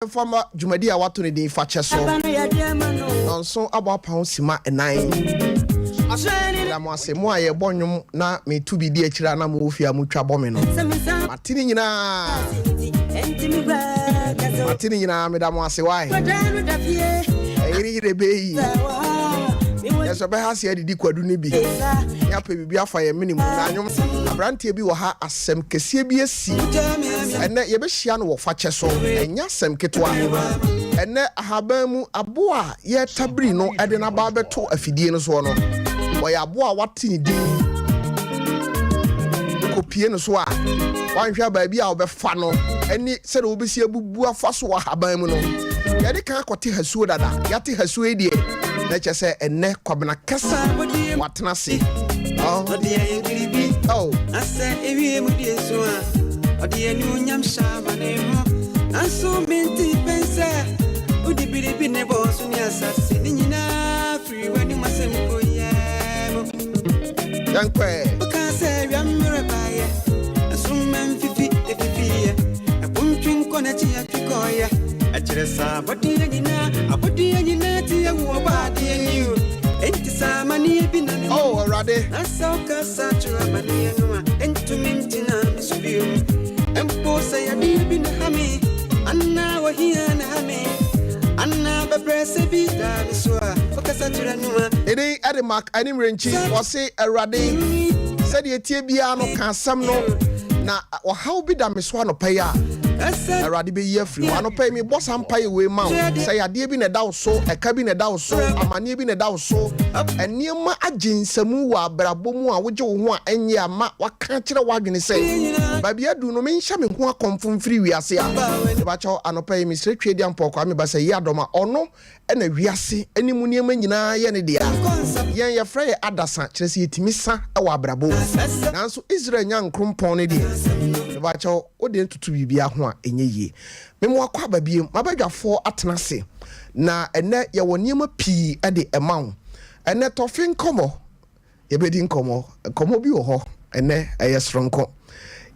Mfa mma dwumadi a wɔato no din Fa Kyɛ so. Nnɔnson abɔ apɔn simma nnan. Meda mo ase, mo a yɛbɔ nnwom na meto bi di akyire a na mowɔ fie a motwa bɔ me no. Mate ne nyinaa. Mate ne nyinaa, meda mo ase wae. Ɛyere yere bɛyi. Yɛsɛ bɛha se adidi kwadu no bi. Ne apɛ biribi afa yɛn mene mu. Na nnwom aberanteɛ bi wɔ ha asɛm kɛseɛ bi asi. Ɛnnɛ, yɛbɛhyia no wɔ fakyɛ so. Ɛnyɛ asɛm ketewa. Ɛnnɛ, ahaban mu aboa a yɛretabiri no de no aba abɛto afidie no soɔ no, ɔyɛ aboa a wɔate ne din. Wokɔpie no so a, woanhwɛ a baabi a wobɛfa no ne sɛdeɛ wobɛsi abubu afa so wɔ ahaban mu no, yɛde kan akɔte hasuo dada. Yɛate hasuo yi deɛ, na kyerɛ sɛ ɛnnɛ Kwabena kɛse watena ase. Oh. Oh. Ɔde anuonyam hyɛ ama ne ho. Nanso mente pɛn sɛ wode biribi ne bɔɔ so ne asase ne nyinaa firi w'anim asɛm koyɛ mu. Yɛnkɔ. Woka sɛ awia mmerɛ baeɛ, nsoromma mfifi ɛfifiiɛ, ɛpo ntwe nkɔ n'akyi atwe kɔeɛ. Ɛkyerɛ sɛ abɔdeɛ nyinaa, abɔdeɛ nyinaa tie wo ɔbɔadeɛ ni o. Enti sɛ amanneɛ bi na ne mu. Oh, Awurade. Na sɛ wokasa kyerɛ amanneɛ no a, ɛntumi ngyina me so bio. Mpo sɛ yadeɛ bi na ha me, anaa ohia na ha me, anaa bɛbrɛsɛ bi da me so a, wokasa kyerɛ no a. Ne din de Mark Animrenkyi. Ɔse, Awurade, sɛdeɛ ɛteɛ biara no, ka asɛm no, na ɔhaw bi da me so anɔpa yi a, Awurade bɛyi afiri hɔ. Anɔpa yi, mebɔ saa mpaeɛ wei ma wo, sɛ yadeɛ bi na ɛda wo so, ɛka bi na ɛda wo so, amaneɛ bi na ɛda wo so, nneɛma agye nsamu wɔ abrabɔ mu a wogye wo ho a ɛnyɛ a ma waka akyerɛ w'adwene sɛ, baabi aduru no menhyɛ me ho akɔmfo mfiri wiase a. Mepakyɛw, anɔpa yi mesrɛ Tweaduampɔw Kwame Bassah Yiadom a ɔno na wiase ne mu nneɛma nyinaa yɛ ne dea. Yɛn yɛfrɛ yɛ adasa, kyerɛ sɛ yɛtumi sa wɔ abrabɔ mu. Nanso Israel nyankrompɔn no deɛ, mepakyɛw, wo deɛ ntoto biribiara ho a ɛnyɛ yie. Me mo akɔ aba bio, m'abadwafoɔ atena ase, na ɛnnɛ yɛwɔ nneɛma pii de ɛma wo. Ɛnnɛ tɔfe nkɔmmɔ, yɛbɛdi nkɔmmɔ. Nkɔmmɔ bi wɔ hɔ ɛnnɛ, ɛyɛ soronko.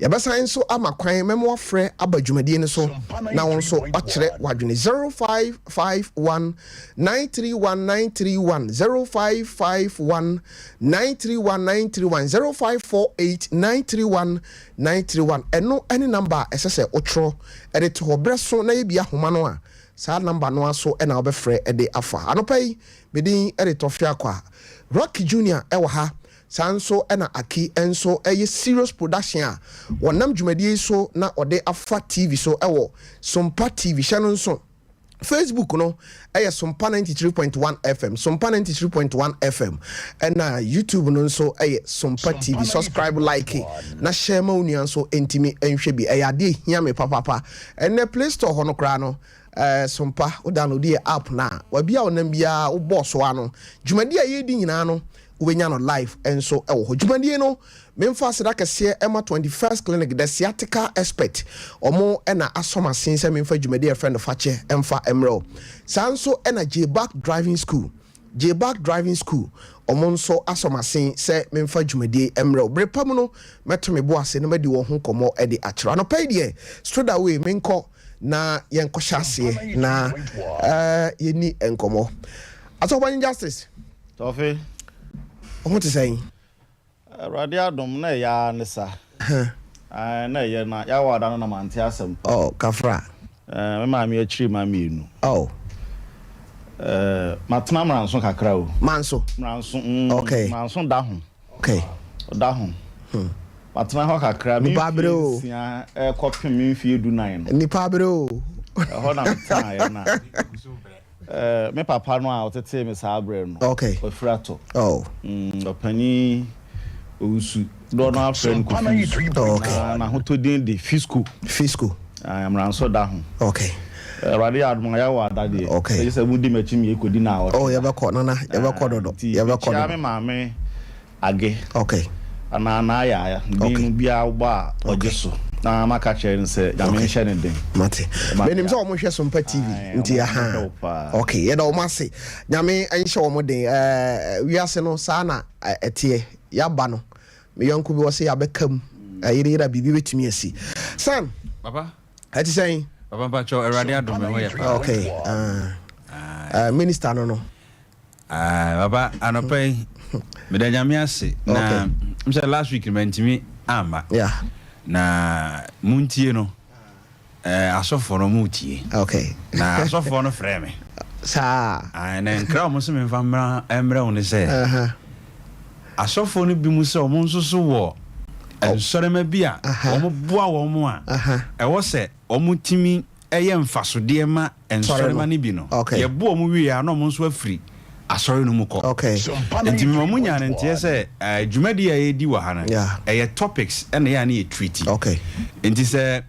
Yɛbɛsan nso ama kwan mɛma woafrɛ aba dwumadie no so na wo nso woakyerɛ w'adwene. 0551 931 931, 0551 931 931, 0548 931 931. Ɛno ne namba a ɛsɛ sɛ wotwerɛ de to hɔ. Berɛ so na yɛbie ahoma no a, saa namba no ara so na wobɛfrɛ de afa. Anɔpa yi, me din de Tɔfe Akwa. Rocky Junior wɔ ha, saa nso na Aki nso yɛ Serious Production a wɔnam dwumadie yi so na wɔde afa TV so wɔ Sompa TV. Hyɛ no nso. Facebook no yɛ Sompa 93.1 FM, Sompa 93.1 FM, ɛna YouTube no nso yɛ Sompa TV. Subscribe, like, na share ma wo nua nso ntumi nhwɛ bi. Ɛyɛ adeɛ ehia me papaapa. Ɛnɛ Play Store hɔ no koraa no, ɛɛ Sompa, wo download yɛ app no a, wabi a ɔnam biara wobɔɔ so ano. Dwumadi a yɛredi nyinaa no, wobɛnya no live nso wɔ hɔ. Dwumadie no, memfa aseda kɛseɛ ɛma 21st Clinic, the sciatica expert. Ɔmo na asɔ m'asen sɛ memfa dwumadie a yɛfrɛ no Fakyɛ mfa mmerɛ wo. Saa nso na J-Back Driving School, J-Back Driving School, ɔmo nso asɔ m'asen sɛ memfa dwumadie mmerɛ wo. Bere pa mu no, mɛto me bo ase na madi wɔn ho nkɔmmɔ de akyerɛ wo. Anɔpa yi deɛ, straight away menkɔ na yɛnkɔhyɛ aseɛ na yɛnni nkɔmmɔ. Asɔfopanyin Justice. Tɔfe. Wo ho te sɛn? Awurade adom, na ɛyɛ ara ne sa. Ae, na ɛyɛ na yɛawɔ ada no na mante asɛm pa. Oh, kafra. Eh, me maame akyiri ma mmienu. Oh. Eh, matena Mranso kakra o. Manso? Mranso, mm. Okay. Mranso da ho. Okay. Da ho. Hmm. Matena hɔ kakra, me Nipa abere mfie o. nsia ɛkɔpem me mfie dunan no. Nipa abere o. Ɛhɔ na metenaeɛ na. Eh, me papa no a ɔtetee me saa berɛ no, Okay. wafiri atɔ. Oh. Mm, ɔpanin Owusu, dodoɔ no ara frɛ no Kofi Owusu. Oh, okay. Na n'ahotɔ din de Fisco. Fisco. Ah, Mmaransɔ da ho. Okay. Awurade yɛ adom a yɛawɔ ada deɛ. Okay. Ɛgye sɛ modi m'akyi ma yɛkɔdi naawɔtwe Oh, da. yɛbɛkɔ, Nana, yɛbɛkɔ Ah, dodo. nti Yɛbɛkɔ mekyia dodo. me maame Age. Okay. Anaa Naayaa, din Okay. no biara wobɔ a ɔgye Okay. so. Na maka kyerɛ no sɛ Nyame Okay. nhyɛ no den. Mate. Ɛma Menim me sɛ wɔn hwɛ Sompa TV Ae, nti wɔn aha. hwɛ wo paa. Okay, yɛda wɔn ase. Nyame nhyɛ wɔn den. Ɛɛ wiase no saa na ɛteɛ. Yaba no. Me yɔnko bi wɔ sɛ yɛabɛka mu. Ɛyere yere a biribi bɛtumi asi. Sam. Papa. Ɛte sɛn? Papa mpakyɛw Awurade adom me ho yɛ paa. Okay ah uh, minister no no. Ah, papa anɔpa yi meda Nyame ase na okay. Sɛ last week mantumi amma. Yeah. Na muntie no eh, asɔfoɔ no mutie. Okay. Na asɔfoɔ no frɛ me. Saa. Ah, na nkra wɔn sɛ memfa mmra mmrɛ wo ne sɛ. Uh-huh. Asɔfoɔ no bi mu sɛ wɔn nso so wɔ nsɔrema bi a wɔn boa wɔn a ɛwɔ sɛ wɔtumi yɛ mfasodeɛ ma nsɔrema no bi no, yɛbo wɔn wie a na wɔn nso afiri asɔre no mu kɔ. Nti mema mo nyaa no nteɛ sɛ dwumadie a yɛredi wɔ ha no, ɛyɛ topics na ɛyɛ a na yɛ treati. Nti sɛ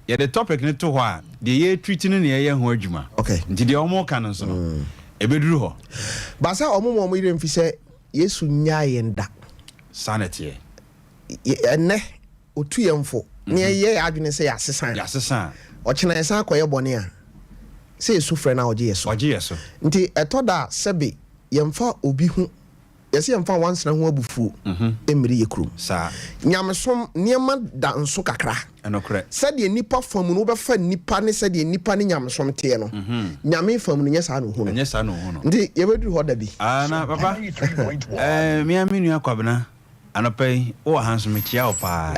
yɛde topic no to hɔ a, deɛ yɛ treati no na yɛyɛ ho adwuma. Nti deɛ wɔn reka no nso no, ɛbɛduru hɔ. But sɛ wɔn ma wɔn yerɛ mfi sɛ Yesu nnyae yɛn da. Saa na ɛteɛ. Ɛnnɛ, otu yɛn fo na yɛyɛ yɛn adwene sɛ yɛasesa a, Yɛasesa a. ɔkyena yɛsan kɔyɛ bɔne a, sɛ yɛsu frɛ no a, ɔgye yɛn so. Ɔgye yɛn so. Nti ɛtɔ da a, sɛbe yɛmfa obi ho, yɛse yɛmfa nwansena ho abufuo mmiri yɛn kurom. Saa. Nyamesom nneɛma da nso kakra. Ɛnokorɛ. Sɛdeɛ nnipa fa mu no, wobɛfa nnipa ne sɛdeɛ nnipa ne nyamesom teɛ no, Nyame fa mu no, nyɛ saa na ɔhu no. Ɛnyɛ saa na ɔhu no. Nti yɛbɛduru hɔ da bi. Ah, na papa, eh, me ara me nua Kwabena, Anɔpa yi, wowɔ ha nso, mekyia wo paa.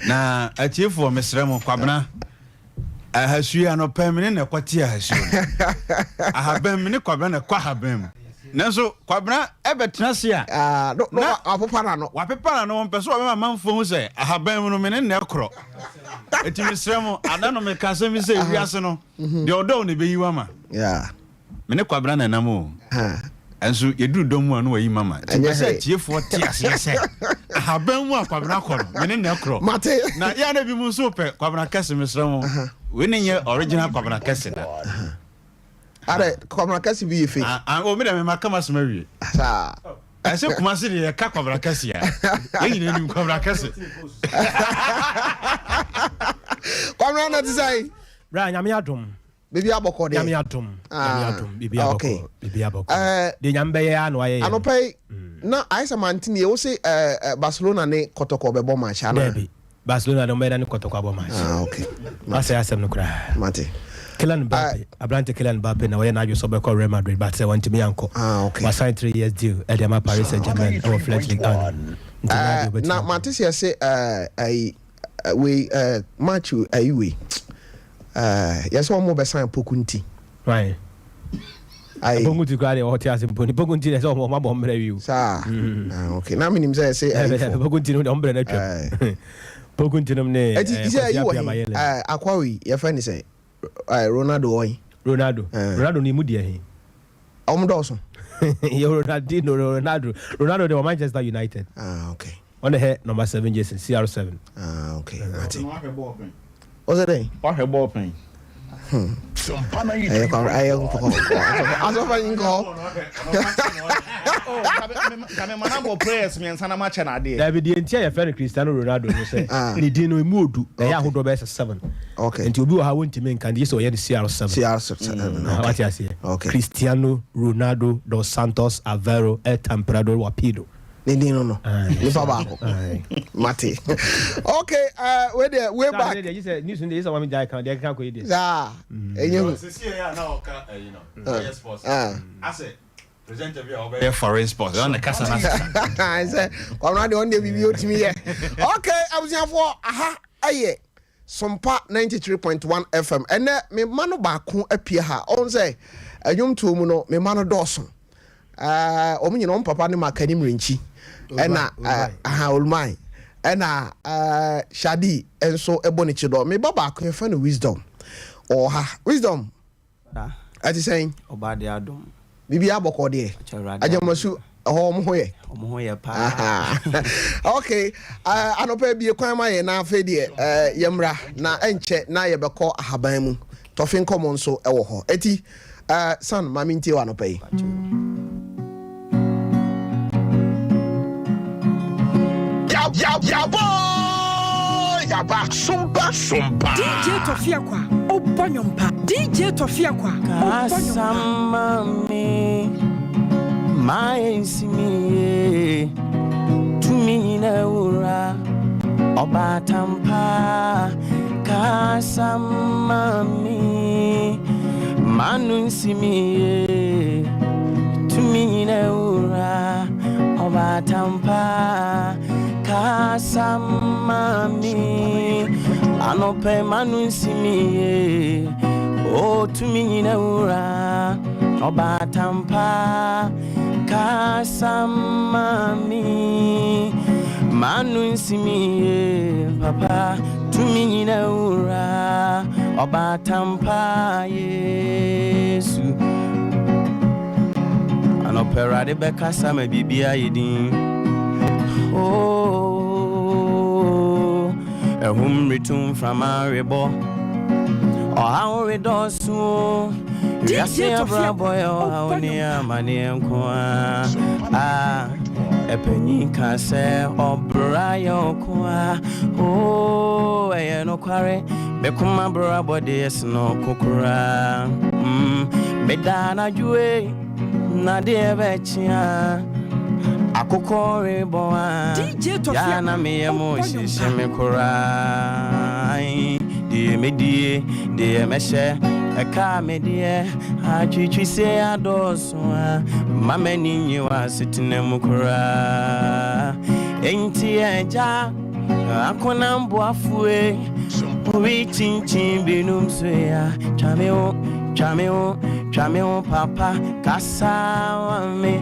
Na atiefoɔ, mesrɛ mo, Kwabena, ahasuo yi, anɔpa yi, me ne na ɛkɔte ahasuo no. Ahaban mu, ne Kwabena na ɛkɔ ahaban mu. Nanso, Kwabena ɛbɛtena ase a, ah, no, no, na wapopa n'ano. Wapepa n'ano, ɔmpɛ sɛ ɔbɛma amanfoɔ hu sɛ ahaban mu no, me ne na ɛkorɔ. Enti mesrɛ mo, ada no meka asɛm bi sɛ, wiase no, deɛ ɔdɔ wo na ɛbɛyi wo ama. Yeah. Me ne Kwabena na ɛnam o. Ɛnso yɛduru dɔm mu a na wayi mama. Nti mepɛ sɛ atiefoɔ te aseɛ sɛ ahaban mu a Kwabena kɔ no, me ne na ɛkorɔ. Mate. Na yɛ a na ebinom nso repɛ Kwabena Kɛse, mesrɛ mo, wei ne nyɛ original Kwabena Kɛse da. Adɛ, Kwabena Kɛse bi yɛ fake. Ah, ah, oh, me deɛ mema ka m'asɛm awie. Saa. Ɛsɛ Kumasi deɛ yɛka Kwabena Kɛse a, yɛn nyinaa nim Kwabena Kɛse. Kwabena na te sɛn? Bra, Nyame adom. Biribi abɔkɔ deɛ. Nyame adom, Nyame ah, adom, biribi abɔkɔ, okay. biribi abɔkɔ. Deɛ Nyame bɛyɛ ara na wayɛ yɛn. Anɔpa yi, na ayɛ sɛ mante nie, wo se Barcelona ne Kɔtɔkɔ bɛbɔ match anaa? Daabi, Barcelona de wɔbɛyɛ na ne Kɔtɔkɔ abɔ match. Ah, okay. Wasɛe asɛm no koraa. Mate. Kylian Mbappe, aberante Kylian Mbappe na wɔyɛ n'adwene sɛ ɔbɛkɔ Real Madrid but sɛ wantumi ankɔ. Ah, okay. Wasign 3 years deal ɛde ama Paris Saint-Germain ɛwɔ French Ligue 1 no. Nti na adeɛ Na ɔbɛtumi akɔ. mate sɛ yɛse ayi wei match ayi wei. Eh, yɛ sɛ wɔn bɛsan poku nti. Right. Ayi. Poku nti koraa deɛ ɔte ase mpo ni poku nti deɛ sɛ wɔn abɔ mmerɛ wi o. Saa. Ah, okay. Na menim sɛ ɛsɛ ayi fo. Poku nti no deɛ wɔn brɛ no atwam. Poku nti nom ne. Eti sɛ ayi wɔ he? Eh, akwa wi yɛfɛ ne sɛ eh, Ronaldo wɔ he? Ronaldo. Ronaldo ni mu deɛ he? Wɔn dɔɔso. Yɛ Ronaldinho, Ronaldo. Ronaldo de wɔ Manchester United. Ah, okay. Ɔne hɛ number 7 jersey, CR7. Ah, okay. Mate. Ɔsɛ dɛn? Wahwɛ bɔɔl pɛn. Ɛyɛ kwa ɛyɛ nkɔkɔ. Asɔfo yi nkɔ. Kame mana bɔ prayers mmiɛnsa na makyɛ no adeɛ. Dabi deɛ nti a yɛfrɛ no Cristiano Ronaldo no sɛ ne din no emu odu na ɛyɛ ahodoɔ bɛyɛ sɛ 7. Okay. Nti obi wɔ ha wontumi nka nti gye sɛ ɔyɛ no CR7. CR7. Okay. Wate aseɛ? Okay. Cristiano Ronaldo dos Santos Aveiro El Temperador Wapido. Ne din no no. Aye. Nipa baako. Aye. Mate. Okay, wei deɛ way back. Saa deɛ sɛ news no deɛ sɛ wɔn gyae kan deɛ ɛkeka kɔ yi deɛ. Saa. Ɛnyɛ hu. Sisi yɛ a na ɔka ɛyi no. Ɔyɛ sports. Asɛ presenter bi a ɔbɛyɛ foreign sports ɛna ne kasa na sesa. Sɛ kwamina deɛ ɔno deɛ biribi otumi yɛ. Okay, abusuafoɔ aha ɛyɛ Sompa 93.1 FM. Ɛnɛ me mma no baako apue ha. Ɔn sɛ ɛnwomtoɔ mu no me mma no dɔɔso. Ɛɛ wɔn nyina wɔn papa ne Makani Mmirenkyi ɛna ɛɛ aha Olumai ɛna ɛɛ Shadi nso ɛbɔ ne kyidɔ. Me ba baako yɛfrɛ no Wisdom. Ɔwɔ ha. Wisdom. Ɛte sɛn? Ɔbaa deɛ adom. Biribiara bɔkɔɔ deɛ? Agyamasu ɛhɔ wɔn ho yɛ? Wɔn ho yɛ paa. Okay, anɔpa abie kwan ma yɛn na afei deɛ yɛmmra na ɛnkyɛ na yɛbɛkɔ ahaban mu. Tɔfe nkɔmmɔ nso ɛwɔ hɔ. Eti San ma mentie wɔ anɔpa yi. Yaba Sompa Sompa. DJ Tɔfi Akwa ɔbɔ nnwom pa. DJ Tɔfi Akwa ɔbɔ nnwom pa. Kasama me, ma ensi me ye. Tumi nyina wura, ɔbaatampa. Kasa ma me, m'ano nsi me yie. Tumi nyina wura, ɔbaatan pa. Kasa ma me, anɔpɛ m'ano nsi me yie. O tumi nyina wura, ɔbaatan pa. Kasa ma me, m'ano nsi me yie, papa. Tumi nyina wura, ɔbaatan pa Yesu. Anɔpɛ Awurade bɛkasa ma biribiara yɛ din. Oh, ɛhum retu mframa rebɔ. Ɔhaw redɔɔso o. Wiase abrabɔ yɛ ɔhaw ne amanneɛ nko a. Ah, ɛpanyin ka sɛ ɔbra yɛ ɔko a. Oh, ɛyɛ nokware. Mekoma brabɔ deɛ sene ɔko koraa. Meda anadwo ei, na deɛ bɛkyea. Akokɔ rebɔ a. DJ Tofi Ya na Akwa, meyɛ mo ɔbɔ nnwom hyehyɛ pa. me koraa. Deɛ medie, deɛ mɛhyɛ, ɛka me deɛ, atwitwi se adɔɔso a, ma m'ani nye wɔ asetena mu koraa. Enti agya, akonam boafoe, obi kyinkyin binom so ya, twa me ho, twa me ho, twa me ho papa, kasa wa me,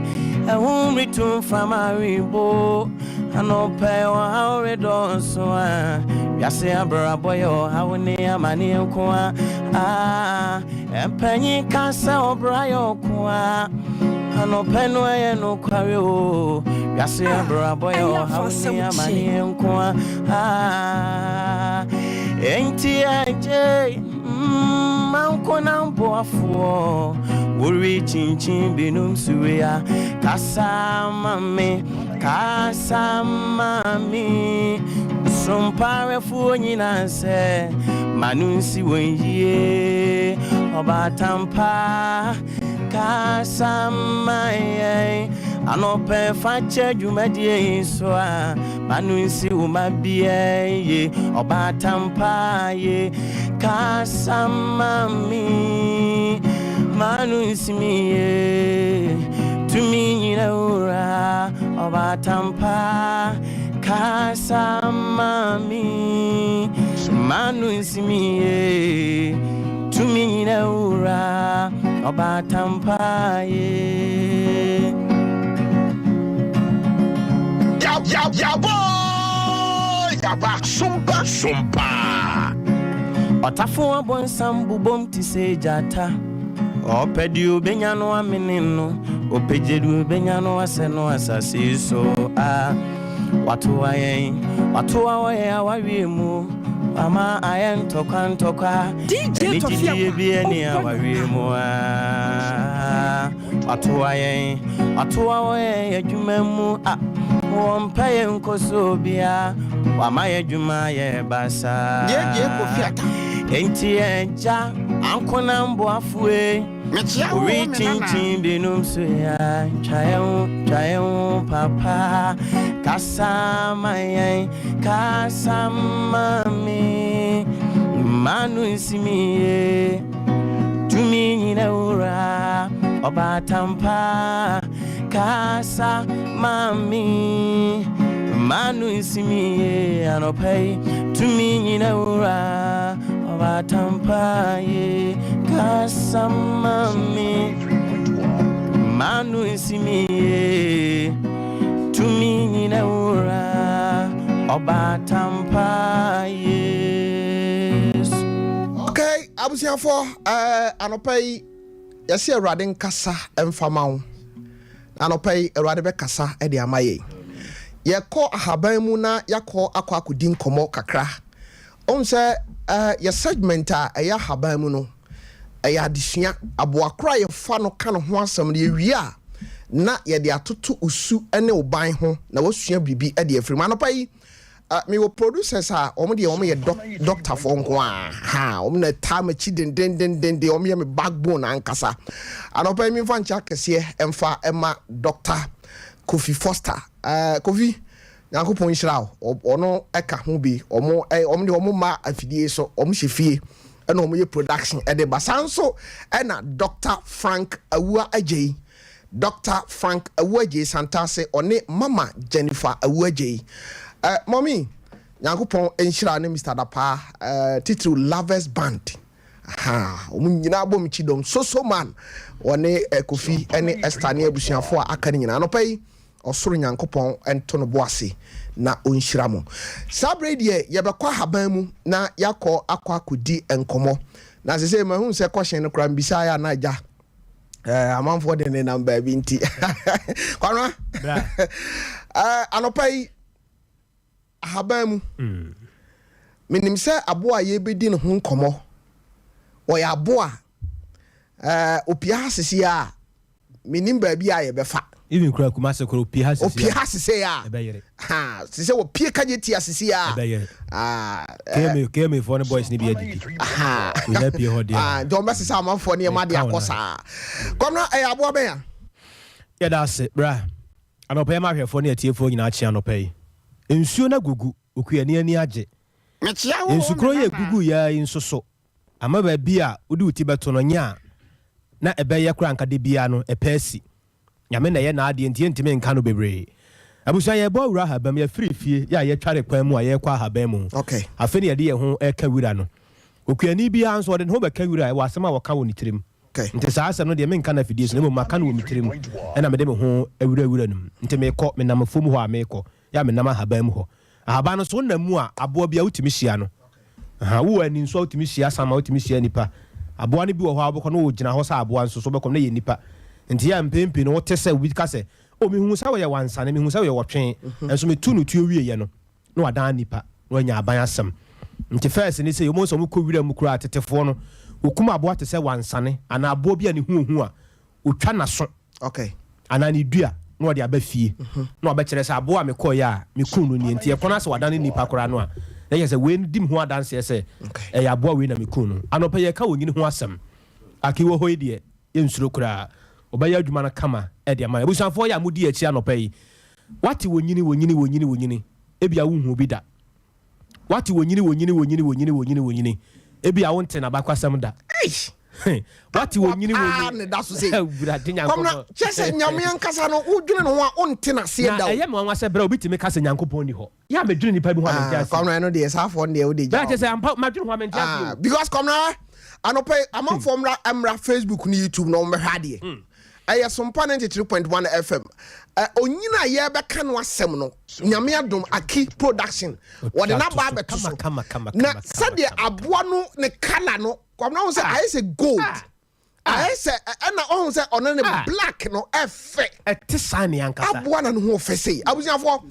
ɛho retu mframa rebo, anɔpɛ ɔhaw redɔɔso a, wiase abrabɔ yɛ ɔhaw ne amanneɛ nko a, ah, ɛmpanyin ka sɛ ɔbra yɛ ɔko a, anɔpɛ no ɛyɛ nokware o, wiase abrabɔ yɛ ɛyɛ ɔhaw afasɛm ne kye. amanneɛ nko a, ah, enti agye, manko na mboafoɔ, wɔrekyinkyin binom suwe a, kasa ma me, kasa ma me, somparefoɔ nyinaa sɛ, ma no nsi wɔn yie, ɔbaatan pa, kasa ma yɛn, anɔpɛ fa kyɛ dwumadie yi so a, ma no nsi wo ma bia ye, ɔbaatan pa ye, kasa ma me, ma no nsi me ye, tumi nyina wura, ɔbaatan pa, kasa ma me, ma no nsi me ye, tumi nyina wura, ɔbaatan pa ye. Ya ya ya boy yaba sumpa sumpa. Ɔtafo abɔnsam bobom te sɛ gyata ɔpɛ deɛ obɛnya no amene no ɔpɛgye deɛ obɛnya no asɛ no asase yi so a watoa yɛn watoa wɔ yɛn awareɛ mu ama ayɛ ntɔkwa ntɔkwa DJ ɛne Tofi gyidie Akwa, bi ani ɔbɔ awareɛ nnwom mu a watoa yɛn watoa wɔ yɛn adwuma mu a wɔmpɛ yɛn nkɔso bia wama yɛ adwuma yɛ basaa Gyegye Kofi Ata. enti ɛgya ankonam boafoe Mekyia wo Ori me nana. chinchin binom so ya twa yɛn ho twa yɛn ho papa kasa ma yɛn kasa ma me ma no nsi me yie tumi nyina wura ɔbaatan pa kasa ma me ma no nsi me yie anɔpa yi tumi nyina wura ɔbaatan pa ye kasa ma me ma no nsi me yie tumi nyina wura ɔbaatan pa yesu. Okay, abusuafoɔ, anɔpa yi yɛsɛ Awurade nkasa mfama wo. Na anɔpa yi Awurade bɛkasa de ama yɛn. Yɛkɔ ahaban mu na yɛakɔ akɔ akɔdi nkɔmmɔ kakra. Ɔhu sɛ yɛ segment a ɛyɛ ahaban mu no ɛyɛ adesua aboa koro a yɛfa no ka no ho asɛm no yɛwie a na yɛde atoto osu ne ɔban ho na wasua biribi de afiri mu. Anɔpa yi mewɔ producers a wɔn deɛ wɔn yɛ doctorfoɔ nko a ha wɔn na taa m'akyi dendendenden, wɔn yɛ me backbone ankasa. Anɔpa yi memfa nkyɛn akɛseɛ ɛmfa ɛma Doctor Kofi Foster. Kofi. Nyankopɔn nhyira wo. Ɔno ɛka ho bi. Ɔmo ɔmo de ɔmo ma afidie so, ɔmo hyɛ fie ɛna ɔmo yɛ production ɛde ba. Saa nso ɛna Dr Frank Awua Agyei, Dr Frank Awua Agyei Santase, ɔne Mama Jennifer Awua Agyei. Mɔmi, Nyankopɔn nhyira ne Mr Dapaa, titiriw Lovers Band. Ha, wɔn nyinaa bɔ mu kyidɔm soso man, wɔne Kofi ne Esther ne abusuafoɔ a aka no nyinaa. Anɔpa yi, ɔsoro Nyankopɔn nto no bo ase na ɔnhyira mo. Saa berɛ yi deɛ, yɛbɛkɔ ahaban mu na yɛakɔ akɔ akɔdi nkɔmmɔ. Na sɛ sɛ mahu sɛ kɔhyɛn no koraa mbisa yɛ ana agya amanfoɔ de ne nam baabi nti kwanwa anɔpa yi ahaban mu, menim sɛ aboa a yɛbɛdi ne ho nkɔmmɔ, ɔyɛ aboa opia ha sisi a menim baabi a yɛbɛfa. Even kura Kumase kura, opie ha sisi. Opie ha sisi a ɛbɛyere. Ha sisi wɔpie kagye tia sisi a ɛbɛyere. Ah, KMA KMA foɔ ne boys ne bi adidi. Onya pie hɔ deɛ. Ah, nti ɔmbɛsesa amanfoɔ nneɛma de Ɛka akɔ wo. Saa kɔmna, ɛyɛ aboa bɛn a? Yɛda ase bra. Anɔpa yi, ma ahwɛfoɔ ne atiefoɔ nyinaa kye. Anɔpa yi, nsuo no agugu, okuani ani agye. Mekyia wo. Nsukuro yɛ gugu yɛ yi nso so ama baabi a wode wo ti bɛto no nyɛ a na ɛbɛyɛ koraa nka de biara no ɛpɛ asi. Nyame na ɛyɛ n'adeɛ nti yɛntumi nka no bebree. Abusua, yɛbɔ awura ahaban mu, yɛfiri fie yɛ a yɛtware kwan mu a yɛrekɔ ahaban mu. Afei ne yɛde yɛn ho ɛka wira no. Okuani biara nso ɔde ne ho bɛka wira, ɛwɔ asɛm a wɔka wɔ ne tirim. Nti saa asɛm no deɛ, menka no afidie so, na mmom maka no wɔ me tirim, ɛna mede me ho awurawura no mu. Nti mekɔ, menam afuom hɔ a mekɔ yɛ a menam ahaban mu hɔ. Ahaban no so, wonam mu a, aboa bi a wotumi hyia no. Aha, wowɔ ani nso a wotumi hyia sama, wotumi hyia nipa. Aboa no bi wɔ hɔ a wobɛkɔ no wɔgyina hɔ sɛ aboa, nso so wobɛkɔ no na yɛ nipa. Nti yɛ a mpɛn pii no wote sɛ obi ka sɛ, "O, mehu sɛ wɔyɛ wansane, mehu sɛ wɔyɛ wɔtwe," nso metu no tuo wieɛ no na wadan nipa na wanya aban asɛm. Nti first ne sɛ wɔn sɛ wɔkɔ wira mu koraa, tetefoɔ no wɔkum aboa te sɛ wansane anaa aboa bi a ne ho ohu a, otwa n'aso anaa ne dua na ɔde aba fie na wabɛkyerɛ sɛ aboa a mekɔɔyɛ a mekum no nie. Nti ɛkɔ no asɛ wadane nipa koraa no a, na kyerɛ sɛ wei di me ho adanseɛ sɛ ɛyɛ aboa wei na mekum no. Anɔpɛ yɛka wɔ nyini ho asɛm. Aki wɔ hɔ yi deɛ, yɛnsuro koraa, ɔbɛyɛ adwuma no kama ɛde ama. Abusuafoɔ yɛ a modi akyi anɔpɛ yi, wate wɔ nyini, wɔ nyini, wɔ nyini, wɔ nyini, ebia wonhu bi da. Wate wɔ nyini, wɔ nyini, wɔ nyini, wɔ nyini, wɔ nyini, wɔ nyini, ebia wonte n'abakwasɛm da. Wate wɔ nyini, wɔ paa nyini ne da so sei. Awurade Kɔmna Nyankopɔn. Kyerɛ sɛ Nyame ankasa no, wodwene ne ho a, wonte n'aseɛ na da o. Ɛyɛ me nwanwa sɛ berɛ a obi tumi ka sɛ Nyankopɔn ni hɔ yɛ a, medwene nipa bi ho a mente Ah, aseɛ. Kɔmna, ɛno deɛ, saa afɔ no deɛ, wode gya bɛɛ kyɛ sɛ ampa madwene ho a mente aseɛ Ah, o. because kɔmna, anɔpɛ yi, amanfoɔ mmra mmra Facebook ne YouTube na wɔmmɛhwɛ adeɛ. Ɛyɛ Sompa 93.1 FM. Onyina a yɛbɛka no asɛm no, Nyame adom, Aki Production wɔde n'aba abɛto so. Kama, kama, na kama, sɛdeɛ kama. Aboa no ne colour no, kɔmna, ho sɛ ayɛ sɛ gold, ayɛ sɛ ɛna ɔho sɛ ɔno ne black no ɛfɛ. Ɛte saa ne ankasa. Aboa na ne ho ɔfɛ sei, abusuafoɔ.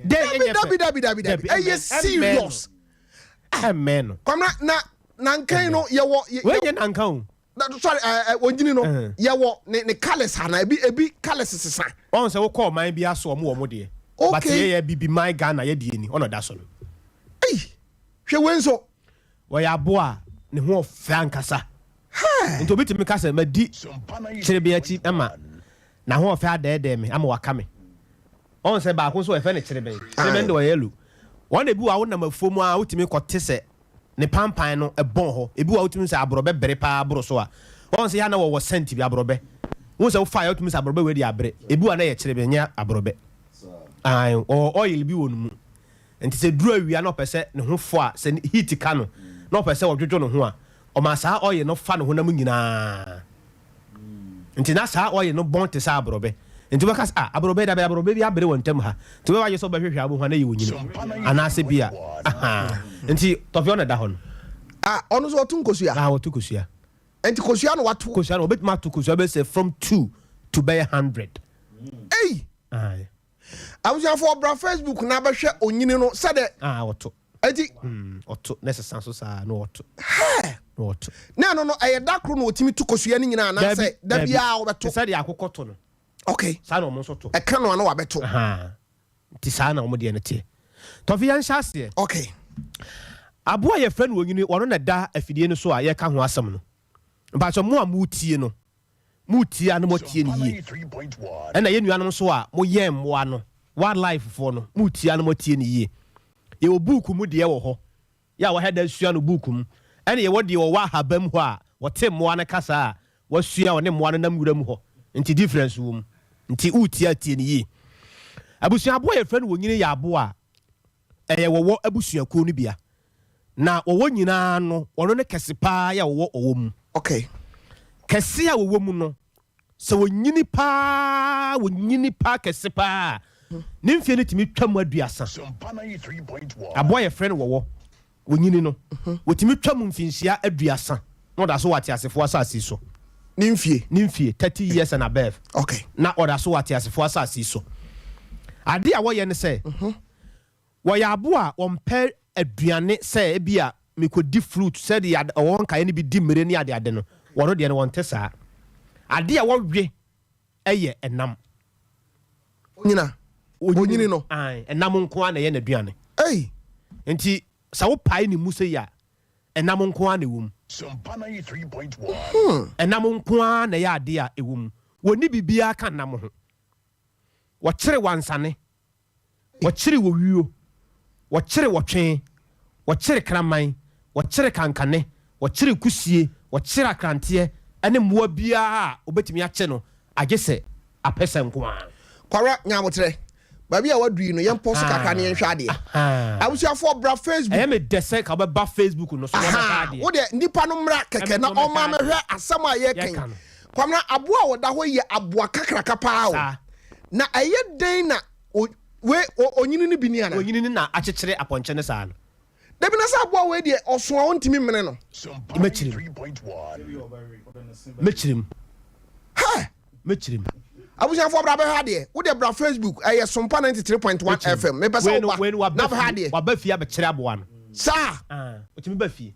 Dɛn dabi ɛnyɛ fɛ? Dabi, dabi, dabi, dabi, Dabi, ɛyɛ ɛmmɛn no. serious. Ɛmmɛn no. Kɔmna, na nankan no yɛwɔ wei nyɛ nanka o. Sorry, ɛ ɛ onyini no yɛwɔ ne colours ana ebi colours sesa? Ɔn sɛ wokɔ ɔman bi aso, ɔmo wɔ mo deɛ. But yɛyɛ bibi man Ghana, yɛdeɛ ni ɔna ɔda so no. Ei, hwɛ wei nso. Wɔyɛ aboa a ne ho ɔfɛ ankasa. Nti obi tumi ka sɛ madi kyerebe akyi ama na ho ɔfɛ adɛɛdɛɛ me ama waka me. Ɔn sɛ baako nso wɔyɛfɛ ne kyereben. Kyereben de, ɔyɛ yellow. Wɔn na ebi wɔ a wonam afuom a wotumi kɔte sɛ ne pampan no ɛbɔn hɔ. Ebi wɔ a wotumi sɛ aborɔbɛ bere paa boro so a, wɔn sɛ yɛ ana wɔwɔ scent bi aborɔbɛ. Wɔn sɛ wofa yɛ, wotumi sɛ aborɔbɛ wei de abere. Ebi wɔ a na yɛ kyereben, nyɛ aborɔbɛ. Ae, ɔwɔ oil bi wɔ ne mu. Nti sɛ duru awia na ɔpɛ sɛ ne ho fɔ a, sɛ heat ka no na ɔpɛ sɛ ɔdwodwo ne ho a, ɔma saa oil no fa ne honam nyinaa. Nti na saa oil no bɔn te sɛ aborɔbɛ. Nti wobɛka sɛ, "Ah, aborɔbɛ da bɛ aborɔbɛ bi abere wɔ ntam ha." Nti wobɛba agye sɛ wobɛhwehwɛ a, wobɛhu a na ɛyɛ onyini anaasɛ bi a aha. Nti tɔfe ɔna da hɔ no. Ah, ɔno nso ɔto nkosua? Ah, ɔto kosua. Nti kosua no wato? Kosua no, wɔbɛtumi ato kosua bɛsɛ from 2 to bɛyɛ 100. Ei! Aye. Abusuafoɔ, bra Facebook na bɛhwɛ onyini no sɛdeɛ Ah, ɔto. Eti Ɔto na ɛsesa so saa na ɔto. Hɛ! Na ɔto. Na ɛno no, ɛyɛ da koro na ɔtumi to kosua no nyinaa anaasɛ da biara wɔbɛto? Te sɛ deɛ akokɔ to no. Saa na ɔmo nso to. Ɛka no a na wabɛto. Aha. Nti saa na ɔmo deɛ no teɛ. Tɔfe, yɛn hyɛ aseɛ. Aboa a yɛfrɛ no onyini, ɔno na ɛda afidie no so a yɛka ho asɛm no. Mpakyɛ, mo a motie no, motie a na moatie no yie. Ɛna yɛn nuanom nso a moyɛn mmoa no, Wildlife foɔ no, moretia no moatie no yie. Yɛwɔ buuku mu deɛ wɔ hɔ, yɛ a wɔahyɛ da sua no buuku mu, ɛna yɛwɔ deɛ wɔwɔ ahabam hɔ a wɔte mmoa no kasa a wɔasua wɔne mmoa no nam wuram hɔ, nti difference wɔ mu. Nti woretie a tie no yie. Abusua aboa a yɛfrɛ no wɔnyini yɛ aboa a ɛyɛ wɔwɔ abusuakuo no bia. Na wɔwɔ nyinaa no, wɔno ne kɛse paa yɛ a wɔwɔ ɔwɔ mu. Okay. Kɛse a wɔwɔ mu no, Sɛ ɔnyini paa, ɔnyini paa kɛse paa a, ne mfeɛ no tumi twa mu aduasa. Aboa a yɛfrɛ no wɔwɔ, ɔnyini no, ɔtumi twa mu mfinhyia aduasa na ɔda so wɔ ateasefoɔ asase so. Ne mfie? Ne mfie, 30 years and above. Okay. Na ɔda so wɔ ateasefoɔ asase so. Adeɛ a wɔyɛ ne sɛ, Wɔyɛ aboa a wɔmpɛ aduane sɛ ebia mekɔdi fruit sɛdeɛ ɔwɔ nkaeɛ no bi di mmire ne adeade no, wɔn deɛ no wɔnte saa. Adeɛ a wɔwe yɛ ɛnam. Onyina, onyini no. Ae, ɛnam nko ara na ɛyɛ n'aduane. Ei! Nti sɛ wopae ne mu sei a, ɛnam nko ara na ɛwɔ mu. Ɛnam nko ara na ɛyɛ adeɛ a ɛwɔ mu. Wɔnni biribiara ka nam ho. Wɔkyere wansane. Wɔkyere owuo, wɔkyere ɔtwe, wɔkyere kraman, wɔkyere kankane, wɔkyere kusie, wɔkyere akranteɛ ne mmoa biara a wɔbɛtumi akye no agye sɛ apɛsɛ nko ara. Kwara, nya aboterɛ. Baabi a woaduru yi no, yɛmpɔ so kakra na yɛnhwɛ adeɛ. Abusuafoɔ, bra Facebook. Ɛyɛ me dɛ sɛ ka wobɛba Facebook no so na wabɛhwɛ adeɛ. Wo deɛ, nnipa no mmra kɛkɛ na ɔmma mmɛhwɛ asɛm a yɛreka yi. Kwamina, aboa a ɔda hɔ yi yɛ aboa kakraka paa o. Na ɛyɛ dɛn na o wei o onyini no bi ni ana? Onyini no na akyekyere apɔnkye no saa no. Dabi na sɛ aboa wei deɛ ɔso a ɔntumi mmene no. Mɛkyiri mu. Mɛkyiri mu. Hɛ! Mɛkyiri mu. Abusuafoɔ bra bɛhwɛ adeɛ. Wo deɛ bra Facebook ɛyɛ Sompa 93.1 FM. Mepɛ sɛ woba na bɛhwɛ adeɛ. Waba fie abɛkyere aboa no. Saa. Ah, ɔtumi ba fie.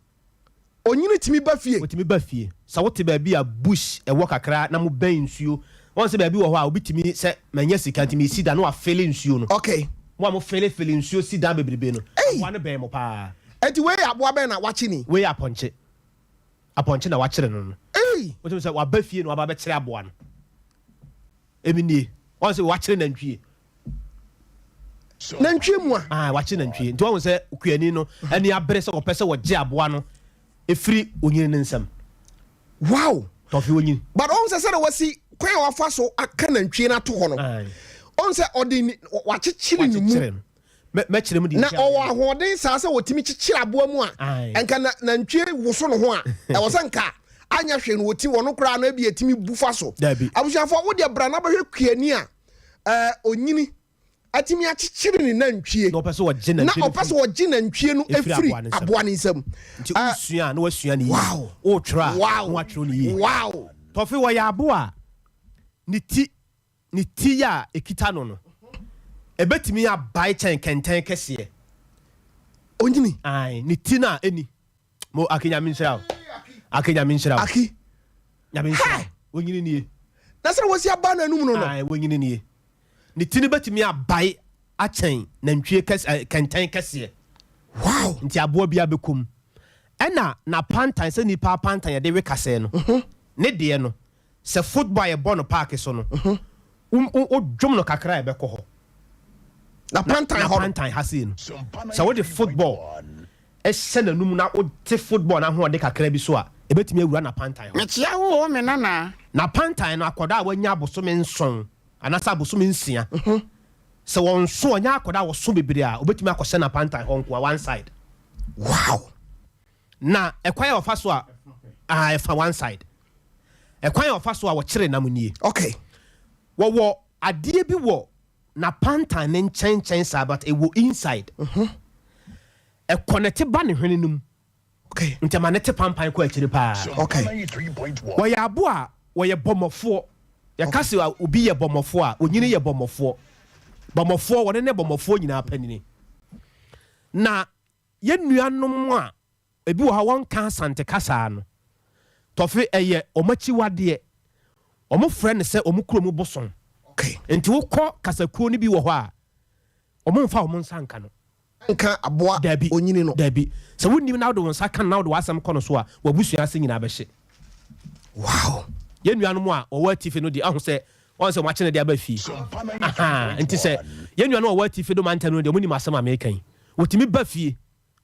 Onyini tumi ba fie. Otumi ba fie. Sɛ wote baabi a bush wɔ kakra na mobɛn nsuo, woahu sɛ baabi wɔ hɔ a obi tumi sɛ manya sika nti mesi dan na wafele nsuo no. Okay. Mo a mo fele fele nsuo si dan bebrebe no, Ei! aboa no bɛn mo paa. Enti wei yɛ aboa bɛn na wakye ni? Wei yɛ apɔnkye. Apɔnkye na wakyere no no. Ei! Wotumi sɛ waba fie na waba abɛkyere aboa no. Emi nie. Wɔn sɛ wakyere nantwie. Nantwie mu a. Ah, wakyere nantwie. Nti wɔn sɛ kuani no ani abere sɛ wɔpɛ sɛ wɔgye aboa no efiri onyini ne nsam. Wow. Tɔfi onyini. But wɔn sɛ sɛdeɛ wasi kwan a wafa so aka nantwie no ato hɔ no. Wɔn sɛ ɔde wakyekyere ne mu. Mɛkyerɛ mu deɛ Na nti a ɔwɔ meyɛ. ahoɔden saa sɛ ɔtumi kyekyere aboa mu a, Ae. nka na nantwie woso ne ho a, ɛwɔ sɛ nka anyɛ hwee no ɔti ɔno koraa no ebi ɛtumi bu fa so. Dabi. Abusuafoɔ, wo deɛ bra na bɛhwɛ kuani a ɛɛ onyini atumi akyekyere ne nantwie. Na ɔpɛ sɛ ɔgye Na nantwie no ɔpɛ firi sɛ ɔgye nantwie no ɛfiri firi aboa no nsam. aboa no nsam. Nti Ɛɛ, wosua a na wasua no yie. Wow. Wotwerɛ a na Wow. watwerɛ no yie. Wow. Tɔfe wɔyɛ aboa a ne ti Ne ti a ɛkita no no, ɛbɛtumi abae kyɛn kɛntɛn kɛseɛ. Onyini. Ae, ne ti no a ɛni. Mo, Aki, Nyame nhyira wo. Aki, Nyame nhyira wo. Aki. Nyame nhyira wo. Onyini nie. Na sɛ wɔsi aba n'anum no no. Ae, wɔnyini nie. Ne ti no bɛtumi abae akyɛn nantwie kɛse, eh, kɛntɛn kɛseɛ. Wow! Nti aboa biara bɛkɔ mu. Ɛna n'apantan, sɛ nipa apantan yɛde we kasɛɛ no, ne deɛ no, Sɛ football a yɛbɔ no paake so no, wo dwom no kakra a ɛbɛkɔ hɔ. Na pantan hɔ no. Na pantan ha sei no. Sɛ wode football hyɛ n'anum na wote football no ahoɔden kakra bi so a, ɛbɛtumi awura n'apantan hɔ. Mekyea wo o me nana. N'apantan no, akwadaa a wanya abosome nson anaasɛ abosome nsia, sɛ wɔnso, ɔnyɛ akwadaa a ɔso bebree a, ɔbɛtumi akɔhyɛ n'apantan hɔ nkoa, one side. Wow! Na ɛkwan a wɔfa so a, ah, ɛfa one side. Ɛkwan a wɔfa so a wɔkyere nam nie. Okay. Wɔwɔ adeɛ bi wɔ n'apantan ne nkyɛnkyɛn saa but ɛwɔ inside. Ɛkɔnɛte ba ne hwene no mu. Okay. Nti ɛma ne te pampan kɔ akyire paa. Okay. Wɔyɛ aboa a wɔyɛ bɔmmɔfoɔ. Yɛka sɛ obi yɛ bɔmmɔfoɔ a, onyini yɛ bɔmmɔfoɔ. Bɔmmɔfoɔ, wɔne ne bɔmmɔfoɔ nyinaa panini. Na Yɛn nuanom a ebi wɔ hɔ a wɔnka Asante kasa no, tɔfe ɛyɛ wɔn akyiwadeɛ. Wɔfrɛ no sɛ wɔn kurom bosom. Nti wokɔ kasakuo no bi wɔ hɔ a, wɔmfa wɔn nsa nka no. Nka aboa Dabi, onyini no. dabi. Sɛ wonnim na wode wo nsa ka no na wode w'asɛm kɔ no so a, w'abusua ase nyinaa bɛhye. Wow! Yɛn nuanom a wɔwɔ atifi no deɛ, ahu sɛ Wɔn sɛ wɔakye no de aba fie. Ahaa, nti sɛ Yɛn nuanom a wɔwɔ atifi do mantam no deɛ, wɔnim asɛm a mereka yi. Wɔtumi ba fie.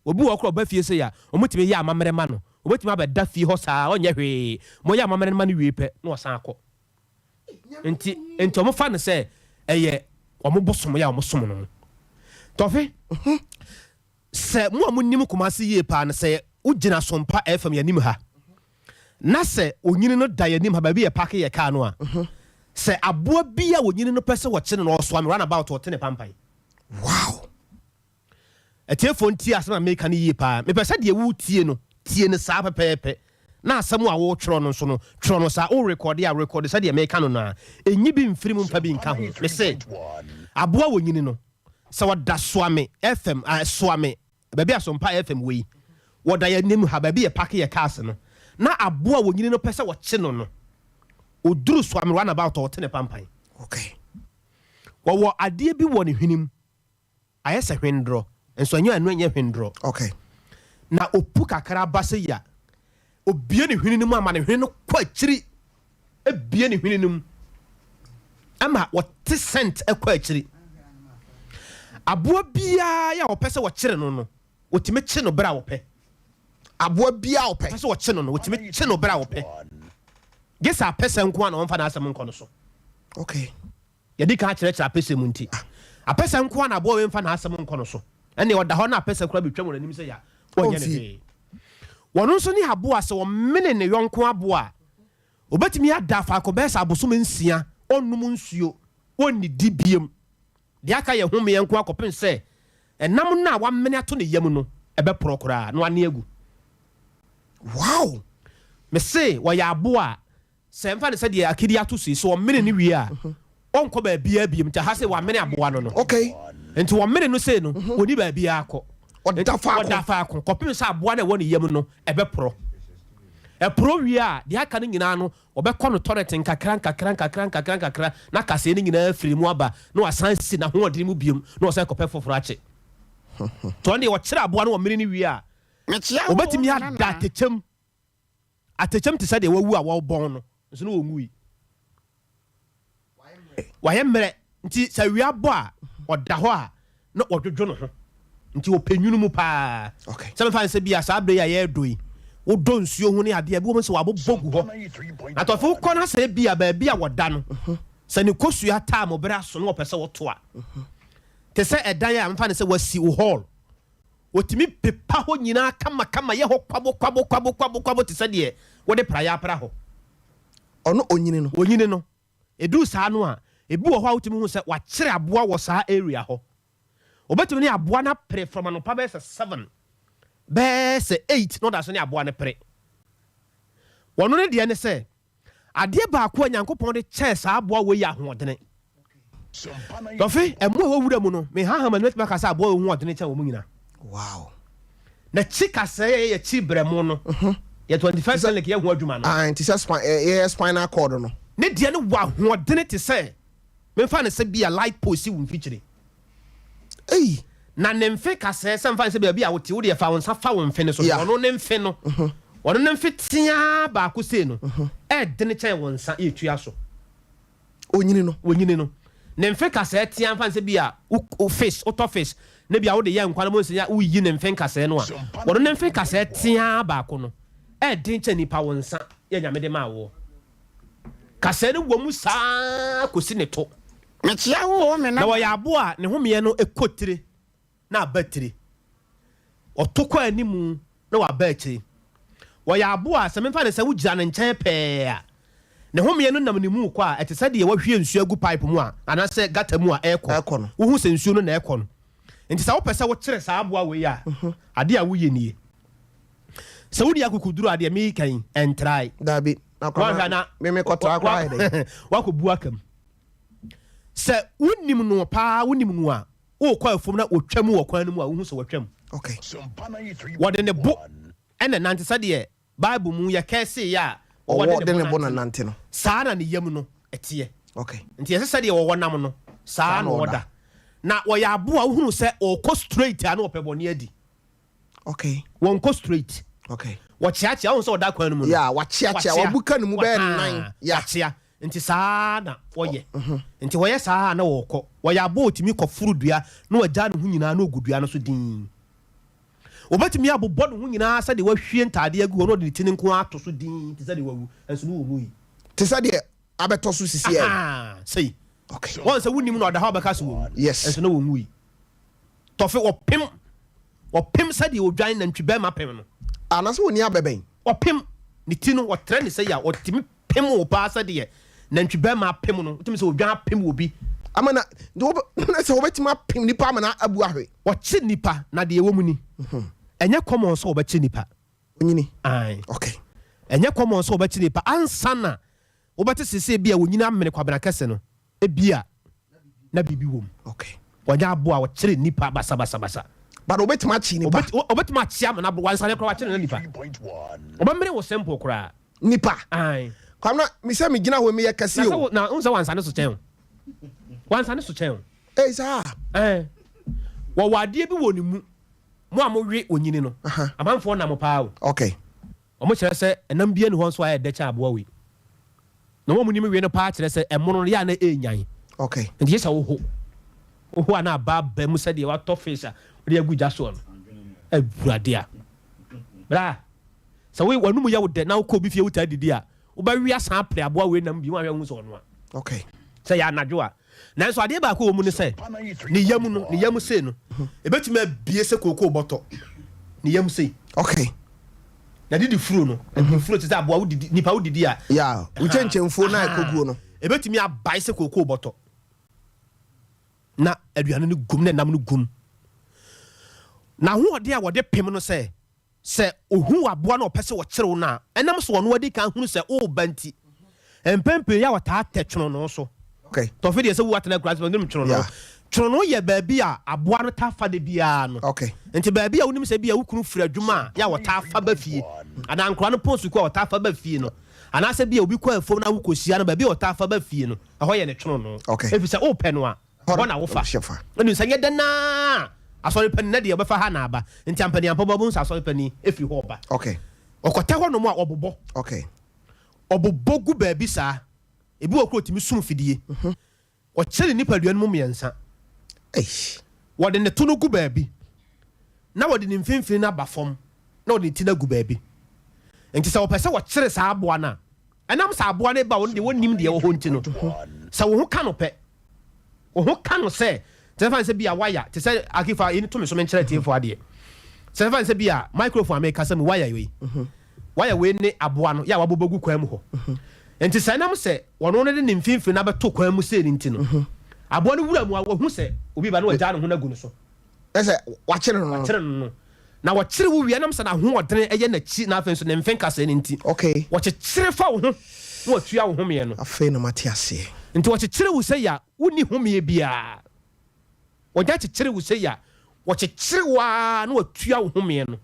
Obi wɔ hɔ koraa a ɔba fie sei a, wɔtumi yɛ amammerɛ ma no. Ɔbɛtumi abɛda fie hɔ saa, ɔnyɛ hwee. Wɔyɛ amammerɛ no ma no wie pɛ, na ɔsan akɔ. Nti, nti wɔfa no sɛ ɛyɛ wɔn bosom yɛ a wɔsom no. Tɔfe, sɛ mo a monim Kumasi yie paa no, sɛ wogyina Sompa FM yɛn anim ha, na sɛ onyini no da yɛn anim ha, baabi yɛ paake yɛ kaa no a, sɛ aboa bi a onyini no pɛ sɛ wɔkye no na ɔsoa me runabout, ɔte ne pampan. Wow! Atiefoɔ ntie asɛm a mereka no yie paa. Mepɛ sɛ deɛ woretie no, tie no saa pɛpɛɛpɛ, na asɛm a woretwerɛ no nso no, twerɛ no saa. Worekɔde a, rekɔde sɛdeɛ mereka no no ara. Nyi bi mfiri mu mfa bi nka ho. Mese, aboa a wɔnyini no, sɛ ɔda Soame FM, ah, Soame, baabi a Sompa FM wɔ yi, wɔda yɛn anim ha, baabi yɛpake yɛn cars no, na aboa a wɔnyini no pɛ sɛ wɔkye no no, ɔduru Soame runabout a, ɔte ne pampan. Okay. Wɔwɔ adeɛ bi wɔ ne hwene mu. Ayɛ sɛ hwendorɔ, nso ɛnyɛ ɛno nyɛ hwendorɔ. Okay. Na opu kakra ba sɛ yi a, obue ne hwene no mu ama ne hwene no kɔ akyiri. Ebue ne hwene no mu ama wɔte scent kɔ akyiri. Aboa biara yɛ a wɔpɛ sɛ wɔkyere no no, wɔtumi kye no berɛ a wɔpɛ. Aboa biara a wɔpɛ. Wɔpɛ sɛ wɔkye no no, wɔtumi kye no berɛ a wɔpɛ. Gye sɛ apɛsɛ nko ara na wɔmfa n'asɛm nkɔ no so. Okay. Yɛadi kan akyerɛkyerɛ apɛsɛ mu nti, apɛsɛ nko ara na aboa wei mfa n'asɛm nkɔ no so. Ɛnneɛ ɔda hɔ na apɛsɛ koraa bɛtwam wɔ n'anim sɛ ya, ɔnyɛ no hwee. Wɔno nso ne aboa a sɛ ɔmene ne yɔnko aboa a, ɔbɛtumi ada faako bɛyɛ sɛ abosome nsia, ɔnnom nsuo, ɔnnidi biom. Deɛ aka yɛ homeɛ nko ara kɔpem sɛ ɛnam no a wamene ato ne yam no bɛporɔ koraa na wane agu. Wow! Mese wɔyɛ aboa a Sɛ mfa no sɛ deɛ Akidi ato so yi, sɛ ɔmene no wie a, ɔnkɔ baabiara biom. Nti aha sei wamene aboa no no. Okay. Nti ɔmene no sei no, ɔnni baabiara kɔ. Ɔda faako. Ɔda faako kɔpem sɛ aboa no a ɛwɔ ne yam no ɛbɛporɔ. Ɛporɔ wie a, deɛ aka no nyinaa no, ɔbɛkɔ no tɔrɛt nkakra nkakra nkakra nkakra nkakra na kaseɛ no nyinaa afiri mu aba na wasan asi n'ahoɔden mu biom na ɔsan kɔpɛ foforɔ akye. Nti ɔno deɛ ɔkyere aboa no ɔmene no wie a, ɔbɛtumi ada atɛkyɛm. Atɛkyɛm te sɛ deɛ wawu a wɔrebɔn no, nso na ɔnwui. Wayɛ mmerɛ, nti sɛ awia bɔ a, ɔda hɔ a na ɔdwodwo ne ho. Nti ɔpɛ nwunu mu paa. Sɛ mefa no sɛ bi a saa berɛ yi a yɛredɔ yi, wodɔ nsuo ho ne adeɛ a, ebi wɔ mu sɛ wɔabobɔ gu hɔ. Na tɔfe wokɔ na sɛ bi a baabi a wɔda no, sɛ ne kosua taa mo berɛ aso na wɔpɛ sɛ wɔto a, te sɛ ɛdan a mefa no sɛ wɔasi wo hall, Wɔtumi pepa hɔ nyinaa kamakama, yɛ hɔ kwabo kwabo kwabo kwabo kwabo te sɛ deɛ wɔde praeɛ apra hɔ. Ɔno onyini no. Onyini no. Ɛduru saa no a, ebi wɔ hɔ a wotumi hu sɛ wɔakyere aboa wɔ saa area hɔ. Wɔbɛtumi ne aboa no apere from anɔpa bɛyɛ sɛ seven, bɛyɛ sɛ eight na ɔda so ne aboa no pere. Wɔno ne deɛ ne sɛ, Adeɛ baako a Nyankopɔn de kyɛɛ saa aboa wei yɛ ahoɔdene. Dɔfe, mmoa a ɛwɔ wura mu no, me hahama no mɛtumi aka sɛ aboa wei ho ɔdene kyɛn wɔn nyina. Wow. N'akyi kasɛɛ yɛ yɛkyi brɛmo no, yɛ 21st clinic yɛ ho adwuma no. Ah, nti sɛ spine, yɛyɛ spinal cord no. Ne deɛ no wɔ ahoɔdene te sɛ, memfa no sɛ bi a light pole si wo mfikyire. Ei! Na ne mfe kasɛɛ sɛ mfa no sɛ baabi a wote, wo deɛ fa wo nsa fa wo mfe no so hwɛ, ɔno ne mfe no, ɔno ne mfe teaa baako sei no, ɛɛdene kyɛn wo nsa yɛ tua so. Onyini no. Onyini no. Ne mfe kasɛɛ teaa mfa no sɛ bi a wo fish, wotɔ fish, na bi a wode yɛ nkwan na mohu sɛ woyi ne mfe nkasɛɛ no a, ɔno ne mfe kasɛɛ teaa baako no, ɛɛden kyɛn nipa wo nsa yɛ Nyame de maa woɔ. Kasɛɛ no wɔ mu saa kɔsi ne to. Mekyea wo o me Na nana. ɔyɛ aboa a ne homeɛ no kɔ tire na aba tire. Ɔto kɔ animu na waba akyire. Ɔyɛ aboa a sɛ memfa no sɛ wogyina ne nkyɛn pɛɛ a, ne homeɛ no nam ne mu rekɔ a, ɛte sɛ deɛ wɔahwie nsuo agu pipe mu a anaasɛ gutter mu a ɛrekɔ. Ɛrekɔ no. Wohu sɛ nsuo no na ɛrekɔ no. Nti sɛ wopɛ sɛ wokyere saa aboa wei a, adeɛ a woyɛ nie. Sɛ wonni akokoduru a, deɛ mereka yi, ɛntrae. Daabi. Na Woanhwɛ a na me mekɔtra koraa ayɛ dɛn? woakɔbu aka mu. Sɛ wonim no paa, wonim no a, wokɔ afuom na wɔtwam wɔ kwan no mu a, wohu sɛ watwam. Okay. Wɔde ne bo na ɛnante sɛdeɛ Bible mu yɛ kɛseeɛ a ɔwɔ de ne bo na nante no. Saa na ne yam no teɛ. Okay. Nti ɛsɛ sɛdeɛ wɔwɔ nam no, saa na ɔda. Na wɔyɛ aboa a wohunu sɛ ɔkɔ straight a na ɔpɛ bɔne adi. Okay. Wɔnkɔ straight. Okay. Wɔkyeakyea, wohu sɛ ɔda kwan no mu no. Yeah, wakyeakyea, wabuka ne mu bɛyɛ nan. Yeah. Wakyea. Nti saa na wɔyɛ. Nti wɔyɛ saa a na wɔkɔ. Wɔyɛ aboa a ɔtumi kɔforo dua na wagyaa ne ho nyinaa na ɔgu dua no so dinn. Wɔbɛtumi abobɔ ne ho nyinaa sɛdeɛ wahwie ntaadeɛ agu hɔ na ɔde ne ti no nko ara ato so dinn te sɛ deɛ wawu, nso no ɔnwui. Te sɛ deɛ abɛtɔ so sisi ɛ. Ahaa, sei. Okay. Wɔn sɛ wonim no ɔda hɔ a wɔbɛka sɛ wawu. Yes. Nso na wɔnwui. Tɔfe, wɔpem, wɔpem sɛdeɛ odwan nantwi bɛrima pem no. Anaasɛ wɔnni abɛbɛn. Wɔpem ne ti no, wɔtrɛ ne sɛ yi a, wɔtumi pem wo paa sɛdeɛ nantwi bɛrima apem no. Wotumi sɛ odwan apem obi. Ama na, nti wɔbɛ, na sɛ wɔbɛtumi apem nipa ama no abu ahwe. Wɔkye nipa, na deɛ ɛwɔ mu ni, ɛnyɛ common sɛ wɔbɛkye nipa. Onyini. Ae. Okay. Ɛnyɛ common sɛ wɔbɛkye nipa ansa na wobɛte sese bi a wɔnyini amene Kwabena kɛse no, ebia na biribi wɔ mu. Okay. Wɔnyɛ aboa a wɔkyere nipa basabasabasa. But wɔbɛtumi akye nipa. Wɔbɛtumi akye ama no wansane koraa wakyere no nipa. Wɔbɛmene wo simple koraa. Nipa. Ae. Kwabena, me sɛ megyina hɔ meyɛ kɛse o. Na sɛ wansane so kyɛn o. Wansane so kyɛn o. Ei saa. Ɛɛ. Wɔwɔ adeɛ bi wɔ ne mu. Mo a mowe onyini no, amanfoɔ nam paa o. Okay. Wɔn kyerɛ sɛ ɛnam biara nni hɔ nso a ɛyɛ dɛ kyɛn aboa wei. Na wɔn a wɔnim we no paa kyerɛ sɛ ɛmono no yɛ a na ɛrenyan. Okay. Nti gye sɛ woho. Woho a na aba aba mu sɛdeɛ watɔ fish a wode agu gya soɔ no. Awurade a. Bra, sɛ wo w'anum yɛ wo dɛ na wokɔ obi fie wotaa didi a, wobɛwe asan apere aboa wei nam bi, woanhwɛ wohu sɛ ɔnoa. Okay. Sɛ ɛyɛ anadwo a. Nanso adeɛ baako a ɛwɔ mu ne sɛ, ne yam no, ne yam sei no, ɛbɛtumi abue sɛ kookoo bɔtɔ. Ne yam sei. Okay. Na didi furo no, mm furo te sɛ aboa wodidi, nipa wodidi a. Yeah, nkyɛnkyɛnfuo na ɛkɔguo no. Ɛbɛtumi abae sɛ kookoo bɔtɔ. Na aduane no gum, na ɛnam no gum. Na ahoɔden a wɔde pem no sɛ, Sɛ ohu aboa na ɔpɛ sɛ ɔkyere wo no a, ɛnam sɛ ɔno adi kan hunu sɛ woreba nti, mpɛn pii yɛ a ɔtaa tɛ twenonoo so. Okay. Tɔfe deɛ sɛ wo atena akura sɛ ɔnim twenonoo. Yeah. Twenonoo yɛ baabi a aboa no taa fa da biara no. Okay. Nti baabi a wonim sɛ ebia wo kunu firi adwuma a, yɛ a ɔtaa fa ba fie, anaa nkwadaa no pɔn sukuu a ɔtaa fa ba fie no, anaasɛ ebia obi kɔ afuom na wokɔhyia no, baabi a ɔtaa fa ba fie no, ɛhɔ yɛ ne twenonoo. Okay. Ɛfiri sɛ wopɛ no a, Hɔ na wofa. Ɛnu sɛ nyɛ dɛn ara a, asɔre panin na deɛ ɔbɛfa ha na aba. Nti ampaniampa wobɛhu sɛ asɔre panin firi hɔ reba. Ɔkɔtɛ hɔ nom a, ɔbobɔ. Ɔbobɔ gu baabi saa. Ebi wɔ hɔ koraa ɔtumi sum fidie. Ɔkyɛ ne nipadua no mu mmiɛnsa. Wɔde ne to no gu baabi, na wɔde ne mfimfini no aba fam, na wɔde ne ti no agu baabi. Nti sɛ wɔpɛ sɛ wɔkyere saa aboa no a, ɛnam sɛ aboa no reba a wɔn deɛ wɔnnim deɛ ɛwɔ hɔ nti no, sɛ wo ho ka no pɛ, Wo ho ka no sɛ, te sɛ fa no sɛ bi a waya, te sɛ Akifa, yi to me so menkyerɛ atiefoɔ adeɛ. Sɛ fa no sɛ bi a microphone a mekasa mu, waya wei. Waya wei ne aboa no, yɛ a wabobɔ gu kwan mu hɔ. Nti sɛ ɛnam sɛ ɔno no de ne mfimfini no abɛto kwan mu sei no nti no, aboa no wura mu a, wahu sɛ obi ba na wagyaa ne ho no agu no so. Ɛsɛ wakyere no no. Wakyere no no. Na wɔkyere wo wie ɛnam sɛ n'ahoɔdene yɛ n'akyi na afei nso ne mfe nkasɛɛ no nti. Okay. Wɔkyekyere fa wo ho na wɔtua wo homeɛ no. Afei na mate aseɛ. Nti wɔkyekyere wo sei a, wonni homeɛ biara. Wɔnya kyekyere wo sei a, wɔkyekyere wo ara na wɔatua wo homeɛ no.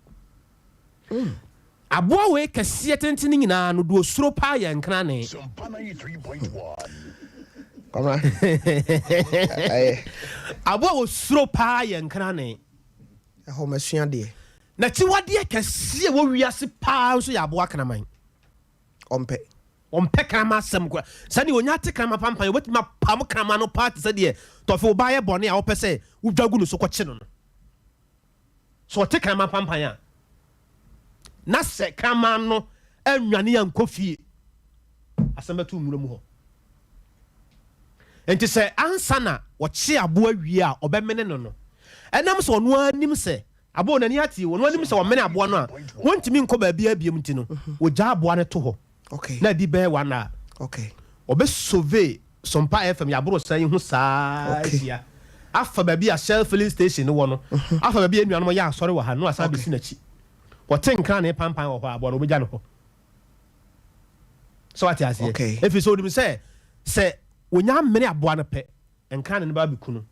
Aboa wei kɛseɛ tenten no nyinaa no, deɛ ɔsuro paa yɛ nkrane. Aboa a ɔsuro paa yɛ nkrane. Ɛhɔ masua deɛ. N'akyiwadeɛ kɛseɛ wɔ wiase paa nso yɛ aboa kraman. Ɔmpɛ. Ɔmpɛ kraman asɛm koraa. Sɛdeɛ ɔnya te kraman pampan, ɔbɛtumi apam kraman no paa te sɛ deɛ tɔfe wo ba yɛ bɔne a wopɛ sɛ wodwa gu no so kɔkye no no. Sɛ ɔte kraman pampan a, na sɛ kraman no annwane ankɔ fie, asɛm bɛto nwura mu hɔ. Enti sɛ ansa na wɔkye aboa wie a ɔbɛmene no no, ɛnam sɛ ɔno ara nim sɛ aboa no n'ani ate, ɔno ara nim sɛ ɔmene aboa no a, wɔntumi nkɔ baabiara biom nti no, wɔgya aboa no to hɔ. Na adi bɛyɛ one hour. Ɔbɛ survey Sompa FM yɛaboro san yi ho saa ahyia afa baabi a Shell filling station no wɔ no, afa baabi a yɛn nuanom yɛ asɔre wɔ ha no, na wasan abɛsi n'akyi. Wɔte nkrane pampan wɔ hɔ a, aboa no wɔbɛgya no hɔ. So wate aseɛ? Okay. Ɛfiri sɛ onim sɛ sɛ wɔnya amene aboa no pɛ, nkrane no bɛba bɛku no.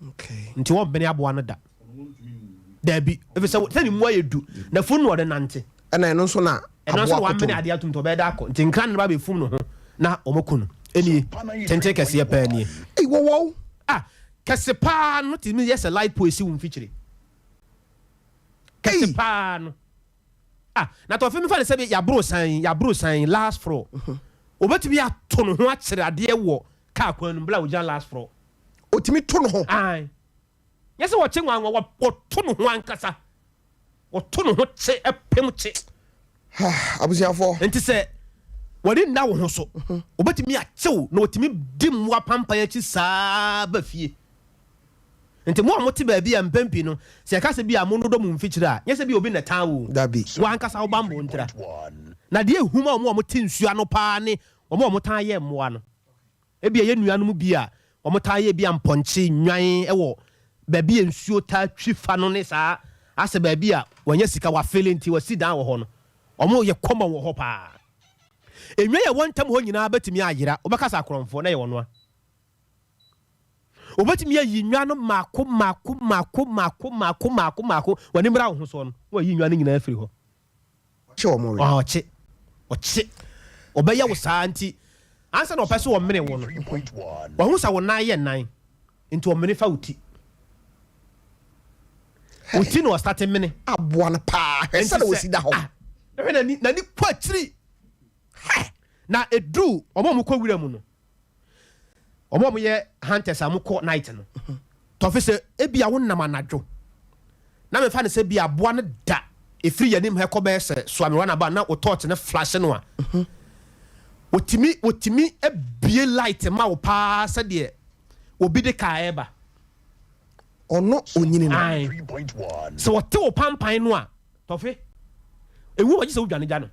Okay. Nti wɔmmene aboa no da. Daabi. Ɛfiri sɛ sɛ ne mu ayɛ du, na funu na ɔde nante. Ɛna ɛno nso na Ɛno nso na aboa koto wamene adeɛ atom nti ɔbɛyɛ da akɔ. Nti nkrane no ba bɛfum no ho na wɔaku no. Ɛnie, tenten kɛseɛ paa nie. Ei, wɔwɔw. Ah, kɛse paa no tumi yɛ sɛ light pole esi wo mfikyire. Kɛse paa no. Ah, na tɔfe mefa no sɛ bi yɛaboro san yi, yɛaboro san yi, last floor. Obetumi ato ne ho akyere adeɛ wɔ kaa kwan no mu bere a ogyina last floor. Otumi to ne ho. Ae. Nyɛ sɛ wɔkye nwanwa, wɔto ne ho ankasa. Wɔto ne ho kye, pem kye. Abusuafoɔ. Nti sɛ w'ani nna wo ho so, obetumi akye wo na otumi di mmoa pampan akyi saa ba fie. Nti mo a mote baabi a mpɛn pii no, sɛ yɛka sɛ bi a monnodɔ mo mfikyiri a, nyɛ sɛ bi a obi na ɛtan wo o. Dabi. Wo ankasa wo bammɔ ntira. Na deɛ ehu ma wɔn a wɔte nsuo ano paa ne wɔn a wɔtaa yɛ mmoa no. Ebia yɛn nuanom bi a wɔtaa yɛ ebia mpɔnkye, nnwan wɔ baabi a nsuo taa twi fa no ne saa asɛ baabi a wɔanya sika, wɔafeele nti wɔasi dan wɔ hɔ no, wɔyɛ common wɔ hɔ paa. Nnwan a ɛwɔ ntam hɔ nyinaa bɛtumi ayera, wobɛka sɛ akorɔmfoɔ na ɛyɛ wɔn a. Wɔbɛtumi ayi nnwan no mmaako mmaako mmaako mmaako mmaako mmaako mmaako, w'ani mmra wo ho soɔ no, na wɔayi nnwan no nyinaa afiri hɔ. Ɔkye wɔn we. Ah, ɔkye. Ɔkye. Ɔbɛyɛ wo saa nti, ansa na ɔpɛ sɛ ɔmene wo no, wahu sɛ wo nan yɛ nan, nti ɔmene fa wo ti. Wo ti na ɔstate mene. Aboa no paa, hwɛ sɛdeɛ ɔsi da hɔ. Ah, hwɛ n'ani, n'ani kɔ akyiri. Hɛ! Na ɛduru wɔn a wɔkɔ wura mu no, Wɔn a wɔyɛ hunters a wɔkɔ night no, tɔfe sɛ ebia wonam anadwo na mefa no sɛ bi aboa no da efiri yɛn anim ha kɔ bɛyɛ sɛ Suame runabout na wo torch no flash no a, wɔtumi wɔtumi abie light ma wo paa sɛdeɛ obi de kaa ɛreba. Ɔno onyini no. Ae. Sɛ wɔte wo pampan no a, Tɔfe, ewu hɔ gye sɛ wodwane gya no.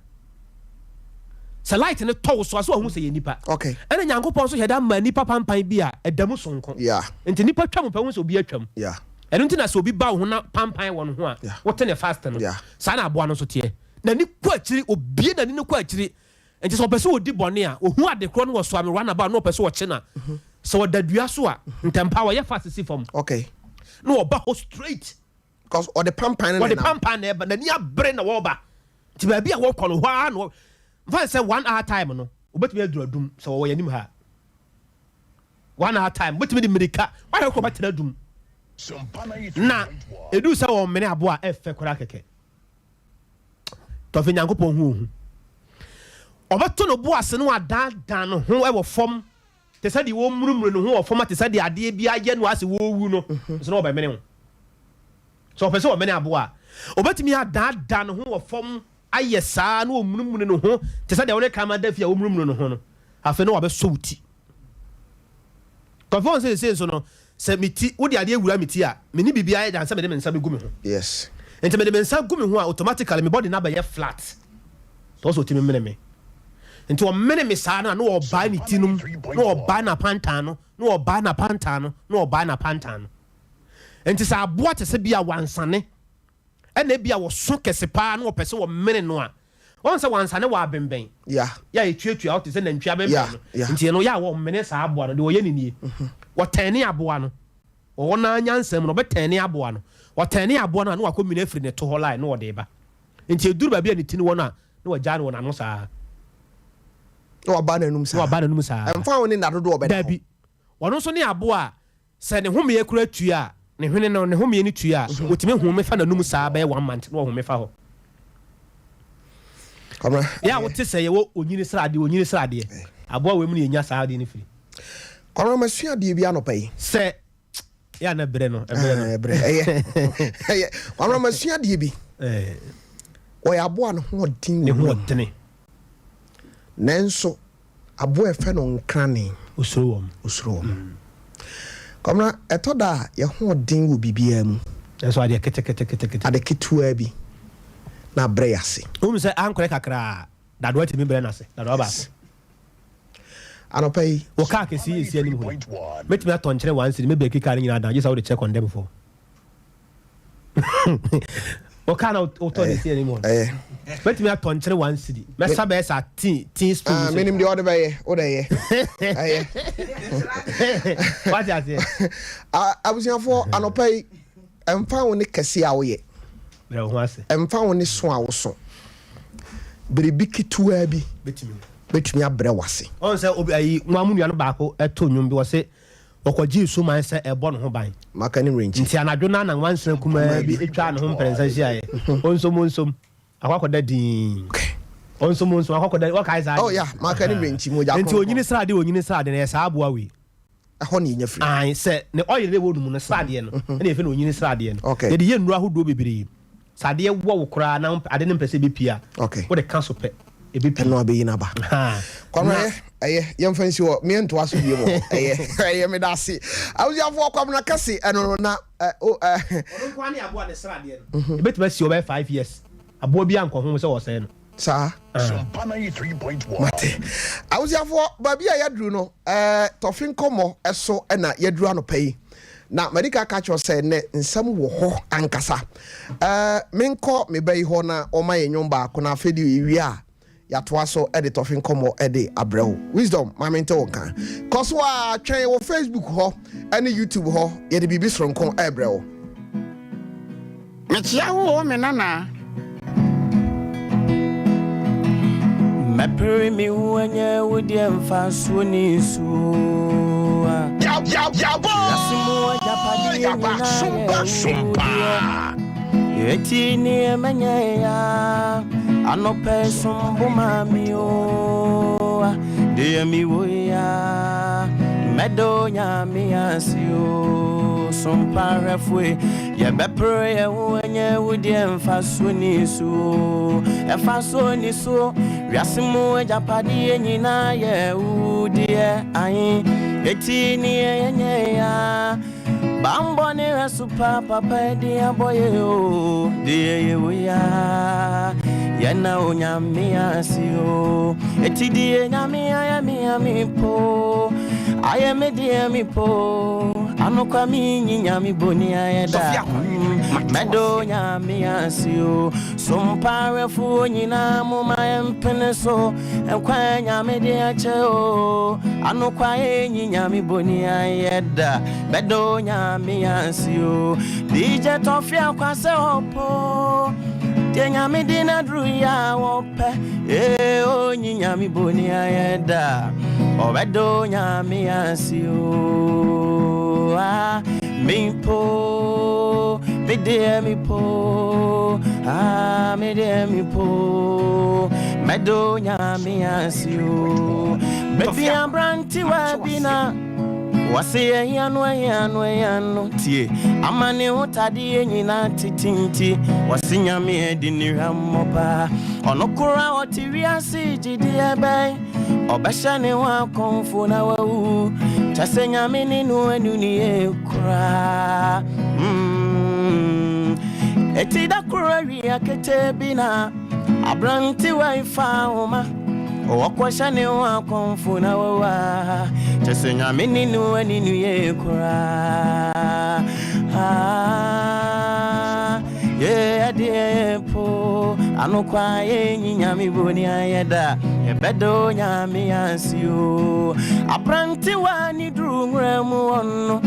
Sɛ light no tɔ wo so a, so wahu sɛ yɛ nipa. Okay. Ɛna Nyankopɔn nso hyɛ da ma nipa pampan bi a ɛda mu sonko. Yeah. Nti nipa twa mu pɛ wohu sɛ obi atwam. Yeah. Ɛno nti na sɛ obi ba wo ho na pampan wɔ ne ho a, Yeah. wote ne fast no. Yeah. Saa na aboa no nso teɛ. N'ani kɔ akyiri, obue n'ani no kɔ akyiri. Nti sɛ ɔpɛ sɛ ɔdi bɔne a, ɔhu ade korɔ no wɔ so a, me run about na ɔpɛ sɛ ɔkye no a, sɛ ɔda dua so a, ntɛmpa ɔyɛ fast si fam. Okay. Na ɔba hɔ straight. Because ɔde pampan no na Wɔde ɛnam. pampan na ɛba, n'ani abere na wɔreba. Nti baabi a wɔkɔ no, hɔ ara na wɔ, mfa no sɛ one hour time no, wɔbɛtumi aduru adum sɛ wɔwɔ yɛn anim ha a. One hour time, wɔbɛtumi de mmirika, wɔahwɛ kɔ bɛtena adum. Na ɛduru sɛ wɔmene aboa a, ɛfɛ koraa kɛkɛ. Tɔfe Nyankopɔn ho ohu. Ɔbɛto no bo ase na wadaadaa ne ho wɔ fam te sɛ deɛ wɔmurumuru ne ho wɔ fam te sɛ deɛ adeɛ bi ayɛ no asɛ wɔrewu no, nso na wɔbɛmene wo. Sɛ ɔpɛ sɛ ɔmene aboa a, ɔbɛtumi adaadaa ne ho wɔ fam ayɛ saa na ɔmunumunu ne ho te sɛ deɛ wo ne kraman da fie a wɔmunumunu ne ho no. Afei na wabɛsɔ wo ti. Kɔfɛ wɔn sɛ sɛ nso no, sɛ me ti, wode adeɛ wura me ti a, me ne biribi ayɛ dan sɛ mede me nsa bɛgu me ho. Yes. Nti mede me nsa gu me ho a, automatically me body no abɛyɛ flat. Sɛ ɔsɛ ɔtumi mene me. Nti ɔmene me saa no a, na ɔbae ne ti no mu, na ɔbae n'apantan no, na ɔbae n'apantan no, na ɔbae n'apantan no. Nti sɛ aboa te sɛ bi a wansane, ɛna ebi a wɔso kɛse paa na wɔpɛ sɛ wɔmene no a, wɔn sɛ wansane wɔ abɛnbɛn. Yeah. Yɛ a etuatua hɔ te sɛ nantwi abɛnbɛn Yeah, no. yeah. Nti ɛno yɛ a wɔmene saa aboa no, deɛ wɔyɛ ne nie. Wɔtɛne aboa no. Wɔwɔ no ara nyansa mu no, wɔbɛtɛne aboa no. Wɔtɛne aboa no a, na wakɔmene afiri ne to hɔ line na wɔde ba. Nti eduru baabi a ne ti no wɔ no a, na wagyaa no wɔ n'ano saa. Na waba n'anum saa. Na waba n'anum saa. Ɛmfa ho ne nna dodoɔ ɔbɛda hɔ. Dabi. Ɔno nso ne aboa a, sɛ ne homeɛ koraa tue a, ne hwene no, ne homeɛ no tue a, ɔtumi home fa n'anum saa bɛyɛ one month na wahome fa hɔ. Kwabena. Yɛ a wote sɛ yɛwɔ onyini sradeɛ, onyini sradeɛ. Aboa wei mu na yɛnya saa adeɛ no firi. Kwabena, masua adeɛ bi anɔpa yi. Sɛ yɛ a na ɛbrɛ no, ɛbrɛ no. Ɛbrɛ, ɛyɛ, ɛyɛ. Kwabena, masua adeɛ bi. Ɔyɛ aboa a ne ho ɔden Ne wɔ ho wuram. ɔdene. Nanso aboa a ɛfɛ no nkrane. Osuro wɔn. Osuro wɔn. Kwabena, ɛtɔ da a yɛn ho ɔden wɔ biribiara mu. Nanso adeɛ keteketekete. Ade ketewa bi na abrɛ yɛn ase. Wohu sɛ ankorɛ kakra a, dadoa tumi brɛ no ase, dadoa baako. Anɔpa yi. Wɔ kaa kɛse yi esi anim hɔ yi, mɛtumi atɔ nkyene one cedi, mɛ breki kaa no nyinaa down, gye sɛ wode kyerɛ condemn foɔ. Wɔ kaa na wotɔ ne si anim hɔ no, mɛtumi atɔ nkyene one cedi, mɛsa bɛyɛ saa tea tea spoon. Ah, menim deɛ ɔde bɛyɛ, wode yɛ. Ɛyɛ. Wate aseɛ? Abusuafoɔ, anɔpa yi, ɛmfa wo ne kɛse a woyɛ. Brɛ wo ho ase. Ɛmfa wo ne so a woso. Biribi ketewaa bi. Bɛtumi. Bɛtumi abrɛ wo ase. Ɔn sɛ obi ayi mo amu nua no baako ɛto nnwom bi wɔse wɔkɔgyee suman sɛ ɛbɔ ne ho ban. Maka ne werɛ nkyi. Nti anadwo no a na nwansena kumaa bi twaa ne ho mprɛnsa hyiaeɛ. Onsom onsom, akɔ akɔda dinn. Okay. Ɔnso mo nso akɔkɔda wɔkae saa. Oh yeah, maka ne mmerɛ mogya kronkron. Nti onyini sradeɛ onyini sradeɛ no ɛyɛ saa aboa wei. Ɛhɔ na yɛnya firi. Ae, sɛ ne oil no ɛwɔ no mu no sradeɛ no ɛna yɛfrɛ no onyini sradeɛ no. Okay. Yɛde yɛ nnuro ahodoɔ bebree. Sɛ adeɛ wɔ wo koraa na ade no mpɛ sɛ ɛbɛpue a, Okay. wode ka so pɛ, ɛbɛpue. Ɛno abɛyi no aba. Ahaa. Kwabena Na ɛyɛ, ɛyɛ, yɛmfa nsi hɔ, meɛntoa so bio mɔ. Ɛyɛ, ɛyɛ, meda ase. Abusuafoɔ, Kwabena Kɛse ɛno no na ɛ, o, ɛ. Ɔno nko ara ne aboa a ne sradeɛ no, ɛbɛtumi asi hɔ bɛyɛ 5 years. Aboa biara nkɔ ho sɛ ɔresɛe no. Saa. Mate. Abusuafoɔ, baabi a yɛaduru no, ɛɛ, tɔfe nkɔmmɔ so na yɛaduru anɔpa yi. Na madi kan aka akyerɛ wo sɛ nnɛ nsɛm wɔ hɔ ankasa. Ɛɛ, menkɔ me ba yi hɔ na ɔma yɛn nnwom baako na afei deɛ yɛwie a, yɛatoa so de tɔfe nkɔmmɔ de abrɛ wo. Wisdom, ma mente wo nka. Kɔ so ara twɛn wɔ Facebook hɔ ne YouTube hɔ, yɛde biribi soronko rebrɛ wo. Mekyea wo o me nana. Mɛpere me ho anya wo deɛ mfasoɔ ni so a. Wiase mu agyapadeɛ nyinaa yɛ wo deɛ. Eti neɛ mɛnyɛ ya anɔpɛ som bo ma me o a. Deɛ mewɔ ya mɛdɔ Nyame ase o. Sompa hwɛfoe. Yɛbɛpere yɛn ho anya wo deɛ mfasoɔ nni so o, mfasoɔ nni so. Wiase mu agyapadeɛ nyinaa yɛ wo deɛ ahe, eti neɛ yɛnyɛ ya. Bammɔ ne hwɛso pa papa de abɔ yɛ o, deɛ yɛwɔ ya. Yɛna Onyame ase o, eti deɛ Nyame ayɛ me a me po, ayɛ me deɛ me po. Anokwa me nyi Nyame boni ayɛ da. Mɛdo Nyame ase o. Sompa awɛfoɔ nyinaa mo ma yɛmpene so. Nkwa Nyame de akyɛ o. Anokwa yɛnyi Nyame boni ayɛ da. Mɛdo Nyame ase o. DJ Tɔfe akwa sɛ ɔpo. Deɛ Nyame de no aduru yɛ a wɔpɛ. Ee onyi Nyame boni ayɛ da. Ɔbɛdo Nyame ase o. Ah, me po, me deɛ me po. Ah, me deɛ me po. Mɛdo Nyame ase o. Baby abrantewa bi na. Wɔse ɛhia no ɛhia no ɛhia no tie amane ho tadeɛ nyinaa tete nti wɔse Nyame adi ne hwammɔ paa ɔno koro a ɔte wiase gyidie bɛn ɔbɛhyɛ ne ho akɔmfo na wawu kyɛ sɛ Nyame ne no anu ne yie koraa mm. Eti da koro awia ketee bi na Aberantewa yi fa ahoma wɔkɔhyɛ ne ho akɔmfo na wawu a kyɛ sɛ Nyame ne no ani no yie koraa ah, yɛ ɛdeɛ po anokwa yɛnyi Nyame boni ayɛ da yɛbɛdɔ Nyame ase o aberantewa ne duru nwura mu ɔno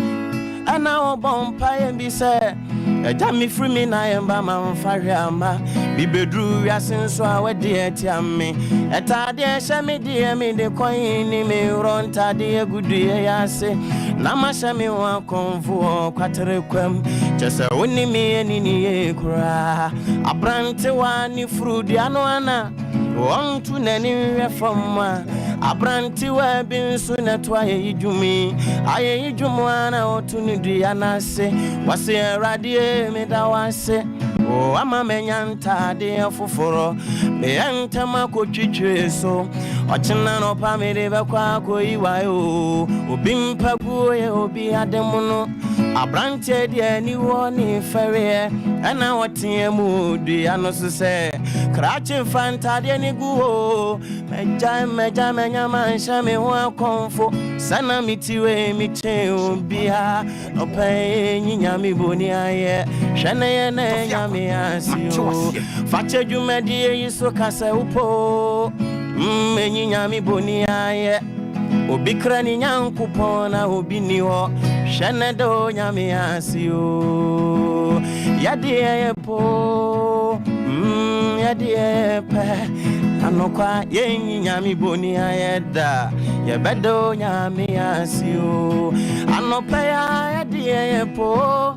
ɛna ɔbɔ mpaeɛ bi sɛ Agya me firi me na yɛn ba ma mfa hwɛ ama bi bɛduru wiase nso a wadi atia me ɛtaadeɛ hyɛ me deɛ me de kɔn ne me worɔ ntaadeɛ gu dua yi ase na mahyɛ me ho akɔmfoɔ kwatere kwam kyɛ sɛ wo ne me ani ne yie koraa aberantewa ne furu dua no ana Ɔnto n'ani nhwɛ fam a aberantewa bi nso na ɛto ayeyi dwom yi. Ayeyi dwom a na ɔto no dua no ase. Wɔse, Awurade e, meda wo ase. O, ama manya ntaadeɛ foforɔ. Meyɛ ntɛm akɔtwitwiri so. Ɔkyena anɔpa mede bɛkɔ akɔyi wae o. Obi mpaguo yɛ obi ademono. Aberanteɛ deɛ aniwɔ ne fɛreɛ ɛna ɔteɛ mu dua no so sɛ krakye fa ntadeɛ ne gu hɔ mɛgyae mɛgyae mɛnya manhyɛ me ho akɔmfo sɛ na me ti wei mekyɛn obia ɔpɛ nyi nyame boni ayɛ hwɛ ne yɛ na nyame ase o fakyɛ dwumadie yi so ka sɛ wopɔ mm, enyi nyame boni ayɛ obi kra ne Nyankopɔn na obi ni hɔ hwɛ ne dɔ Nyame ase o yɛde yɛ po yɛde yɛ pɛ anokwa yɛnyi Nyame boni ayɛ da yɛbɛdɔ Nyame ase o anɔpɛ ya yɛde yɛ po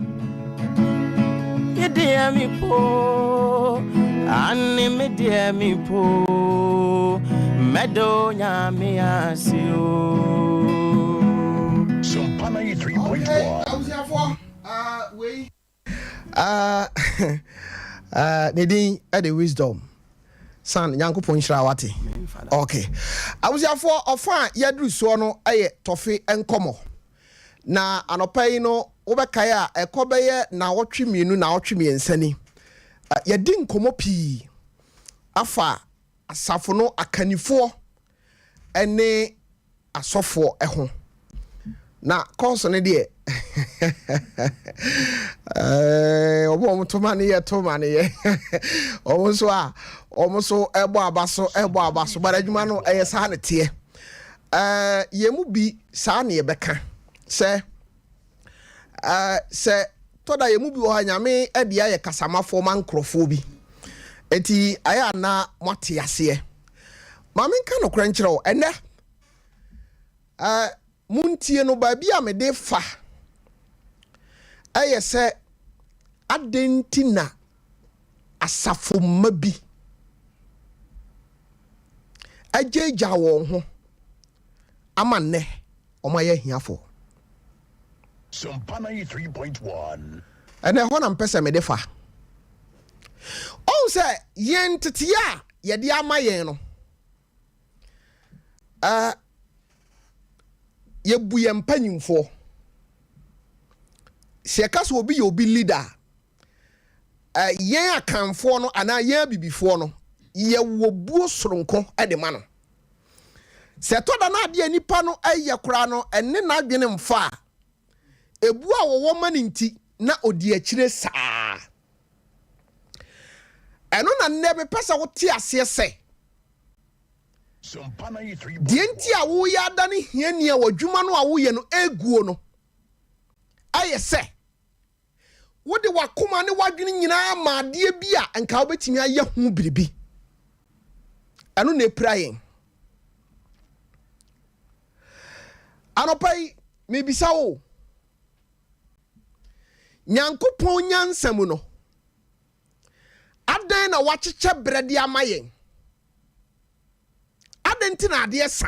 yɛde yɛ mi po. Ane me deɛ me po mɛda Onyame ase o. Sompa 93.1. Okay, abusuafoɔ, uh, wei uh, uh, ne din de Wisdom San. Nyankopɔn nhyira wate. Okay, abusuafoɔ, ɔfa a yɛaduru soɔ no yɛ tɔfe nkɔmmɔ. Na anɔpa yi no, wobɛkae a, ɛkɔ bɛyɛ naawɔtwe mmienu, naawɔtwe mmiɛnsa ni, yɛdi nkɔmmɔ pii afa asafo no akannifoɔ ne asɔfoɔ ho. Na kɔɔso no deɛ, wɔn a wɔto ma no yɛ to ma no yɛ, wɔn nso a wɔn nso ɛbɔ aba so ɛbɔ aba so, but adwuma no ɛyɛ saa ne teɛ. Yɛn mu bi saa ne yɛbɛka sɛ sɛ tɔda yɛn mu bi wɔ hɔ a, Nyame de ayɛ kasamafoɔ ma nkurɔfoɔ bi, eti ayɛ ana moate aseɛ. Maame, nka nokorɛ nkyerɛ wo ɛnɛ, montie no, baabi a mede fa ɛyɛ sɛ adɛn nti na asafo mma bi agyaagyaa wɔn ho ama nnɛ wɔn ayɛ ahiafoɔ? Sompa 93.1. Ɛnɛ ɛhɔ na mpɛ sɛ mede fa. Ɔhu sɛ yɛn teteɛ a yɛde ama yɛn no, yɛbu yɛn mpanyimfoɔ. Sɛ yɛka sɛ obi yɛ obi leader a, yɛn Akanfoɔ no anaa yɛn Abibifoɔ no, yɛwɔ buo soronko de ma no. Sɛ ɛtɔ da no, adeɛ a nipa no ɛyɛ koraa no ɛne n'adwene mfa a, ebu a wɔwɔ ma no nti na odi akyire saa. Ɛno na nnɛ mepɛ sɛ wote aseɛ sɛ Sompa deɛ nti a woyɛ ada ne hiani a w'adwuma no a woyɛ no eguo no ɛyɛ sɛ wode w'akoma ne w'adwene nyinaa ma adeɛ bi a nka wobɛtumi ayɛ ho biribi. Ɛno na epira yɛn. Anɔpa yi mebisa wo, Nyankopɔn nyansa mu no, adɛn na wakyekyɛ berɛ de ama yɛn? Adɛn nti na adeɛ sa?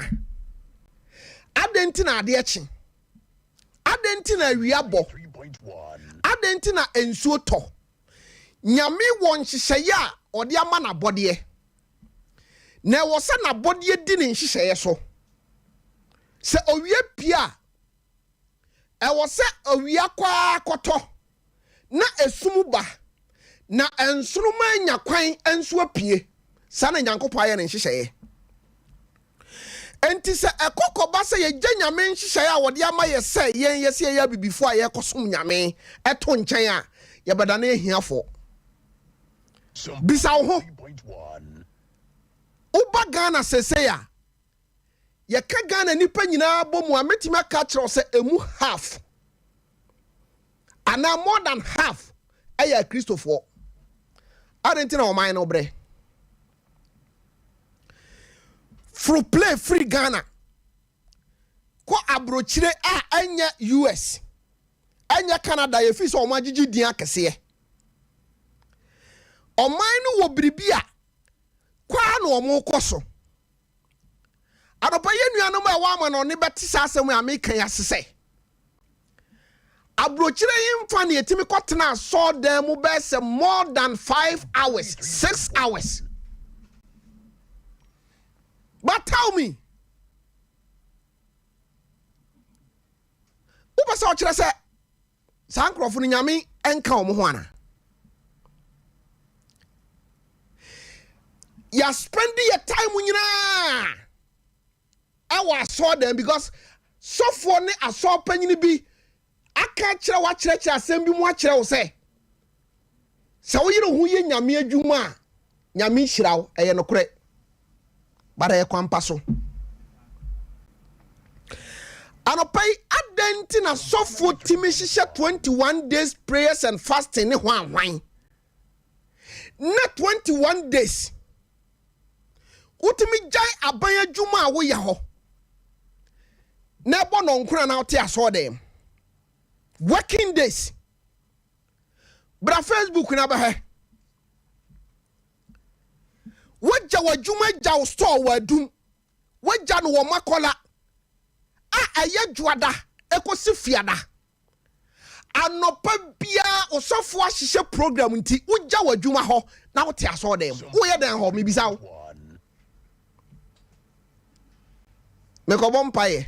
Adɛn nti na adeɛ kye? Adɛn nti na awia bɔ? Adɛn nti na nsuo tɔ? Nyame wɔ nhyehyɛeɛ a ɔde ama n'abɔdeɛ, na ɛwɔ sɛ n'abɔdeɛ di ne nhyehyɛeɛ so. Sɛ owia pie a, ɛwɔ sɛ owia kɔ ara kɔtɔ na esum ba na nsoroma anya kwan nso apue. Saa na Nyankopɔn ayɛ ne nhyehyɛeɛ. Enti sɛ ɛkɔ kɔba sɛ yɛgya Nyame nhyehyɛeɛ a wɔde ama yɛ sɛ yɛn yɛsɛ yɛyɛ abibifoɔ a yɛrekɔsom Nyame ɛto nkyɛn a, yɛbɛdane ahiafoɔ. Bisa wo ho, woba Ghana seesei a, yɛka Ghana nipa nyinaa bɔ mu a, mɛtumi aka akyerɛ wo sɛ emu half anaa more than half ɛyɛ Akristofoɔ. Adɛn nti na ɔman no brɛ? Foro plane firi Ghana kɔ aburokyire a ɛnyɛ US, ɛnyɛ Canada, yɛfiri sɛ ɔmo agyegye din akɛseɛ. Ɔman no wɔ biribi a kwaa na ɔmo kɔ so. Anɔpa, yɛn nuanom a ɛwɔ ama na ɔne bɛte saa asɛm a meka yi ase sɛ aburokyire yi mfa ne yɛtumi kɔtena asɔɔdan mu bɛyɛ sɛ more than 5 hours, 6 hours. But tell me, wopɛ sɛ ɔkyerɛ sɛ saa nkurɔfo no, Nyame nka wɔn ho ana? Yɛaspend yɛ time nyinaa ɛwɔ asɔɔdan because sɔfoɔ ne asɔɔ panyini bi aka kyerɛ wo, akyerɛkyerɛ asɛm bi mu akyerɛ wo sɛ sɛ woyere wo ho yɛ Nyame adwuma a, Nyame hyira wo. Ɛyɛ nokorɛ, but ɛyɛ kwampa so. Anɔpa yi, adɛn nti na sɔfoɔ tumi hyehyɛ 21 days prayers and fasting ne hwanhwan na 21 days wotumi gyae aban adwuma a woyɛ hɔ na ɛbɔ nɔnkora na wote asɔɔdan working days? Bra Facebook na bɛhɛ. Woagya w'adwuma agya wo store wɔ Adum, woagya no wɔ Makola a ɛyɛ Dwoada ɛkɔsi Fiada. Anɔpa biara osɔfo ahyehyɛ program nti wogya w'adwuma hɔ na wote asɔɔdan mu. Woyɛ dɛn hɔ? Mebisa wo. Mekɔbɔ mpaeɛ.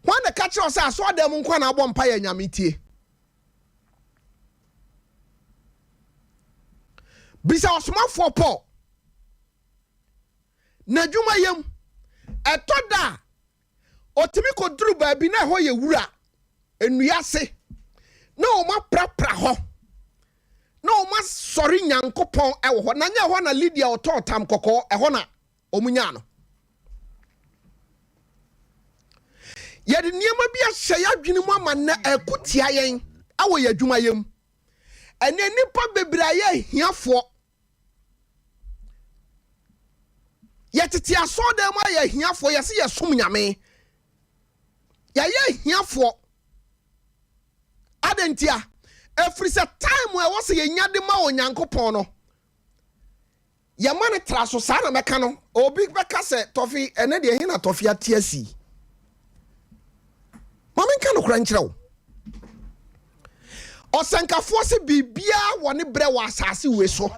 Hwan na ɛka kyerɛ wo sɛ asɔɔdan mu nko na abɔ mpaeɛ Nyame tie? Bisa ɔsomafoɔ Paul. N'adwuma yam, ɛtɔ da a Ɔtumi kɔduru baabi na ɛhɔ yɛ wura, nnua ase, na wɔaprapra hɔ, na wɔasɔre Nyankopɔn wɔ hɔ. Na nyɛ ɛhɔ na Lydia ɔtɔɔ tam kɔkɔɔ, ɛhɔ na wɔnyaa no. Yɛde nneɛma bi ahyɛ yɛn adwene mu ama nnɛ ɛko tia yɛn wɔ yɛn adwumayɛ mu. Ɛnnɛ nnipa bebree ayɛ ahiafoɔ. Yɛtete asɔɔdan mu ayɛ ahiafoɔ, yɛse yɛsom Nyame. Yɛayɛ ahiafoɔ. Adɛn ntia? Ɛfiri sɛ time a ɛwɔ sɛ yɛnya de ma Onyankopɔn no, yɛma no tra so. Saa na mɛka no. Obi bɛka sɛ, Tɔfe, ɛnɛ deɛ ɛhe na Tɔfe ate asi? Ma menka nokorɛ nkyerɛ wo. Ɔsɛnkafoɔ se biribiara wɔ ne berɛ wɔ asase wei so.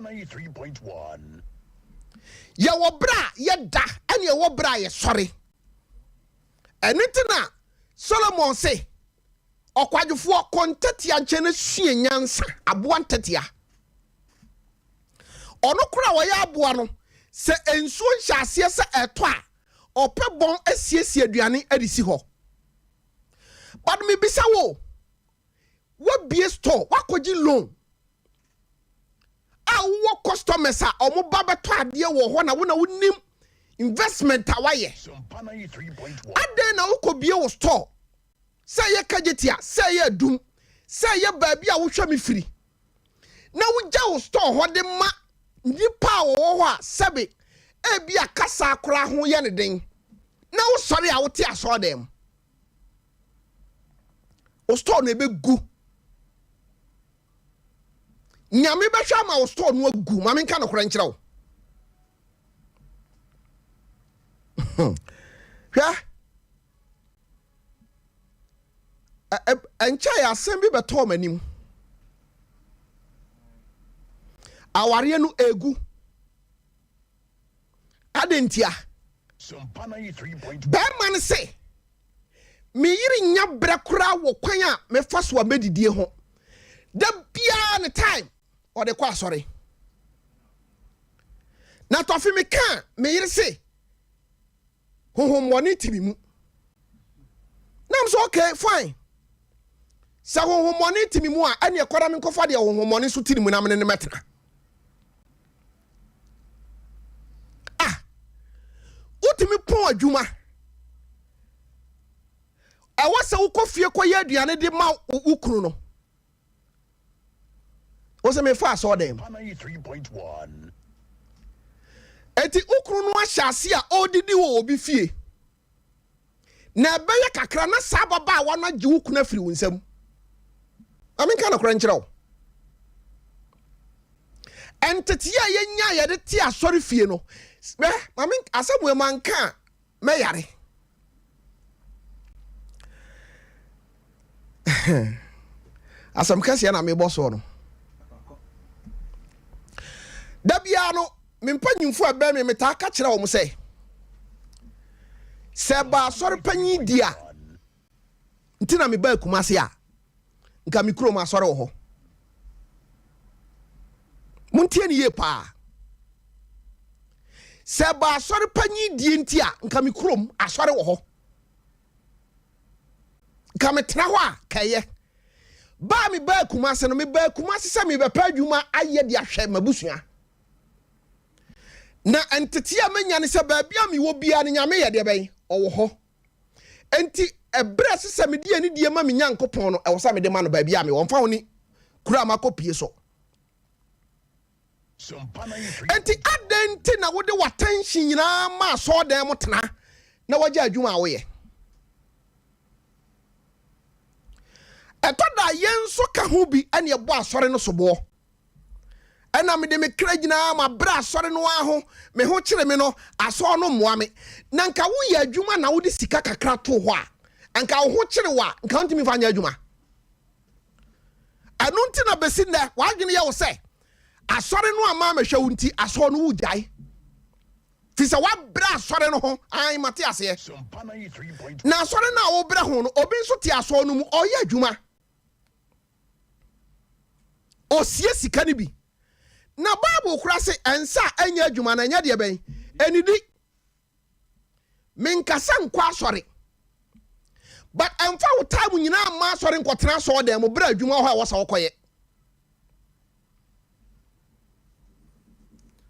Yɛwɔ berɛ a yɛda ɛne ɛwɔ berɛ a yɛsɔre. Ɛno nti na Solomon se, ɔkwadwofoɔ kɔ ntatia nkyɛn na sua nyansa, aboa ntatia. Ɔno koraa ɔyɛ aboa no, sɛ nsuo nhyɛ aseɛ sɛ ɛtɔ a, ɔpɛ bɔn asiesie aduane de si hɔ. But mebisa wo, woabie store, woakɔgye loan a wowɔ customers a wɔn ba bɛtɔ adeɛ wɔ hɔ na wo na wonim investment a woayɛ. Adɛn na wokɔbie wo store sɛ ɛyɛ Kagyetia, sɛ ɛyɛ Adum, sɛ ɛyɛ baabi a wohwɛ me firi na wogya wo store hɔ de ma nnipa a wɔwɔ hɔ a sɛbe ebia kasa koraa ho yɛ no den na wosɔre a wote asɔɔdan mu. Wo store no ɛbɛgu. Nyame bɛhwɛ ama wo store no agu. Ma menka nokorɛ nkyerɛ wo. Hwɛ. Ɛnkyɛe asɛm bi bɛtɔɔ m'anim. Awareɛ no egu. Adɛn ntia? Bɛrima no se, me yere nya berɛ koraa wɔ kwan a mefa so a mɛdidie ho. Da biara ne time ɔde kɔ asɔre. Na tɔfe meka me yere se, honhommɔne te me mu. Na m sɛ okay fine. Sɛ honhommɔne te me mu a, ɛne ɛkɔda me nkɔfa deɛ honhommɔne nso te ne mu na mene ne mɛtena. Ah, wotumi pɔn adwuma. Ɛwɔ sɛ wokɔ fie kɔyɛ aduane de ma wo kunu no. Wo sɛ mefa asɔɔdan mu. Eti wo kunu no ahyɛ ase a ɔredidi wɔ obi fie. Na ɛbɛyɛ kakra na saa ababaawa no agye wo kunu afiri wo nsam. Ma menka nokorɛ nkyerɛ wo. Nteteɛ a yɛnya a yɛde te asɔre fie no, bɛ, ma me asɛm wei manka a mɛyare. Asɛm kɛseɛ na mebɔ soɔ no. Da biara no, me mpanyimfo a ɛbɛn me metaa ka kyerɛ wɔn sɛ, sɛ ɛba asɔre panyin di a, nti na mebaa Kumasi a, nka me kurom asɔre wɔ hɔ. Montie ne yie paa. Sɛ ɛba asɔre panyin die nti a, nka me kurom asɔre wɔ hɔ. Nka metena hɔ a, kɛyɛ. Baa mebaa Kumasi no, mebaa Kumasi sɛ mebɛpɛ adwuma ayɛ de ahwɛ m'abusua. Na nteteɛ a manya ne sɛ baabi a mewɔ biara no Nyame yɛ deɛ bɛn? Ɔwɔ hɔ. Enti ɛberɛ a ɛsɛ sɛ mede anidie ma me Nyankopɔn no, ɛwɔ sɛ mede ma no baabi a mewɔ, mfa ho ne kuro a makɔpie so. Enti adɛn nti na wode w'attention nyinaa ma asɔɔdan mu tena na wagya adwuma a woyɛ? Ɛtɔ da a yɛn nso ka ho bi ɛne ɛbɔ asɔre no soboɔ. Ɛna mede me kra nyinaa mabrɛ asɔre no ara ho, me ho kyere me no, asɔre no mmoa me. Na nka woyɛ adwuma na wode sika kakra too hɔ a, nka wo ho kyere wo a, nka wontumi mfa nyɛ adwuma. Ɛno nti na bɛsi nnɛ, w'adwene yɛ wo sɛ, asɔre no amma ammɛhwɛ wo nti, asɔre no wogyae. Fi sɛ woabrɛ asɔre no ho, ae, mate aseɛ. Na asɔre no a wobrɛ ho no, obi nso te asɔre no mu, ɔyɛ adwuma. Ɔsie sika no bi. Na Bible kora se nsa a ɛnyɛ adwuma no ɛnyɛ deɛ bɛn? Ɛnidi. Menkasa nkɔ asɔre. But ɛmfa wo time nyinaa mma asɔre nkɔtena asɔre dan mu berɛ adwuma wɔ hɔ a ɛwɔ sɛ wokɔyɛ.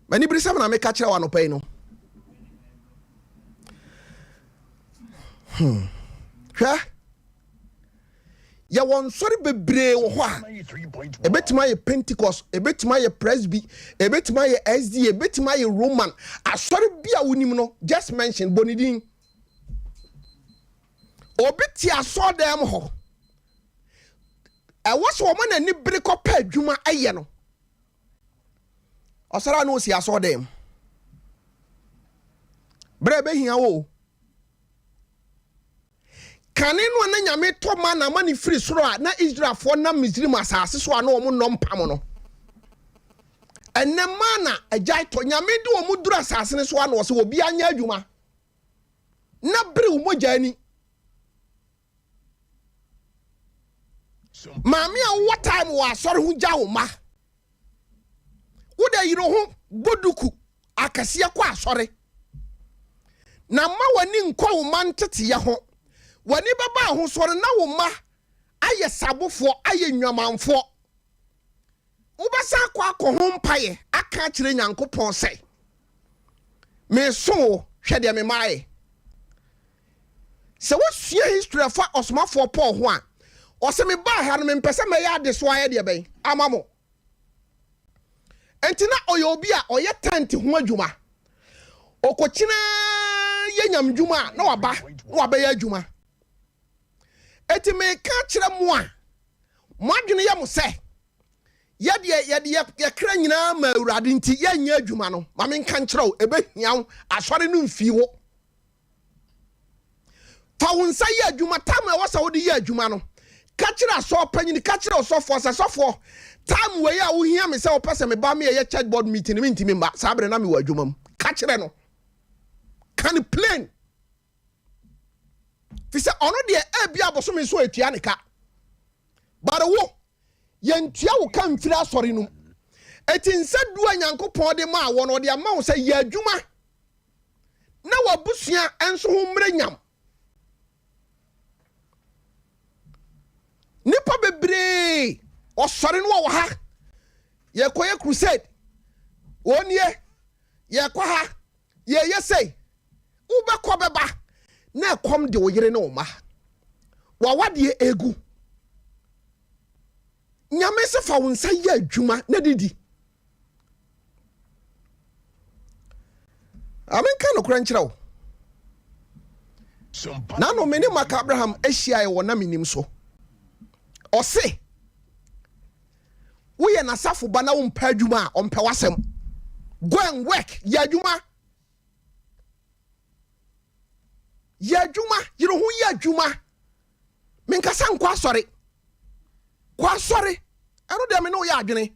M'aniberesɛm na meka kyerɛ wo anɔpa yi no. Hmm. Hwɛ, yɛwɔ nsɔre bebree wɔ hɔ a ebetumi ayɛ Pentecost, ebetumi ayɛ Presby, ebetumi ayɛ SDA, ebetumi ayɛ Roman. Asɔre bi a wonim no, just mention, bɔ ne din. Obi te asɔɔdan mu hɔ. Ɛwɔ sɛ wɔma n'ani bere kɔpɛ adwuma yɛ no. Ɔsɔre a na ɔsi asɔɔdan mu. Berɛ a ɛbɛhia wo o. Kane no a na Nyame tɔ mana ma no firi soro a na Israelfoɔ nam Misrim asase so a na wɔn nnɔ mpam no. Ɛnnɛ mana agyae tɔ. Nyame de wɔn duru asase no so a na ɔsɛ obiara nyɛ adwuma na bere wo mogya ani. Maame a wowɔ time wɔ asɔre ho gya wo mma. Wode yere ho bɔ duku akɛseɛ kɔ asɔre. Na mma w'ani nkɔ wo mma nteteyɛ ho. W'ani bɛba ahosoɔ no na wo mma ayɛ sabofoɔ, ayɛ nnwamanfoɔ. Wobɛsan akɔ akɔ ho mpaeɛ aka akyerɛ Nyankopɔn sɛ, Meresom wo, hwɛ deɛ me mma ayɛ. Sɛ wosua history ɛfa ɔsomafoɔ Paul ho a, ɔse mebaa ha no mempɛ sɛ mɛyɛ adesoa ayɛ deɛ bɛn ama mo. Enti na ɔyɛ obi a ɔyɛ tent ho adwuma. Ɔkɔkyina yɛ nyamdwuma a na waba na wabɛyɛ adwuma. Enti meka akyerɛ mo a mo adwene yɛ mo sɛ yɛdeɛ yɛde yɛ kra nyinaa ma Awurade nti yɛnyɛ adwuma no, ma menka nkyerɛ wo, ɛbɛhia wo, asɔre no mfii wo. Fa wo nsa yɛ adwuma, tam a ɛwɔ sɛ wode yɛ adwuma no, ka kyerɛ asɔr panyin, ka kyerɛ ɔsɔfoɔ sɛ, sɔfoɔ, tam wei a wohia me sɛ wopɛ sɛ meba me yɛyɛ church board meeting no, mentumi mma, saa bere na mewɔ adwuma mu. Ka kyerɛ no. Ka no plain. Fi sɛ ɔno deɛ ebi abosome nso etua ne ka. But wo, yɛntua wo ka mfiri asɔre no mu. Eti nsa du a Nyankopɔn de maa wɔ no, ɔde ama wo sɛ yɛ adwuma na w'abusua nso ho mmerɛ nyam. Nnipa bebree ɔsɔre no wɔ ha, yɛkɔyɛ crusade, wɔnie, yɛkɔ ha, yɛyɛ sei, wobɛkɔ bɛba na ɛkɔm de wo yere ne wo mma, w'awadeɛ egu. Nyame se fa wo nsa yɛ adwuma na didi. Amenka nokorɛ nkyerɛ wo. Nano me ne Maka Abraham ahyiaeɛ wɔ na menim so. Ɔse woyɛ n'asafo ba na wompɛ adwuma a ɔmpɛ w'asɛm. Go and work, yɛ adwuma. Yɛ adwuma, yere ho yɛ adwuma. Menkasa nkɔ asɔre. Kɔ asɔre. Ɛno deɛ me ne wo yɛ adwene.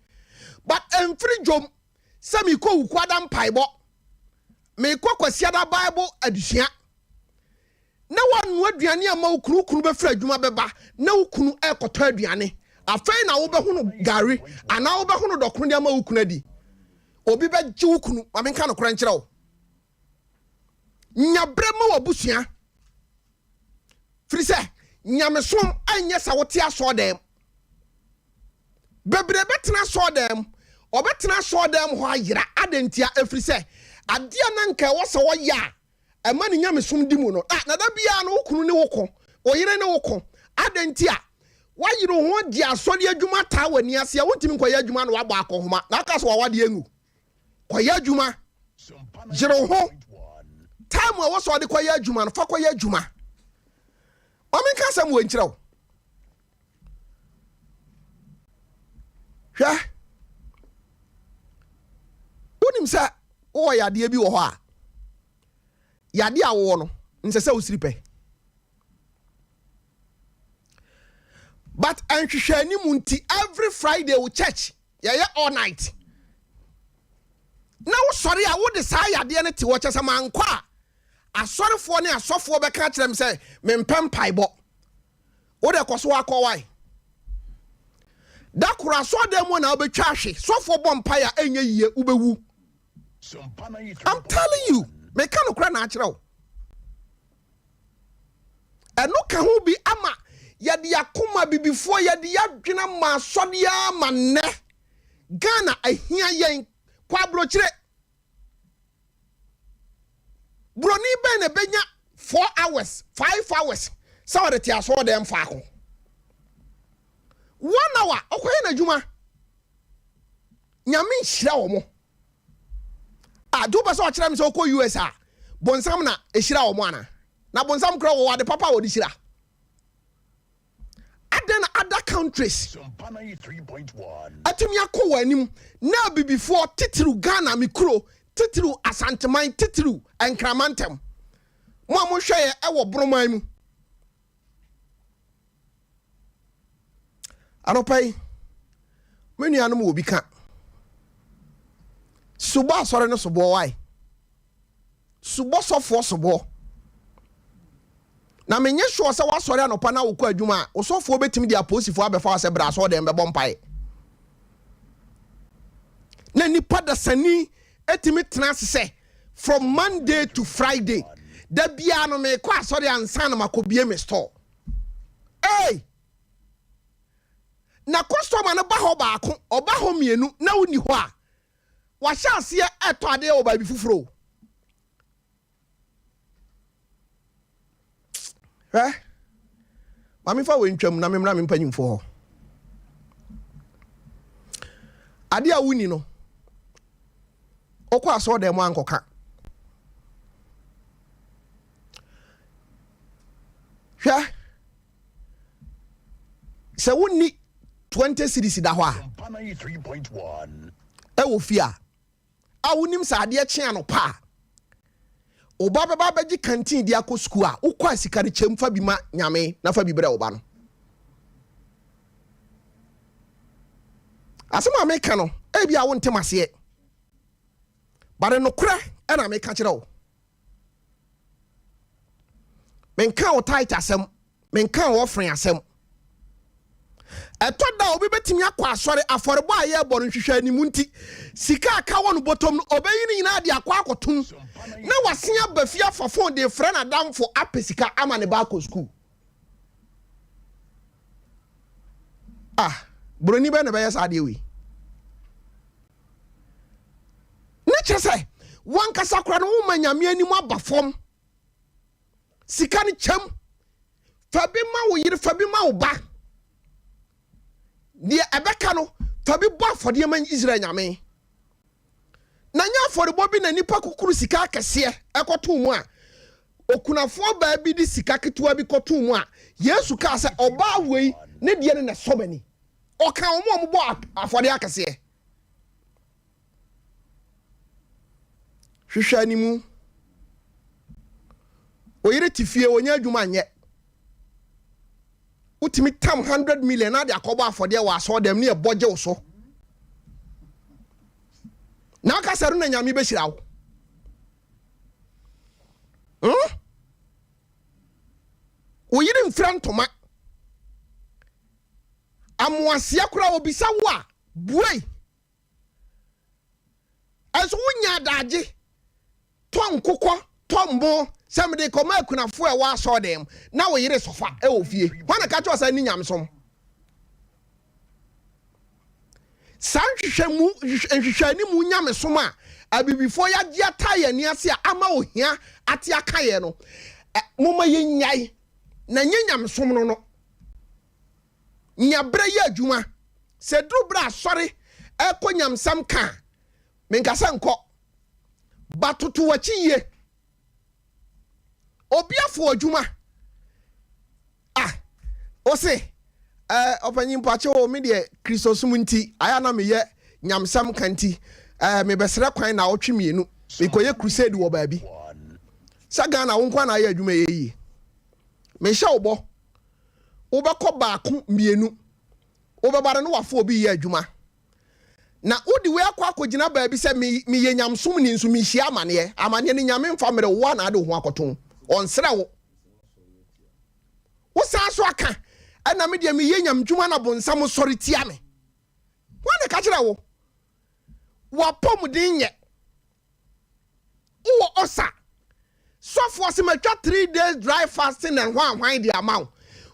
But ɛmfiri dwom sɛ mekɔ Wukuada mpaebɔ, mekɔ Kwasiada Bible adesua, na woanoa aduane ama wo kunu, wo kunu bɛfiri adwuma bɛba na wo kunu ɛrekɔtɔ aduane. Afei na wobɛhono gari anaa wobɛhono dɔkono de ama wo kunu adi. Obi bɛgye wo kunu, ma menka nokorɛ nkyerɛ wo. Nya berɛ ma w'abusua. Firi sɛ nyamesom nyɛ sɛ wote asɔɔdan mu. Bebree bɛtena asɔɔdan mu, ɔbɛtena asɔɔdan mu hɔ ayera. Adɛn ntia? Ɛfiri sɛ adeɛ a na nka ɛwɔ sɛ ɔyɛ a ɛma ne nyamesom di mu no, ah, na da biara no wo kunu ne wo ko, wo yere ne wo ko. Adɛn ntia? Woayere wo ho adi asɔre adwuma taa w'ani ase a wontumi nkɔyɛ adwuma na woabɔ akɔnhoma na aka sɛ w'awadeɛ ngu. Kɔyɛ adwuma. Yere wo ho. Time a ɛwɔ sɛ ɔde kɔyɛ adwuma no, fa kɔyɛ adwuma. Ma menka asɛm wɔ nkyerɛ wo. Hwɛ. Wonim sɛ wowɔ yadeɛ bi wɔ hɔ a, yadeɛ a wowɔ no, nsɛ sɛ wosiri pɛ. But nhwehwɛ anim nti, every Friday wo church yɛyɛ all night. Na wosɔre a wode saa yadeɛ no te hɔ kyɛ sɛ mankɔ a, asɔrefoɔ ne asɔfoɔ bɛka akyerɛ me sɛ mempɛ mpaebɔ. Wo deɛ kɔ so ara kɔ wae. Da koro asɔɔdan mu na wobɛtwa ahwe. Sɔfoɔ bɔ mpaeɛ a ɛnyɛ yie wobɛwu. I'm telling you, meka nokorɛ na akyerɛ wo. Ɛno ka ho bi ama yɛde akoma bibifoɔ yɛde yɛadwene ama asɔdeɛ ama nnɛ Ghana ahia yɛn kɔ aburokyire. Buroni bɛn na ɛbɛnya 4 hours, 5 hours sɛ ɔde te asɔɔdan faako? One hour ɔkɔyɛ n'adwuma. Nyame nhyira wɔn. Ah, do wopɛ sɛ ɔkyerɛ me sɛ ɔkɔ US a bonsam na ɛhyira wɔn ana? Na bonsam kora wɔwɔ ade papa a wɔde hyira. Adɛn na other countries atumi akɔ wɔn anim na abibifoɔ, titiriw Ghana, me kuro, titiriw Asanteman, titiriw Nkramantam, mo a mohwɛ yɛ ɛwɔ Boroman mu anɔpa yi, me nuanom, wɔ bi ka subɔ asɔre no soboɔ wae subɔ sɔfoɔ soboɔ na menyɛ sure sɛ woasɔre anɔpa na wokɔ adwuma a wosɔfoɔ bɛtumi de apolisifoɔ abɛfa wo sɛ brɛ asɔre dɛm bɛbɔ mpaeɛ na nipa dasani etumi tena ase sɛ from Monday to Friday da biara no mekɔ asɔre ansa na makɔbie me store. Hey! Na customer no ba hɔ baako, ɔba hɔ mmienu na wonni hɔ a, wahyɛ aseɛ ɛtɔ adeɛ wɔ baabi foforɔ o. Hwɛ, ma memfa wei ntwam na memmra me mpanyimfoɔ hɔ. Adeɛ a wonni no, wokɔ asɔɔdan mu ankɔka. Hwɛ, sɛ wonni 20 cedis da hɔ a ɛwɔ fie a wonim sɛ adeɛ kye anɔpa a wo ba bɛba abɛgye canteen de akɔ sukuu a, wokɔ a sika no kyɛm fa bi ma Nyame na fa bi brɛ wo ba no. Asɛm a meka no, ebi a wonte maseɛ, but nokorɛ ɛna meka kyerɛ wo. Menka wo tithe asɛm, menka wo offering asɛm. Ɛtɔ da a obi bɛtumi akɔ asɔre, afɔrebɔ a yɛrebɔ no nhwehwɛ anim nti, sika a ka wɔ no bɔtɔm no, ɔbɛyi ne nyinaa de akɔ akɔtom na wasen aba fie afa phone de frɛ n'adamfo apɛ sika ama ne ba akɔ sukuu. Ah, buroni bɛn na ɛbɛyɛ saa adeɛ wei? Ne kyerɛ sɛ wankasa koraa no woma Nyame anim aba fam. Sika no kyɛm. Fa bi ma wo yere, fa bi ma wo ba. Deɛ ɛbɛka no, fa bi bɔ afɔdeɛ ma Israel Nyame. Na nyɛ afɔrebɔ bi na nipa kukuru sika akɛseɛ ɛkɔtoo mu a, okunafoɔ baa bi de sika ketewa bi kɔtoo mu a, Yesu kaa sɛ ɔbaa wei ne deɛ no na ɛsɔ m'ani. Ɔka wɔn a wɔbɔ afɔdeɛ akɛseɛ. Hwehwɛ animu. Wo yere te fie, ɔnyɛ adwuma nyɛ. Wotumi tam 100 million na de akɔbɔ afɔdeɛ wɔ asɔɔdɛm ne ɛbɔ gye wo so. Na aka sɛ no na Nyame bɛhyira wo. Wo yere mfira ntoma. Amoaseɛ koraa obisa wo a, buei. Ɛnso wonya adagye tɔ nkokɔ, tɔ mbo sɛ mede kɔma akunafoɔ a ɛwɔ asɔɔdan mu na wo yere sɔfa ɛwɔ fie. Hwan na ka kyerɛ sɛ ne nyamesom? Saa nhwehwɛmu nhwehwɛanimu nyamesom a abibifoɔ yɛagye ataa yɛn ani ase a ama ohia ate aka yɛn no, momma yɛnnyae na nyɛ nyamesom no no. Nya berɛ yɛ adwuma. Sɛ ɛduru berɛ a asɔre rekɔ nyamsɛm ka a, menka sɛ nkɔ. Ba toto w'akyi yie. Obi afo adwuma. Ah, ose, eh, ɔpanyin mpakyɛ o, me deɛ Kristosom nti, ayɛ na meyɛ nyamsɛm ka nti, Ɛɛ mebɛsrɛ kwan naawɔtwe mmienu mekɔyɛ crusade wɔ baabi. Sɛ Ghana wo nko na ayɛ adwuma yɛ yie. Mehyɛ wo bɔ. Wobɛkɔ baako mmienu. Wobɛba no na wafo obi yɛ adwuma. Na wode wei akɔ akɔgyina baabi sɛ me meyɛ nyamsom ni nso mehyia amaneɛ. Amaneɛ no Nyame mfa mmerɛ wo a na ade wo ho akɔto. Ɔnsrɛ wo. Wosan so aka ɛna me deɛ meyɛ nyamdwuma na bonsam sɔre tia me. Hwan na ɛka kyerɛ wo? W'apɔmuden nyɛ. Wowɔ ɔsa. Sɔfoɔ se matwa 3 days dry fasting and hwan hwan de ama wo.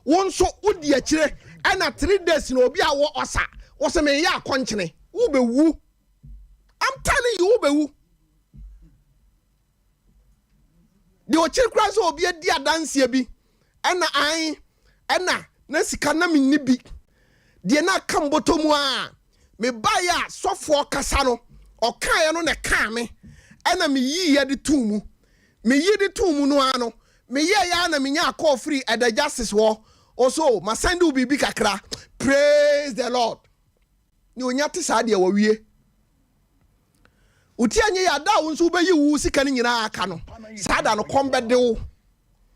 Wo nso wodi akyire ɛna 3 days na obi a wɔ ɔsa. Wo se meyɛ akɔnkyene. Wobɛwu. I'm telling you, wobɛwu. Deɛ ɔkyiri koraa sɛ obi adi adanseɛ bi ɛna an ɛna na sika na menni bi deɛ na aka mbɔtɔ mu a mebaeɛ a sɔfoɔ kasa no ɔkaeɛ no na ɛkaa me ɛna meyiiɛ de too mu. Meyi de too mu no ara no, meyɛɛ a na menya akɔɔ firi ɛda Justice hɔ ɔso masan de wo biribi kakra. Praise the Lord. Ne onya te saa deɛ wɔwie woti anyɛ yɛ ada a wo nso wobɛyi wo sika no nyinaa aka no saa da no kɔm bɛde wo,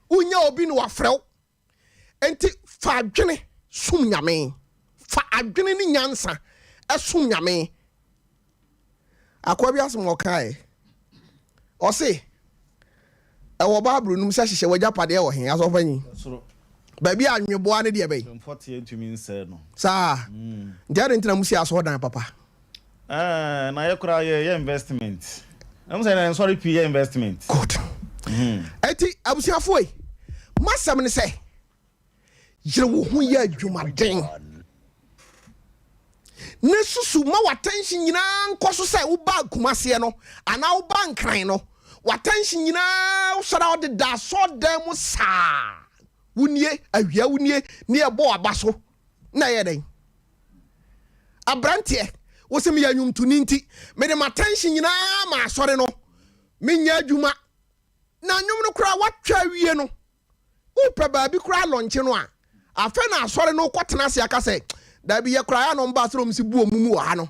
wonya obi no wafrɛ wo. Nti fa adwene som Nyame, fa adwene ne nyansa ɛsom Nyame. Akoa bi asɛm ɔkae, ɔse ɛwɔ Bible no mu sɛ hyehyɛ w'agyapadeɛ wɔ he asɔfanyi baabi a nweboa ne deɛ bɛyi mfɔteɛ ntumi nsɛe no. Saa nti ade ntina mu si asɔɔdan papa. Na yɛ koraa yɛ investment ɛmu sɛ na nsɔre pii yɛ investment. Good. Eti abusuafoɔ yi, masɛm ne sɛ yere wo ho yɛ adwumaden ne susu ma w'attention nyinaa nkɔ so sɛ woba Kumaseɛ no anaa woba Nkran no, w'attention nyinaa wosɔre a wode da asɔɔdan mu saa wonie awia wonie ne ɛbɔ w'aba so na ɛyɛ dɛn. Aberanteɛ wo sɛ meyɛ nnwomtoni nti mede m'attention nyinaa ma asɔre no, menyɛ adwuma na nnwom no koraa woatwa awie no, wopɛ baabi koraa lɔnkye no a, afei na asɔre no kɔtena ase aka sɛ daabi, yɛ koraa yɛ na ɔmba asɔre ɔm si bu ɔmu mu wɔ ha no,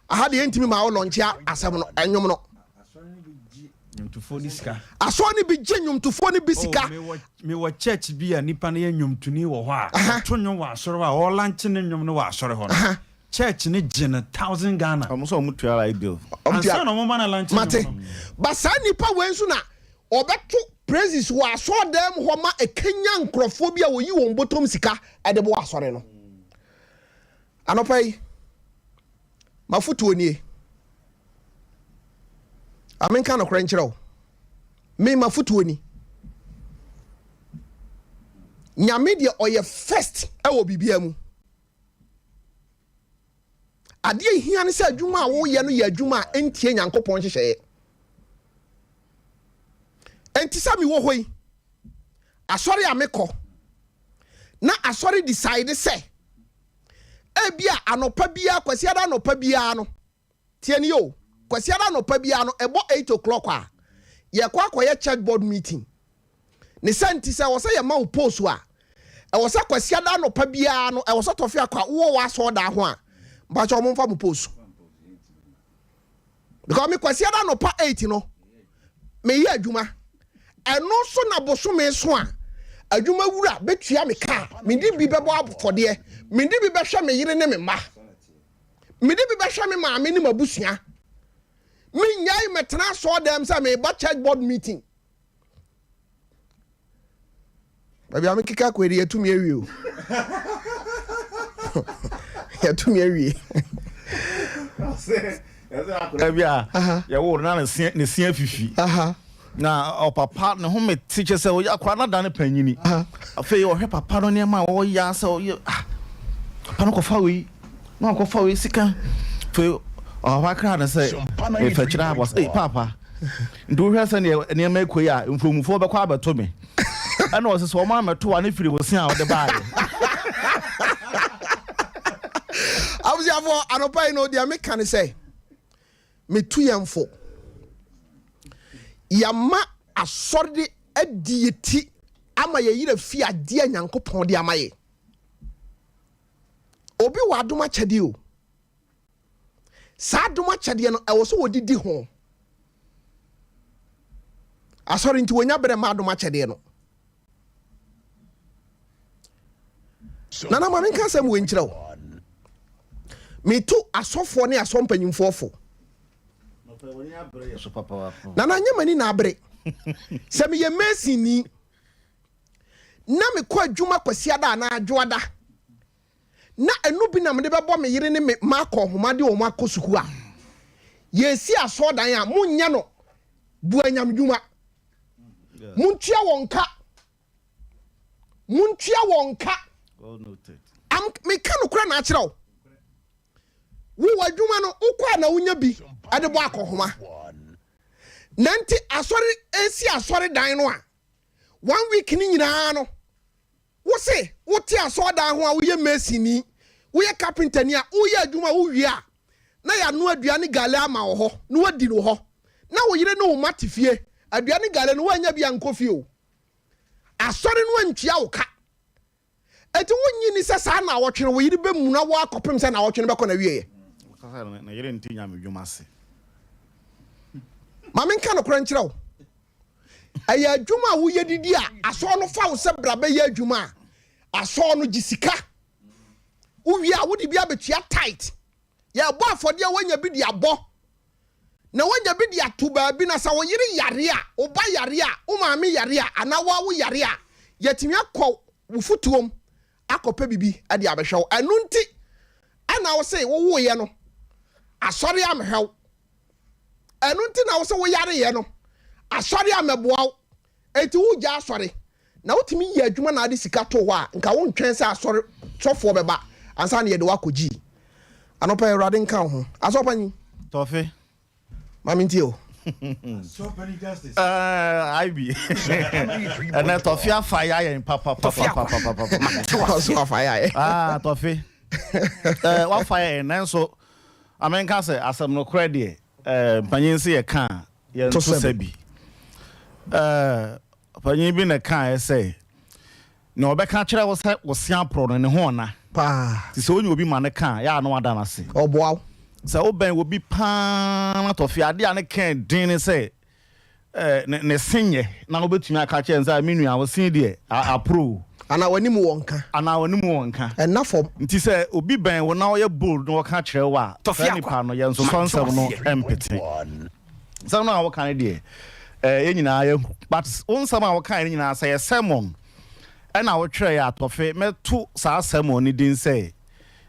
aha deɛ yɛntumi ma wo lɔnkye asɛm no ɛnwom no. Nnwomtofoɔ ne sika. Asɔre no bi gye nnwomtofoɔ no bi sika. Oh, mewɔ church bi a nipa no yɛ nnwomtoni wɔ hɔ a ɔto nnwom wɔ asɔre hɔ a ɔlaunche ne nnwom no wɔ asɔre hɔ no, church ne gye no 1,000 Ghana. Ɔmo sɛ ɔmo tua light bill. Ansa na ɔmo ma no launche mate nnwom no. Ba saa nipa wei nso na ɔbɛto praises wɔ asɔredan mu hɔ ma ɛkanya nkurɔfoɔ bi a wɔyi wɔn bɔtɔm sika ɛde bɔ asɔre no. Anɔpa yi mafotuo nie, amenka nokorɛ nkyerɛ wo, me mafotuo ni, Nyame deɛ ɔyɛ first ɛwɔ biribiara mu. Adeɛ hia ne sɛ adwuma a woyɛ no yɛ adwuma a ɛntie Nyankopɔn nhyehyɛeɛ. Ɛnti sɛ mewɔ hɔ yi, asɔre a mekɔ na asɔre decide sɛ ebia anɔpa biara, Kwasiada anɔpa biara no, tie ni o, Kwasiada anɔpa biara no ɛbɔ 8 o'clock a yɛkɔ akɔyɛ church board meeting ne sɛ nti sɛ ɛwɔ sɛ yɛma wo post a ɛwɔ sɛ Kwasiada anɔpa biara no ɛwɔ sɛ tɔfe akɔ a wowɔ wɔ asɔɔdaa ho a mpakyɛ ɔmo mfa mo post because me Kwasiada anɔpa 8 no meyɛ adwuma. Ɛno nso na bosome so a adwuma wura bɛtua me kaa, mede bi bɛbɔ afɔdeɛ, mede bi bɛhwɛ me yere ne me mma, mede bi bɛhwɛ me maame ne m'abusua. Menyae mɛtena asɔɔdan sɛ meba church board meeting. Baabi a mekeka kɔ de yɛtumi awie o, yɛtumi awie. Akwadaa bi a yɛwɔ na ne se afifi na ɔpapa ne ho mete kyɛ sɛ ɔyɛ akwadaa no ada ne panyini. Afei ɔhwɛ papa no nneɛma a ɔyɛ sɛ ɔyɛ, ah, papa no kɔfa wei na ɔkɔfa wei sika. Afei ɔpapa kra no sɛ efa kyerɛ abɔ sɛ, "Ee, paapa, nti wohwɛ sɛ nneɛma ekɔ yi a mfuromufoɔ bɛkɔ abɛto me." Ɛna ɔsɛ sɛ ɔmo amɛto a ne firi wo se a ɔde baayɛ. Abusuafoɔ, anɔpa yi no deɛ meka ne sɛ metu yɛn fo. Yɛama asɔre de adi yɛ ti ama yɛyerɛ fi adeɛ a Nyankopɔn de ama yɛ. Obi wɔ adom akyɛdeɛ o. Saa adom akyɛdeɛ no, ɛwɔ sɛ wɔdidi ho. Asɔre nti wɔnya berɛ ma adom akyɛdeɛ no. Nana ma menka asɛm wei nkyerɛ wo. Metu asɔfoɔ ne asɔ mpanyimfoɔ fo. Nana nyɛ m'ani na abere. Sɛ meyɛ masonni na mekɔ adwuma Kwasiada anaa Adwoada na ɛno bi na mede bɛbɔ me yere ne me mma akɔnhoma de wɔn akɔ sukuu a, yɛresi asɔɔdan a, monyɛ no boa nyamedwuma. Montua wɔn ka. Montua wɔn ka. Am, meka nokorɛ na akyerɛ wo. Wo w'adwuma no, wokɔ a na wonya bi de bɔ akɔnhoma. Na nti asɔre, ɛsi asɔredan no a, one week no nyinaa no, Wo se wote asɔɔdan ho a woyɛ masonni, woyɛ kapentani a woyɛ adwuma a wowie a na yɛanoa aduane gale ama wo hɔ na woadi no hɔ. Na wo yere ne wo mma te fie, aduane gale no woannya bi ankɔ fie o. Asɔre no antua wo ka. Enti wonnye nni sɛ saa naawɔtwe no wo yere bɛmuna wo ara kɔpem sɛ naawɔtwe no bɛkɔ n'awieɛ? Ɔka sɛ ne yere nte nyamedwuma ase. Ma menka nokorɛ nkyerɛ wo. Ɛyɛ adwuma a woyɛ didi a asɔr no fa wo sɛ bra bɛyɛ adwuma a, asɔr no gye sika. Wowie a wode bi abɛtua tithe. Yɛbɔ afɔdeɛ a woanya bi de abɔ na woanya bi de ato baabi na sɛ wo yere yare a, wo ba yare a, wo maame yare a anaa wo ara wo yare a, yɛatumi akɔ wo fotoɔ mu akɔpɛ biribi de abɛhwɛ wo. Ɛno nti na wo se wowoeɛ no asɔre ammɛhwɛ wo. Ɛno nti na wo sɛ woyareeɛ no, asɔre ammɛboa wo. Enti wogyaa asɔre, na wotumi yɛ adwuma na ade sika too hɔ a, nka wontwɛn sɛ asɔre sɔfoɔ bɛba ansa na yɛde wo akɔ gyii. Anɔpa yi, Awurade nka wo ho. Asɔrpanyin. Tɔfe. Ma mentie o. Ivy. Ɛnɛ tɔfe afa yɛ ayɛ papapapapapa. Ɔso afa yɛ ayɛ. Ah, tɔfe. Wafa yɛ nanso Ma menka sɛ, asɛm nokorɛ deɛ, mpanyin se yɛka a, yɛnto sɛ bi. Ɔpanyin bi na ɛkaeɛ sɛ, nea ɔbɛka akyerɛ wo sɛ wo se aporɔ no, ne ho ɔna. Paa. Nti sɛ wonya obi ma no ka a, yɛ a na wada no ase. Ɔboa wo. Sɛ wobɛn obi paa na tɔfe adeɛ a ne ka den ne sɛ, ne ne se nyɛ na wobɛtumi aka akyerɛ no sɛ, Me nua, wo se deɛ, aporo o. Anaa w'anim wɔ nka. Anaa w'anim wɔ nka. Ɛnna fam. Nti sɛ obi bɛn wo na ɔyɛ bold na ɔka kyerɛ wo a, saa nipa no, yɛnsosɔ nsɛm no mpete. Nsɛm no a woka no deɛ, yɛn nyinaa yɛahu. But wo nsɛm a wokaeɛ no nyinaa, sɛ ɛyɛ sermon ɛna wotwerɛeɛ a, Tɔfe, mɛto saa sermon no din sɛ,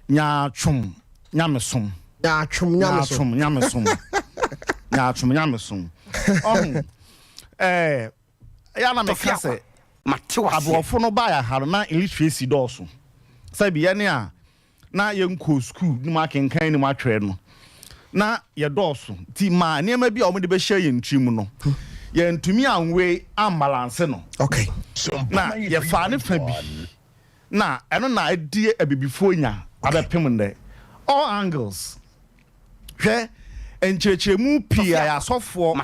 Nyaatwom nyamesom. Nyaatwom nyamesom. Nyaatwom nyamesom. Nyaatwom nyamesom. Ɔho, ɛɛ, ɛyɛ a na meka sɛ, aborɔfo no baeɛ ha no, na illiteracy dɔɔso. Sɛbi yɛne a na yɛnkɔɔ sukuu no mu akenkan ne mu atwerɛ no, na yɛdɔɔso. Nti maa nneɛma bi a wɔde bɛhyɛ yɛn tirim no, yɛntumi anwei ambalanse no. Okay. Na yɛfaa ne fa bi. Na ɛno na adi abibifoɔ nya abɛpem nnɛ. All angles. Hwɛ nkyerɛkyerɛmu pii a asɔfoɔ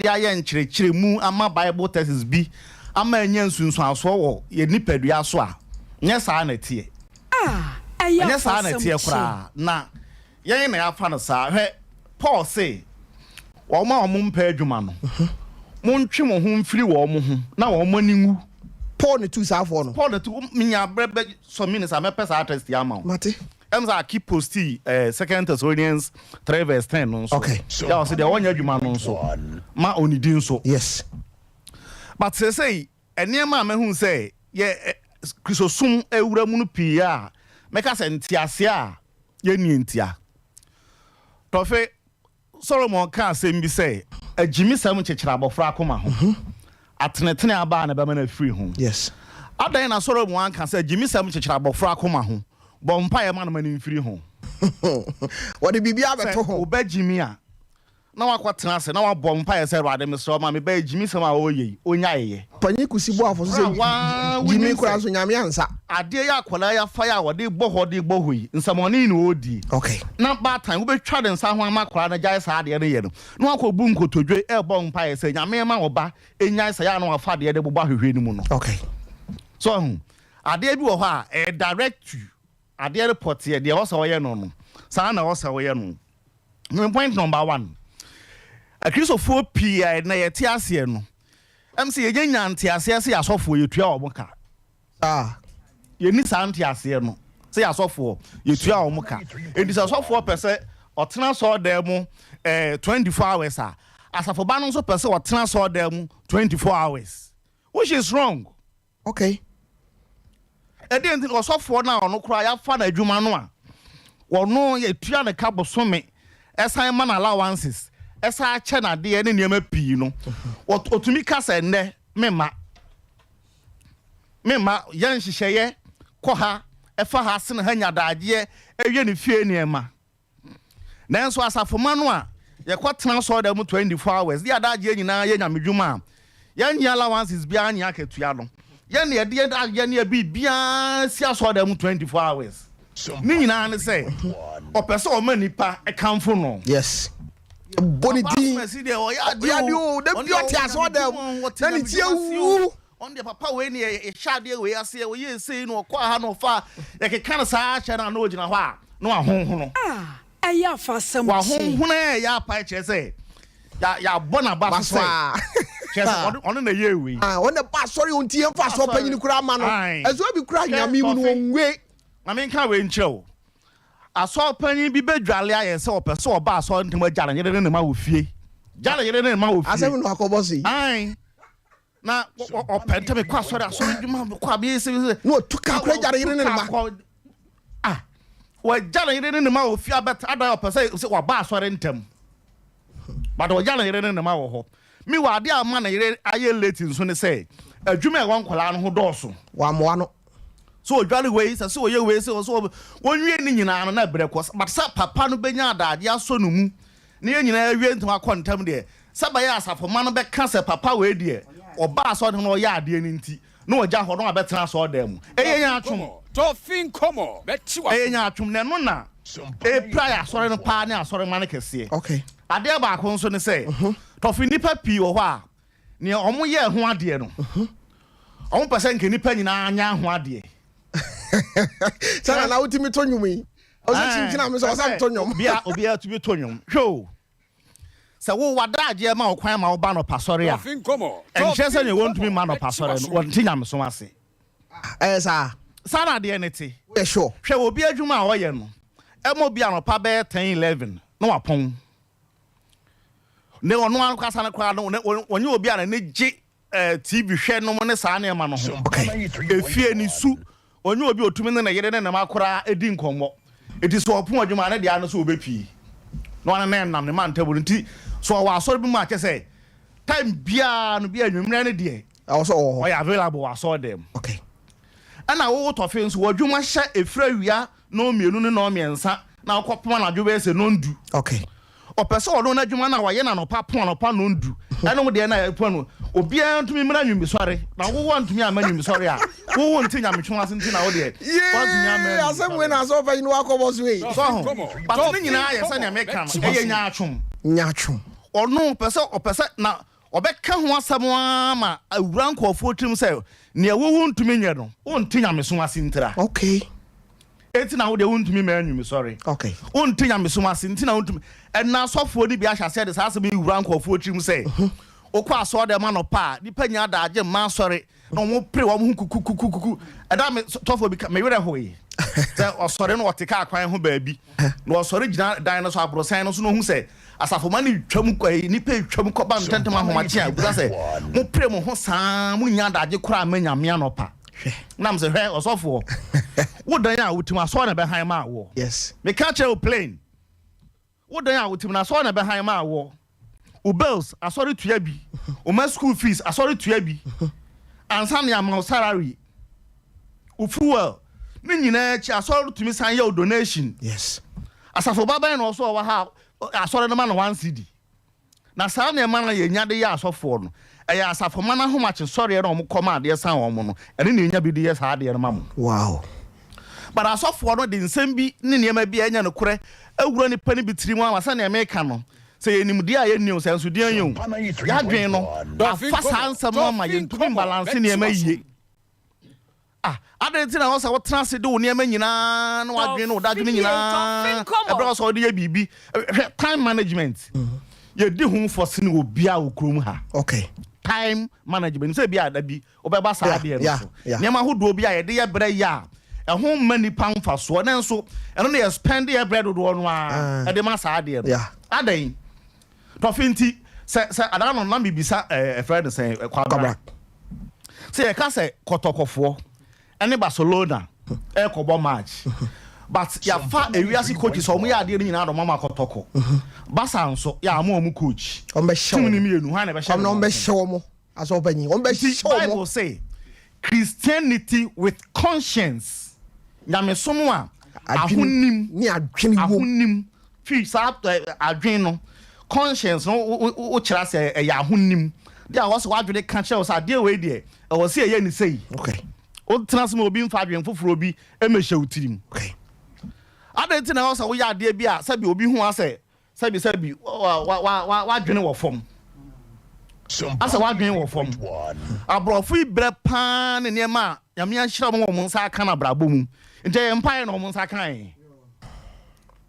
de ayɛ nkyerɛkyerɛmu ama Bible texts bi ama anya nsunsuansoɔ wɔ yɛn nipadua so a, nyɛ saa na ɛteɛ. Ɛnyɛ saa na ɛteɛ koraa. Na Yɛn na yɛafa no saa. Hwɛ, Paul se, Wɔn a wɔmpɛ adwuma no, montwe mo ho mfiri wɔn ho na wɔn ani nwu. Paul na etuu saa foɔ no. Paul na etu, menya berɛ bɛ some minutes a mɛpɛ saa text yi ama wo. Mate. Ɛm sɛ Aki postii eh, Second Thessalonians 3 verse 10 no nso. Okay. Yɛ ɔse deɛ ɔnyɛ adwuma no nso, ma ɔnidi nso. Yes. But seesei, nneɛma a mahu sɛ yɛ Kristosom awura mu no pii a, mɛka sɛ nteaseɛ a yɛnni ntia. Tɔfe, Solomon kaa asɛm bi sɛ, Agyimisɛm kyekyere abɔfra akoma ho, atenetene aba a na ɛbɛma no afiri ho. Yes. Adɛn na Solomon anka sɛ, Agyimisɛm kyekyere abɔfra akoma ho, bɔ mpaeɛ ma no ma no mfiri ho? Wɔde biribi abɛto Sɛ ho. wo ba gyimi a, na wakɔtena ase na wabɔ mpaeɛ sɛ, Awurade, mesrɛ wo ma me ba yi gyimisɛm a ɔreyɛ yi, ɔnnyae yɛ. Panyin Kusi Boafo nso Berɛ a sɛ waa gyimi wonim koraa sɛ nso Nyame ansa. adeɛ yi a akwadaa yi afa yi a ɔde bɔ hɔ de bɔ hɔ yi, nsɛmɔne na ɔredie. Okay. Na baatan, wobɛtwa ne nsa ho ama akwadaa no agyae saa adeɛ no yɛ no, na wakɔbu nkotodwe rebɔ mpaeɛ sɛ, Nyame mma wo ba nnyae saa yɛ a na wafa adeɛ de bobɔ ahwehwɛ no mu no. Okay. So wahu? Adeɛ bi wɔ hɔ a, ɛyɛ direct to you. Adeɛ no pɔteɛ, deɛ ɛwɔ sɛ ɔyɛ no no, saa na ɛwɔ sɛ woyɛ no. Me point number one, Akristofoɔ pii a ɛnɛ yɛte aseɛ no, ɛm sɛ yɛnya nya nteaseɛ sɛ yɛasɔfoɔ yɛtua wɔn ka. Ah. Yɛnni saa nteaseɛ no sɛ yɛasɔfoɔ yɛtua wɔn ka. Enti sɛ ɔsɔfoɔ pɛ sɛ ɔtena asɔredan mu eh, 24 hours a, asafoba no nso pɛ sɛ ɔtena asɔredan mu 24 hours, which is wrong. Okay. Ɛdeɛn nti na ɔsɔfoɔ no a ɔno koraa yɛafa no adwuma no a ɔno yɛtua ne ka bosome ɛsan ma no allowances ɛsan akyɛ no adeɛ ne nneɛma pii no ɔtumi ka sɛ nnɛ memma memma yɛ nhyehyɛeɛ kɔ ha ɛfa ha sene ha nya daagyeɛ ɛyɛ ne fie nneɛma. Nanso asafomma no a yɛkɔtena asɔredan mu 24 hours de adagyeɛ nyinaa yɛ nyamedwuma a yɛnnye allowances biara nnye akatua no, yɛn na yɛde yɛn adagyeɛ ne yɛn biribiara si asɔredan mu 24 hours. Ne nyinaa ne sɛ ɔpɛ sɛ ɔma nnipa kamfo no. Yes. Bɔ ne Papa din. Asomasi deɛ ɔyɛ Ɔyɛ adeɛ adeɛ o. o. Da Ɔno bi deɛ ɔte ɔwɔ asɔredan nyamedwuma mu o, ɔte na ne ti nyamedwuma ase o. awu. Ɔno deɛ papa wei ne yɛhyɛ adeɛ wei aseɛ, ɔyɛ sei na ɔkɔ ha na ɔfa ha. Yɛkeka no saa kyerɛ no a na ɔgyina hɔ a na wahonhono. A ɛyɛ afa asɛm kye. Wahonhono a ɛyɛ apa kyerɛ sɛ yɛabɔ n'aba so sɛ kyerɛ sɛ ɔno na ɛyɛɛ wei. Ɔno na ɛba asɔre ɔnti yɛmfa asɔre panyin koraa ma no. Ɛso bi koraa Nyame mu no ɔnwe. Ma menka wei nkyerɛ wo. Asɔre panyin bi bɛdwale ayɛ sɛ ɔpɛ sɛ ɔba asɔre ntɛm agya ne yere ne ne mma wɔ fie. Gya ne yere ne ne mma wɔ fie. Asɛm na wakɔbɔ so yi. Ae. Na ɔpɛ ntɛm kɔ asɔre asɔre adwuma kɔ abɛyɛ sɛ sɛ. Na ɔtu kaa kora gya ne yere ne ne mma. Ah, wɔagya ne yere ne ne mma wɔ fie abɛt adan ɔpɛ sɛ sɛ waba asɔre ntɛm. But ɔgya ne yere ne ne mma wɔ hɔ. Mi wɔ adeɛ a ama ne yere ayɛ late nso ne sɛ adwuma a ɛwɔ nkwadaa no ho dɔɔso. Wammoa no. Sɛ ɔdware wei, sɛ sɛ ɔyɛ wei, sɛ ɔsɛ wɔnwie ne nyinaa no na ɛbrɛ kɔ. But sɛ papa no bɛnya adagyeɛ asɔ ne mu na yɛn nyinaa awie ntɛm akɔ ntɛm deɛ, sɛ ɛbɛyɛ a asafomma no bɛka sɛ papa wei deɛ ɔbaa asɔre no na ɔyɛ adeɛ no nti na ɔgya hɔ na wabɛtena asɔredan mu. Ɛyɛ nyaatwom. Ɛyɛ nyaatwom na ɛno na ɛpira yɛ asɔre no paa ne asɔremma no kɛseɛ. Adeɛ baako nso ne sɛ, tɔfe nnipa pii wɔ hɔ a, nea wɔyɛɛ ho adeɛ no, wɔpɛ sɛ nka nnipa nyinaa nya ho adeɛ. Sɛ na wotumi to nnwom yi, ɔsɛ kyinkyina me sɛ ɔsɛ to nnwom. Obiara tumi to nnwom. Hwɛ o, sɛ wo w'adagyeɛ ma wo kwan ma woba anɔpa sɔre a, ɛnkyerɛ sɛ nea wɔntumi mma anɔpa sɔre no, wɔnte nyamesom ase. Ɛyɛ saa. Saa na adeɛ no te. Woyɛ sure? Hwɛ obi adwuma a ɔyɛ no, ɛma obi anɔpa bɛyɛ 10, 11 na wapɔn. Ne ɔno ankasa no koraa no, ɔnyɛ obi a n'ani gye eh, TV hwɛ nom ne saa nneɛma no ho. Efie ne su, ɔnyɛ obi a otumi ne ne yere ne ne mma koraa di nkɔmmɔ. Enti sɛ ɔpon adwuma a, ne deɛ ara ne sɛ ɔbɛpie na ɔne ne nam ne mantam no. Nti sɛ ɔwɔ asɔre bi mu a, kyɛ sɛ time biara no, bi a anwummerɛ no deɛ, Ɛwɔ sɛ ɔwɔ hɔ. ɔyɛ available wɔ asɔredan mu. Okay. Ɛna wo tɔfe nso, w'adwuma hyɛ ɛfiri awia nnɔnmienu ne nnɔnmiɛnsa na wokɔpem anadwo bɛyɛ sɛ nnɔndu. Okay. Ɔpɛ sɛ ɔno n'adwuma no a wayɛ no anɔpa pon anɔpa nnɔndu ɛne wo deɛ no a ɛpon no obiara ntumi mmra anwummisɔre na wo woantumi amma anwummisɔre a wo wo nte nyametwe ase nti na wo deɛ woantumi amma Yee asɛm wei na asɔfo yi no wakɔbɔ so yi. So ho but ne nyinaa yɛ sɛnea meka no ɛyɛ nyaatwom. Nyaatwom. Ɔno ɔpɛ sɛ ɔpɛ sɛ na Ɔbɛka ho asɛm ara ma awura nkurɔfoɔ tirim sɛ, Nea wo wontumi nyɛ no, wonte nyamesom ase ntira. Okay. Enti na wo deɛ wontumi mma anwumsɔre. Okay. Wonte nyamesom ase nti na wontumi. Ɛnnɛ asɔfoɔ no bi ahyɛ aseɛ de saa asɛm yi wura nkurɔfoɔ tirim sɛ, wokɔ asɔre dɛm anɔpa a, nnipa nnya adagye mma asɔre. na wɔn pere wɔn ho kukukukuku. Ɛda me tɔfo bi ka me werɛ hoe sɛ ɔsɔre no ɔte kaa kwan ho baabi na ɔsɔre gyina dan no so aborosan no so na ohu sɛ asafomma no retwam kɔ nnipa retwam kɔba ntɛntɛm ahomakye a obisa sɛ mo pere mo ho saa mo nya adagye koraa ma nyame anɔpa nam sɛ hwɛ ɔsɔfoɔ wo dan a wotim asɔre na ɛbɛhan ma woɔ. Yes. Meka kyerɛ wo plain. Wo dan a wote mu no, asɔre na ɛbɛhan ma woɔ. Wo bills, asɔre tua bi. Wo mma school fees, asɔre tua bi. Ansa na yɛama wo salary. Wo fuel, ne nyinaa akyi, asɔre tumi san yɛ wo donation. Yes. Asafo ba bɛn na ɔso ɔwɔ ha a, asɔre no ma no one cedi? Na saa nneɛma no a yɛnya de yɛ asɔfoɔ no, ɛyɛ asafomma no ahomakye sɔreɛ na wɔkɔ ma adeɛ san wɔn no, ɛno na yɛnya bi de yɛ saa adeɛ no ma mo. Wow. But asɔfoɔ no de nsɛm bi ne nneɛma bi a ɛnyɛ nokorɛ awura nnipa no bi tiri mu ama sɛdeɛ meka no, sɛ yɛ nimdeɛ a yɛnni o, sɛ nso deɛn o, yɛadwene no afa saa nsɛm no ama yɛntumi mbalanse nneɛma yie. Ah, adɛn nti na ɛwɔ sɛ wotena ase de wo nneɛma nyinaa ne w'adwene ne wo dadwene nyinaa ɛberɛ a sɛ wode yɛ biribi? Hwɛ, time management, yɛdi ho fɔ sene obiara wɔ kurom ha. Okay. Time management, sɛ bi a da bi wobɛba saa adeɛ no so. Nneɛma ahodoɔ bi a yɛde yɛ berɛ yɛ a ɛho mma nnipa mfasoɔ, nanso ɛno na yɛ spend yɛ berɛ dodoɔ no ara ɛde ma saa adeɛ no. Adɛn? Tɔfe nti, sɛ sɛ adaa no na mebisa ɛɛ ɛfrɛ no sɛn Kwabra. Sɛ yɛka sɛ Kɔtɔkɔfoɔ ɛne Barcelona ɛrekɔbɔ match but yɛafa ewiase coaches a wɔyɛ adeɛ no nyinaa de wɔn ama Kɔtɔkɔ. Barca nso yɛama wɔn coach. Team no mmienu hwan na ɛbɛhyɛ ne wɔn? Wɔbɛhyɛ wɔn. Asɔfopanyin, wɔbɛhyɛ wɔn. Bible se Christianity with conscience, nyamesom a ahonim ne adwene wom. Ahonim fi saa adwene no, conscience no wo kyerɛ sɛ ɛyɛ ahonim. Deɛ a wɔsɛ w'adwene ka kyerɛ wo sɛ adeɛ wei deɛ ɛwɔ sɛ ɛyɛ ne sei. Okay. Wotena ase ma obi mfa adwene foforɔ bi mmɛhyɛ wo tirim. Okay. Adɛn nti na ɛwɔ sɛ woyɛ adeɛ bi a sɛbi obi hu asɛ Sɛbi sɛbi wa wa wa w'adwene wɔ fam. Asɛ w'adwene wɔ fam. Aborɔfo yi brɛ paa ne nneɛma a Nyame ahyira wɔn wɔn nsa aka no abrabɔ mu. Nti ɛyɛ mpaeɛ na wɔn nsa kaeɛ.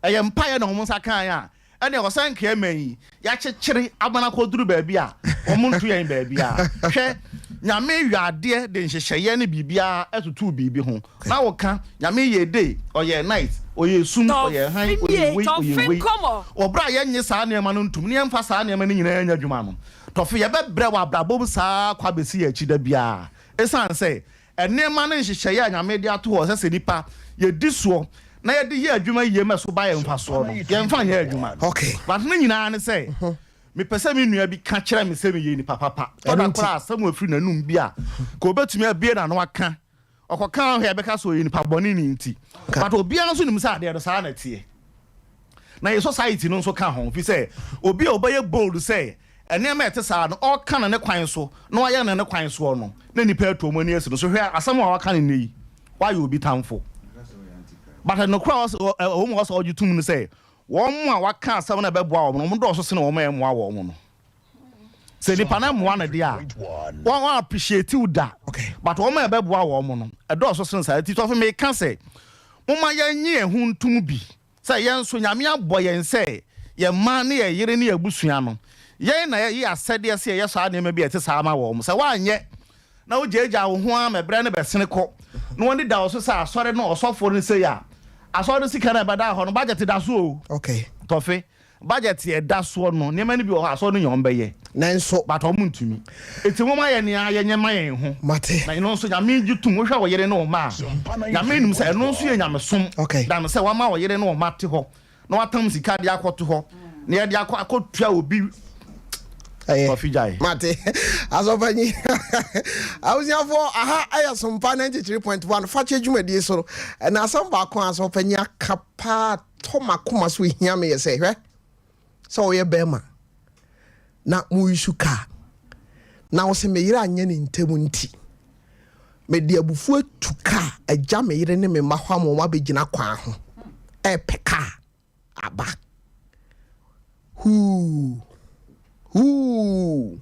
Ɛyɛ mpaeɛ na wɔn nsa kaeɛ a ɛne ɔsɛ nka ɛma yi yɛakyekyere ama no akɔduru baabi a wɔn nto yɛn baabi a. Hwɛ, Nyame yɔ adeɛ de nhyehyɛeɛ ne biribiara totoo biribi ho. Na wo ka, Nyame yɛɛ day, ɔyɛɛ night, ɔyɛɛ sum, ɔyɛɛ hann, ɔyɛɛ wei, ɔyɛɛ wei. Wɔ berɛ a yɛnnye saa nneɛma no ntom na yɛmfa saa nneɛma no nyinaa nyɛ adwuma no, tɔfe yɛbɛbrɛ wɔ abrabɔ mu saa ara kɔ abɛsi yɛn akyi da biara. Ɛsiane sɛ nneɛma ne nhyehyɛeɛ a Nyame de ato hɔ sɛ sɛ nnipa yɛdi soɔ na yɛde yɛ adwuma yie ma ɛso ba yɛn mfasoɔ no, yɛmfa nyɛ adwuma. But ne nyinaa ne sɛ, mepɛ sɛ me nua bi ka kyerɛ me sɛ meyɛ nipa papa. Tɔ da koraa asɛm a ɛfiri n'anom bi a, ka ɔbɛtumi abue n'ano aka. Ɔkɔka ahwɛ a ɛbɛka sɛ ɔyɛ nipa bɔne ni nti. But obiara nso nim sɛ adeɛ no saa na ɛteɛ. Na yɛ society no nso ka ho fi sɛ obi a ɔbɛyɛ bold sɛ nneɛma a ɛte saa no ɔka no ne kwan so na wayɛ no ne kwan soɔ no na nnipa atu wɔn ani asi no so. Hwɛ asɛm a waka no nnɛ yi, wayɛ obi tamfo. But nokorɛ a ɛwɔ mu a ɔsɛ ɔgye tom no sɛ wɔn a waka asɛm no a ɛbɛboa wɔn no wɔn dɔɔso sene wɔn a ɛmmoa wɔn no. Sɛ nipa no mmoa no deɛ a, wɔn appreciate wo da. But wɔn a ɛbɛboa wɔn no, ɛdɔɔso sen saa. Nti sɔfo meka sɛ, momma yɛnnye yɛn ho ntom bi sɛ yɛn nso Nyame abɔ yɛn sɛ yɛn mma ne yɛn yere ne yɛn abusua no, yɛn na yɛyɛ asɛdeɛ sɛ yɛyɛ saa nneɛma bi a ɛte saa ma wɔn. Sɛ woanyɛ na wogyaagyaa wo ho ara ma ɛberɛ no bɛsene kɔ na wɔn ani da wo so sɛ asɔre no ɔsɔfoɔ no sei a, asɔre no sika no a ɛbɛda hɔ no, budget da so o. Tɔfe. Budget a ɛda soɔ no, nneɛma no bi wɔ hɔ a asɔre no nya wɔn bɛyɛ. Nanso. But wɔn ntumi. Enti momma yɛn nea yɛnyɛ ma yɛn ho. Mate. Na ɛno nso Nyame gye tom. Wohwɛ wo yere ne wo mma a, Nyame nim sɛ ɛno nso yɛ nyamesom. Okay. Than sɛ wama wo yere ne wo mma te hɔ na watam sika de akɔto hɔ na yɛde akɔ akɔtua obi. Ɛyɛ. Kofi gyae. Mate. Asɔpanyin. Abusuafoɔ, aha ɛyɛ Sompa 93.1 Fakyɛ dwumadie so no. Ɛna asɛm baako a Asɔpanyin aka paa tɔ m'akoma so hia me yɛ sɛ, hwɛ, sɛ woyɛ bɛrima na moresu kaa na wo sɛ me yere anyɛ ne ntɛm nti mede abufuo atu kaa agya me yere ne me mma hɔ ama wɔn abɛgyina kwan ho ɛrepɛ kaa aba huu huu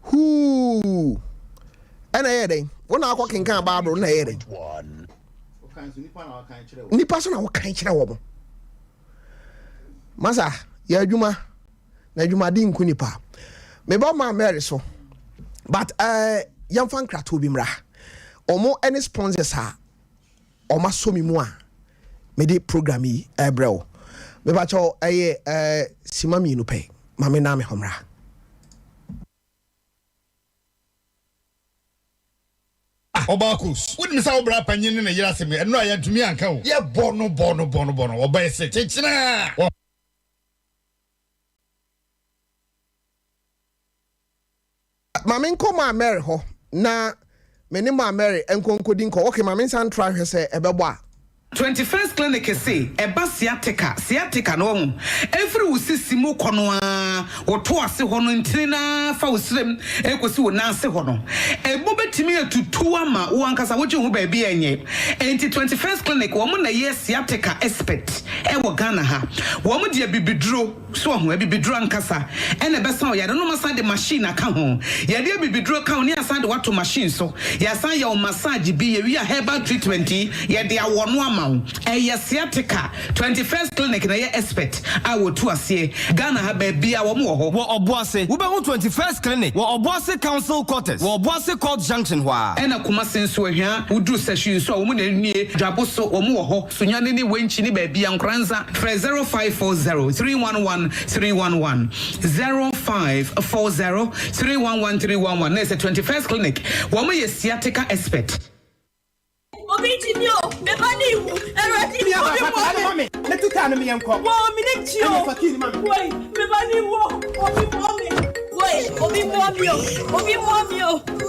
huu ɛna ɛyɛ dɛn wo na akɔ kenkan Bible na ɛyɛ dɛn nipa so na wokan kyerɛ wɔn masa yɛ adwuma na adwumade nku nipa meba maa Mary so but uh, yɛmfa nkratoɔ bi mmra wɔn ne sponsors a wɔn asɔ me mu a mede program yi ɛrebrɛ wo. Mepakyɛw ɛyɛ ɛɛ sima mmienu pɛ ma me nan me hɔ mmra. Ɔbaakus, wonim sɛ wo bra panyin ne ne yere asɛm yi, ɛno a yɛantumi anka o. Yɛbɔ no bɔ no bɔ no bɔ no, ɔbɛyɛ sɛ kyekyena. Ma menkɔ Maa Mary hɔ na me ne Maa Mary nkɔ nkɔdi nkɔ. Okay, ma mensan ntra nhwɛ sɛ ɛbɛbɔ a. 21st Clinic se ɛba sciatica, sciatica no wahu, ɛfiri wo sisi mu kɔ no ara, wo to ase hɔ no ntini no ara fa wo srem ɛkɔsi wo nan ase hɔ no, ɛmu bɛtumi atutu ama wo ankasa wogye wo ho baabi a ɛnyɛ. Enti 21st Clinic wɔn na ɛyɛ sciatica expert ɛwɔ Ghana ha. Wɔn de abibiduro. So wahu? Abibiduro ankasa na ɛbɛsa wo yare no. Wɔasan de machine aka ho. Yɛde abibiduro ka ho na yɛasan de wo ato machine so. Yɛasan ayɛ wo massage bi. Yɛwie a herbal treatment yi, yɛde awɔ no ama wo. Ɛyɛ sciatica. 21st Clinic na ɛyɛ expert a wɔtu aseɛ. Ghana ha baabiara wɔn wɔ hɔ. Wɔ Ɔboase, wobɛhu 21st Clinic wɔ Ɔboase Council Quarters wɔ Ɔboase Court Junction hɔ ara. Ɛna Kumasi nso, Ahwia, woduru Sahwi nso a, wɔn na ɛnie. Dwabo so, wɔn wɔ hɔ. Sunyani ne Wenchi ne baabia Nkoranza frɛ 0540 311 311 0540 311 311 na ɛsɛ 21st clinic wɔn yɛ sciatica expert. Obi gye mi o, me ba ne wu, Awurade obi mmoa me. Ne ti kaa no me yɛn kɔ. Wɔ me ne kyi o. Ɛna fa kii ni ma me. Woi, me ba ne wu o, obi mmoa me. Woi, obi mmoa mi o, obi mmoa mi o,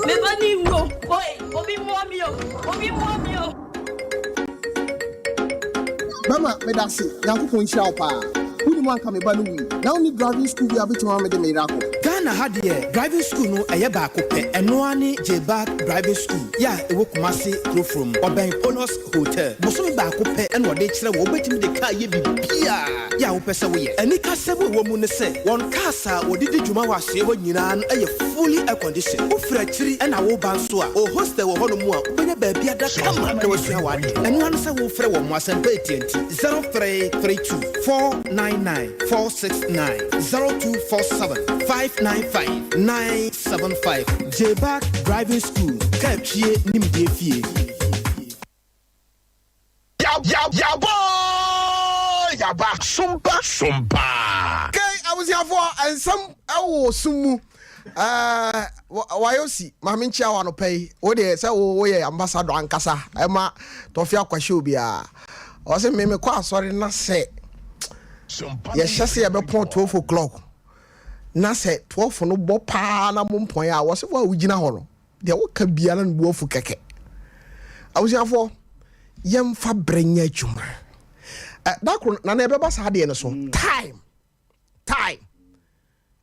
me ba ne wu o. Woi, obi mmoa mi o, obi mmoa mi o. Bɛma medase Nyankopɔn nhyira wo paa wonim anka me ba no wui na wonni driving school bi a wobɛtumi ama mede me yere akɔ. Ghana ha deɛ driving school no ɛyɛ baako pɛ ɛno ara ne Jbag driving school yɛ a ɛwɔ Kumasi Kurofrom ɔbɛn Ponos hotel bosome baako pɛ ɛna ɔde kyerɛ wo wobɛtumi de car yɛ biribiaa yɛ a wopɛ sɛ woyɛ. Anikasɛm a ɛwɔ mu ne sɛ wɔn cars a wɔde di dwuma wɔ asoɛe hɔ nyinaa no yɛ fully air condition. Wofiri akyiri na woreba nso a, wɔ hostel wɔ hɔnom a wobɛnya baabi ada kama na woasua w'ade. Ɛno ara ne sɛ worefrɛ wɔn asɛmpa atia nti, 0332 499 469, 0247 595 975. J-Back Driving School, Kaa Twie Nimdeɛ Fie. Yabɔ yaba sompa sompa. Kay abusuafoɔ nsɛm wɔ sum mu ɛɛ wayosi maame nkyia wa anɔpa yi wo deɛ sɛ wo woyɛ ambassador ankasa ɛma tɔfi akwahyɛ obiara ɔsɛ me mekɔ asɔre na sɛ yɛhyɛ sɛ yɛbɛpɔn 12 o'clock na sɛ 12 no bɔ paa na mo mpɔn a wɔsɛ wo a wogyina hɔ no Deɛ woka biara no bu afu kɛkɛ. Abusuafoɔ, yɛmfa berɛ nyɛ adwuma. Da koro na na ɛbɛba saa adeɛ no so. Mm. Time. Time.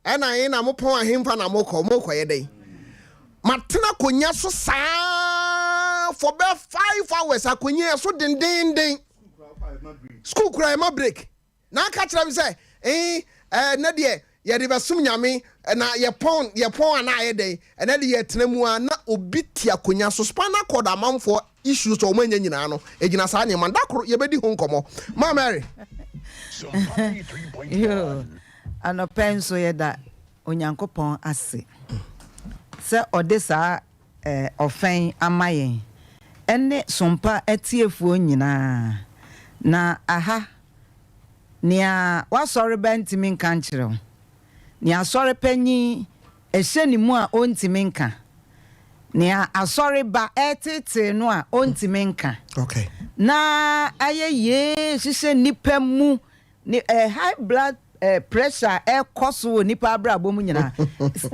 Ɛna yɛn na mopɔn ahemfa na mokɔ mokɔyɛ dɛn? Matena akonnwa so saa for bɛ 5 hours akonnwa yɛ so dendenden. School kura ɛma break. Na aka kyerɛ me sɛ, Ee, ɛnnɛ deɛ yɛde bɛsom Nyame, na yɛpɔn, yɛpɔn anaa ayɛ dɛn, ɛnnɛ de yɛtena mu ara, na obi te akonya so, spinal cord amanfoɔ issues a wɔn anya nyinaa no, ɛgyina saa nneɛma no, da koro yɛbɛdi ho nkɔmmɔ. Ma Mary. Yoo, anɔpa yi nso yɛda Onyankopɔn ase sɛ ɔde saa ɔfã yi ama yɛn ne Sompa atiefoɔ nyinaa. Na aha, nea w'asɔreba ntumi nka nkyerɛ wo, nea asɔre panyin ɛhyɛ ne mu a ɔntumi nka, nea asɔreba ɛreteetee no a ɔntumi nka, na ayɛ yee hyehyɛ nnipa mu Ne eh, high blood eh, pressure a ɛkɔ so wɔ nipa abrabɔ mu nyinaa.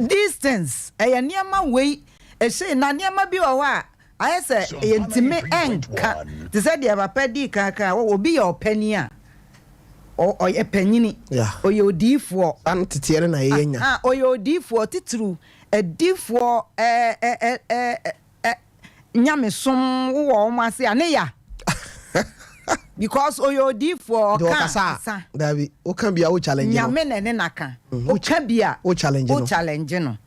These things, ɛyɛ nneɛma wei ɛhyɛ na nneɛma bi wɔ hɔ a ayɛ sɛ yɛntumi nka te sɛ deɛ papa dii kan kan obi yɛ ɔpanin a ɔyɛ panyini ɔyɛ odiifoɔ. Saa no teteɛ no na yɛyɛ nya. Ɔyɛ odiifoɔ titiriw adiifoɔ ɛɛ ɛɛ Ɛ nyamesom wo wɔ wɔn ase a ne ya because ɔyɛ odiifoɔ Nti ɔka ɔkasa a asa. Dabi woka bi a wo challenge no. Nyame na ɛne no aka woka bi a wo challenge no. Wo challenge no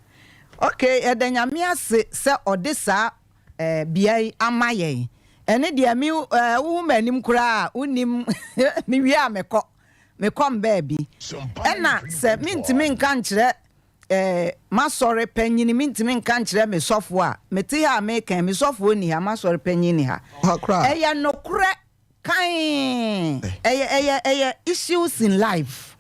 okay yɛda Nyame ase sɛ ɔde saa eh, bea yi ama yɛn ɛne deɛ me eh, wohu m'anim koraa a wonim mewie a mekɔ mekɔ mbaabi ɛna sɛ mentumi nka nkyerɛ Eh, m'asɔre panyin, mintumi nka nkyerɛ me sɔfoɔ a, mete ha a meka yi, me sɔfoɔ nni ha, m'asɔre panyin nni ha. Ɛyɛ nokorɛ kann. Ɛyɛ, ɛyɛ, ɛyɛ issues in life.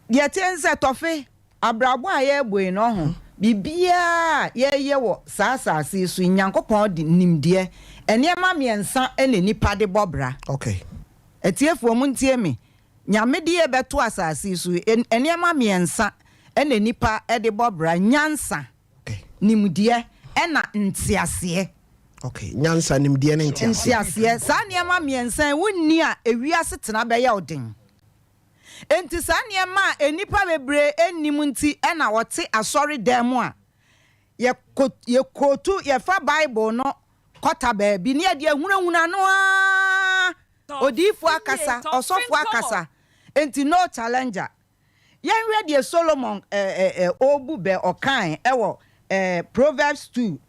Deɛ ɛteɛ ne sɛ, Tɔfe, abrabɔ a yɛrebɔ yi no, ɔho, biribiara a yɛreyɛ wɔ saa asase yi so yi, Nyankopɔn de nimdeɛ, nneɛma mmiɛnsa na nnipa de bɔ bra. Okay. Atiefoɔ, montie me. Nyame de yɛ bɛto asase yi so yi, nneɛma mmiɛnsa na nnipa de bɔ bra, nyansa, nimdeɛ, ɛna nteaseɛ. Okay, nyansa, nimdeɛ ne nteaseɛ. Nteaseɛ. Saa nneɛma mmiɛnsa yi, wonni a, ewiase tena bɛyɛ wo den. Enti saa nneɛma a nnipa bebree nnim nti na wɔte asɔredan mu a, yɛkɔ, yɛkootu, yɛfa Bible no kɔta baabi na yɛde ahunahuna no ara. Odiyifoɔ akasa, ɔsɔfoɔ akasa, enti no challenger. Yɛnhwɛ deɛ Solomon ɔrebu bɛ ɔkae wɔ Proverbs 2,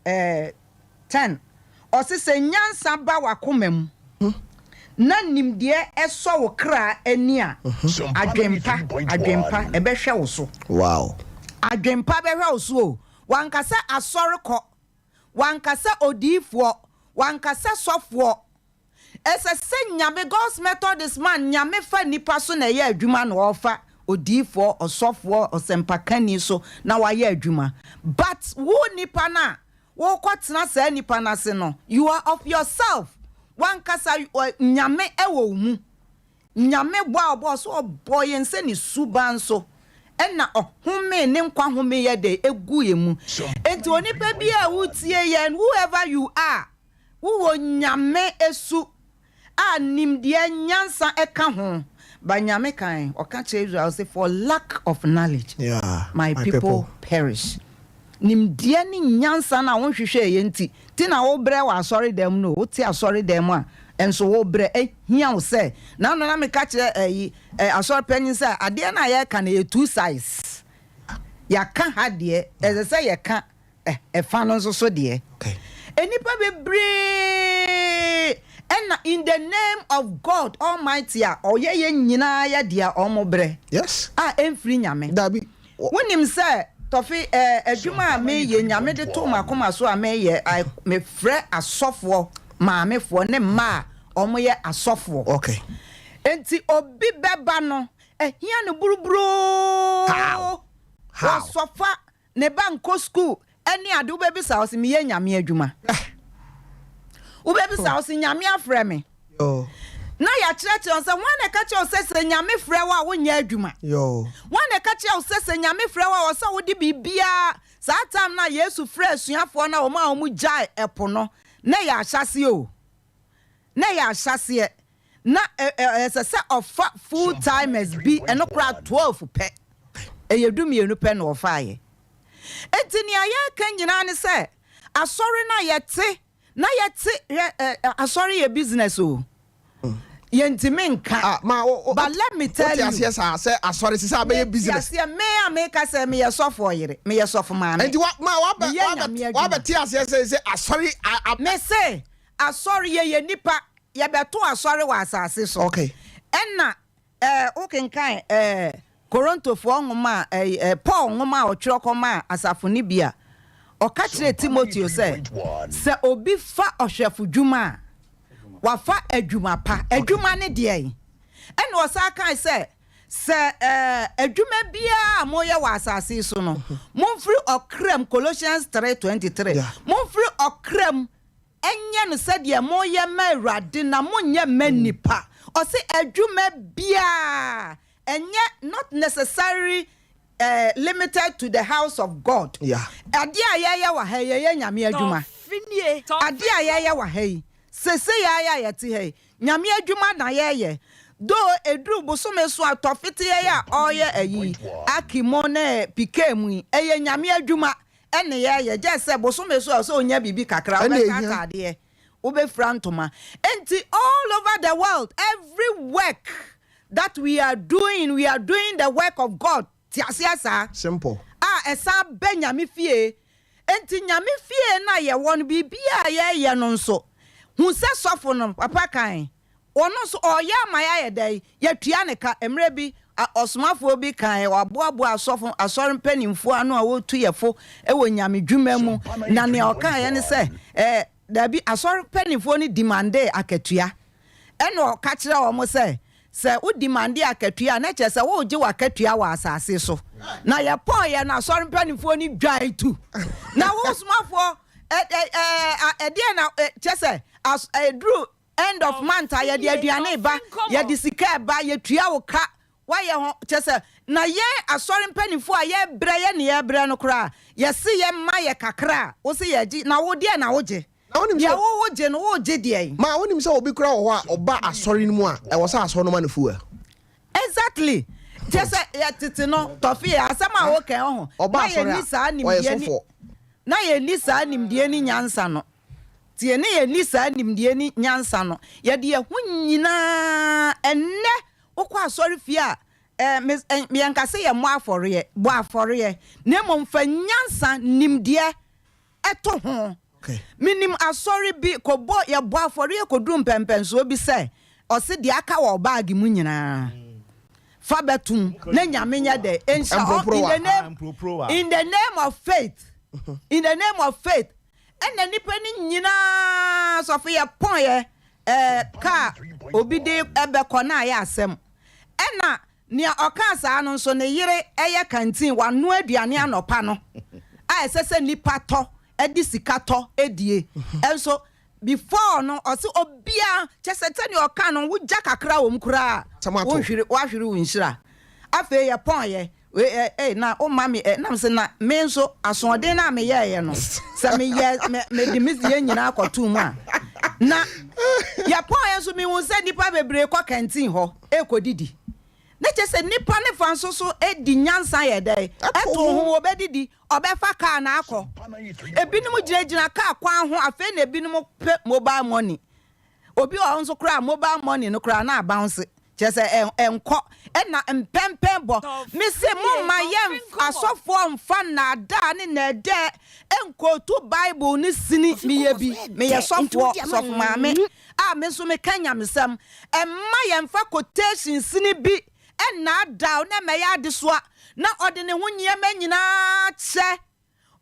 10. Ɔse sɛ nyansa ba w'akoma mu, na nimdeɛ sɔ wo kra ani a, adwempa, adwempa, ɛbɛhwɛ wo so. Wow. Adwempa bɛhwɛ wo so o. Wanka sɛ asɔre kɔ, wanka sɛ odiyifoɔ, wanka sɛ sɔfoɔ. Ɛsɛ sɛ Nyame, God's method is man, Nyame fa nnipa so na ɛyɛ adwuma na ɔfa odiyifoɔ, ɔsɔfoɔ, ɔsɛmpakani so na wayɛ adwuma. But wo nipa no a worekɔ tena saa nipa no ase no, you are of yourself, w'ankasa Nyame wɔ wo mu. Nyame bɔ a ɔbɔɔ so ɔbɔɔ yɛn sɛ ne suban so ɛna ɔhomee ne nkwa home yɛ dɛn ɛguu yɛn mu. Enti onipa biara a wotie yɛn, whoever you are, Wowɔ Nyame su a nimdeɛ, nyansa ka ho. But Nyame kae, ɔka kyerɛ Israel ɔse for lack of knowledge my people perish. Nimdeɛ ne nyansa no a wonhwehwɛeɛ nti, nti na wobrɛ wɔ asɔredan mu no o, wote asɔredan mu a nso wobrɛ, ahia wo sɛ, nano na meka kyerɛ ɛyi asɔre panyin sɛ adeɛ no a yɛreka no ɛyɛ two sides, yɛaka ha deɛ ɛsɛ sɛ yɛka Ɛfa no nso so deɛ, nnipa bebree ɛna in the name of God Almighty a ɔyɛ yɛn nyinaa yɛ deɛ wɔn brɛ a ɛmfiri Nyame. Wonim sɛ Tɔfe ɛɛ adwuma a meyɛ Nyame de to m'akoma so a meyɛ I mefrɛ asɔfoɔ maamefoɔ ne mma a wɔyɛ asɔfoɔ. Enti obi bɛba no ɛhia no buruburoo. Wɔsɔfa Ne ba nkɔ school ɛne ade wobɛbisa ɔse meyɛ Nyame adwuma wobɛbisa ɔse Nyame afrɛ me na yɛakyerɛkyerɛ wo sɛ hwan na ɛka kyerɛ wo sɛ sɛ Nyame frɛ wo a wonyɛ adwuma hwan na ɛka kyerɛ wo sɛ sɛ Nyame frɛ wo a ɔsɛ wode biribiara saa time no a Yesu frɛ asuafoɔ no a wɔn a wɔn gyae ɛpo no na ɛyɛ ahyɛaseɛ o na ɛyɛ ahyɛaseɛ na ɛsɛ sɛ ɔfa full timers bi, ɛno koraa 12 pɛ, ɛyɛ dumienu pɛ na ɔfaeɛ. Enti nea yɛreka nyinaa ne sɛ, asɔre no a yɛte, na yɛte, hwɛ, asɔre yɛ business o, yɛntumi nka, Ah, ma wo, wo, but let me tell wote you, aseɛ saa sɛ asɔre sɛ sɛ abɛyɛ mete business. aseɛ, me a meka sɛ meyɛ sɔfoɔ yere, meyɛ sɔfo maame, Enti wa, ma wabɛ, meyɛ wabɛ, Nyame adwuma. wabɛte aseɛ sɛ sɛ asɔre a, a, Mese, asɔre yɛyɛ nnipa, Yɛbɛto asɔre wɔ asase so. Okay. Ɛna ɛɛ wokenkan ɛɛ Korintofoɔ nwoma a ɛɛ ɛɛ Paul nwoma a ɔtwerɛ kɔmaa asafo no bi a, ɔka kyerɛɛ Timoteo sɛ, sɛ obi fa ɔhwɛfo dwuma a, wafa adwuma pa. Adwuma ne deɛn? Ɛna ɔsan kae sɛ, sɛ ɛɛ adwuma biara a moyɛ wɔ asase yi so no, momfiri ɔkra mu, Colossians 3:23, momfiri ɔkra mu Ɛnyɛ no sɛdeɛ moyɛ ma Awurade na monyɛ mma nnipa. Ɔse adwuma biara ɛnyɛ not necessarily eh, limited to the house of God. Yeah. Adeɛ a yɛyɛ wɔ ha yi, yɛyɛ Nyame adwuma. Adeɛ a yɛyɛ wɔ ha yi, sesei ara yi a yɛte ha yi, Nyame adwuma na yɛyɛ. Though ɛduru bosome so a tɔfeteɛ yi a ɔreyɛ ayi, Aki mo ne Pikee mu yi, ɛyɛ Nyame adwuma. Ɛne yɛyɛ gyɛ sɛ bosome so a sɛ onya biribi kakra Ɛna wobɛtɔ ehia. ataadeɛ wobɛfira ntoma enti all over the world every work that we are doing we are doing the work of God te aseɛ saa Simple. a ɛsan bɛ Nyame fie enti Nyame fie no a yɛwɔ no biribiara a yɛyɛ no nso hu sɛ sɔfo no papa kan Ɔno nso, ɔreyɛ ama yɛayɛ dɛn? Yɛatua no ka. Mmerɛ bi, ɔsomafoɔ bi kaeɛ, waboaboa asɔfo, asɔre mpanimfoɔ ano a wɔretu yɛ fo wɔ Nyame dwuma mu, na nea ɔkaeɛ ne sɛ, eh, daabi, asɔre mpanimfoɔ no demandee akatua. Ɛna ɔka kyerɛɛ wɔn sɛ, sɛ wo demandee akatua a, na kyerɛ sɛ woregye w'akatua wɔ asase so. Na yɛpɔeɛ no, asɔre mpanimfoɔ no dwae tu. Na wo somafoɔ, ɛ, ɛ, ɛ, ɛdeɛn na, ɛ, kyerɛ sɛ, as, ɛduru End of month a yɛde aduane reba, yɛde sika reba, yɛtua wo ka, woayɛ ho, kyerɛ sɛ, na yɛn asɔre mpanimfoɔ a yɛrebrɛ yɛ ne yɛrebrɛ no koraa, yɛse yɛmma yɛ kakra a, wose yɛgye, na wo deɛ na wogye? Deɛ wo wo gye no wo gye deɛn? Ma wonim sɛ obi koraa wɔ hɔ a ɔba asɔre no mu a ɛwɔ sɛ asɔre no ma no fuel. Exactly. Kyɛ sɛ yɛ tete no tɔfe yɛ asɛm a woka ɔho. Ɔba asɔre a ɔyɛ sɔfoɔ. Na yɛnni saa nimdeɛ ne nyansa no. Tie ne yɛnni saa nimdeɛ ne nyansa no. Yɛde yɛn ho nyinaa ɛnnɛ wokɔ asɔre fie a eh, me, eh, yɛnka sɛ yɛmmɔ afɔreɛ, bɔ afɔreɛ. Na mmom fa nyansa, nimdeɛ to ho. Menim asɔre bi kɔbɔ yɛbɔ afɔreɛ kɔduru mpɛnpɛnsoɔ bi sɛ ɔse deɛ aka wɔ baage mu nyinaa fa bɛtom na Nyame nyɛ dɛ nhyira ɔ in the name in the name of faith in the name of faith ɛna nipa no nyinaa sɔfo yɛ pɔn yɛ ɛɛ kaa obi de ɛbɛkɔ na ayɛ asɛm ɛna Nea ɔkaa saa no nso, ne yere yɛ kantin, wanoa aduane anɔpa no a ɛsɛ sɛ nnipa tɔ de sika tɔ die. Nso before no, ɔse obiara, kyerɛ sɛ sɛnea ɔka no, wogya kakra wɔ mu koraa a, wohwere, woahwere wo nhyira. Afei yɛpɔnyɛ, wei ɛ, ei, na womma me ɛ, na mese na me nso asoɔden no a meyɛeɛ no, sɛ meyɛ, me, mede me deɛ nyinaa kɔtoo mu a, na yɛpɔnyɛ nso mehu sɛ nnipa bebree kɔ kantin hɔ. rekɔdidi. Na kyerɛ sɛ nnipa no fa nso so di nyansa yɛ dɛn? Ɛto ho, wɔbɛdidi, ɔbɛfa kaa na akɔ. Ebinom gyinagyina kaa kwan ho, afei na ebinom pɛ mobile money. Obi wɔ hɔ nso koraa mobile money no koraa na abounce, kyerɛ sɛ ɛnkɔ. Ɛna mpɛmpɛn bɔ. Mese momma yɛn asɔfoɔ mfa nnaadaa ne nnɛɛdɛɛ nkootu Bible no sini. Meyɛ bi, meyɛ sɔfoɔ, sɔfo maame. a me nso meka nyamesɛm. Mma yɛmfa quotation sini bi nnaadaa wo na ɛmmɛyɛ adesoa na ɔde ne ho nneɛma nyinaa kyɛ.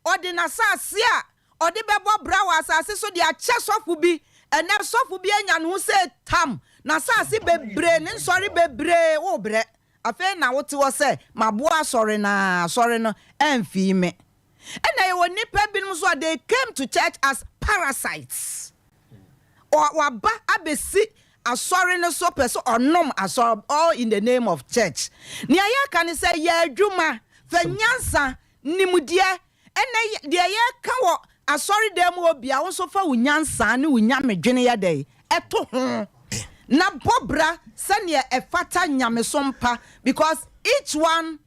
Ɔde n'asase a ɔde bɛbɔ bra wɔ asase so de akyɛ sɔfo bi. Ɛnnɛ sɔfo bi anya ne ho sɛ tam, n'asase bebree, ne nsɔre bebree, worebrɛ. Afei na wote hɔ sɛ maboa asɔre no ara, asɔre no amfii me. Ɛna yɛwɔ nnipa binom nso a they came to church as parasites. Waba abɛsi asɔre no so pɛ sɛ ɔnom asɔre all in the name of church. Nea yɛka ne sɛ yɛ adwuma, fa nyansa, nimdeɛ, ɛnɛ deɛ yɛka wɔ asɔre dan mu hɔ bia wo nso fa wo nyansa ne wo nyamedwene yɛ dɛn ɛto ho na bɔ bra sɛdeɛ ɛfata nyamesom pa because each one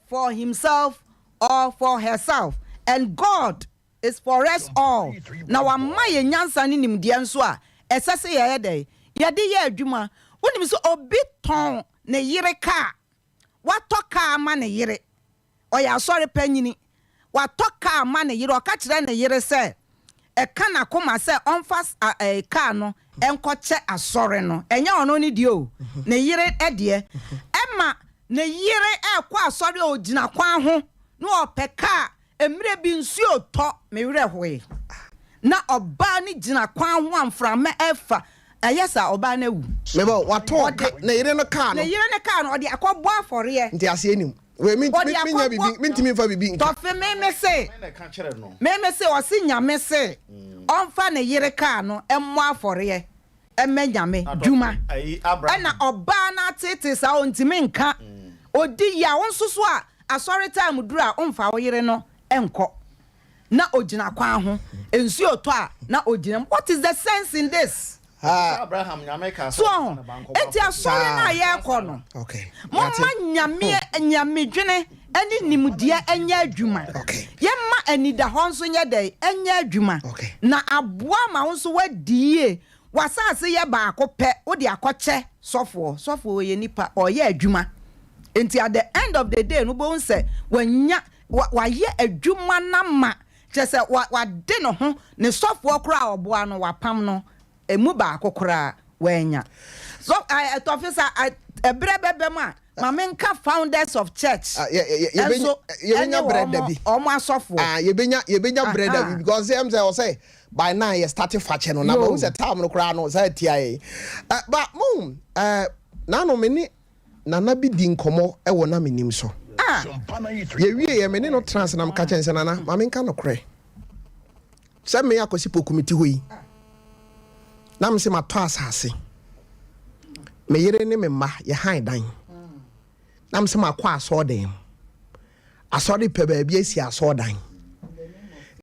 for himself or for herself and God is for us all na wama yɛn nyansa ne nimdeɛ nso a ɛsɛ sɛ yɛyɛ dɛn? Yɛde yɛ adwuma. Wonim sɛ obi tɔn ne yere kaa, watɔ kaa ama ne yere, ɔyɛ asɔre panyini, watɔ kaa ama ne yere, ɔka kyerɛ ne yere sɛ ɛka n'akoma sɛ ɔmfa kaa no nkɔkyɛ asɔre no, ɛnyɛ ɔno ne deɛ o, ne yere deɛ. Ɛma ne yere rekɔ asɔre a ɔgyina kwan ho na ɔpɛ kaa, mmerɛ bi nsuo retɔ, me werɛ hoe, na ɔbaa no gyina kwan ho a mframa refa, ɛyɛ saa ɔbaa no awu. Mebɔ, watɔ ka, ne yere no kaa no. Ne yere no kaa no, ɔde akɔbɔ afɔreɛ. Nteaseɛ nnim. Wei me Ɔde me nya akɔbɔ bibi mentumi nfa bibi nka. Tɔfe me me se me me se ɔse Nyame se ɔnfa ne yere kaa no mmɔ afɔreɛ mma Nyame dwuma ɛna ɔbaa no ateetee saa ɔntumi nka ɔdi yaw nso so a asɔre time duru a ɔnfa wo yere no nkɔ na ogyina kwan ho, nsuo retɔ a na ogyina mu. What is the sense in this? So ɔho, enti asɔre no a yɛrekɔ no, momma nyame nyamedwene ne nimdeɛ nyɛ adwuma. Yɛmma anidahɔ nso nyɛ dɛn? Nyɛ adwuma. Na aboa ma wo nso woadi yie. W'asase yɛ baako pɛ, wode akɔkyɛ sɔfoɔ. Sɔfoɔ ɔyɛ nipa, ɔreyɛ adwuma. Enti at the end of the day no, wobɛhu sɛ wanya Wa wayɛ adwuma no ama, kyerɛ sɛ, wa wade ne ho, ne sɔfoɔ koraa a ɔboa no, wapam no, ɛmu baako koraa wannya. So, ɛ, ɛtɔfe sa, ɛ, ɛberɛ bɛba mu a, ma menka founders of church Ah, yɛ- yɛ- yɛ- nso yɛbɛnya ɛne berɛ da wɔn, bi. wɔn asɔfoɔ. Ah, yɛbɛnya yɛbɛnya berɛ da bi Aha. because ɛm sɛ ɔsɛ by now yɛ start fakyɛ no na Yo. mahu sɛ time no koraa no sɛ atia yɛn. Eh, ba mo eh, naano me ne Nana bi di nkɔmmɔ wɔ na mennim so. Yɛwieeɛ, me ne no tenaa ase na meka kyerɛɛ no sɛ, Nana, ma menka nokorɛ. Sɛ me Akwasi Poku mete hɔ yi, na mese matɔ asase. Me yere ne me mma, yɛhan dan. Na mese makɔ asɔɔdan mu. Asɔre pɛ baabi asi asɔɔdan.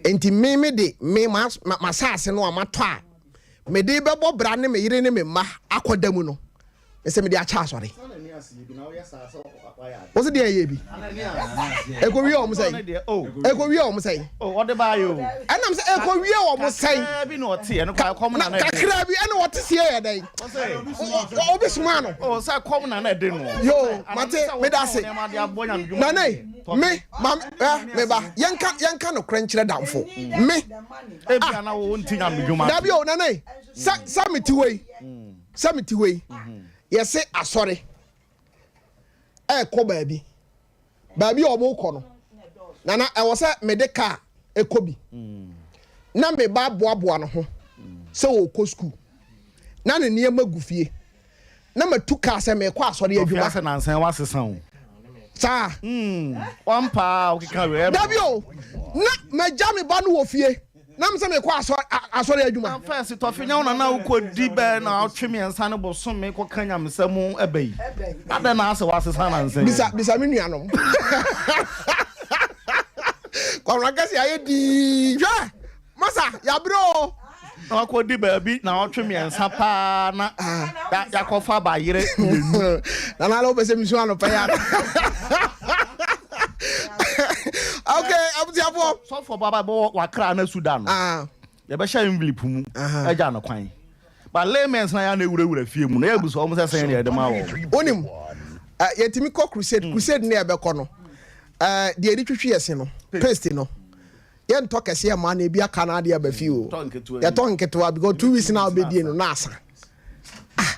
Enti me mede me m'asase no a matɔ a mede bɛbɔ bra ne me yere ne me mma akɔda mu no, mesɛ mede akyɛ asɔre. Wo se deɛ ɛyɛ bi? Ɛkɔwie wɔn sɛn? Ɛkɔwie wɔn sɛn? Ɛnam sɛ ɛkɔwie wɔn sɛn? Kakra bi ɛna wɔte sie yɛ dɛn? Obi soma no. Yo, mate, meda ase. Nane, me, ma, eh, me ba, yɛnka, yɛnka nokorɛ nkyerɛ damfo. Me. Ah, dabi o, nane, sɛ, sɛ mete hɔ yi, sɛ mete hɔ yi, yɛse asɔre ɛɛkɔ baabi, baabi a wɔrekɔ no, nana, ɛwɔ sɛ mede kaa ɛkɔ bi, na me ba boaboa ne ho sɛ ɔrekɔ sukuu, na ne nneɛma gu fie. na matu kaa sɛ merekɔ asɔre adwuma. Tɔfia sɛ nansa wasesa o. Saa. Mm, wampaa okeka wei. Dabi o, na magya me ba no wɔ fie na mesɛ mekɔ asɔre asɔre adwuma. Na fɛs tɔfi nyɛ wo na na wokɔ di bɛɛ na ɔtwe mmiɛnsa ne bosome kɔka nyamesɛm ɛbɛ yi. Adɛn na asɛ wasesa nansa yi. Bisa bisa me nuanom. Kwamina kɛse ayɛ dii hwɛ. Masa, yɛabrɛ o. Na wakɔdi baabi naawɔtwe mmiɛnsa paa na yɛakɔfa bayerɛ mmienu. Nana ala wopɛ sɛ mesu anɔpa yi ana? Okay, abusuafoɔ. Sɔfoɔ baba bɔ wakra na su da no. Ah. Yɛbɛhyɛ envelope mu agya no kwan. But laymen na yɛ na ewurawura fie mu na yɛbu sɛ wɔn sɛ sɛn na yɛde ma wɔn. Wonim, yɛtumi kɔ crusade, crusade ne yɛbɛkɔ no, deɛ yɛde twitwi yɛ se no, paste no. Yɛntɔ kɛseɛ mma na ebi aka na adeɛ aba fie o. Yɛtɔ nketewa because 2 weeks na wobɛdie no na asa. Ah,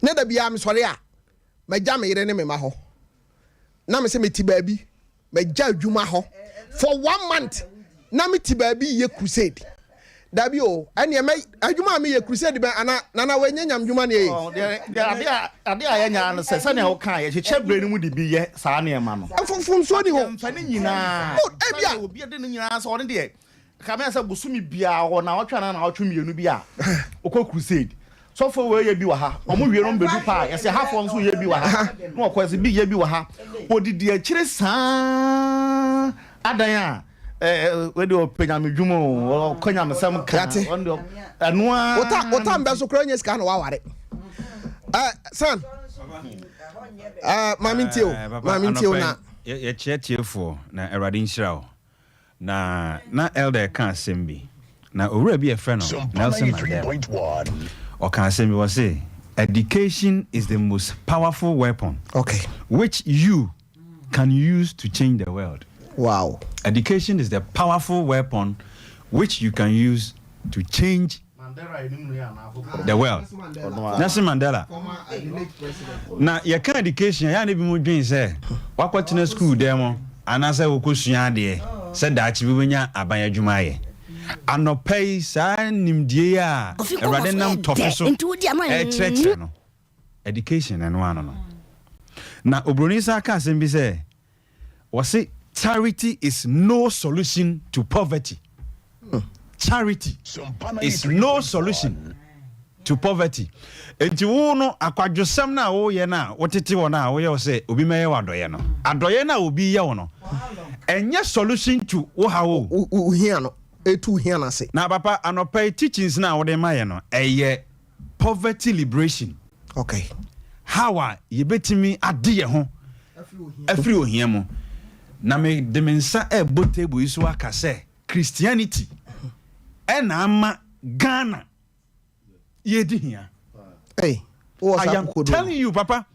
ne da biara mesɔre a, magya me yere ne me mma hɔ. Na me sɛ mete baabi, magya adwuma hɔ for one month na mete baabi yɛ crusade. Dabi o, ɛneɛ mɛ adwuma a meyɛ crusade bɛn ana nana wɔnyɛ nyam dwuma ne ɛyɛ. Deɛ ade a yɛnya no sɛ sɛnea woka yɛkyekyɛ berɛ no mu de bi yɛ saa nneɛma no. Mfomsoɔ ni hɔ. Mfa ne nyinaa. Ebia. Obi de ne nyinaa sɛ ɔne deɛ kame sɛ bosome biara wɔ na ɔtwe anaa na ɔtwe mmienu bi a ɔkɔ crusade. Sɔfo wei yɛ bi wɔ ha. Ɔmo wie no mbɛdu paa. Yɛsɛ hafoɔ nso yɛ bi wɔ ha. Na ɔkɔ yɛsɛ bi yɛ bi wɔ ha. Odidi akyire saa adan a wei deɛ ɔpɛ nyame dwuma o ɔkɔ nyamesɛm ka Yate. ɔno deɛ ɛno ara Wota wota mbɛ so koraa nyɛ sika na waware. Eh, san. Eh, maame ntie o. Eh, papa, Maame ntie o anɔpa na. yi, yɛ- yɛkyerɛ tiefoɔ na Awurade nhyira wo. Na na elder reka asɛm bi. Na owura bi a yɛfrɛ no Nelson Mandela, ɔka asɛm bi, ɔse, Education is the most powerful weapon okay. which you can use to change the world. Wow. Education is the powerful weapon which you can use to change the world. Nelson Mandela. Na yɛka education a, yɛa na ebinom dwen sɛ wakɔtena school dan mu anaasɛ wokɔsua adeɛ sɛ daakye bi wobɛnya aban adwuma ayɛ. Anɔpa yi saa nimdie yi a Awurade nam tɔfe so ɛrekyerɛkyerɛ no, education ɛno ano no. Na oburoni san ka asɛm bi sɛ, Wɔse charity is no solution to poverty. Charity is no solution to poverty. Enti wo no akwadwosɛm no a woyɛ no a wotete hɔ no a woyɛ wo sɛ obi mɛyɛ wo adɔyɛ no, adɔyɛ no a obi yɛ wo no, ɛnyɛ solution to wo haw o. Wo hia no, ɛtu wo hia no ase. Na papa anɔpa yi teachings no a wode ma yɛ no, ɛyɛ poverty liberation. Okay. How a yɛbɛtumi ade yɛn ho afiri ohia mu. Na mede me nsa ɛrebɔ table yi so aka sɛ Christianity ɛna ama Ghana yɛdi hia. Hey, I am telling you, Papa.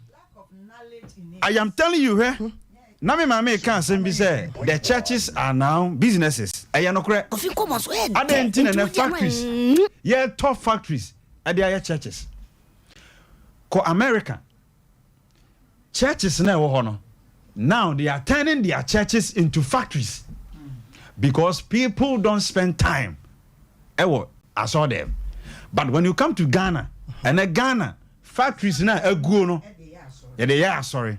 I am telling you, hwɛ. Na me maame ka asɛm bi sɛ the churches are now businesses. Ɛyɛ nokorɛ. Adɛn nti na nɛ factories yɛtɔ factories ɛde ayɛ churches. Kɔ America churches na ɛwɔ hɔ no now they are turning their churches into factories because people don't spend time ɛwɔ asɔɔdɛm. But when you come to Ghana, ɛnɛ Ghana factories na aguo no yɛde yɛ asɔre.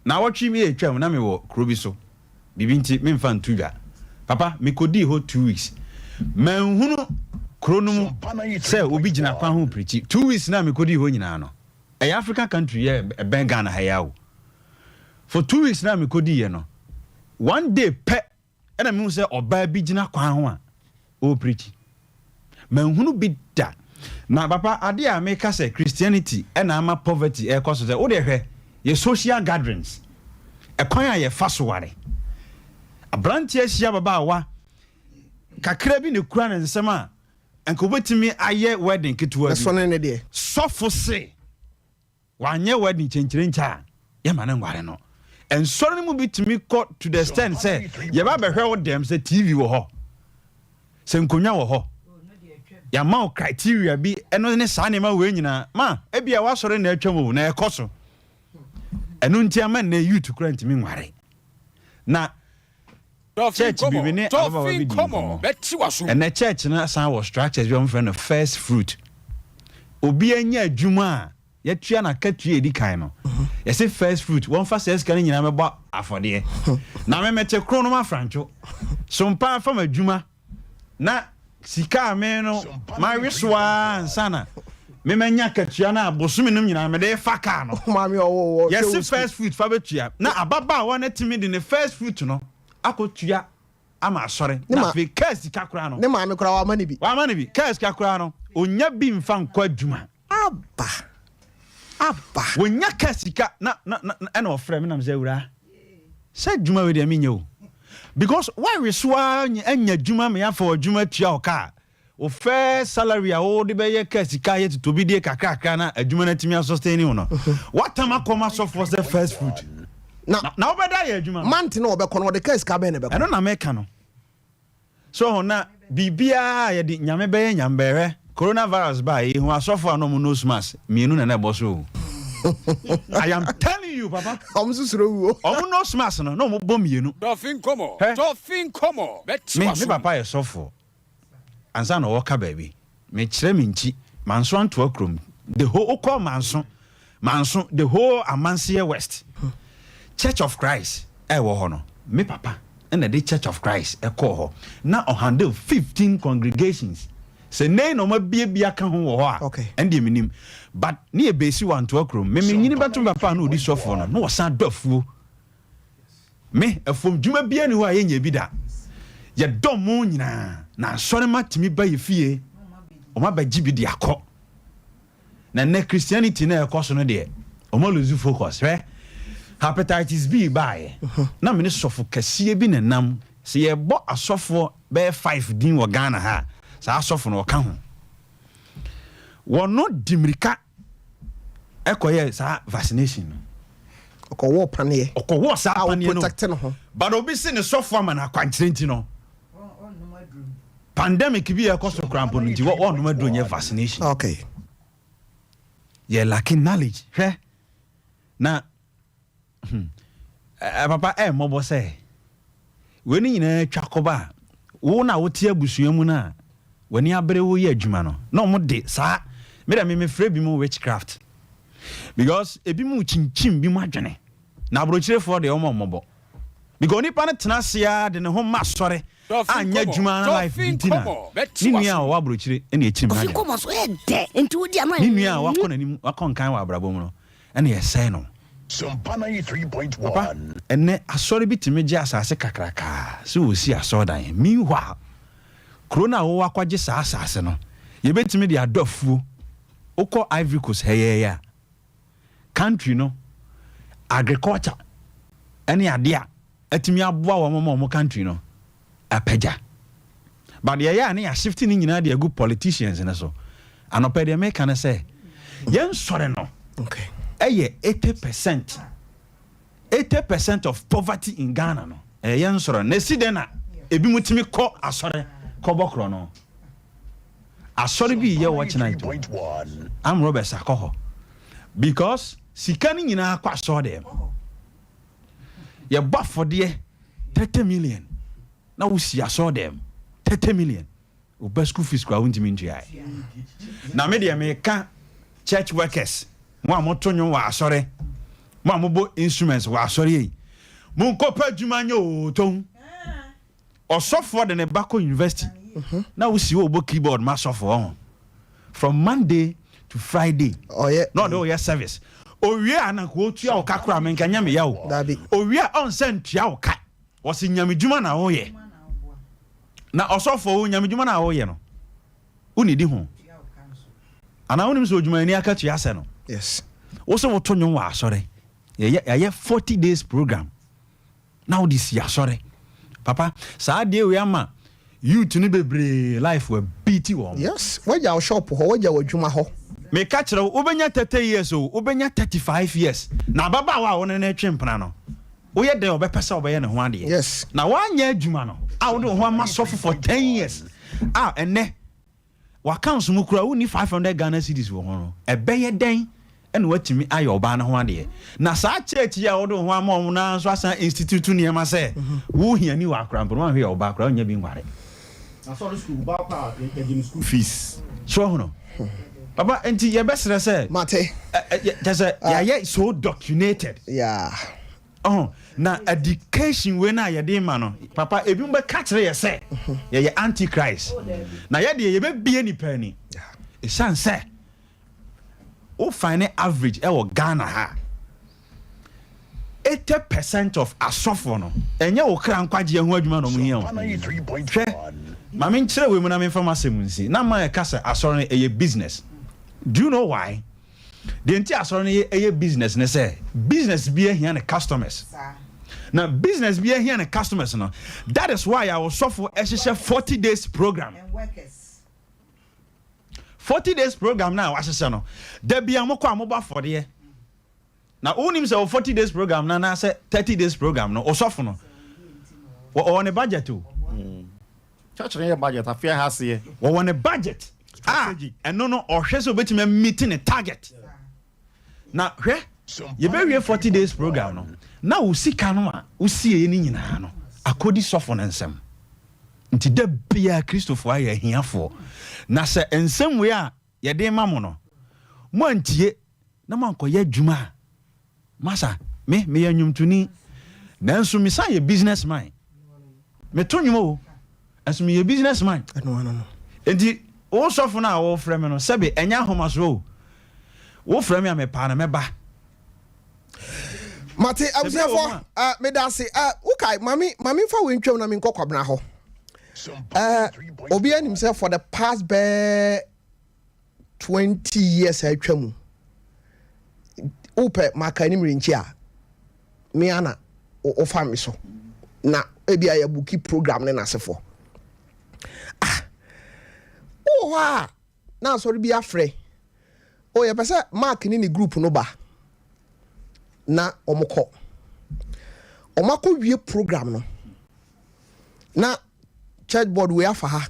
Naawɔtwe bi a etwaam na mewɔ kuro bi so, biribi nti memfa nto dwa. Papa, mekodii hɔ 2 weeks. Manhunu kuro no mu sɛ obi gyina kwan ho pirikyi. 2 weeks na mekodii hɔ nyinaa no, ɛyɛ African country yɛ ɛbɛn Ghana ha yi o. For 2 weeks na mekodii yɛ no, one day pɛ. ɛna mehu sɛ ɔbaa bi gyina kwan ho a ɔrepreachi. Manhunu bi da. Na papa adeɛ a meka sɛ Christianity ɛna ama poverty ɛrekɔ so sɛ wodeɛ hwɛ yɛ social gatherings, ɛkwan a yɛfa so ware. Aberanteɛ ahyia ababaawa kakra bi na ɛkura ne nsam a nka wobɛtumi ayɛ wedding ketewa bi. Ɛsɔ ne ne deɛ. Sɔfo se Wanyɛ wedding kyenkyerenkyɛ a, yɛma no nware no. Nsɔre no mu bi tumi kɔ to the extent sɛ yɛba bɛhwɛ wo dɛm sɛ TV wɔ hɔ, sɛ nkonnwa wɔ hɔ. Yɛama wo criteria bi, ɛno ne saa nneɛma wei nyinaa. Ma, ebia w'asɔre na atwam o, na ɛkɔ so. Ɛno nti ama nnɛ youth kora ntumi nware. Na church bi me ne ababaawa bi di nkɔmmɔ. Ɛnɛ church no asan wɔ structures bi a wɔfrɛ no first fruit. Obi anya adwuma a yɛtua n'akatua a ɛdi kan no, yɛse first fruit, wɔmfa saa sika no nyinaa mɛbɔ afɔdeɛ. Na me mete koro no mafrantwo so mpa afa m'adwuma na sika a me no mawe so ara ansa na me manya akatua no a bosome nom nyinaa mede fa kaa no. Yɛse first fruit fa bɛtua na ababaawa no atumi de ne first fruit no akɔtua ama asɔre na afei kaa sika koraa no. Ne maame koraa wama no bi. Wama no bi. Kaa sika koraa no, ɔnya bi mfa nkɔ adwuma. Aba! Aba! Wɔnya kaa sika na na na ɛna ɔfrɛ me nam sɛ awuraa sɛ adwuma wei deɛ menyɛ o because woawe so ara anya adwuma me afa w'adwuma atua wo kaa wo first salary a wode bɛyɛ kaa sika ayɛ totobidie kakrakra na adwuma no atumi asustain wo no woatam akɔm asɔfoɔ sɛ first fruit na na wobɛda ayɛ adwuma no. Month na ɔbɛkɔ no ɔde kaa sika bɛn na ɛbɛkɔ? Ɛno na meka no. So ho na biribiara a yɛde Nyame bɛyɛ Nyame bɛyɛ hwɛ Corona virus baa yɛhu asɔfo a na ɔmo nose mask mienu na na ɛbɔ so o I am telling you papa. Ɔmo nso suro wuo. Ɔmo nose mask no na ɔmo bɔ mienu. Hwɛ me me papa yɛ sɔfoɔ ansa na ɔɔka baabi mekyerɛ me nkyi manso antoa kurom the whole wokɔ manso Manso the whole Amanseɛ West Church of Christ a ɛwɔ hɔ no, me papa na ɛde Church of Christ kɔɔ hɔ. Na ɔhandle 15 congregations. Sɛ nnɛ yi na wɔabue bi aka ho wɔ hɔ a, ɛno deɛ mennim. But ne yɛ base wɔ Antoa kurom. Me menyini bɛto me papa a na ɔdi sɔfoɔ no, na ɔsan dɔ afuo. Me, afuom dwuma biara nni hɔ a yɛnyɛɛ bi da. Yɛdɔ mo nyinaa, na asɔremma tumi ba yɛ fie, wɔabɛgye bi de akɔ. Na nnɛ Christianity no a ɛkɔ so no deɛ, wɔn lose focus. Hwɛ, hepatitis B baeɛ, na me ne sɔfo kɛseɛ bi na nam. Sɛ yɛbɔ asɔfoɔ bɛyɛ five din wɔ Ghana ha a, saa asɔfo no ɔka ho. Wɔno di mmirika ɛkɔyɛ saa vaccination no. Ɔkɔwɔɔ paneɛ. Ɔkɔwɔɔ saa paneɛ no. Protect ne ho. But obi se ne sɔfo ama no akwankyerɛ nti no, Pandemic bi a ɛkɔ so koraa mpo no nti wɔnnom aduro nyɛ vaccination. Okay. Yɛ lacking knowledge. Hwɛ na hmm, eh, papa ɛ mmɔbɔ sɛ wei no nyinaa twa kɔba a wo na wote abusua mu no a w'ani abere woyɛ adwuma no na wɔn de saa me dɛ me mefrɛ bi mu witchcraft because ebi mu kyinkyim bi mu adwene Na aburokyirefoɔ deɛ wɔn mmɔbɔ. Because onipa no tena ase ara de ne ho ma asɔre anyɛ adwuma na life bi nti na ne nua a ɔwɔ aburokyire na ɛkyim n'adwene. Ne nua a wakɔ n'anim wakɔ nkan wɔ abrabɔ mu no na ɛsɛe no. Papa, ɛnnɛ asɔre bi tumi gye asase kakrakaa sɛ wɔsi asɔredan. Meanwhile, kuro no a wowɔ akɔgye saa asase no, yɛbɛtumi de adɔ afuo. Wokɔ Ivory Coast ha yi ara a, country no agriculture ɛne adeɛ a atumi aboa wɔn ma wɔn country no apagya but deɛ ɛyɛ a ne yɛashifte ne nyinaa de agu politicians no so. Anɔpɛ deɛ meka ne sɛ yɛn sɔre no ɛyɛ 80%, 80% of poverty in Ghana no ɛyɛ yɛn sɔre no. Na ɛsi dɛn na ebi mu tumi kɔ asɔre kɔbɔ korɔ no? Asɔre bi yɛ watch night o. Arm robbers akɔ hɔ because sika no nyinaa kɔ asɔre dɛm. Yɛbɔ afɔdeɛ 30 million na wosi asɔre dɛm 30 million. Woba school fees koraa wontumi ntua ɛ. Na me deɛ meka church workers mo a moto nnwom wɔ asɔre mo a mobɔ instruments wɔ asɔre yi monkɔpɛ adwuma nyɛ o tɔn. Ɔsɔfoɔ de ne ba kɔ university na wosi hɔ bɔ keyboard ma sɔfoɔ ho from Monday to Friday na ɔde woyɛ service owie a na nka ɔtua wo ka koraa menka nyɛ me ya o owie a ɔnsa ntua wo ka ɔse nyame dwuma na woyɛ. Na ɔsɔfoɔ, wo nyamedwuma no a woyɛ no, wonnidi ho? Anaa wonim sɛ odwumayɛni akatua sɛ no? Yes. Wo sɛ woto nnwom wɔ asɔre. Yɛyɛ yɛayɛ 40 days program na wode si asɔre. Papa, saa adeɛ wei ama youth no bebree life wa beat wɔn. Yes, woagya wo shop hɔ, woagya w'adwuma hɔ. Meka kyerɛ wo, wobɛnya 30 years o, wobɛnya 35 years, na ababaawa a wo ne no retwe mpena no, woyɛ dɛn a ɔbɛpɛ sɛ ɔbɛyɛ ne ho adeɛ? Yes. Na woanyɛ adwuma no a wode wo ho ama sɔfo for 10 years a ɛnnɛ W'accounts mu koraa wonni 500 Ghana cedis wɔ ho no, ɛbɛyɛ dɛn na woatumi ayɛ ɔbaa no ho adeɛ? Na saa church yi a wode wo ho ama wɔn no ara nso asan institute nneɛma sɛ wo hiani wɔ akora mpo no, woanhwɛ yɛ ɔbaa koraa wonnya bi nware. Asɔre school, wo ba kɔ a yɛgye no school fees. So wahu no? Papa, nti yɛbɛsrɛ sɛ. Mate. Kyɛ sɛ yɛayɛ so docunated. Yeah. Ɔho, na education wei no a yɛde ma no, papa, ebinom bɛka kyerɛ yɛ sɛ yɛyɛ antichrist. Na yɛ deɛ yɛbɛbie nipa ani. Ɛsiane sɛ wo find average ɛwɔ Ghana ha, 80% of asɔfoɔ no, ɛnyɛ wo kra nkwagyeɛ ho adwuma na wɔn hia o. Hwɛ, ma menkyerɛ wei mu na memfa m'asɛm nsi. Na ma ɛka sɛ asɔre no ɛyɛ business. Do you know why? Deɛ nti asɔre no yɛ ɛyɛ business ne sɛ business bi ahia ne customers. Na business bi ahia ne customers no, that is why a ɔsɔfo ɛhyehyɛ 40 days program. 40 days program no a wahyehyɛ no, da bia mokɔ a mobɔ afɔdeɛ. Na wonim sɛ wɔ 40 days program no anaasɛ 30 days program no, ɔsɔfo no wɔwɔ ne budget o. Church no yɛ budget afei ha aseɛ. Wɔwɔ ne budget a ɛno no ɔhwɛ sɛ obetumi amiti ne target. Na hwɛ yɛbɛwie 40 days program no na wo sika no a wosieɛ no nyinaa no akɔdi sɔfo no nsam. Nti da biara Kristofoɔ ayɛ ahiafoɔ. Na sɛ nsɛm wei a yɛde rema mo no, moantie na moankɔyɛ adwuma a, masa, me, meyɛ nnwomtoni, nanso mesan yɛ business man. Meto nnwom o, nanso meyɛ business man. Enti, wo sɔfo no a wofrɛ me no, sɛbe ɛnyɛ ahomasoɔ o, wofrɛ me a mepaa no mɛba. Mate abusuafoɔ, uh, meda ase. Uh, wokae, mame, mame mfa wei ntwam na menkɔ Kwabena hɔ. Uh, obi anim sɛ for the past bɛɛ 20 years a atwa mu, wopɛ maka anim renkyi a, me ana wofa me so. Na ebi a yɛbuki program ne n'asefoɔ. Ah, wowɔ hɔ a, na asɔre bi afrɛ oh yɛpɛ sɛ Mark ne ne group no ba na wɔn kɔ wɔn akɔ wie program no na church board wei afa ha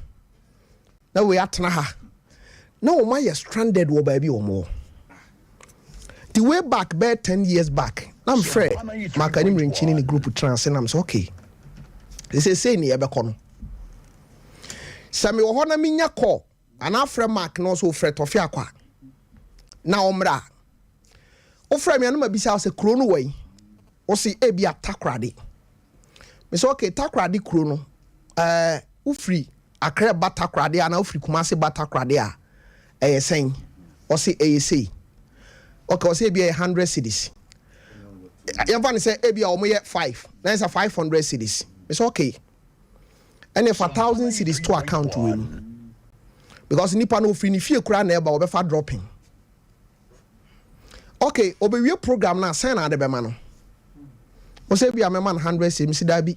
na wei atena ha na wɔn ayɛ stranded wɔ baabi wɔn wɔ the way back bɛyɛ 10 years back na mfrɛ Mark anim renkyi ne ne group tena ase nam sɛ okay sɛ ne yɛbɛkɔ no sɛ mewɔ hɔ na menya call anaa frɛ Mark na ɔsɛ ofrɛ Tɔfe akɔ a na ɔmmra a wofrɛ me a na mabisa wo sɛ kuro no wɔ yi wo se ebi a Takoradi. Me sɛ okay, Takoradi kuro no, wofiri Accra ba Takoradi anaa wofiri Kumasi ba Takoradi a ɛyɛ sɛn? Ɔse ɛyɛ sei. Okay, ɔse ebi ɛyɛ 100 cedis. Yɛmfa no sɛ ebi a wɔn yɛ five na yɛ sɛ 500 cedis. Me sɛ okay, ɛna fa 1000 cedis to account wei mu because nipa no ofiri ne fie koraa na ɛba wɔbɛfa dropping. Okay, obewie program na sɛn na ade bɛma no? Ɔsɛ bi a mɛma no 100 cedis. Mesi daabi,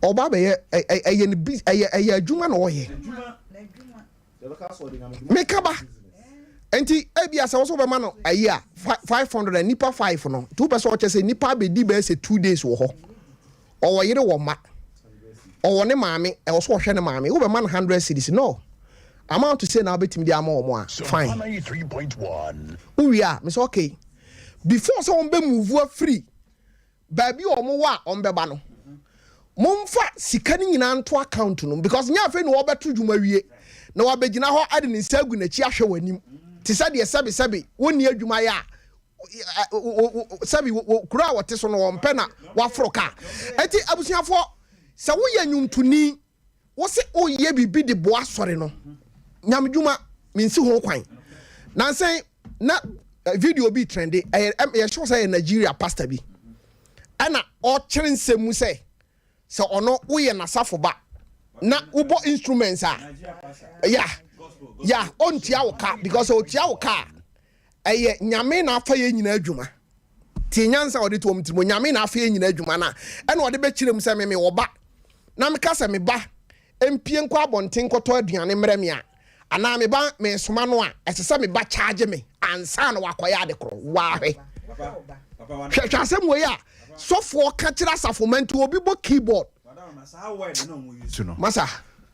ɔba bɛyɛ ɛyɛ ne bi ɛyɛ adwuma na ɔyɛ meka ba nti ebi asɛ wɔsɔ bɛma no ayi a 500 and nipa five no nti wopɛ sɛ ɔkyɛ sɛ nipa abɛdi bɛyɛ sɛ 2 days wɔ hɔ, ɔwɔ yere wɔ ma ɔwɔ ne maame, ɛwɔ so ɔhwɛ ne maame, wobɛma no 100 cedis no amount say na wobɛtumi de ama wɔn a, fine. Wowie a mesɛ okay, before sɛ wɔn bɛ move afiri baabi a wɔn wɔ a wɔn bɛba no, momfa sika no nyinaa nto account no because nyɛ afei na wɔbɛto dwuma wie na wabɛgyina hɔ ade ne nsa agu n'akyi ahwɛ w'anim te sɛ deɛ sɛbesɛbe wɔnni adwuma yɛ a sɛbi kuro a wɔte so no wɔmpɛ na waforo kaa. Eti abusuafoɔ, sɛ woyɛ nnwomtoni, wose woyɛ biribi de boa asɔre no nyamedwuma, mensi ho kwan. Nansɛn na video bi trende, ɛyɛ yɛhyɛ sɛ ɛyɛ Nigeria pastor bi ɛna ɔkyerɛ nsɛm mu sɛ ɔno woyɛ n'asafo ba. na wobɔ instruments a, ya ya ɔntua wo ka because ɔtua wo ka a, ɛyɛ Nyame na afa yɛn nyinaa adwuma. Tie nyansa a ɔde to wɔn tirim, Nyame na afa yɛn nyinaa adwuma no a, ɛna ɔde bɛkyerɛ mu sɛ me mewɔ ba na meka sɛ me ba mpue nkɔ abɔnten nkɔtɔ aduane mmrɛ me a, anaa me ba mesoma no a, ɛsɛ sɛ me ba charge me ansa na wakɔyɛ ade korɔ. Waa hwɛ. Hwɛ hwɛ asɛm wei a sɔfoɔ ka kyerɛ asafo ma nti obi bɔ keyboard. Masa.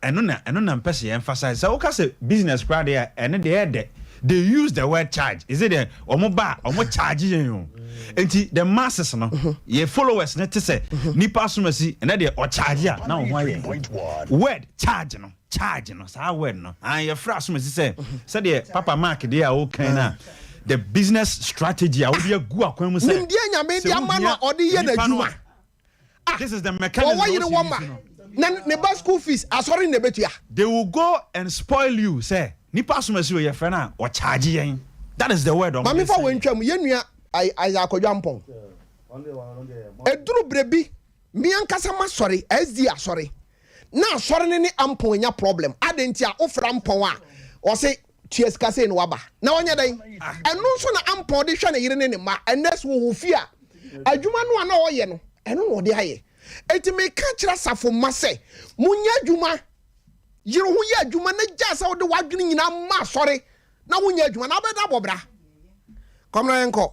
Ɛno na ɛno na mpɛ sɛ yɛ emphasize sɛ woka sɛ business koraa deɛ a ɛno deɛ ɛyɛ dɛ they use the word charge is it deɛ wɔn ba a wɔn charge yɛn o nti the masses no yɛ followers no te sɛ nipa asomasi ɛnɛ deɛ ɔcharge a na wɔn ho ayɛ word charge no charge no saa word no an yɛfrɛ asomasi sɛ sɛdeɛ papa mark deɛ a wokan no a the business strategy a wode agu akwan mu sɛ Nimdeɛ Nyame de sɛ ama no wohia a ɔde yɛ nipa no n'adwuma. a Ah, This is the mechanism wɔwɔ yere a wɔ wɔsi ma use no. na ne ba school fees asɔre na ɛbɛtua. They will go and spoil you sɛ nipa asomasi o yɛfrɛ no a ɔcharge yɛn that is the word ɔmo Maame de fa sɛn wei yɛn. ntwam, yɛn nua Isaac Kwadwo Ampong. Ɛduru berɛ bi, me ankasa m'asɔre, SDA asɔre, na asɔre no ne Ampong anya problem. Adɛn nti a wofrɛ Ampong a, ɔse tua sika sei na waba. Na ɔnyɛ dɛn? Ɛno nso na Ampong de hwɛ ne yere ne ne mma. Ɛnnɛ so wɔwɔ fie a, adwuma no a na ɔyɛ no, ɛno na ɔde ayɛ. Enti meka kyerɛ asafo mma sɛ, monyɛ adwuma, yere ho yɛ adwuma na gyaa sɛ wode w'adwene nyinaa ma asɔre na wonyɛ adwuma na wobɛda abɔ bra. Kɔmna yɛnkɔ.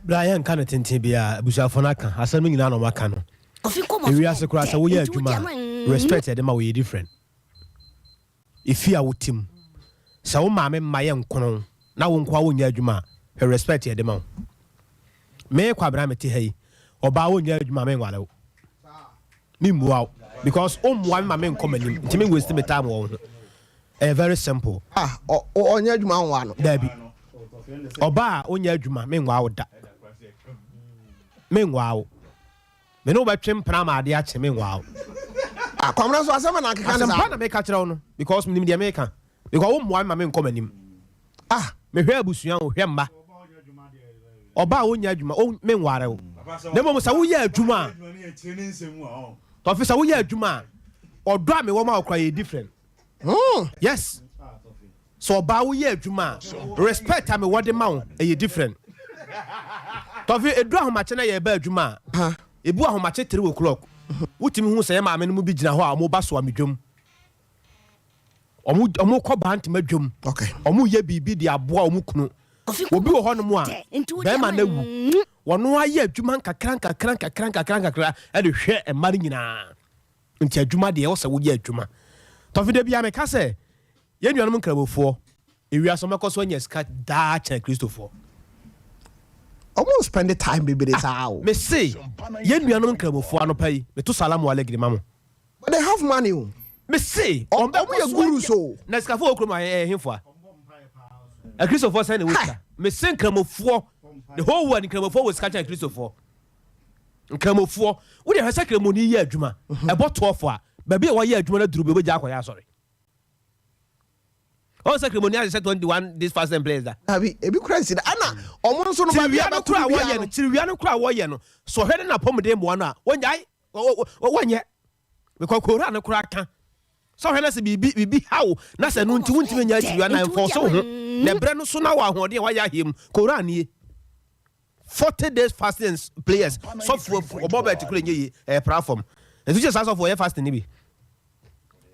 Bra yɛnka no tenten biara, abusuafoɔ no aka asɛm no nyinaa na wɔaka no. Ewiase koraa sɛ woyɛ adwuma a, respect a yɛde ma wo yɛ different. Efie a wote mu, sɛ wo maame mma yɛ nkono na wo nkoa wonyɛ adwuma a, hwɛ respect a yɛde ma wo. Me Kwabena mete ha yi, ɔbaa wonyɛ adwuma a menware wo. Memmua wo because wommoa me ma menkɔ m'anim nti me waste me time wɔ wo ho. Ɛyɛ very simple. Ah, ɔnyɛ adwuma nwaa no. Daabi. Ɔbaa a ɔnyɛ adwuma menwaa wo da. Menwaa wo. Me ne wo bɛtwe mpena ama adeɛ akye menwaa wo. Ah, Kwamina nso asɛm na akeka ne saa. Asɛmpa na meka kyerɛ wo no because menim deɛ meka. Because wo mmoa me ma menkɔ m'anim. Ah, mehwɛ abusua o, hwɛ mma. Ɔbaa a ɔnyɛ adwuma, o menware wo. Na mmom sɛ woyɛ adwuma a, Tɔfe sɛ woyɛ adwuma a, ɔdɔ a mewɔ ma wo koraa yɛ different. Yes. Sɛ ɔbaa woyɛ adwuma a, respect a mewɔ de ma wo ɛyɛ different. Tɔfe edu ahomakye na yɛreba adwuma a, ebu ahomakye 3 o'clock. Wotumi hu sɛ yɛ maame no mu bi gyina hɔ a wɔba soa me dwam. Wɔn wɔn kɔ bantama dwam. Wɔn yɛ biribi de aboa wɔn kunu. Obi wɔ hɔnom a bɛrima no awu. Wɔn ayɛ adwuma nkakra nkakra nkakra nkakra nkakra de hwɛ mma no nyinaa. Nti adwuma deɛ ɛwɔ sɛ woyɛ adwuma. Tɔfe da biara meka sɛ yɛn nuanom nkramofoɔ ewiase wɔbɛkɔ so anya sika daa kyɛn Kristofoɔ. Ɔmo spend time bebree saa o. Mese yɛn nuanom nkramofoɔ anɔpa yi meto salamu alegre ma mo. But they have money o. Mese wɔn bɛkɔ yɛ so gurus anya o. Na sikafoɔ wɔ kurom ha ɛyɛ hefoa? Akristofoɔ sɛn na ɛwɔ sika? Mese nkramofoɔ the whole world nkramofoɔ wɔ sika kyɛn Akristofoɔ. Nkramofoɔ, wo deɛ hwɛ sɛ kramoni yɛ adwuma, ɛbɔ 12 a, baabi a wɔyɛ adwuma no aduru bi, ɔbɛgya akɔyɛ asɔre. Ɔn sɛ kramoni ahyehyɛ 21 days fast and prayers da. Dabi, ebi kura nsi da. Ɛna ɔmo nso no baabi a Kyiriwia no bɛkɔ kora a biara wɔyɛ no. no, kyiriwia no kora a wɔyɛ no, sɛ ɔhwɛ ne n'apɔmuden mmoa no a, wɔnyae, wɔnyɛ. Because Koran no koraa ka sɛ ɔhwɛ na sɛ biribi biribi ha wo na sɛ ɛno nti wontumi nyɛ akyiriwia na ɛmfɔɔso wo ho na ɛberɛ no so na wɔ ahoɔden a wayɛ aheɛ mu. Koran nie. 40 days fasting and prayers sɔfo afu ɔbɔ bɛɛte kora nyɛ yie ɛyɛ pra fam nso kyɛ saa sɔfo ɔyɛ fasting ne bi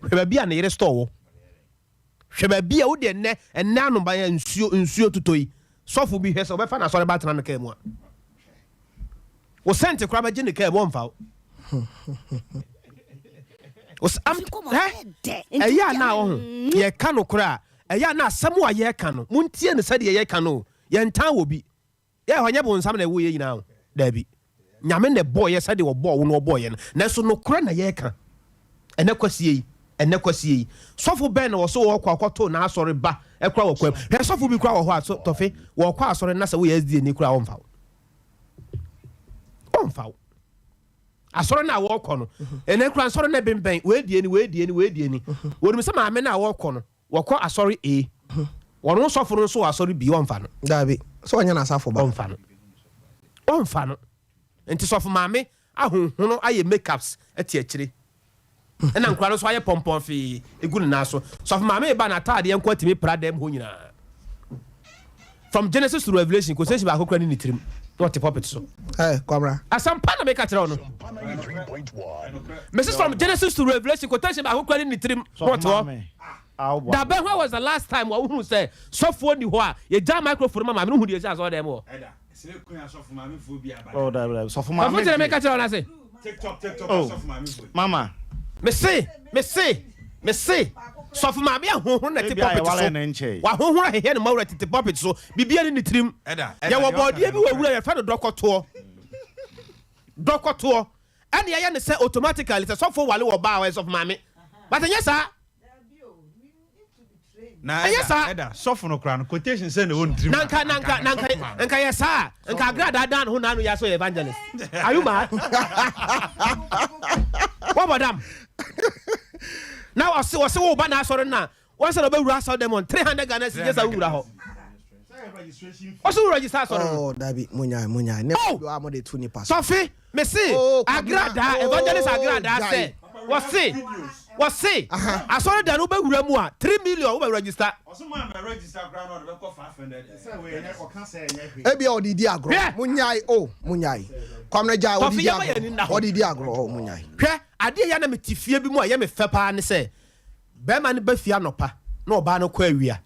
hwɛ baabi a ne yere store wɔ hwɛ baabi a wode ɛnɛ ɛnɛ anoba yɛ nsuo nsuo totɔ yi sɔfo bi hwɛ sɛ ɔbɛfa n'asɔre ba atena ne kaa mu a wo sɛnte koraa bɛgye ne kaa mu ɔmfa wo ɛyɛ a na ɔho yɛka no koraa ɛyɛ a na asɛm a yɛka no montie no sɛdeɛ yɛka no yɛntan wɔ bi Yɛ hɔ, ɛnyɛ bonsam na ɛwoo yɛn nyinaa o. Daabi. Nyame na ɛbɔɔ yɛ sɛdeɛ ɔbɔɔ wo no ɔbɔɔ yɛn no. Nanso nokorɛ na yɛreka. Ɛnɛ kwasie yi, ɛnɛ kwasie yi, sɔfo bɛn na ɔse ɔɔkɔ akɔto n'asɔre ba koraa wɔ kwam? Hwɛ sɔfo bi koraa wɔ hɔ a, so Tɔfe, wɔɔkɔ asɔre na sɛ woyɛ SDA ni koraa a ɔmfa wo. Ɔmfa wo. Asɔre no a wɔɔkɔ no, ɛnɛ koraa nsɔre no ɛbembɛn, wei die ni, wei die ni, wei die ni. Wɔnim sɛ maame no a wɔɔkɔ no, Wɔkɔ asɔre A. Wɔn sɔfo no nso wɔ asɔre B. Wɔmfa no. Dabi, sɛ ɔnyɛ n'asafo ba. Wɔmfa no. Wɔmfa no. Nti sɔfo maame ahonhono ayɛ make ups te akyire. Ɛna nkora no nso ayɛ pɔmpɔn fee egu ne nan so. Sɔfo maame reba n'ataadeɛ nko atumi pra dɛm hɔ nyinaa. From Genesis to Revelation, quotation baako kora ne ne tirim na ɔte pulpit so. Hey, Kwabra. Asɛmpa na meka kyerɛ wo no. Mrs. From Genesis to Revelation, quotation baako kora ne ne tirim na ɔte hɔ. Da bɛn when was the last time wa wohunu sɛ sɔfoɔ ni hɔ a yɛgyaa microphone ma maame no hu deɛ ɛsi asɔre dɛm hɔ? Sɔfo kyerɛ meka kyerɛ wo no ase. Oh, mama. Mese, mese, mese, sɔfo maame ahohoro na ɛte pulpit so. Wahohoro ahehɛ ne mawura tete pulpit so. Biribiara ne ne tirim. Yɛwɔ bɔɔdeɛ bi wɔ wura yɛfrɛ no dɔkɔtoɔ. Dɔkɔtoɔ. Ɛna yɛyɛ no sɛ automatically sɛ sɔfo wale wɔ baa ɔyɛ sɔfo maame. But ɛnyɛ saa. Na Ɛnyɛ ɛda saa. ɛda sɔfo no koraa no quotation sɛn na ɛwɔ ne tirim Na nka na nka na nka nka yɛ saa a nka agradaa dan ne ho n'ano yɛ sɛ ɔyɛ evangelist. Are you mad? Wɔbɔ dam. Na ɔse ɔse wo ba n'asɔre no a wɔn sɛ na ɔbɛwura asɔre dɛm on 300 Ghana cedis sɛ wowura hɔ. Ɔse wo register asɔre no. Oh, dabi, munyae, munyae. Ne Oh! bi a mo de tu nipa so. Sɔfe, mese Oh, Kwabena, agradaa, oh, evangelist agradaa sɛ, gyae. wɔse, wɔse, asɔre dan no wobɛwura mu a, 3 million wobɛ register. Ebia ɔde di agorɔ. Hwɛ! Munyae, oh, munyae. Kwabena gyae, ɔde Tɔfe, di yɛma yɛn ani agorɔ. nna hɔ. Ɔde di agorɔ, oh, munyae. Hwɛ, adeɛ a ɛyɛ a na mete fie bi mu a ɛyɛ me fɛ paa ne sɛ, barima no ba fie anɔpa na ɔbaa no kɔ awia.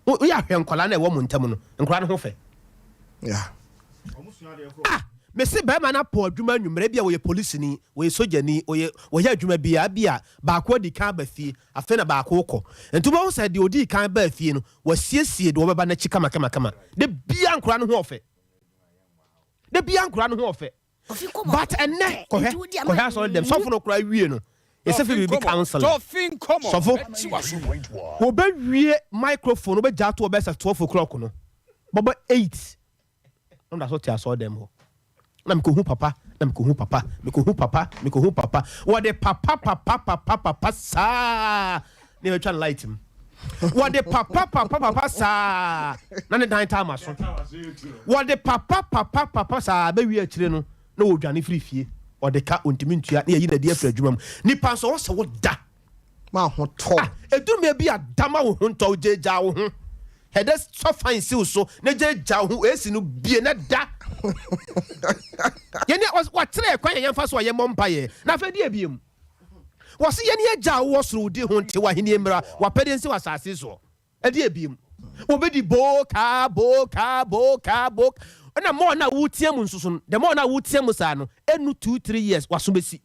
Wo woyɛ ahwɛ nkwadaa no a ɛwɔ mo ntam no, nkwadaa no ho fɛ. Yeah. Ah, mese barima no apɔn adwuma anwummerɛ, ebia wɔyɛ polisini, wɔyɛ sogyani, wɔyɛ wɔyɛ adwuma biara, ebia baako adi kan aba fie, afei na baako rekɔ. Nti wobɛhu sɛ deɛ ɔdii kan baa fie no, wasiesie deɛ ɔbɛba n'akyi kamakamakama. Da biara nkwadaa no ho ɔfɛ. Da biara nkwadaa no ho ɔfɛ. But ɛnɛ kɔhwɛ kɔhwɛ asɔre dɛm sɔfo no koraa wie no yɛsɛ fɛ biribi counseling sɔfo wɔbɛwie microphone wɔbɛgya ato ɔbɛyɛ sɛ 12 o'clock no bɔbɔ 8 na ɔda so te asɔre dɛm hɔ na mekɔhu papa na mekɔhu papa mekɔhu papa mekɔhu papa wɔde papa papa papa papa saa na yɛbɛtwa no light mu wɔde papa papa papa saa na ne dan taa ma so wɔde papa papa papa saa bɛwie akyire no na wɔdwane firi fie ɔde ka ɔntumi ntua na yɛyi nadi afiri adwuma mu nipa nso ɔsɛ wo da ma ho tɔ ah, ɛduru mmerɛ bi a da ma wo ho ntɔ gyaagyaa wo ho hɛdɛ sɔ fan si wo so na gyaagyaa wo ho ɛsi no bie na da yɛne wakyerɛ ɛkwan yɛ yɛmfa so a yɛmmɔ mpaeɛ na afei deɛ biem Wɔse yɛne Agya a wowɔ soro wo din ho nte w'ahennie mmra w'apɛdeɛ nsi wɔ asase soɔ. Ɛdeɛ biem? Wɔbɛdi boo kaa boo kaa boo kaa boo ɛna more na wotea mu nso so no the more na wotea mu saa no ɛnu 2 3 years w'aso bɛsi.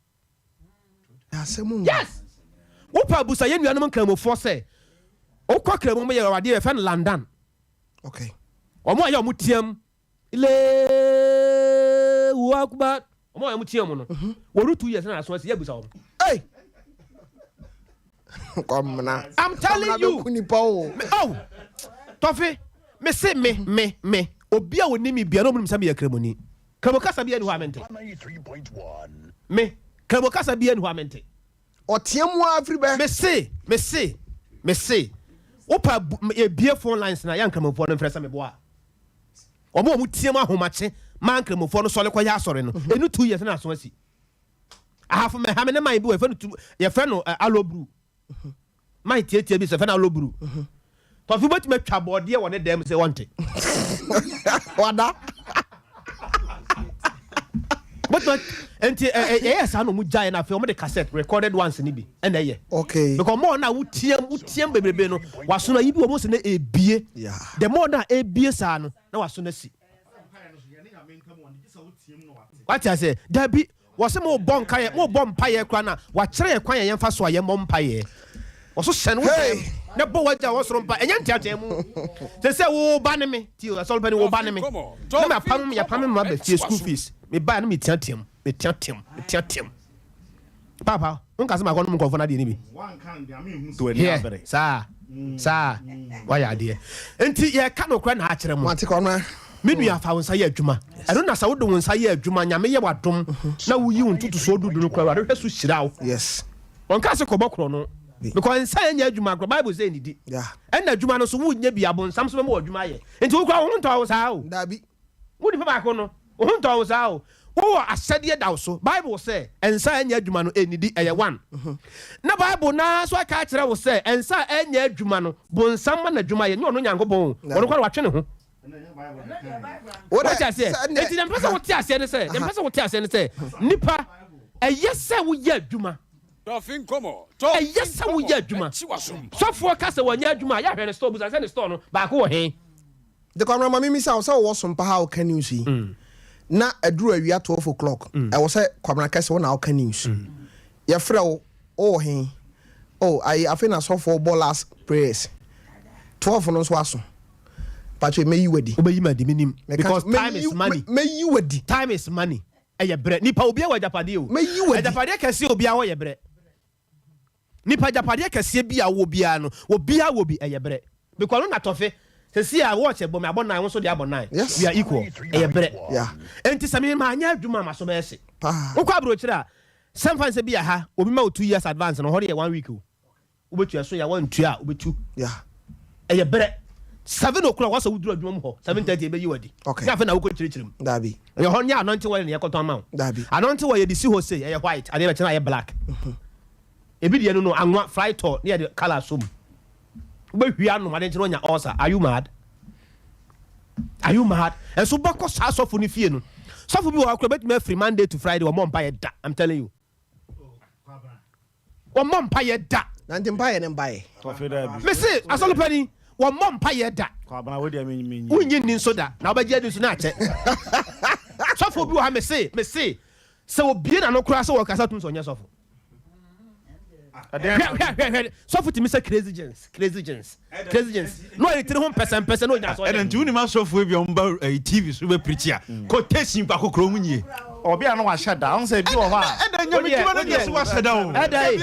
Yes! Wopɛ abusa yɛn nuanom nkramofoɔ sɛ wokɔ kramu wɔn yɛ adeɛ yɛfrɛ no landan. Okay. Wɔn a yɛ wɔn team Allahu Akbar. Wɔn a wɔn tia mu no, wɔn tu yɛ sɛ na aso asi yɛ bisa wɔn. Hey! Kwamina. I'm telling you. Nipa o. Me, oh, Tɔfe, me se me me me obi a oni mi bia na ɔmo nim sɛ meyɛ kramoni. Kramo kasa bi ani hɔ a mente. Me kramo kasa bi ani hɔ a mente. Ɔtea mu ara firi bɛ. Me se, me se, me se, wopɛ ebie phone lines na yɛ nkramofoɔ no mfrɛ sɛ meboa. Wɔn a wɔteam ahomakye ma nkramofoɔ no sɔre kɔyɛ asɔre no, ɛnu mhm. 2 years na aso asi. Ahafo mɛhame ne man bi wɔ yɛfrɛ no tu yɛfrɛ no eh, alobru. Mhm. Man tietie bi sɛ yɛfrɛ no alobru. Mhm. Tɔfi wobɛtumi atwa bɔɔdeɛ wɔ ne dan mu sɛ wɔnte. Wada. Bɛtumi nti ɛyɛ saa na ɔmo gyae na afei ɔmo de cassette recorded ones ni bi ɛna ɛyɛ. Okay. Because more na wotiam wotiam bebrebe no waso no ayi bi wɔ mo sɛ na ebie. The more na ebie saa no na waso no asi. Wate ase? Dabi, wɔse mo bɔ nkaeɛ, mo bɔ mpaeɛ koraa na wakyerɛ yɛ kwan yɛ yɛmfa so a yɛmmɔ mpaeɛ. Wɔso hyɛn wo dɛm na bɔ w'agya wɔ soro mpa, ɛnyɛ nteatea mu. Sɛ sɛ wo ba ne me, ti asɔre pɛ ne wo ba ne me. Na me apam yɛpam me ma ba fie school fees. Me ba na me teateam, me teateam, me teateam. Papa, wonka sɛ makɔnom nkurɔfoɔ no adeɛ no bi? Hwɛ, saa, saa, wayɛ adeɛ. Nti yɛka nokorɛ na akyerɛ mo. Me nua, fa wo nsa yɛ adwuma. Ɛno na sɛ wode wo nsa yɛ adwuma, Nyame yɛ w'adom na woyi wo ntotosoɔ dudu no koraa, Awurade hwɛ so hyira wo. Wɔnka sɛ kɔbɔ korɔno. Because nsa ɛnyɛ adwuma korɔ, Bible sɛ ɛnnidi. Ɛna adwuma no nso wonyɛ bi, abonsam nso bɛma wo adwuma ayɛ. Nti wo koraa wo ho ntɔ wo saa o. Dabi. Wo nipa baako no, wo ho ntɔ wo saa o. Wowɔ ahyɛdeɛ da wo so. Bible sɛ, Nsa a ɛnyɛ adwuma no, ɛnnidi. Ɛyɛ one. Na Bible no ara nso aka akyerɛ wo sɛ, nsa a ɛnyɛ adwuma no, bonsam ma no adwuma yɛ, nyɛ ɔno Nyankopɔn o. Ɔno koraa watwe ne ho. Wote aseɛ? Enti deɛ mepɛ sɛ wote aseɛ ne sɛ, deɛ mepɛ sɛ wote aseɛ ne sɛ, nipa, ɛyɛ sɛ woyɛ adwuma. Ɛyɛ sɛ woyɛ adwuma. Sɔfoɔ ka sɛ wɔnyɛ adwuma a, yɛahwɛ ne store, busa sɛ ne store no, baako wɔ he? De Kwabena ma memmisa wo sɛ wowɔ sompa ha a woka news yi na aduru awia 12 o'clock ɛwɔ sɛ Kwabena kɛse wo na woka news yɛfrɛ wo wowɔ he oh ayi afei na sɔfoɔ bɔ last prayers 12 no nso aso patro mɛyi wadi wobɛyi ma di menim because time is money mɛyi wadi time is money ɛyɛ berɛ nipa obiara wɔ agyapadeɛ o mɛyi wadi agyapadeɛ kɛseɛ obiara wɔ yɛ berɛ Nipa agyapadeɛ kɛseɛ bi a wowɔ biara no, obiara wɔ bi, ɛyɛ berɛ. Because ɔno na tɔfe, sɛsi a watch ɛbɔ me abɔ nine, wo nso deɛ abɔ nine. Yes. We are equal. Ɛyɛ berɛ. Yeah. Enti sɛ me manyɛ adwuma a m'aso bɛyɛ hye. Paa. Wokɔ aburokyire a, sɛ mfa no sɛ bi a ha, obi ma wo 2 years advance no, hɔ deɛ yɛ one week o. Wobɛtua so yɛ a woantua a, wobɛtu. Yeah. Ɛyɛ berɛ. 7 o'clock wɔsɛ woduru adwuma mu hɔ, 7:30 ɛbɛyi wo adi. Okay. Nyɛ afei na wokɔ kyerɛkyerɛ mu. Dabi. Ɛyɛ hɔ nyɛ anointing oil na yɛkɔtɔn ama wo. Dabi. Anointing oil yɛde si hɔ sei, ɛyɛ white, adeɛ bɛkyɛ no ayɛ black. Ebi deɛ no no anwa fry tɔ ne yɛde colour so mu. Wobɛhwie anom adeɛ nkyɛ no wanya ulcer. Are you mad? Are you mad? Ɛnso wobɛkɔ saa sɔfo no fie no. Sɔfo bi wɔ hɔ koraa obɛtumi afiri Monday to Friday ɔmmɔ mpaeɛ da. I'm telling you. Wɔmmɔ mpaeɛ da. Na nti mpaeɛ ne mpaeɛ. Mese asɔre panin, wɔmmɔ mpaeɛ da. Wonnye nni nso da, na wobɛgye adi nso na akyɛ. Sɔfo bi wɔ ha mese, mese, sɛ obie n'ano koraa sɛ wɔkasa tum sɛ ɔnyɛ sɔfo. Hwɛ hwɛ hwɛ hwɛ sɔfo tumi sɛ crazy jeans, crazy jeans, crazy jeans. Na ɔyɛ tiri ho mpɛsɛmpɛsɛ na ogyina asɔre. Ɛna nti wonim asɔfoɔ bi a wɔba eh, TV so bɛ preach a quotation baako kura wɔn nyie. Obi a na wahyɛ da, ɔn sɛ ebi wɔ hɔ a. Ɛda nyame dwuma no nyɛ so wahyɛ da o. Ɛda yi,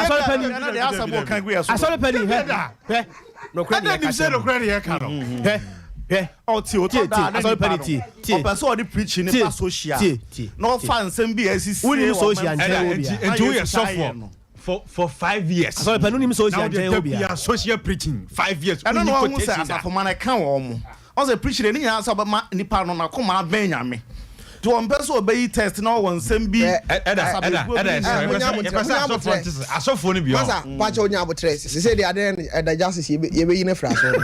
asɔre panin. Ɛna deɛ asɛm ɔka gu yɛ so. Asɔre panin hwɛ hwɛ nokorɛ Ɛda nim sɛ nokorɛ ne yɛka no. Hwɛ hwɛ. Ɔte o Tie tɔ da tie na asɔre nipa panin no tie tie. ɔpɛ sɛ ɔde preaching ne Tie ba social tie tie. na ɔfa nsɛm bi a ɛsisi Wonim wɔ social ɔman nkyɛn Ɛda wɔ nti bia. nti woyɛ sɔfoɔ for 5 years. Asɔre panin wonim social Na wode nkyɛn da wɔ bia. bia social preaching 5 years. Ɛno Wonni na ɔhu sɛ quotation da. asafo ma no ɛka wɔn mo. Ɔn sɛ preaching deɛ ne nyinaa sɛ ɔbɛma nipa no n'akoma abɛn Nyame. Nti ɔmpɛ sɛ ɔbɛyi test na ɔwɔ nsɛm bi Ɛda ɛda kasabebuo ɛda bi ɛsɛ Munya yɛpɛ sɛ abotrɛ, yɛpɛ sɛ munya asɔfoɔ abotrɛ. nte sɛ asɔfoɔ no bi ɔ. Masa, pakyɛ onya abotrɛ. Sese deɛ adeɛ no ɛda justice yɛbɛyi no afiri asɔre.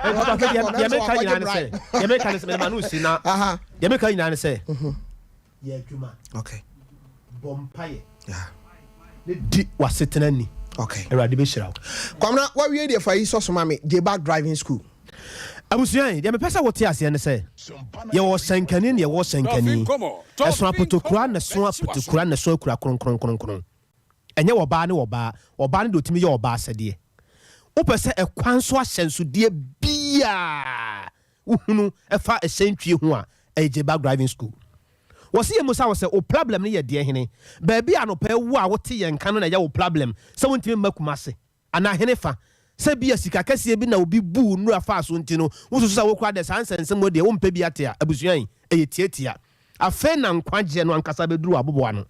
Nti tɔfe deɛ deɛ meka nyinaa ne sɛ deɛ meka ne sɛ mede m'ano si na deɛ meka nyinaa ne sɛ yɛ adwuma Okay. bɔ mpaeɛ Yeah. ne di w'asetena ni Okay. Awurade bɛhyira wo. Kwamina, wawie deɛ fa yi sɔ so ma me, J-Back Driving School. Abusua yi, deɛ mepɛ sɛ wote aseɛ ne sɛ, yɛwɔ ɔhyɛnkani na yɛwɔ ɔhyɛnkani. Ɛsono apotokura na ɛsono apotokura na ɛsono akura kronkronkronkron. Ɛnyɛ ɔbaa ne ɔbaa. Ɔbaa no deɛ ɔtumi yɛ ɔbaa asɛdeɛ. Wopɛ sɛ ɛkwan so ahyɛnsodeɛ biara wohunu ɛfa ɛhyɛntwie ho a, ɛyɛ J-Back Driving School. Wɔse yɛmmisa wo sɛ, wo problem no yɛ deɛ hene? Baabi a anɔpa yi wo a wote yɛn nka no na ɛyɛ wo problem sɛ wontumi mma Kumasi? Anaa hene fa? Sɛ ebia sika kɛseɛ bi na obi buu nnura faa so nti no, wosusu sɛ wo koraa deɛ saa nsɛnsɛm wei deɛ wompɛ bi ate a, abusua yi, ɛyɛ tiatia. Afei na nkwagyeɛ no ankasa bɛduru w'aboboano.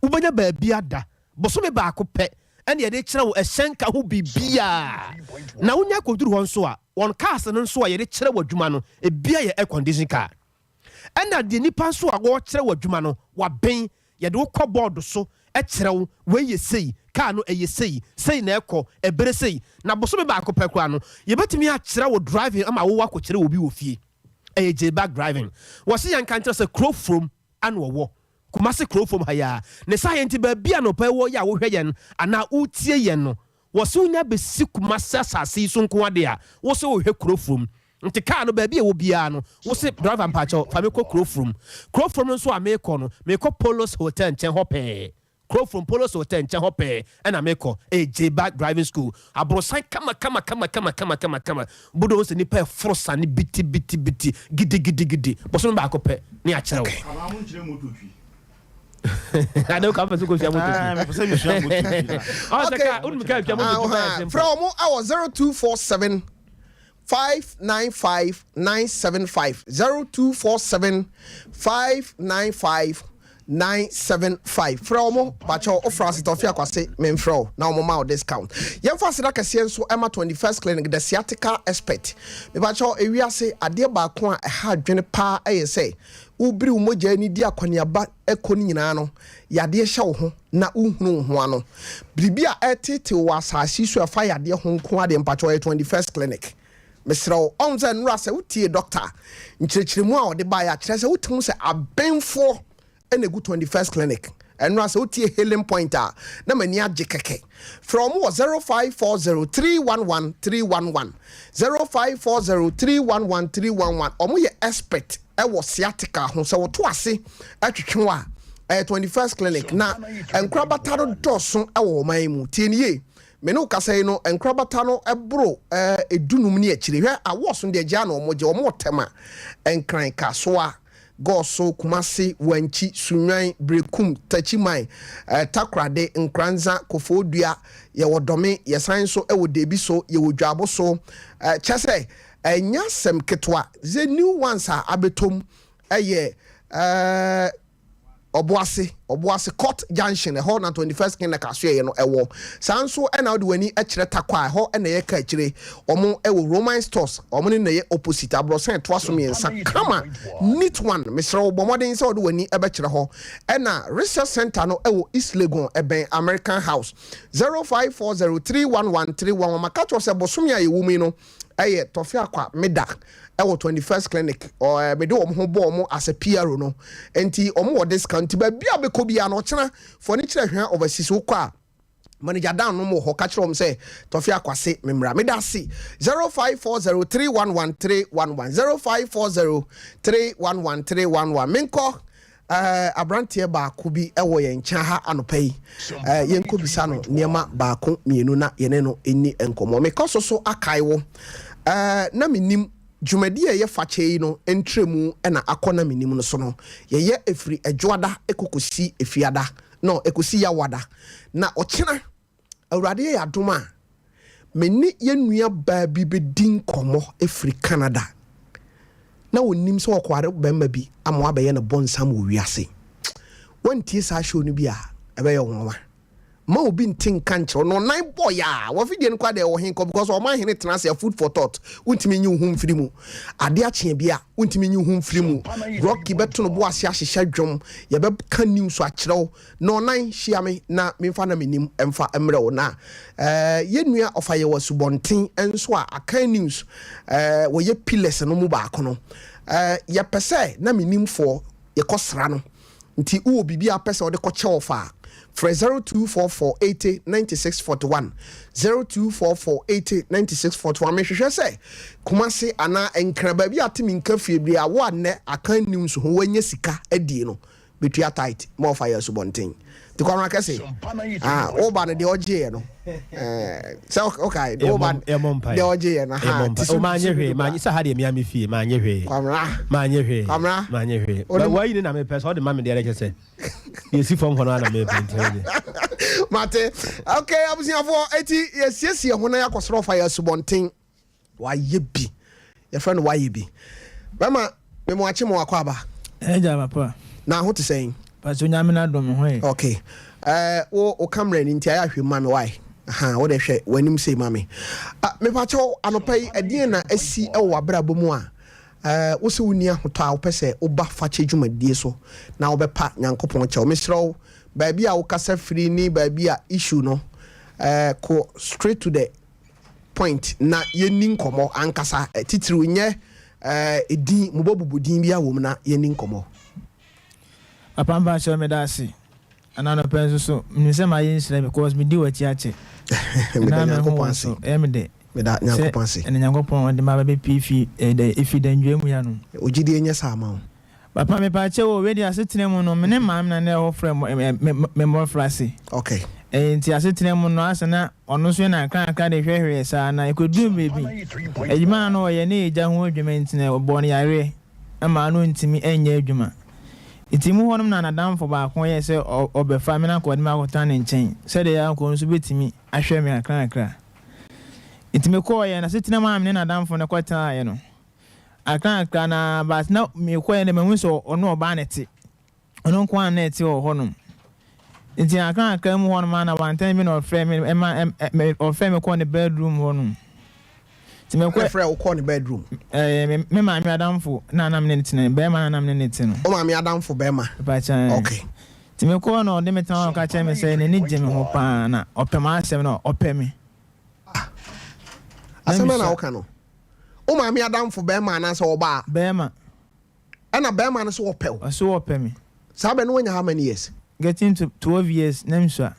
Wobɛnya baabi ada. Bosome baako pɛ na yɛde kyerɛ wo ɛhyɛnka ho biribiara. Na wonya kɔduru hɔ nso a, wɔn cars no nso a yɛde kyerɛ wo adwuma no, ebia yɛ air condition car. Ɛna deɛ nipa nso a wɔrekyerɛ wo adwuma no, waben. Yɛde wo kɔ bɔɔdo so kyerɛ wo, wei yɛ sei, kaa no ɛyɛ sei, sei na ɛkɔ, ɛbere sei. Na bosome baako pɛ koraa no, yɛbɛtumi akyerɛ wo driving ama wo akɔkyerɛ obi wɔ fie. Ɛyɛ J-Bag driving. Wɔse yɛnka nkyerɛ wo sɛ kuro from ana ɔwɔ. Kumasi kuro fam ha yi ara. Ne saa yɛ nti baabi a anɔpa yi wɔ yi a wohwɛ yɛn anaa wotie yɛn no, Wɔse wonya bɛsi Kumasi asase yi so nko ara deɛ a, wose wohwɛ kuro furom. Nti kaa no baabi a ɛwɔ biara no, wose driver mpakyɛw fa me kɔ kuro furom. Kuro furom no nso a merekɔ no, merekɔ Polos Hotel nkyɛn hɔ pɛɛ. Kuro furom, Polos Hotel nkyɛn hɔ pɛɛ ɛna merekɔ. Ɛyɛ Jeba Driving School. Aborosan kama kama kama kama kama kama kama. Wobɛdɔ hu sɛ nnipa ɛforo sane biti biti biti, gidi gidi gidi. Bosome baako pɛ ne akyerɛ wo. Abraham nkyerɛ moto twi. Ade ka pɛ sɛ kosua moto Ah, mepɛ sɛ mesua moto twi na. Ɔsɛ ka wonim ka atwa moto twi bɛyɛ simple. Frɛ wɔn wɔ 0247 595 975 0247 595 975 frɛ wɔn bakyɛw wofra Asitɔfe Akwase memfrɛ wo na wɔn ma wo discount. Yɛmfa aseda kɛseɛ nso ɛma 21st Clinic the sciatica expert. Mebakyɛw ewiase adeɛ baako a ɛha adwene paa ɛyɛ sɛ. Wobiri wo mogya ani di akɔneaba kɔ no nyinaa no, yadeɛ hyɛ wo ho na wonhunu wo ho ano. Biribi a ɛreteetee wo wɔ asase yi so a ɛfa yadeɛ ho nko ara deɛ, mpakyɛw, ɛyɛ 21st Clinic. Mesrɛ wo, ɔhu sɛ nnora sɛ wotiee dɔkta nkyerɛkyerɛmu a ɔde baeɛ a, kyerɛ sɛ wotumi hu sɛ abenfoɔ na ɛgu 21st Clinic. Ɛnora sɛ wotie Healing Point a, na m'ani agye kɛkɛ. Frɛ wɔn wɔ 0540 311 311, 0540 311 311. Wɔn yɛ expert wɔ sciatica ho. Sɛ woto ase twetwe wo a, ɛyɛ 21st Clinic. Na nkorabata no dɔɔso wɔ ɔman yi mu. Tie no yie. Me ne wo kasa yi no, nkorabata no boro dunum ne akyire. Hwɛ, awɔs no deɛ gyaa na wɔgye. Wɔn wɔ Tema, Nkran, Kasoa, Goso, Kumasi, Wankyi, Sunnwan, Berekum, Takyiman, Takorade, Nkoranza, Kofoɔdua, yɛwɔ Dɔme, yɛsan nso wɔ Deebiso, yɛwɔ Dwaboso. Kyerɛ sɛ, ɛnyɛ asɛm ketewa. The new ones a abɛtɔ mu yɛ Ɔboase, Ɔboase Court Junction, ɛhɔ na 21st Clinic asoɛeɛ no wɔ. Saa nso na wode w'ani kyerɛ Tarkwa a, ɛhɔ na ɛyɛ kaakyire. Wɔn wɔ Roman Stores, wɔn ne na ɛyɛ opposite, aborɔsan ɛtoa so mmiɛnsa, kama, neat one. Mesrɛ wo, bɔ mmɔden sɛ wode w'ani bɛkyerɛ hɔ. Ɛna Research Centre no wɔ East Legon, ɛbɛn American House. 0540311311. Maka kyerɛ wo sɛ bosome a yɛwɔ mu yi no, ɛyɛ Tɔfe Akwa Meda ɛwɔ 21st Clinic ɔɛ mede wɔn ho bɔɔ wɔn as a PRO no nti wɔn wɔ discount nti baabi a bɛkɔ biara no ɔkyena fo ani kyerɛ Hwea Overseas wokɔ a manager Dan nom wɔ hɔ ka kyerɛ wɔn sɛ Tɔfe Akwa se memmra meda ase 0540311311 0540311311 menkɔ Eh, aberanteɛ baako bi wɔ yɛn nkyɛn ha anɔpa yi. Eh, yɛnkɔbisa no nneɛma baako mmienu na yɛne no nni nkɔmmɔ. Mekɔ so so akae wo. Eh, na menim dwumadi a ɛyɛ fakyɛ yi no ntrɛmu na akɔ na menim no so no. Yɛyɛ ɛfiri Ɛdwoada ɛkɔkɔsi Efiada, no, ɛkɔsi Yawoada. Na ɔkyena Awurade yɛ adom a, me ne yɛn nua baa bi bɛdi nkɔmmɔ firi Canada. Na ɔnim sɛ ɔkɔware barima bi ama wabɛyɛ no bɔnsam wɔ wiase. Woantie saa show no bi a, ɛbɛyɛ wo nwanwa. Ma obi nte nka nkyerɛ wo. Na ɔnan bɔ yaa. Wafidie no koraa deɛ ɛwɔ he kɔ because ɔman hene tena ase a food for thought. Wontumi nyi wo ho mfiri mu. Ade akye bi a, wontumi nyi wo ho mfiri mu. Rocky bɛto no bo ase ahyehyɛ dwom. Yɛbɛka news akyerɛ wo. Nɔnan, hyia me na memfa na menim mfa mmerɛ wo. Na eh, yɛn nua ɔfa yɛwɔ asubɔnten nso a Akan News eh, wɔyɛ pillars no mu baako no eh, yɛpɛ sɛ na menimfoɔ yɛkɔ sra no. Nti wowɔ biribi a wopɛ sɛ wode kɔkyɛ ɔfa a, frɛ 0244 80 96 41, 0244 80 96 41. Mehwehwɛ sɛ Kumase anaa Nkran baabi a ate me nka fie bere a wo a nnɛ Akan News ho woanya sika adie no, Metua tithe ma ɔfa yɛ asubɔnten. Nti Kwamina kɛse, ah, woba no deɛ ɔgyeeɛ no. Eh, sɛ wokae, woba deɛ ɔgyeeɛ no. Ha, ti so Maanyɛ hwee, maanyɛ sɛ ha deɛ mea me fie, maanyɛ hwee. Kwamina. Maanyɛ hwee. Kwamina. Maanyɛ hwee. Ba wayi ne na mepɛ sɛ ɔde ma me deɛ kyɛ sɛ. Deɛ si fam hɔ no na mepɛ nti ɔde. Mate. Okay, abusuafoɔ, eti yɛsiesie ho na yɛakɔsrɛ ɔfa yɛ asubɔnten. Wayɛ bi. Yɛfrɛ no wayɛ bi. Bɛma me mo akye mo akɔ aba. Ɛgya papa. Na ho te sɛn? Pastor Onyame na dom me ho ye. Okay. Eh, wo wo camera ni nti ayɛ ahwɛ mu ma me why? Aha, wo de hwɛ w'anim sei ma me. Ah, me pa kyɛw anɔpa yi ɛdeɛn na asi ɛwɔ w'abrabɔ mu a eh, wo sɛ wonni ahotɔ a wopɛ sɛ woba fakyɛ dwumadie so na wobɛpa Nyankopɔn kyɛw. Mesrɛ wo, baabi a wokasa firi ne baabi a issue no eh, kɔ straight to the point na yɛnni nkɔmmɔ ankasa, titiriw nyɛ edin, mobɔbobɔ din bi wɔ mu na yɛnni nkɔmmɔ. Papa mpakyɛw meda ase ɛna anɔpa yi nso so menim sɛ mayɛ nhyira because medi w'akyi akyɛ Meda ɛna mehu Nyankopɔn wo ase. nso ɛyɛ me dɛ Meda sɛ Nyankopɔn ase. ɛna Nyankopɔn ɔde maba bɛpie fi ɛdɛ efi dandwua mu ya no. Wo gyidie nyɛ saa ma wo. Papa mepaakyɛw o, wei deɛ asetena mu no me ne maame na na ɛwɔ frɛ me mmɔfrase. Okay. Ɛɛ nti asetena mu no asɛ na ɔno nso yɛ na nkakrankra de hwɛhwɛɛ saa na ɛkɔduruu baabi adwuma a na ɔyɛ ne egya ho adwuma nti na ɔbɔɔ no yareɛ ɛma na ɔntumi nyɛ adwuma. Nti mu hɔnom na n'adamfo baako yɛɛ sɛ ɔbɛfa me na anka ɔde me akɔtena ne nkyɛn sɛdeɛ ɛyɛ a anka ɔno nso bɛtumi ahwɛ me nkakrankra. Nti mekɔeɛ na asetena mu a me ne n'adamfo no kɔtenaeɛ no, Akrakra na but na mekɔɛ no mahu sɛ ɔne ɔbaa na ɛte. Ɔno nko ara na ɛte wɔ hɔnom. Nti akrakra mu hɔnom a na wantan bi na ɔfrɛ me ɛma ɔfrɛ me kɔɔ ne bedroom hɔnom. Nti mekɔ. Ɛna frɛ wo kɔɔ ne bedroom. Ɛɛ me me maame adamfo na na me ne no tena bɛrima na na me ne no te no. Wo maame adamfo bɛrima. Mepakyɛ. Okay. Nti mekɔɔ na ɔde me tena hɔ na ɔka kyerɛ me sɛ n'ani gye me ho paa na ɔpɛ m'asɛm na ɔpɛ me. Ah. Asɛm bɛn na woka no? Wo maame adamfo bɛrima anaasɛ ɔbaa? Bɛrima. Ɛna bɛrima no so ɔpɛ wo? Ɔso ɔpɛ me. Saa bɛ no wanya how many years? Getting to 12 years na mesua.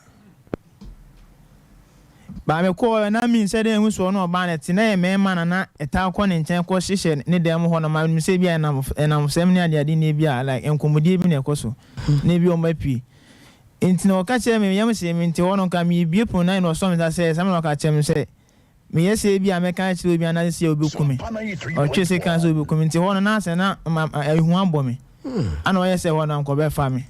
Ba me kɔɔ na min sɛ dɛ ehu sɛ ɔno ɔbaa no te na yɛ mɛɛma na na ɛtaa kɔ ne nkyɛn kɔ hyehyɛ ne dan mu hɔ nom a menim sɛ ebia ɛnam ɛnamfosɛm ne adeade na ebia like nkɔmmɔdie bi na ɛkɔ so na ebia ɔmo apue. Nti na ɔka kyerɛɛ me me yam hyee me nti hɔ no nka meebue pono no na ɔsɔɔ me nsa sɛ saa na ɔka kyerɛɛ me sɛ Meyɛ sɛ ebia mɛka akyerɛ obi anaasɛ sɛ obeku me. Ɔtwee sekan sɛ obeku me nti hɔ no na asɛ na ehu abɔ me. Ana ɔyɛ sɛ hɔ no anka ɔbɛfa me.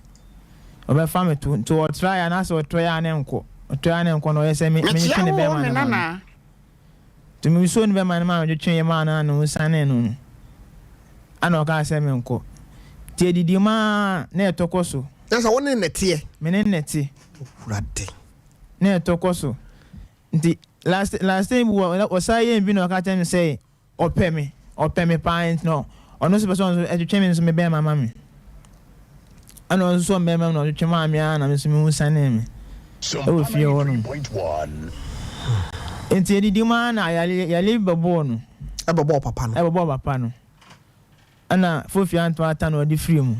Ɔbɛfa me to. Nti ɔtrae a na asɛ ɔtrae a na ɛnkɔ. Ɔtrae a na ɛnkɔ na ɔyɛ sɛ me mentwe ne bɛrima no ma no. Nti mesuo ne bɛrima no maa metwetweeɛ maa no a ne ho sanee no no, ana ɔkaa sɛ menkɔ. Nti adidi mu ara na ɛtɔ kɔ so. Na sɛ wo ne no teɛ? Me ne no te. Awurade. Na ɛtɔ kɔ so. Nti last last time bi wɔ ɔsan yɛ bi na ɔka kyerɛ me sɛ ɔpɛ me ɔpɛ me paa nti no ɔno nso pɛ sɛ ɔno nso ɛtwetwe me nso me bɛrima ma me ɛna ɔno nso mmarima mu na ɔtwetwe maa me ara na me nso me ho sanee me ɛwɔ fie hɔ nom nti edidi mu ara na yale yale bi bɛbɔɔ no ɛbɛbɔɔ papa no ɛbɛbɔɔ papa no ɛna fofi anto ata na ɔde firi mu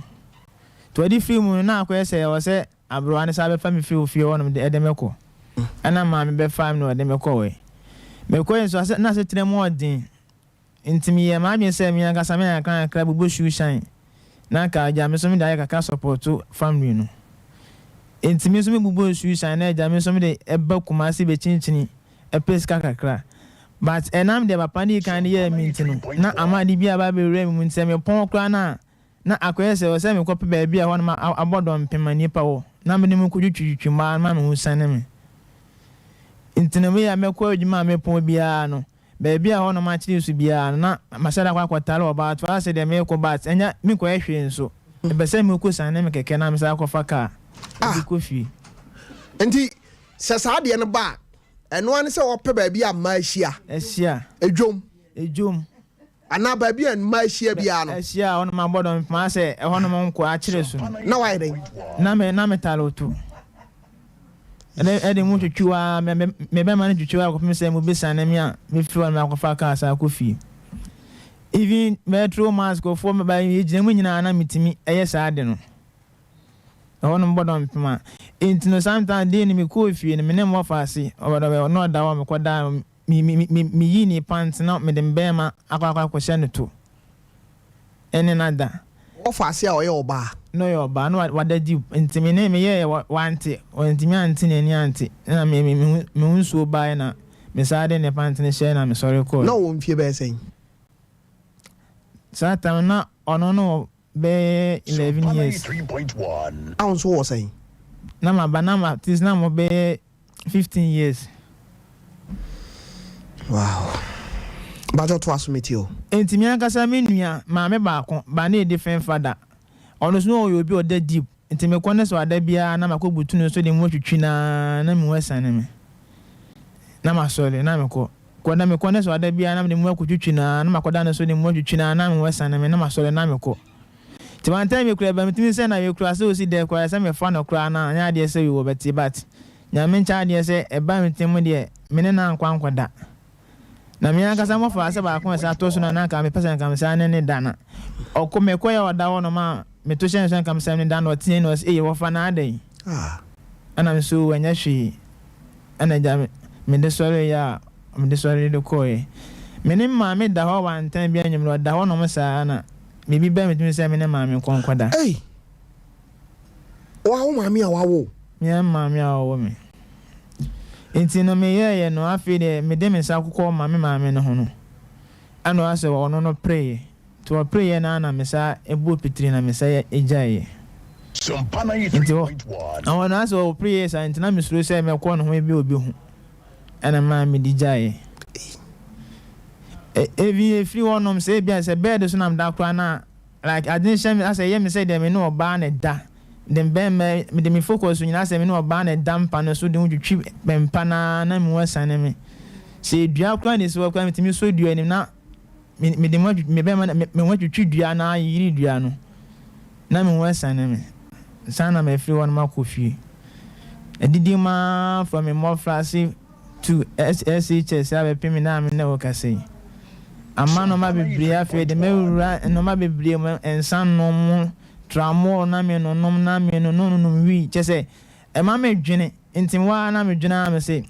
nti ɔde firi mu no na akɔyɛ sɛ ɛwɔ sɛ Aberewa no san bɛfa me firi ofie hɔnom de ɛde me kɔ. Ɛna maame bɛfaa me na ɔde me kɔɔe. Mekɔe nso, ase na asetena mu ɔden. Nti meyɛɛ m'adwene sɛ me ankasa mɛyɛ ankrankra bobɔ shoe shine na anka agya me nso mede ayɛ kakra sɔpɔto family no. Nti me nso me bobɔɔ shoe shine na agya me nso mede ba Kumasi bɛkyinkyini pɛ sika kakra. But ɛnam deɛ papa no dii kan de yɛɛ me nti no, na ama ade bi aba abɛwura me mu nti sɛ mepɔn koraa no a, Na akɔyɛ sɛ ɛwɔ sɛ mekɔpɛ baabi a ɛhɔnom abɔ dɔmpem a nnipa wɔ, na mede me kotwitwitwi mmaa no ma me ho siane me. Enti no, meyɛ a mɛkɔ adwuma a mepɔn biara no, baabi a ɛhɔnom akyere so biara no, na mahyɛ da akɔ akɔtare hɔ, but ayɛ sɛ deɛ merekɔ but ɛnyɛ menkɔyɛ hwee nso. Mepɛ sɛ mekɔsiane me kɛkɛ na mesan akɔfa kaa de kɔ fie. Enti sɛ saa adeɛ no ba a, ɛno ara ne sɛ wɔpɛ baabi a mmaa ahyia. Ahyia. Edwom. Edwom. Anaa baabi a mmaa ahyia biara no. Ahyia a hɔnom abɔ dɔmpem asɛ ɛhɔnom nko akyere so. Na wayɛ dɛn? Na me na metare wo to. Ɛde ɛde mu twitwiw ara me me me bɛma no twitwiw ara kɔpem sɛ mubesiane me a mefiri hɔ no makɔfa kaa san akɔ fie. Even metro mass nkurɔfoɔ ba yɛgyina mu nyinaa na metumi ɛyɛ saa ade no. Ɛhɔnom bɔ dɔmpem a. Enti no sometimes day no mekɔɔ fie no me ne mmɔfa ase ɔbɛdɔ na ɔda hɔ a mekɔdaa Me me me meyii ne pant na mede me bɛɛma akɔ akɔ akɔhyɛ no to ɛne no ada. Ɔfa ase a ɔyɛ ɔbaa. Na ɔyɛ ɔbaa na wada deep nti me ne me yɛɛ wa wante wantumi ante n'ani ante ɛna me me me me ho nsuo baeɛ na me saa de ne pant no hyɛɛ na me sɔre kɔɔɛ. Na ɔwɔ mfie bɛyɛ sɛn? Saa time no na ɔno no wɔ bɛyɛ 11 years. Na wo nso wɔ sɛn? Na maba na ma at least na mewɔ bɛyɛ 15 years. Wow. Mpakyɛw toa so metie o. Enti me ankasa me nua maame baako ba na yɛ different father ɔno nso na ɔyɛ obi a ɔda deep nti mekɔ ne so ada biara na makɔ butu no so de mu atwitwi no ara na me ho asiane me na masɔre na mekɔ kɔ na mekɔ ne so ada biara na mede mu akɔtwitwi no ara na makɔda ne so de mu atwitwi no ara na me ho asiane me na masɔre na mekɔ Nti one time koraa ba metumi sɛ na wei koraa sɛ osi dɛ koraa sɛ mefa no koraa na anyɛ adeɛ sɛ wei wɔbɛte but Nyame nkyɛ adeɛ sɛ ɛbaa me tirim deɛ me ne no ankɔ ankɔda na me ankasa mɔfaa sɛ baako a ɛsɛ atɔ so no na anka mepɛ sɛ anka mesan ne no da na ɔkɔ mekɔɛ ɔda hɔ nom a meto hyɛ ne so anka mesan ne da na ɔteɛ na ɔse ei wɔfa na adɛn ɛna me so ɛnyɛ hwee Ɛna agya mede sɔreeɛ a mede sɔre de kɔeɛ. Me ne maame da hɔ wantan bi anwummerɛ ɔda hɔ nom saa na biribi baa me tirim sɛ me ne maame nkɔ nkɔda. Ei! Woa wo maame a wawo wo? Me ara me maame a ɔwo me. Nti no meyɛeɛ no afei deɛ mede me nsa kokɔɔ ma me maame no ho no ɛna ɔasɛ ɔno no pereeɛ. Nti ɔpereeɛ no ara na me sa bɔɔ pitiri na me sa gyaeɛ. Nti hɔ ɛhɔ no asɛ ɔpereeɛ saa nti na mesuro sɛ mɛkɔ ne ho ebi a ɔbɛhu ɛna maa mede gyaeɛ. Even ɛfiri hɔ nom sɛ ebia sɛ bed so na meda koraa no a like adwene hyɛ me asɛ ɛyɛ me sɛ deɛ me ne ɔbaa na ɛda de bɛrima mede me focus nyinaa sɛ me ne ɔbaa na ɛda mpa no so de ho twitwi mpa no ara na me ho asiane me. Sɛ dua koraa na ɛsi hɔ koraa metumi sɔ dua no mu na me mede me ho me bɛrima no me ho atwitwi dua no ayeyere dua no na me ho asiane me ansa na mafiri hɔ no makɔ fie. Adidi mu ara from me mmɔfraase to SHS abɛpem nnɛ a me ne wo kasa yi. Ama nnoɔma bebree afei de mawura nnoɔma bebree mu, nsa nom mu, tramol na menonom na menonom wii kyerɛ sɛ ɛma medwene nti mewɔ ha na medwene ara mese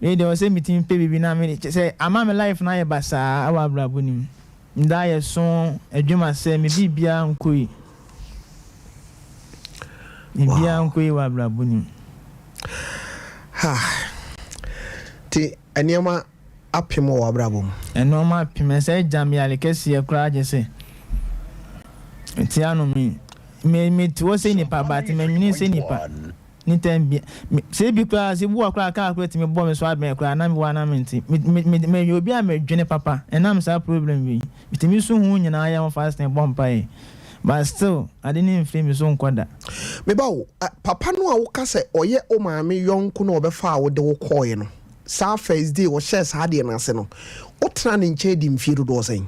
wei deɛ ɛwɔ sɛ metumi pɛ biribi na mede kyerɛ sɛ ama me life no ayɛ basaa wɔ abrabɔ no mu. Meda ayɛ so, adwuma sɛ me biribiara nkɔ yie. Biribiara nkɔ yie wɔ abrabɔ no mu. Ha, nti nneɛma apem wɔ w'abrabɔ mu? Nneɛma apem, ɛsɛ gya me yare kɛseɛ koraa kyerɛ sɛ mete ano me me mete hɔ sɛ nipa but menwene sɛ nipa. Ne time bi me sɛ ebi koraa sɛ ebi wɔ koraa kaa koraa tumi bɔ me so abɛn koraa na mewɔ a na mente me me me meyɛ obi a medwene papa ɛnam saa problem wei metumi su ho nyinaa yɛ ho fasting bɔ mpaeɛ but still ade no mfiri me so nkɔ da. Me ba o, papa no a woka sɛ ɔyɛ wo maame yɔnko na ɔbɛfaa wo de wo kɔɔeɛ no, saa first day ɔhyɛɛ saa adeɛ no ase no, wotenaa ne nkyɛn dii mfeɛ dodoɔ sɛn?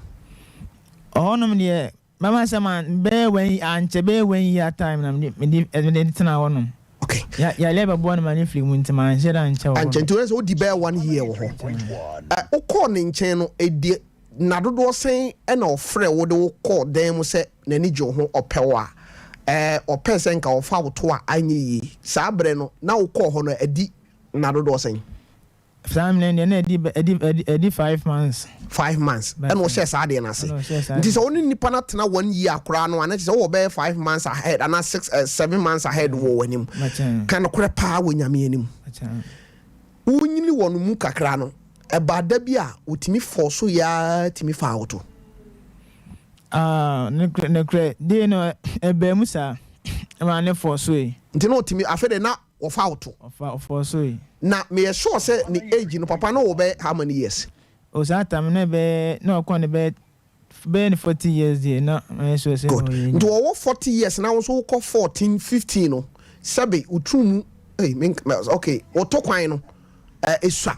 Ɔhɔnom deɛ Mɛma sɛ ma bɛyɛ one year ankyɛ bɛyɛ one year time na mede mede mede tena hɔ nom. Okay. Ya yareɛ bɛboa no ma ne firi mu nti manhyɛ da nkyɛ wɔ hɔ. Ankyɛ nti wɔyɛ sɛ wodi bɛyɛ one year wɔ hɔ. Ɛ wokɔɔ ne nkyɛn no edi nna dodoɔ sɛn ɛna ɔfrɛ wo de wo kɔɔ dan mu sɛ n'ani gye wo ho ɔpɛ wo a ɛɛ ɔpɛɛ sɛ nka ɔfa wo to a anyɛ yie saa berɛ no na wokɔɔ hɔ no adi nna dodoɔ sɛn? Saa mmerɛ no deɛ na ɛdi ɛdi ɛdi ɛdi five months. Five months ɛna ɔhyɛɛ saa adeɛ no ase. Nti sɛ wo ne nipa no atena one year koraa no a na kyerɛ sɛ wowɔ bɛyɛ five months ahead anaa six eh, seven months ahead wɔ w'anim. Ka nokorɛ paa wɔ Nyame anim. Wonyini wɔ no mu kakra no, ɛbaa da bi a wɔtumi fɔɔso yɛ ara tumi faa wo to. Ah, nokorɛ nokorɛ dei no ɛbaa mu saa ɛma ne fɔɔso yi. Nti na ɔtumi afei de na Wɔfa wo to. Ɔfa ɔfɔɔ so yi. Na meyɛ sure sɛ ne age no papa no wɔ bɛyɛ how many years? Oh saa time no na ɛbɛyɛ na ɔkɔ ne bɛyɛ bɛyɛ ne 40 years deɛ na mɛyɛ sure sɛ Good. ɔyɛ Nti ɔwɔ 40 years na wo nso wokɔ 14, 15 no sɛbe wo tiri mu ei me okay wo to kwan no eh, esua.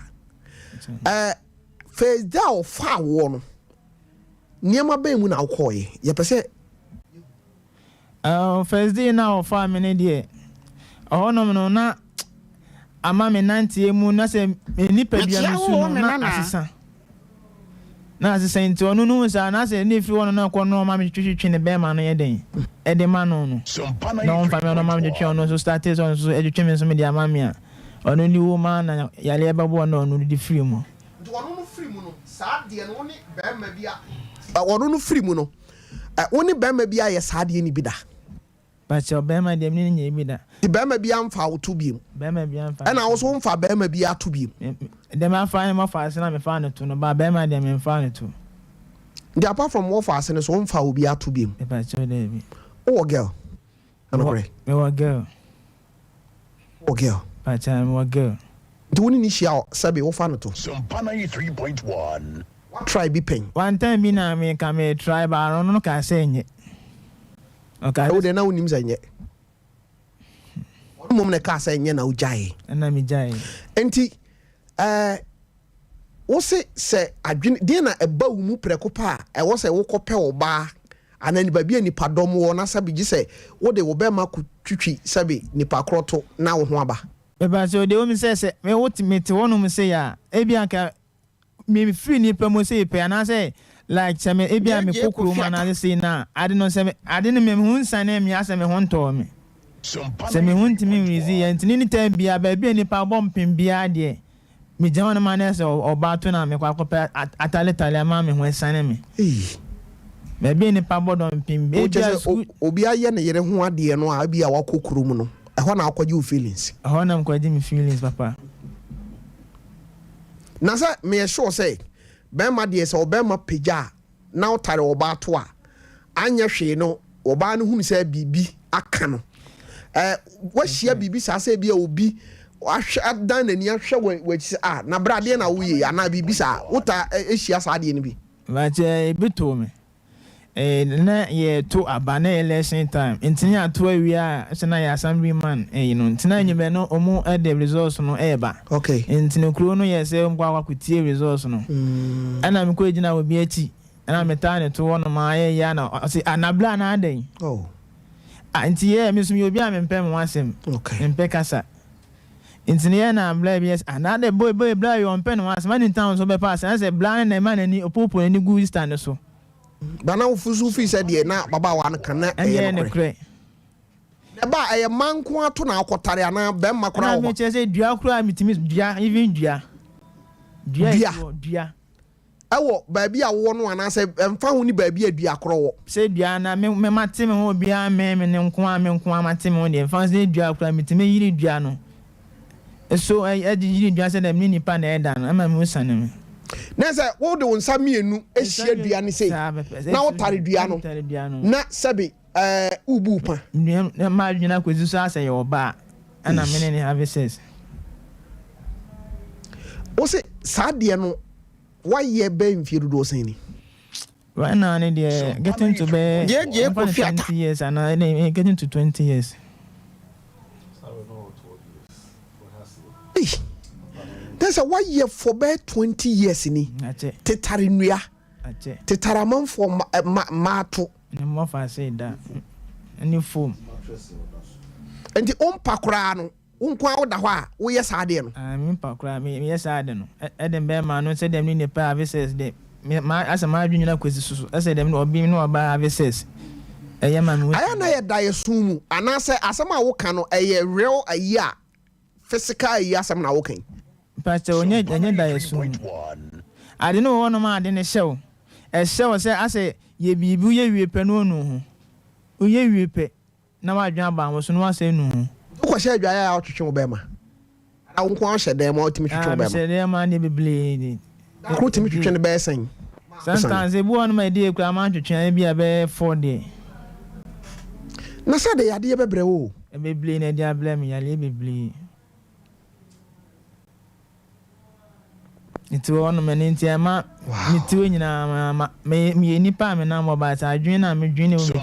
Eh, first day a ɔfaa woɔ no nneɛma bɛn mu na wokɔɔeɛ? Yɛpɛ sɛ. Oh, first day no a wɔfaa me no deɛ, ɛhɔnom no na ama me nanteɛ mu na sɛ me nipadua no su no na asesa. Na asesa nti ɔno no hu saa na sɛ ne firi hɔ no na ɔkɔ no ɔma me twetwetwe ne bɛrima no yɛ den ɛde ma no no. Na ɔmfa me ɔno ɔma me twetwe ɔno nso starte sɛ ɔno nso ɛtwetwe me nso me de ama me a ɔno ne wu ma na yareɛ bɛbɔ ɔno ɔno de firi mu. Nti ɔno no firi mu no saa deɛ no wo ne bɛrima bi a ɔno no firi mu no Ɛ, wo ne barima bi ayɛ saa adeɛ no bi da? Pakyɛw, barima deɛ me ne no nyɛɛ bi da. Nti barima bi amfa wo to biom? Barima bi amfa me Ɛna wo nso womfaa barima bi ato biom? Me, me, deɛ mafa ne mɔfa ase na mefaa no to no, but barima deɛ memfaa no to. Nti apart from wɔfa ase no so womfaa obi ato biom? Mepakyɛw, daabi. Wowɔ girl? Nokorɛ? Mewɔ girl. Wowɔ girl? Pakyɛ, mewɔ girl. Nti wo ne no hyia a sɛbe wofa no to? Sompa 93.1. Wa try bi pɛn? One time bi na me nka me try but ɔno no kaa sɛ nyɛ. Ɔkaa sɛ. Wo deɛ na wonim sɛ nyɛ. Ɔno mmom na ɛkaa sɛ nyɛ na wogyaee. Ɛna me gyaee. Nti ɛɛ wo se sɛ adwene deɛ na ɛba wo mu prɛko pɛ a ɛwɔ sɛ wokɔpɛ ɔbaa anaa baabi a nipadɔm wɔ na sɛbe gye sɛ wode wo bɛma kotwitwi sɛbe nipa korɔ to na wo ho aba. Mepakyɛw, deɛ ɛwɔ mu sɛ sɛ me wo te mete hɔnom sei a, ebia anka mefiri nnipa mu sei pɛ anaasɛ like sɛ me ebia mekɔ kurom anaasɛ sei na ade no sɛ me ade no me ho nsanee me asɛ me ho ntɔɔ me. Sɛ me ho ntumi nrizi yɛ nti ne ne time biara baabi a nnipa bɔ mpem biara deɛ Megyina hɔ no ma na sɛ ɔbaa to na mekɔ akɔpɛ ataletale ama me ho asiane me. Baabi a nnipa bɔ dɔmpem, Wo ebia kyerɛ sɛ sukuu. obi ayɛ ne yere ho adeɛ no a ebia wakɔ kurom no, ɛhɔ na wokɔgye wo feelings? Ɛhɔ na mekɔgye me feelings papa. Na sɛ meyɛ sure sɛ bɛrima deɛ sɛ ɔbɛrima pagya a na ɔtare ɔbaa to a, anyɛ hwee no ɔbaa no hunu sɛ biribi aka no. Ɛɛ wahyia biribi saa sɛ ebi a obi ahwɛ adan n'ani ahwɛ wɔ w'akyi sɛ ah na bra adeɛ na woyɛ yi anaa biribi saa wotaa hyia saa adeɛ no bi? Bakyɛ ebi too me. Eh, na yɛto aba, na ɛyɛ election time, nti na yɛato awie a, sɛ na yɛ assembly man ɛyi no, nti na anwummerɛ no ɔmo de results no ɛɛba. Okay. Nti no kuro no yɛ sɛ ɔmo kɔ akɔ akɔtie results no. Ɛna mekɔ gyina obi akyi, ɛna metaa ne to hɔ nom a yɛyɛ a na ɔse, ah, na bla na adɛn? Oh. Ah, nti yɛ, me nso meyɛ obi a mempɛ me ho asɛm. Okay. Mempɛ kasa. Nti no yɛ na bla bi yɛ sɛ, ah, na adɛn, boy, boy, bla yi ɔmpɛ ne ho asɛm, adi nti a nso ɔbɛpɛ asɛm, ɛsɛ bla no na ɛma n'ani, ɔpoopoo n'ani gu sister no so. Ba na wofu so fii sɛ deɛ na ababaawa no ka na ɛyɛ nokorɛ. Na ɛba a ɛyɛ mmaa nko ara to na akɔtare anaa bɛrima koraa wɔ hɔ? Ɛna mekyerɛ sɛ dua koraa metumi dua even dua. Dua dua. Dua. Ɛwɔ baabi a wowɔ no anaasɛ ɛmfa ho ne baabi a dua korɔ wɔ? Sɛ dua na me me mate me ho obiara mmɛn me ne nko ara me nko ara mate me ho deɛ ɛmfa ho sɛ dua koraa metumi yiri dua no. So ɛde yiri dua sɛ dɛ me ne nipa na ɛda no, ɛma me ho sane me. Na sɛ wode wo nsa mmienu hyia dua no sei, na wotare dua no, na sɛbe ɛɛ wobu wo pa. Na m'adwene akɔsi so asɛ yɛ ɔbaa, ɛna me ne ne have sex. Wo se saa deɛ no woayɛ bɛyɛ mfie dodoɔ sɛn ni? Right now ne deɛ getting to bɛyɛ Gyegye ɛmfa no Kofi Atta. 20 years anaa ɛne getting to 20 years. Ei, na sɛ woayɛ for bɛyɛ 20 years ni, Akyɛ. tetare nnua, Akyɛ. tetare amanfoɔ mma, eh, mma, mmaato. Ne mmɔfa ase da ne foam. Nti wompa koraa no, Wo nko ara woda hɔ a woyɛ saa adeɛ no? Ah, me mpa koraa, me meyɛ saa ade no. Ɛde bɛrima no sɛ dɛm ne nipa have sex de, me ma asɛ m'adwene nyina kɔsi so so, ɛsɛ dɛm ne ɔbi ne ɔbaa have sex. Ɛyɛ ma me ho Ayɛ a na ɛyɛ daeɛso mu anaasɛ asɛm a woka no ɛyɛ real ayi a physical ayi asɛm na woka yi? Mpakyɛw, ɛnyɛ ɛnyɛ daeɛso mu. Ade no wɔ hɔnom a ade no hyɛ wo. Ɛhyɛ wo sɛ asɛ yɛ biribi woyɛ wie pɛ na wonu wo ho. Woyɛ wie pɛ. Na w'adwene aba wo so na woasɛe no ho. Wokɔhyɛ adwaeɛ a wotwetwe wo bɛrima? Anaa wo nko ara wohyɛ dan mu a wotumi twetwe wo Ah, bɛrima? mehyɛ dan mu a deɛ bebree de. Da koro wotumi twetwe no bɛyɛ sɛn? Sometimes ebi wɔ hɔ nom a ɛdi koraa mantwetwe a ebi a ɛbɛyɛ four deɛ. Na sɛ de yadeɛ bɛbrɛ wo o. Bebree na ɛde abrɛ me, yareɛ bebree. Mete hɔ nom ɛno nti ɛma me tiri nyinaa ma me meyɛ nipa a menam hɔ but adwene no a medwene wɔ me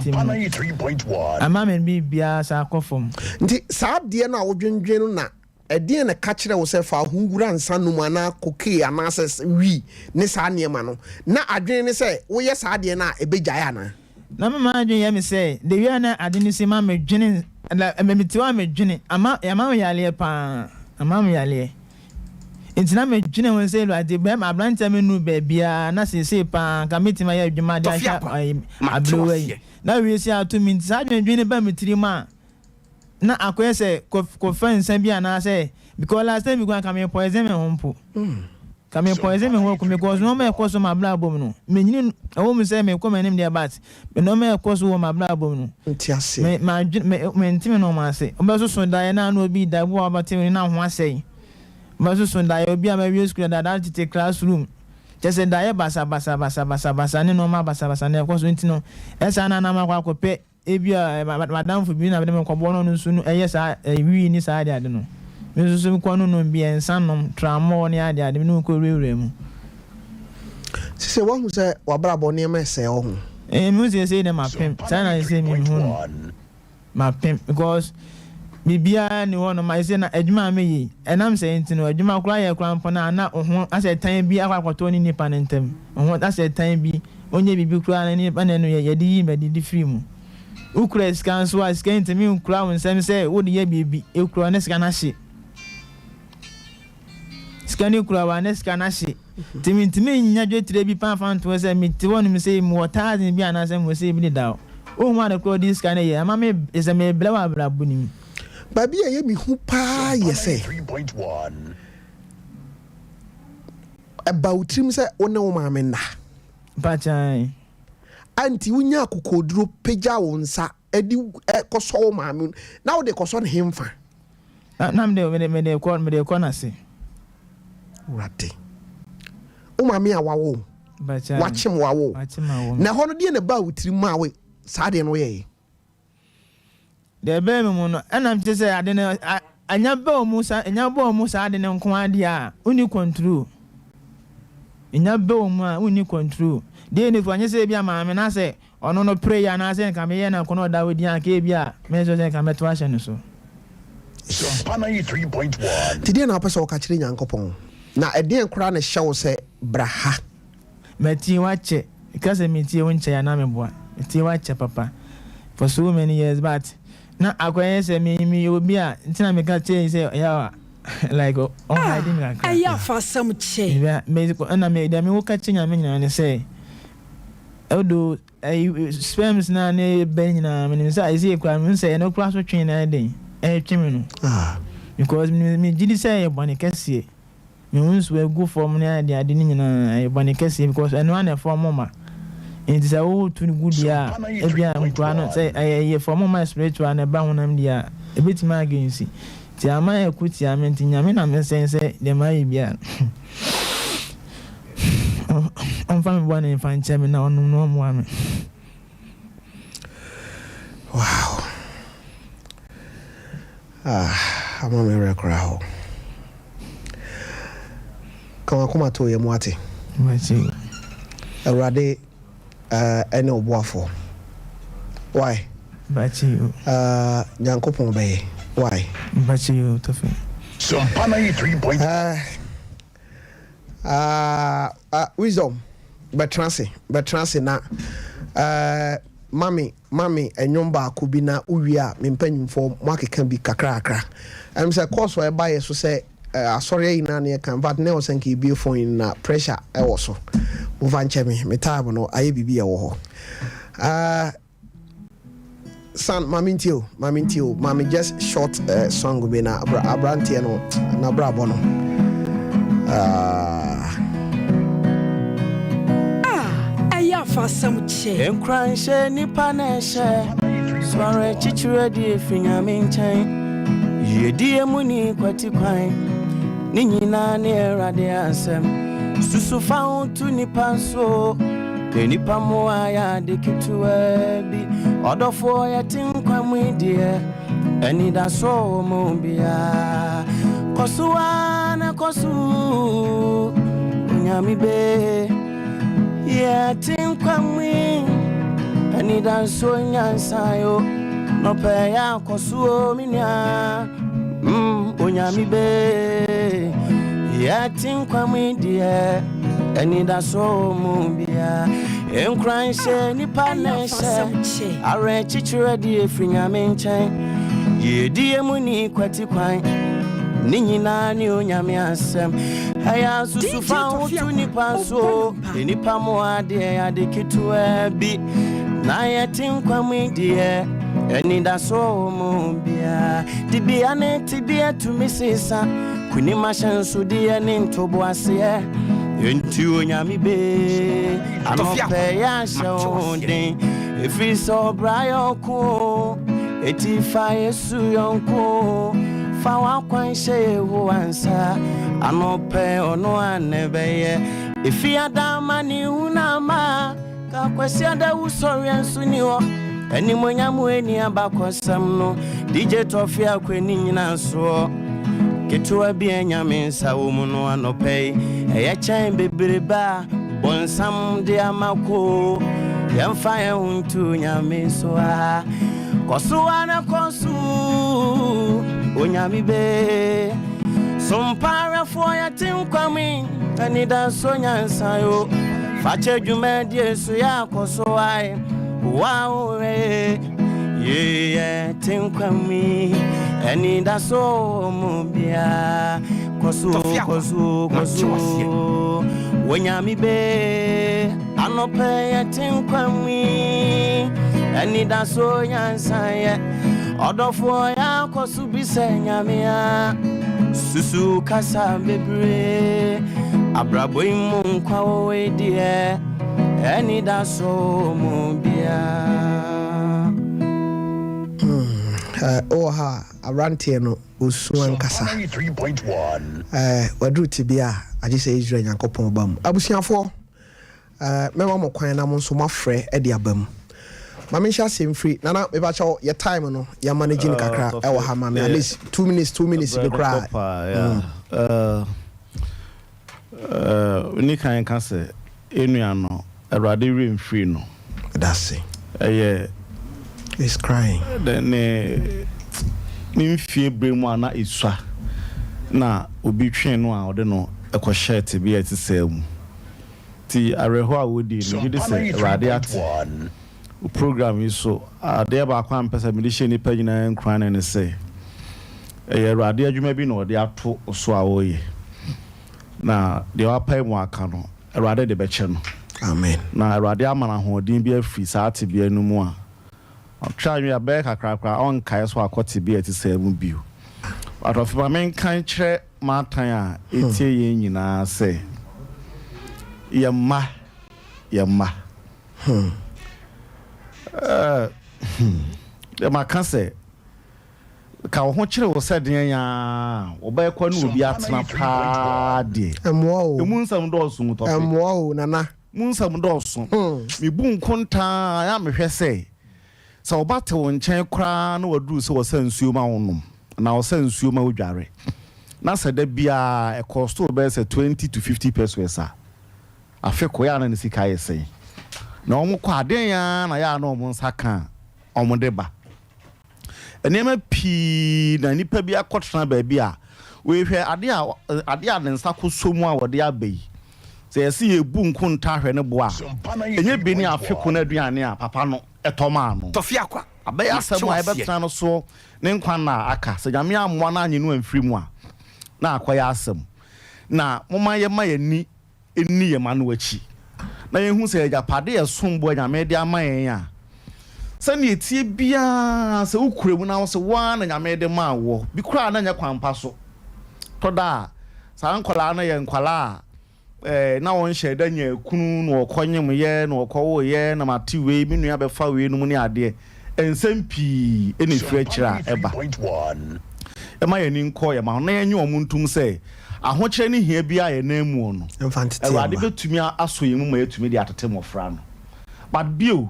tirim no ɛma me biribiara saa kɔ fam. Nti saa adeɛ no a wodwendwen no na ɛdeɛn na ɛka kyerɛ wo sɛ fa ho wura nsa nom anaa cocaine anaasɛ wii ne saa nneɛma no na adwene ne sɛ woyɛ saa adeɛ no a ɛbɛgyae anaa? Na me m'adwene yɛ me sɛ the way a na ade no si ma me dwene na ɛma me ti hɔ a me dwene ama ɛma me yareɛ paa ama me yareɛ nti na me dwene ho sɛ awurade bɛrima aberanteɛ a me nuru baabiara na seesei paa nka mɛtumi ayɛ adwuma de ahwɛ ayi aberewa yi na wiase ato me nti saa adwendwene no ba me tirim a na akɔyɛ sɛ kɔ kɔfa nsa bi anaasɛ because last time bi koraa nka me poison me ho mpo. Ka me poison me ho aku because nneɛma a ɛkɔ so m'abrabɔ mu no menyini ɛwɔ mu sɛ mekɔ m'anim deɛ but nneɛma a ɛkɔ so wɔ m'abrabɔ mu no Nte aseɛ. me m'adwene me mente me nneɛma ase wobɛsoso daeɛ na ano obi da bi wɔ hɔ a wobɛte me na ho asɛe wobɛsoso daeɛ obi a mawie sukuu dada tete classroom kyɛ sɛ daeɛ basabasa basabasa basa ne nneɛma basabasa na ɛkɔ so nti no ɛsaa na na makɔ akɔpɛ Ebia m'adamfo bi na mede me kɔbɔ no, ɔno nso no ɛyɛ saa wii ne saa adeade no. Me nso so mekɔ no nom bi, nsa nom, tramɔɔ ne adeade, me ne wo kɔ wurawura mu. Sesei woahu sɛ w'abrabɔ nneɛma ɛsɛe wɔ ho? Ee, mehu seesei dɛ mapem, saa na seesei mehu no. Mapem because biribiara nni hɔ nom a seesei na adwuma a meyɛ yi, ɛnam saa nti no, adwuma koraa yɛ koraa mpo no a na wo ho asɛ tan bi akɔ akɔtɔ wo ne nipa no ntam. Wo ho asɛ tan bi. Ɔnyɛ biribi koraa na ne ɛna no yɛde yi madi de firi mu. Wokura sika nso a, sika ntumi nkura wo nsam sɛ wode yɛ biribi. Ekura wo na sika no ahye. Sika no kura wo a na sika no ahye. Nti mentumi nnya dwetire bi paa mfa nto hɔ sɛ mete hɔnom sei mewɔ thousand bi anaasɛ mewɔ sei bi dedaw. Wonhu ade korɔ wode sika no yɛ. Ama me sɛ mebrɛ wɔ abrabɔ no mu. Baabi a ɛyɛ me hu paa yɛ sɛ ɛba wo tirim sɛ wo ne wo maame nna. Mpakyɛw. A nti wonya akokoduro pagya wo nsa de kɔsɔ wo maame na wode kɔsɔ ne hemfa? Na na mede mede mede kɔ mede kɔ n'ase. Awurade. Wo maame a wawo wo. Mpakyɛw. Wakyem wawo. Wakyem awo. Na ɛhɔ no deɛ na ɛbaa wo tirim maa wo saa deɛ no woyɛeɛ? Deɛ ɛbɛɛ me mu no, ɛna mete sɛ ade no anya bɛɔ mu sa anya bɔɔ mu saa ade no nko ara deɛ a, wonni control. Nya bɛɔ mu a, wonni control. Deɛ ɛni kɔ, nyɛ sɛ ebi a maame no asɛ. ɔno no pere yɛ anaasɛ nka meyɛ na nka na ɔda hɔ din a nka ebi a me nso sɛ nka mɛto ahyɛ no so. Sompa 93.1. Nti deɛn na wopɛ sɛ woka kyerɛ Nyankopɔn? Na ɛdeɛn koraa na ɛhyɛ wo sɛ bra ha? Matie wo akyɛ, meka sɛ metie wo nkyɛe a na meboa, metie wo akyɛ papa for so many years but na akɔyɛ sɛ me meyɛ obi a nti na meka kyerɛ yi sɛ ɛyɛ a like ɔn hide me kakra. Ɛyɛ afa asɛm kyɛ. Mebɛ me ɛna me deɛ me ka kyerɛ Nyame nyinaa ne sɛ although ɛyi sperms na ne bɛ nyinaa menim sɛ ɛsɛ koraa mehu sɛ ɛno koraa so twe na ɛyɛ den ɛtwe me no because me me gye di sɛ ɛyɛ bɔne kɛseɛ. Me ho nsuo agu fam ne ade ade no nyinaa ɛyɛ bɔne kɛseɛ because ɛno ara na ɛfɔm ma. Nti sɛ woto no gu deɛ a ebia nkoraa no sɛ ɛyɛ fɔm ma spiritual na ɛba honam deɛ a ɛbɛtumi against. Nti ama ɛko tia me nti Nyame na mesɛn sɛ deɛ mayɛ biara no ɔmfa me bɔne mfa nkyɛ me na ɔnom no ɔmmoa me. Wow. Ah, ama me werɛ koraa hɔ. Ka w'akoma to yɛn mu ate. Awurade eh, ɛne wo boafoɔ. Why? Uh, Nyankopɔn bɛyɛ. Why? Sompa 93. Uh, uh, uh, wisdom, bɛtena ase, bɛtena ase na uh, mami Ma me nnwom baako bi na wo wie a me mpanyimfoɔ mo akeka bi kakrakra. Ɛm sɛ course a ɛba yɛ so sɛ asɔre ayi naa na yɛka infact na ɛwɔ sɛ nka yɛbue phone yi na pressure ɛwɔ so. Momfa nkyɛ me, me time no ayɛ biribi ɛwɔ hɔ. Uh, Son, ma me ntie o, ma me ntie o, ma me just short uh, song bi na abra abranteɛ no na brabɔ no. Uh, Ah, ɛyɛ afa asɛm kyɛ. Nkuranhyɛ nipa na ɛhyɛ Sɔre kyikyiri adi efi Nyame nkyɛn Yiedie mu ni kwati kwan Ne nyinaa ne Awurade asɛm Susu fa ho to nipa so Na nipa mmoa yɛ ade ketewa bi Ɔdɔfoɔ yɛte nkwa mu yi deɛ Anidaso wɔ mu biara. Kɔ so ara na kɔ so, Onyame be. Yɛte nkwa mu yi, anidaso nyansa yo. Nɔpɛ yɛ akɔ so o, me nua. Mm, Onyame be. Yɛte nkwa mu yi deɛ, anidaso wɔ mu biara. Nkuranhyɛ nipa na ɛhyɛ. Awerɛkyekyerɛ deɛ ɛfiri Nyame nkyɛn. Yiedie mu ni kwati kwan. Ne nyinaa ne Onyame asɛm. Ɛyɛ asusu fa ho to nipa so. Nipa mo adeɛ ade ketewa bi. Na yɛte nkwa mu yi deɛ anidaso wɔ mu bia. Dibea ne tebea tumi sesa. Kunim ahyɛnsodeɛ ne ntoboaseɛ. Enti Onyame be anɔpɛ yɛ ahyɛ wo den. Ɛfiri sɛ ɔbra yɛ ɔko o, eti fa Yesu yɔnko o. Fa w'akwan hyɛ Yehowa nsa, anɔpɛ ɔno a na ɛbɛyɛ. Efi Adama ne hu na ama, ka Kwasiada wusɔreɛ nso ni hɔ. Animuonyam ɛni abakɔsɛm no, DJ Tɔfe Akɔ ani nyinasoɔ. Ketewa bi a Nyame nsa wɔ mu no anɔpa yi, ɛyɛ kyɛn bebrebe a bonsam de ama koo. Yɛmfa yɛn ho nto Nyame so a. Kɔ so a na kɔ so, Onyame be. Sompa awɛfoɔ yɛte nkwa mu yi, anidaso nyansa yo. Fakyɛ dwumadie so yɛ akɔ so ae, wa wo hwɛ. Yɛ te nkwa mu yi, anidaso mu bia. Kɔ so, kɔ so, kɔ so. Onyame be, anɔpɛ yɛ te nkwa mu yi, anidaso nyansa yɛ. Ɔdɔfoɔ yɛ akɔ so bi sɛ Nyame a. Susu kasa bebree, abrabɔ yi mu nkwa wɔ yi deɛ. Anidaso mu bia. Wowɔ ha a, aberanteɛ no ɔsu ankasa. Waduru tebea a agye sɛ Israel Nyankopɔn ba mu. Abusuafoɔ, mɛma mo kwan na mo nso moafrɛ de aba mu. Ma menhyɛ aseɛ mfiri, Nana mepakyɛw yɛ time no yɛ manage no kakra ɛwɔ ha ma me at least 2 minutes, 2 minutes bi koraa. Wonni kan ka sɛ, Yɛn nua no, Awurade werɛ mfirii no. Dase. Ɛyɛ. He's crying. Ne ne ne mfie bere mu a na esua na obi twee no a ɔde no kɔhyɛɛ tebea a ɛte saa mu. Nti awerɛhoɔ a wodii no, megye di sɛ Awurade ate. Wo program yi so, adeɛ baako a mepɛ sɛ mede hyɛ nnipa nyinaa nkuran ne sɛ, ɛyɛ Awurade adwuma bi na ɔde ato wo so a woreyɛ. Na deɛ wapae mu aka no, Awurade de bɛkyɛ no. Amen. Na Awurade ama no ahoɔden bi afiri saa tebea no mu a, ɔtra nwi a bɛyɛ kakra koraa ɔnkae sɛ wakɔ tebea a ɛte saa mu bio. But ɔfe ma menka nkyerɛ m'atan a ɛtie yɛn nyinaa sɛ, yɛn mma, yɛn mma. Hmm. Eh, hmm. Deɛ maka sɛ, ka wo ho kyere wo sɛ deɛn a wɔbɛkɔ ne obi atena paa deɛ. Ɛmmoa o. Emu nsɛm dɔɔso mu tɔfe. Ɛmmoa o, nana. Mu nsɛm dɔɔso. Mebu nkontaa a mehwɛ sɛ, sɛ wo ba te wo nkyɛn koraa na waduru sɛ ɔsa nsuo ma wonom anaa ɔsa nsuo ma wodware, na sɛ da biara ɛkɔsto bɛyɛ sɛ 20 to 50 pesewas a, Afe ko, yɛ a na ne sika yɛ sɛn? Na wɔkɔ a, dɛn ara na yɛ a na wɔn nsa ka a wɔde ba? Nneɛma pii na nnipa bi akɔtena baabi a wei hwɛ ade a ade a ne nsa kɔsɔ mu a wɔde aba yi. Sɛ yɛse yɛbu nkonta hwɛ ne bo a, ɛnyɛ bi ne afe ko no aduane a papa no tɔ maa no. Abɛyɛ asɛm a ɛbɛtena no soɔ ne nkwa nna a aka. Sɛ Nyame ammoa no anye no amfiri mu a, na akɔyɛ asɛm. Na momma yɛmma yɛn ani nni yɛn mma no akyi, na yɛnhu sɛ agyapade a ɛsom bo a Nyame de ama yɛn a, sɛnea ɛteɛ biara sɛ wokura mu na wo se wo ara na Nyame de maa woɔ, bi koraa na ɛnyɛ kwan pa so. Tɔ da a, saa nkwadaa no yɛ nkwadaa a eh, na wɔnhyɛɛ da nyaa kunu na wɔkɔnyemyɛ na wɔkɔwoeɛ na mate wei, me nua bɛfa wei nom ne adeɛ. Nsɛm pii na ɛfiri akyire a ɛba. Ɛma yɛn ani nkɔ yɛn mma ho na yɛnnye wɔn ntom sɛ ahokyerɛ ne hia biara a yɛn nan mu no, Awurade bɛtumi asɔ yɛn mu ma yɛatumi de atete mmɔfra no. But bio,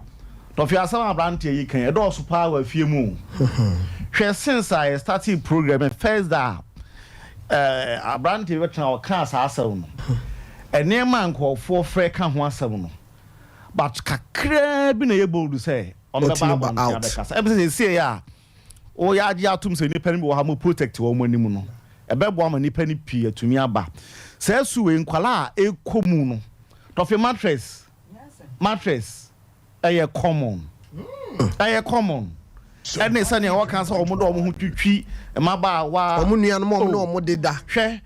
Tɔfe asɛm a aberanteɛ yi ka yi, ɛdɔɔso paa wɔ afie mu o. Hwɛ since a yɛ startee program yi, first da a eh, aberanteɛ bi bɛtena ɔkaa saa asɛm no, nneɛma a nkurɔfoɔ frɛ ka ho asɛm no, but kakraa bi na ɛyɛ bold sɛ ɔmbɛba abɔnten abɛkasa. Ɛbɛ sɛ seesei a Woyɛ agye atom sɛ nnipa no bi wɔ hɔ a mo protect wɔn anim no, ɛbɛboa ma nnipa no pii atumi aba. Saa su wei nkwadaa a ɛkɔ mu no, tɔfe mattress, mattress ɛyɛ common, ɛyɛ common. Ɛne sɛnea wɔka sɛ wɔn de wɔn ho twitwi mmabaawa. Wɔn nuanom a wɔn ne wɔn deda. Hwɛ,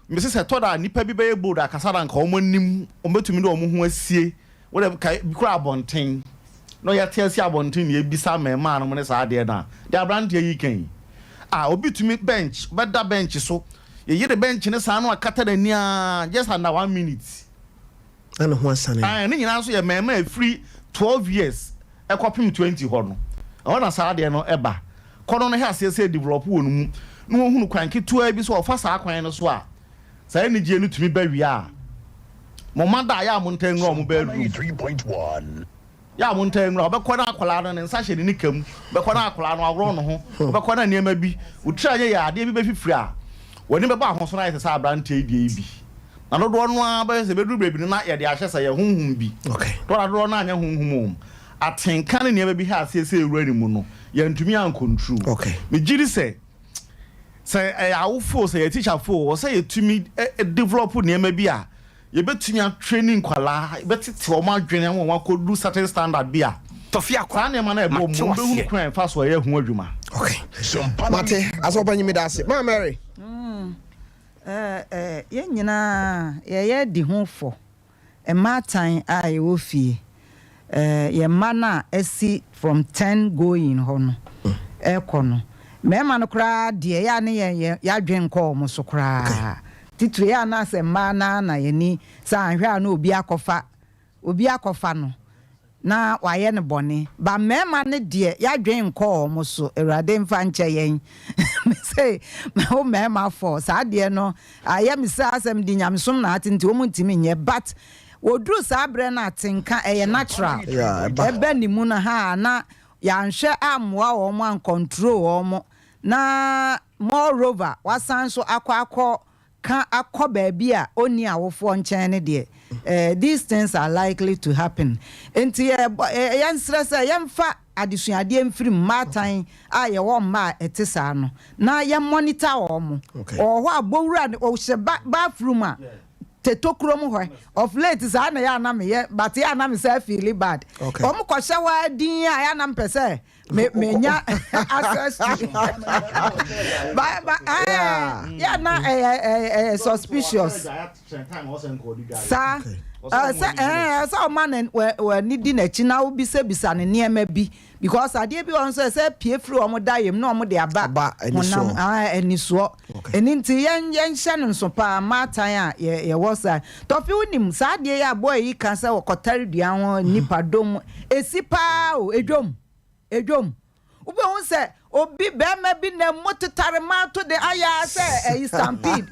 mese sɛ ɛtɔ da a nnipa bi bɛyɛ bold akasa na anka wɔn anim, wɔbɛtumi de wɔn ho asie. Wo dɛ kae bi koraa abɔnten na ɔyɛ te asi abɔnten na yɛbisa mmɛɛmaa nom ne saa adeɛ no a, deɛ abranteɛ yi ka yi, ah obi tumi bench, bɛda bench so, yɛyere bench no saa na wakata n'ani aa just under one minute. Na ne ho asane no. Ae, ne nyinaa nso yɛ mmɛɛmaa ɛfiri 12 years ɛkɔpem 20 hɔ no, ɛhɔ na saa adeɛ no ɛba. Kɔnɔ no hyɛ aseɛ sɛ ɛdevelop wɔ ne mu na wɔhunu kwan ketewaa bi sɛ ɔfa saa kwan no so a, Saa anigyeɛ no tumi ba wie a, mo mma da a, yɛ a montaa nwura wɔn bedroom. Yɛ a montaa nwura. Wobɛkɔ na akwadaa no ne nsa hyɛ ne nika mu. Wobɛkɔ na akwadaa no aworɔ ne ho. Wobɛkɔ na nneɛma bi, wo tiri anyɛ yie a, adeɛ bi bɛfifiri a, w'ani bɛbɔ ahoso na ayɛ te sɛ aberanteɛ yi deɛ yi bi. Na dodoɔ no ara bɛyɛ sɛ ɛbɛduru baabi no na yɛde ahyɛ sɛ ɛyɛ honhom bi. Dodoɔ no ara anyɛ honhom o. Atenka ne nneɛma bi hyɛ aseɛ sɛ ɛwura ne mu no, yɛantumi ankontrol. Megye di sɛ. Sɛ ɛyɛ awofo o, sɛ ɛyɛ tikyafo o, ɛwɔ sɛ yɛtumi develop nneɛma bi a yɛbɛtumi atraining nkwadaa, yɛbɛtete wɔn adwene ama wɔn akɔdu certain standard bi a, saa nneɛma no a ɛbɔ wɔn mu, wɔbɛhunu kwan a ɛfa so a ɛyɛ ho adwuma. Okay. Mate, asɛ ɔpanyin meda ase. Maa Mary. Mm, eh, eh, yɛn nyinaa yɛyɛ di ho fɔ. Mmaatan a yɛwɔ fie, yɛn mma no a asi from ten going hɔ no rekɔ no, mmarima no koraa deɛ ɛyɛ a ne yɛn yɛn adwene nkɔ wɔn so koraa. Titire ɛyɛ a na sɛ mmaa no ara na yɛn ani sɛ anhwɛ a na obi akɔfa obi akɔfa no. na wayɛ no bɔne but mmarima no deɛ yadwen nkɔ wɔn so awurade nfa nkyɛ yɛn me se wo mmarima fɔ saa deɛ no ayɛ me sɛ asɛm de nyamesom na ate nti wɔn ntumi nyɛ but wɔduru saa berɛ no atenka ɛyɛ natural ɛbɛ ne mu no ha na yɛanhwɛ ammoa wɔn ancontrol wɔn na moreover wasan so akɔ akɔ. ka akɔ baabi a ɔnni awofoɔ nkyɛn no deɛ, eh, these things are likely to happen. Enti yɛbɔ, eh, yɛnsrɛ sɛ yɛmfa adesuadeɛ mfiri mu, mmaatan a yɛwɔ mma a ɛte saa no, na yɛ monitor wɔn. Ɔwɔ hɔ a bɔwura no, ɔhyɛ ba, bathroom a, te tokuro mu hɔ. Of late saa na ɛyɛ a na meyɛ, but ɛyɛ a na me san feeli bad. Wɔn kɔhyɛ hɔ ara dinn a, ɛyɛ a na mepɛ sɛ me menya access to ba ba ɛɛ yɛ na ɛyɛ ɛyɛ ɛyɛ suspicious saa ɛɛ sɛ ɛɛ sɛ ɔma ne wɔ wɔ ne di n'akyi na wobisabisa ne nneɛma bi because adeɛ bi wɔn nso ɛsɛ pie firi wɔn da yam na wɔn de aba honam ɛɛ anisoɔ ɛni nti yɛn yɛn hyɛ no nso paa mmaatan a yɛ yɛwɔ saa tɔfi wonim saa adeɛ yi aboa yi ka sɛ wɔkɔtare dua ho nipa dom esi paa o edwom. Edwom. Wobɛhu sɛ obi, barima bi nam mu tetare mmaa to de ayɛ ara sɛ ɛyi stampede.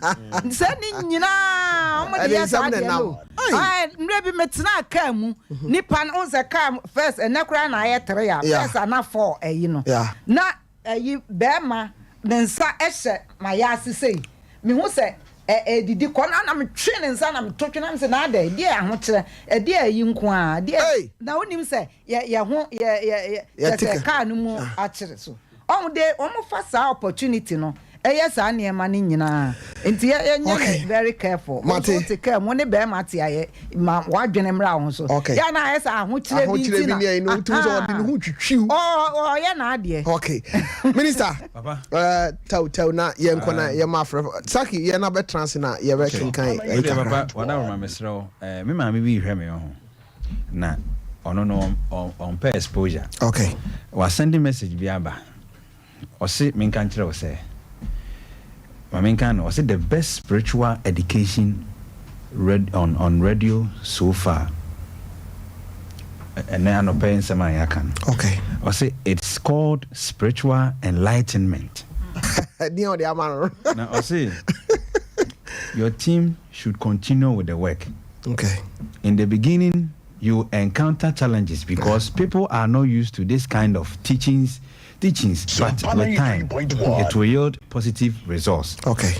Sɛ ne nyinaa wɔn de yɛ saa deɛ no. Ae, mmerɛ bi metenaa kaa mu, nipa no, wohu sɛ kaa first, ɛnɛ koraa na ayɛ three a, first ana four ɛyi no. Na ɛyi barima ne nsa hyɛ m'ayaase sei, mehu sɛ ɛredidi kɔ na na metwe ne nsa na meto twene na mese na adɛn, ɛdeɛ ahokyerɛ, ɛdeɛ ayi nko ara, ɛdeɛ, na wonim sɛ yɛ yɛ ho yɛ yɛ yɛ kyɛ sɛ kaa no mu akyere so ɔho de wɔn fa saa opportunity no ɛyɛ saa nneɛma no nyinaa nti yɛ yɛ nyɛ no very careful wɔn nso te kaa mu ne bɛrima te ayɛ ma wadwene mmra wɔn so yɛ na ayɛ sɛ ahokyerɛ bi nti na ɔɔ ɔyɛ n'adeɛ. Okay minister ɛɛ tɛw tɛw na yɛn kɔ na yɛn ma afrɛ saki yɛn na bɛ trans na yɛ bɛ kankan ɛyi kakra. Papa wadawuruma mesrɛ wo ɛɛ me maame bi hwɛ me ho. Na ɔno no ɔmpɛ exposure. Okay. Wa send message bi aba. Ɔse menka nkyerɛ wo sɛ, ma menka no, ɔse the best spiritual education read on on radio so far. Ɛnɛ anɔpa yi nsɛm a yɛaka no. Okay. Ɔse it's called spiritual enlightenment. Deɛ ɔde ama no. Na ɔse your team should continue with the work. Okay. In the beginning, you encounter challenges because people are not used to this kind of teachings, teachings. But with time, it will yield positive results. Okay.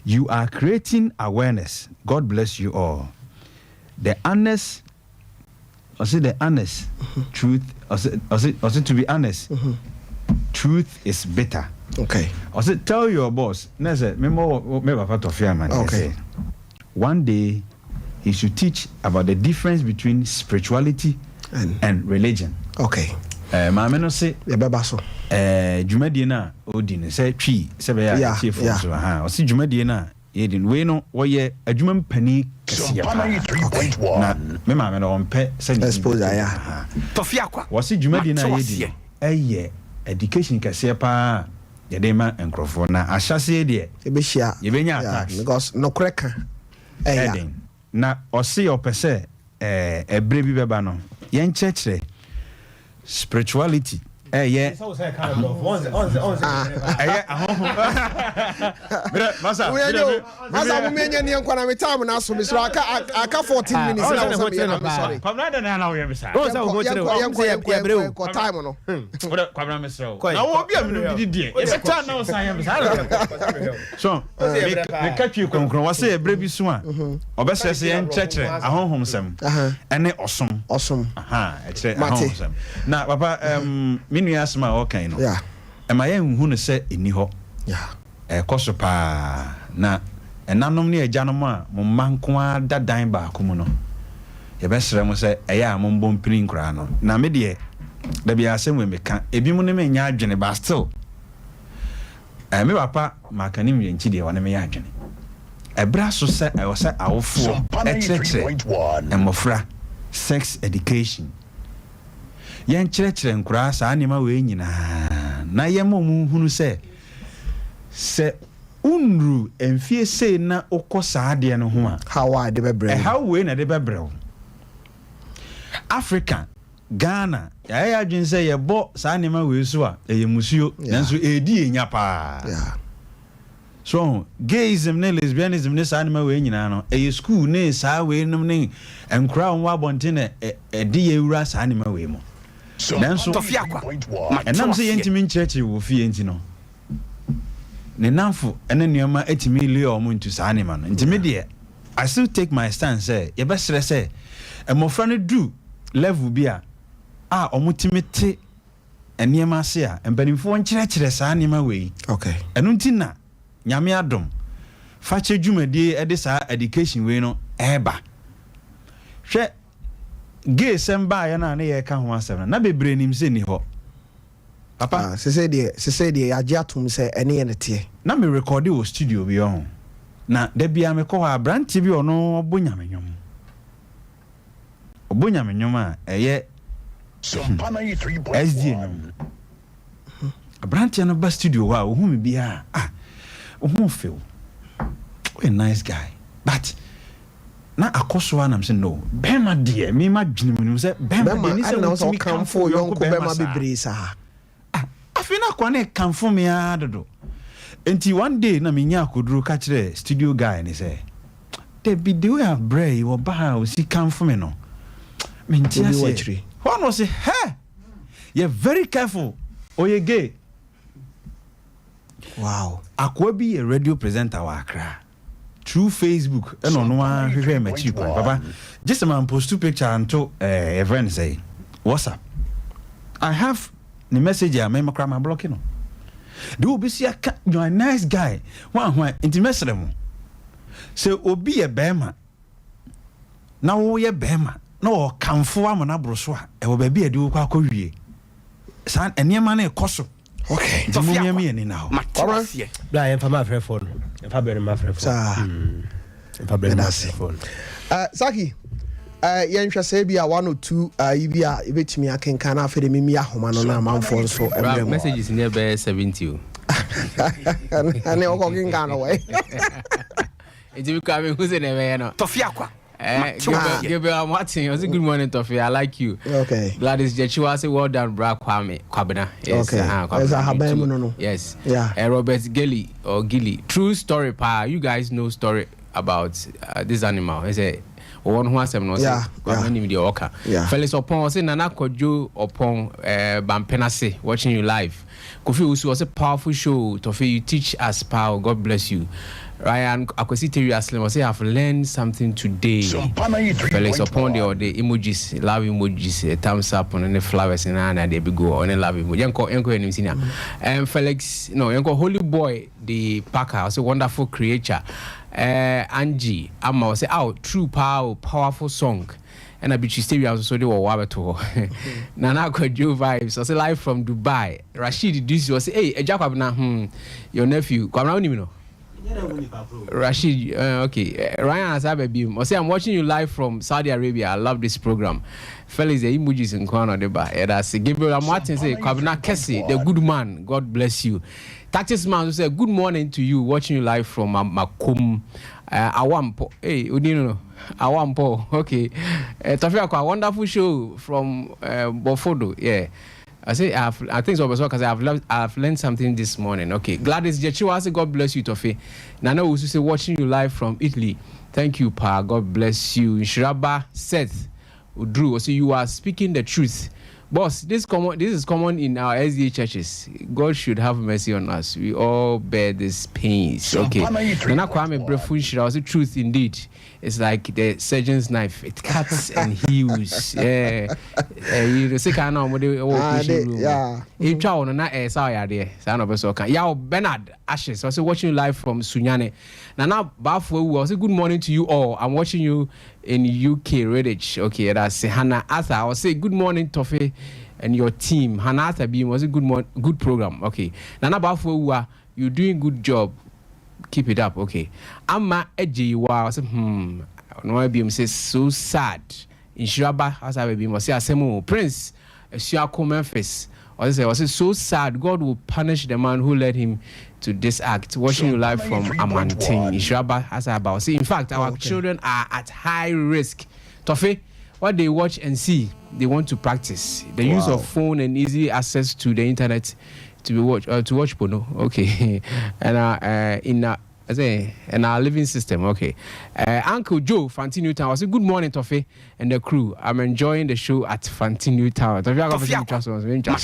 You are creating awareness. God bless you all. The honest, I say the honest mm-hmm. truth. I say, I say, I say to be honest, mm-hmm. truth is bitter. Okay. I say tell your boss. Nese, me mo me papa tofia man. Okay. One day he should teach about the difference between spirituality and, and religion. Okay. Eh, maame no se. Yɛbɛba so. Eh, dwumadie no a ɔdi no sɛ twi sɛ bɛyɛ a atiefoɔ so aha ɔse dwumadie no a yɛdi no wei no wɔyɛ adwuma mu panin kɛseɛ paa na me maame no ɔmpɛ sɛ ne exposure ya wɔse dwumadie no a yɛdi no ɛyɛ education kɛseɛ paa yɛde ma nkurɔfoɔ na ahyɛseɛ deɛ yɛbɛhyia yɛbɛnya attacks because nokorɛ ka ɛya ɛden na ɔse ɔpɛ sɛ ɛɛ ɛberɛ bi bɛba no yɛnkyerɛkyerɛ spirituality ɛyɛ ɛyɛ ahonhom masa masa mo mienye ni nkwa na me time na so me so aka aka 14 minutes na wo sɛ me sorry kwabena da na na wo yɛ me saa yɛnkɔ yɛnkɔ yɛnkɔ yɛnkɔ time no kwabena me srɛ wo na wo obi a me no didi deɛ yɛbɛta na wo san yɛ me saa So meka twi kronkron wɔ sɛ ɛberɛ bi so a ɔbɛsrɛ sɛ yɛnkyerɛkyerɛ ahonhomsɛm ɛne ɔsom. Ɔsom. Ɛkyerɛ ahonhomsɛm. Na papa me nua asɛm a ɔka yi no ɛma yɛnhu no sɛ ɛnni hɔ. Ɛkɔ so paa. Na ɛnanom ne agyanom a mo mma nko ara da dan baako mu no, yɛbɛsrɛ mo sɛ ɛyɛ a mombɔ mpini nkoraa no. Na me deɛ da biara asɛm wei meka, ebinom ne me nyɛ adwene but still Eh, me papa maka ne mmirenkyi deɛ ɔne me yɛ adwene. Ɛberɛ aso sɛ ɛwɔ sɛ awofoɔ kyerɛkyerɛ mmɔfra sex education. Yɛnkyerɛkyerɛ nkoraa saa nneɛma wei nyinaa na yɛma wɔn nhunu sɛ, sɛ wonnuru mfie sei na wokɔ saa adeɛ no ho a, Haw a ɛde bɛbrɛ wo. ɛhaw wei na ɛde bɛbrɛ wo. Africa Ghana, yɛayɛ yɛn adwene sɛ yɛbɔ saa nneɛma wei so a, ɛyɛ mmusuo, nanso ɛredi yɛn nya paa. So ɔho, gayism ne lesbianism ne saa nneɛma wei nyinaa no, ɛyɛ sukuu ne saa weinom ne nkoraa a wɔwɔ abɔnten na ɛde yɛn wura saa nneɛma wei mu. Nanso, ɛnam sɛ yɛntumi nkyerɛkyerɛ wɔ fie nti no, ne nnamfo ne nneɛma tumi lure wɔn into saa nneɛma no. Nti me deɛ, I still take my stand sɛ yɛbɛsrɛ sɛ mmɔfra no duru level bi a a wɔtumi te nneɛma ase a, mpanimfoɔ nkyerɛkyerɛ saa nneɛma wei. Okay. Ɛno nti na Nyame adom, fakyɛ dwumadie de saa education wei no ɛreba. Hwɛ, gay sɛm baeɛ no a ne yɛreka ho asɛm no, na bebree nim sɛ nni hɔ. Papa. Ah, sesei deɛ, sesei deɛ yɛagye atom sɛ ɛne yɛ na ɛteɛ. Na me rekɔde wɔ studio bi ɔho, na da biara mekɔ hɔ a, aberanteɛ bi ɔno ɔbɔ Nyame nnwom. Ɔbɔ Nyame nnwom a ɛyɛ SDA nnwom. Aberanteɛ no ba studio hɔ a, ɔhu me biara a, ah, wo ho few. Woyɛ nice guy. But, na akɔ so ara na mese no, bɛrima deɛ, me m'adwene mu no sɛ bɛrima deɛ ni sɛ wotumi kamfo wo yɔnko bɛrima bebree saa. Ah, afei na akoa no rekamfo me ara dodo. Enti one day na menya akoduro ka kyerɛɛ studio guy no sɛ, Dabi, the way a brɛ yi ɔba a ɔsi kamfo me no, mente Obi wɔ aseɛ. akyire. Hɔ ara na ɔse, Hɛ! Yɛ very careful, ɔyɛ gay. Wow. Akoa bi yɛ radio presenter wɔ Accra. Through Facebook ɛna ɔno ara hwehwɛɛ m'akyiri kwan. Papa, gye sɛ man postu picture anto eh, yɛfrɛ no sɛn, WhatsApp. I have ne message a me koraa ma blocke no. Deɛ obesi aka, you are a nice guy, hwan hwan, nti mɛsrɛ mo, sɛ obi yɛ bɛrima na woyɛ bɛrima na ɔkamfo ama no aboro so a, ɛwɔ baabi a ɛde wo kɔ akɔwie. Saa nneɛma no rekɔ so. Okay. Nti mo mmiɛ mi ani na hɔ. Kwabena. Bla yɛn fa ma afrɛfoɔ no. Yɛn fa brɛ no ma afrɛfoɔ. Saa. Yɛn fa brɛ no ma afrɛfoɔ no. Saki, yɛn hwɛ sɛ ebi a one or two yi bi a ebetumi akenkan na afei de mimi ahoma no na amanfoɔ nso mmerɛ mu. Messages ni ɛbɛyɛ 70 o. Ne ɔkɔ kenkan no wɔ. Nti mi kura mi hu sɛ na ɛbɛyɛ no. Tɔfi akwa. Eh, Gabriel, Gabriel Martin, I say good morning, Tofi. I like you. Okay. Gladys Jechiwa say well done, bra Kwame Kwabena. Yes. Okay. Kwabena. No, no. Yes. Yeah. Robert Gilly or Gilly. True story, pa. You guys know story about this animal. He say wɔn ho asɛm no ɔsɛ kwame nim deɛ ɔka Felix Ɔpɔn ɔsɛ Nana Kwadwo Ɔpɔn eh, Bampenase watching you live Kofi Owusu ɔse powerful show Toffee you teach us paa o God bless you Ryan Akwasi Tewi Aslem ɔse have learned something today Felix Ɔpɔn deɛ ɔde emojis love emojis thumbs up no ne flowers no na deɛ ɛbɛgu hɔ ɔne love emoji yɛnkɔ yɛnkɔ yɛnim senior Felix no yɛnkɔ Holy Boy de Parker ɔse wonderful creature Angie Ama ɔse aw true paa o powerful song Ɛna Beatrice Tawia nso so de wɔwɔ abɛto hɔ. Nana Kwadwo vibes ɔse live from Dubai. Rashid Dusu ɔse ei Agya Kwabena hmm your nephew Kwabena wonim no? Rashid okay Ryan asa aba biom ɔse I'm watching you live from Saudi Arabia I love this program. Felix deɛ emojis nko ara na ɔde ba yɛda ase. Gabriel Amoaten se Kwabena Kɛse the good man God bless you. Tactics man nso sɛ good morning to you watching you live from Makom Awampo ei odin no no. Awampɔ okay Tɔfe Akwa wonderful show from Bofodo yeah I say I've, I think so because I've learned, I've learned something this morning okay Gladys Jechiwa I say God bless you Tɔfe Nana Owusu say watching you live from Italy thank you pa God bless you Nhyiraba Seth Oduru ɔse you are speaking the truth boss this common this is common in our SDA churches God should have mercy on us we all bear these pains okay Nana Kwame Brefo Nhyira ɔse truth indeed it's like the surgeon's knife it cuts and heals yeah ɛyi no sekan na wɔde wɔ operation room etwa wɔn no na ɛsa ɔyadeɛ saa na ɔbɛ sɛ ɔka Yaw Bernard Ashes ɔse watching you live from Sunyani Nana Bafo Awuah ɔse good morning to you all I'm watching you In UK Redditch ok yɛda ase Hannah Arthur ɔse good morning Toffee and your team Hannah Arthur bi mu ɔse good morning good program ok Nana Bafo Awuah you doing good job keep it up ok Ama Agyeyiwa ɔse hmm ɔno ara biom se so sad Nhyira ba ɔsa aba biom ɔse asɛm o Prince Asuako Memphis ɔse sɛ ɔse so sad God will punish the man who led him to this act watching you live from Amanten Nhyira ba asa aba ɔse in fact our children are at high risk Tɔfe what they watch and see they want to practice the use of phone and easy access to the internet to be watch to watch pono okay ɛna in a. Ɛsɛ and our living system okay. Uncle Joe Fanti New Town ɔsɛ good morning Tɔfe and the crew I'm enjoying the show at Fanti New Town. Tɔfe akɔ fɛ ntwa so nso ntwa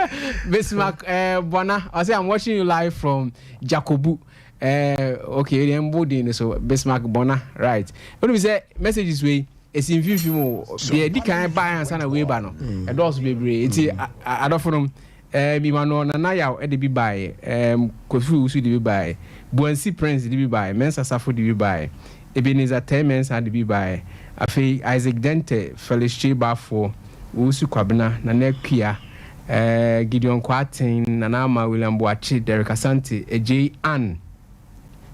so. Bismarck Bona ɔsɛ I'm watching you live from Jacobu. Okay, then boarding so Bismarck Bona right. Wọ́n mi sɛ messages wei esi mfimfini mu deɛ edi kan baa ansa na wei ba no ɛdɔɔso bebree nti adɔfo no. Ɛɛm Emmanuel Nana Yaw de bi baeɛ, ɛɛm Kofi Owusu de bi baeɛ, Boansi Prince de bi baeɛ, Mensah Safo de bi baeɛ, Ebenezer Tɛɛ Mensah de bi baeɛ, afei Isaac Denteh, Felix Kyei Baffour, Owusu Kwabena, Nana Akua, ɛɛ Gideon Kwarteng, Nana Ama, William Boakye, Derrick Asante, Adjei Ann,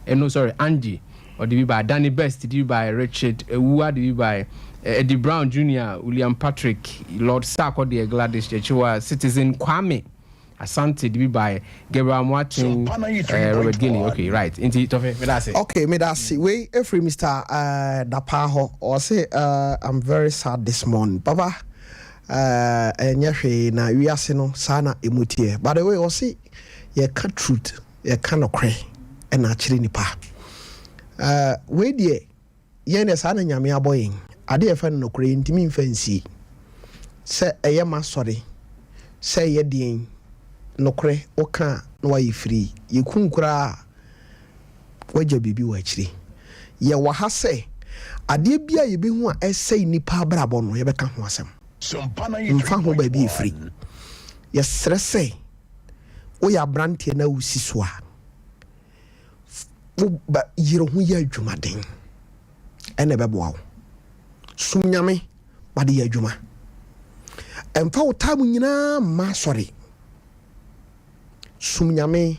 eh no sorry, Angie, ɔde bi baeɛ, Danny Best de bi baeɛ, Richard Awuah de bi baeɛ, Eddie Brown Junior, William Patrick, Lord Sarko deɛ, Gladys Kyekyewa, Citizen Kwame Asante de bi baeɛ, Gabriel Amoateng, eh, Robert Gilly, okay, right, nti Tɔfe, meda ase. Okay, meda ase. Wei ɛfiri Mister uh, Dapaa hɔ. Ɔse, uh, I'm very sad this morning. Papa, uh, ɛnyɛ hwee na wiase no saa na ɛmu teɛ. By the way, ɔse yɛka truth. Yɛka nokorɛ na akyerɛ nipa. Eh, wei deɛ yɛn deɛ saa na Nyame abɔ yɛn. Adeɛ yɛfrɛ no nokorɛ yɛntumi mfa nsie. Sɛ ɛyɛ m'asɔre, sɛ ɛyɛ deɛn, nokorɛ woka a na wayɛ firii. Yɛku wo koraa a, woagya biribi wɔ akyire. Yɛwɔ ha sɛ adeɛ biara a yɛbɛhu a ɛsɛe nipa abrabɔ no yɛbɛka ho asɛm. Mfa ho baabi a ɛfiri. Yɛsrɛ sɛ. Woyɛ aberanteɛ na wosi so a, wo ba yere ho yɛ adwumaden ɛna ɛbɛboa wo. Som Nyame ba de yɛ adwuma. Ɛmfa wo time nyinaa mma asɔre. Som Nyame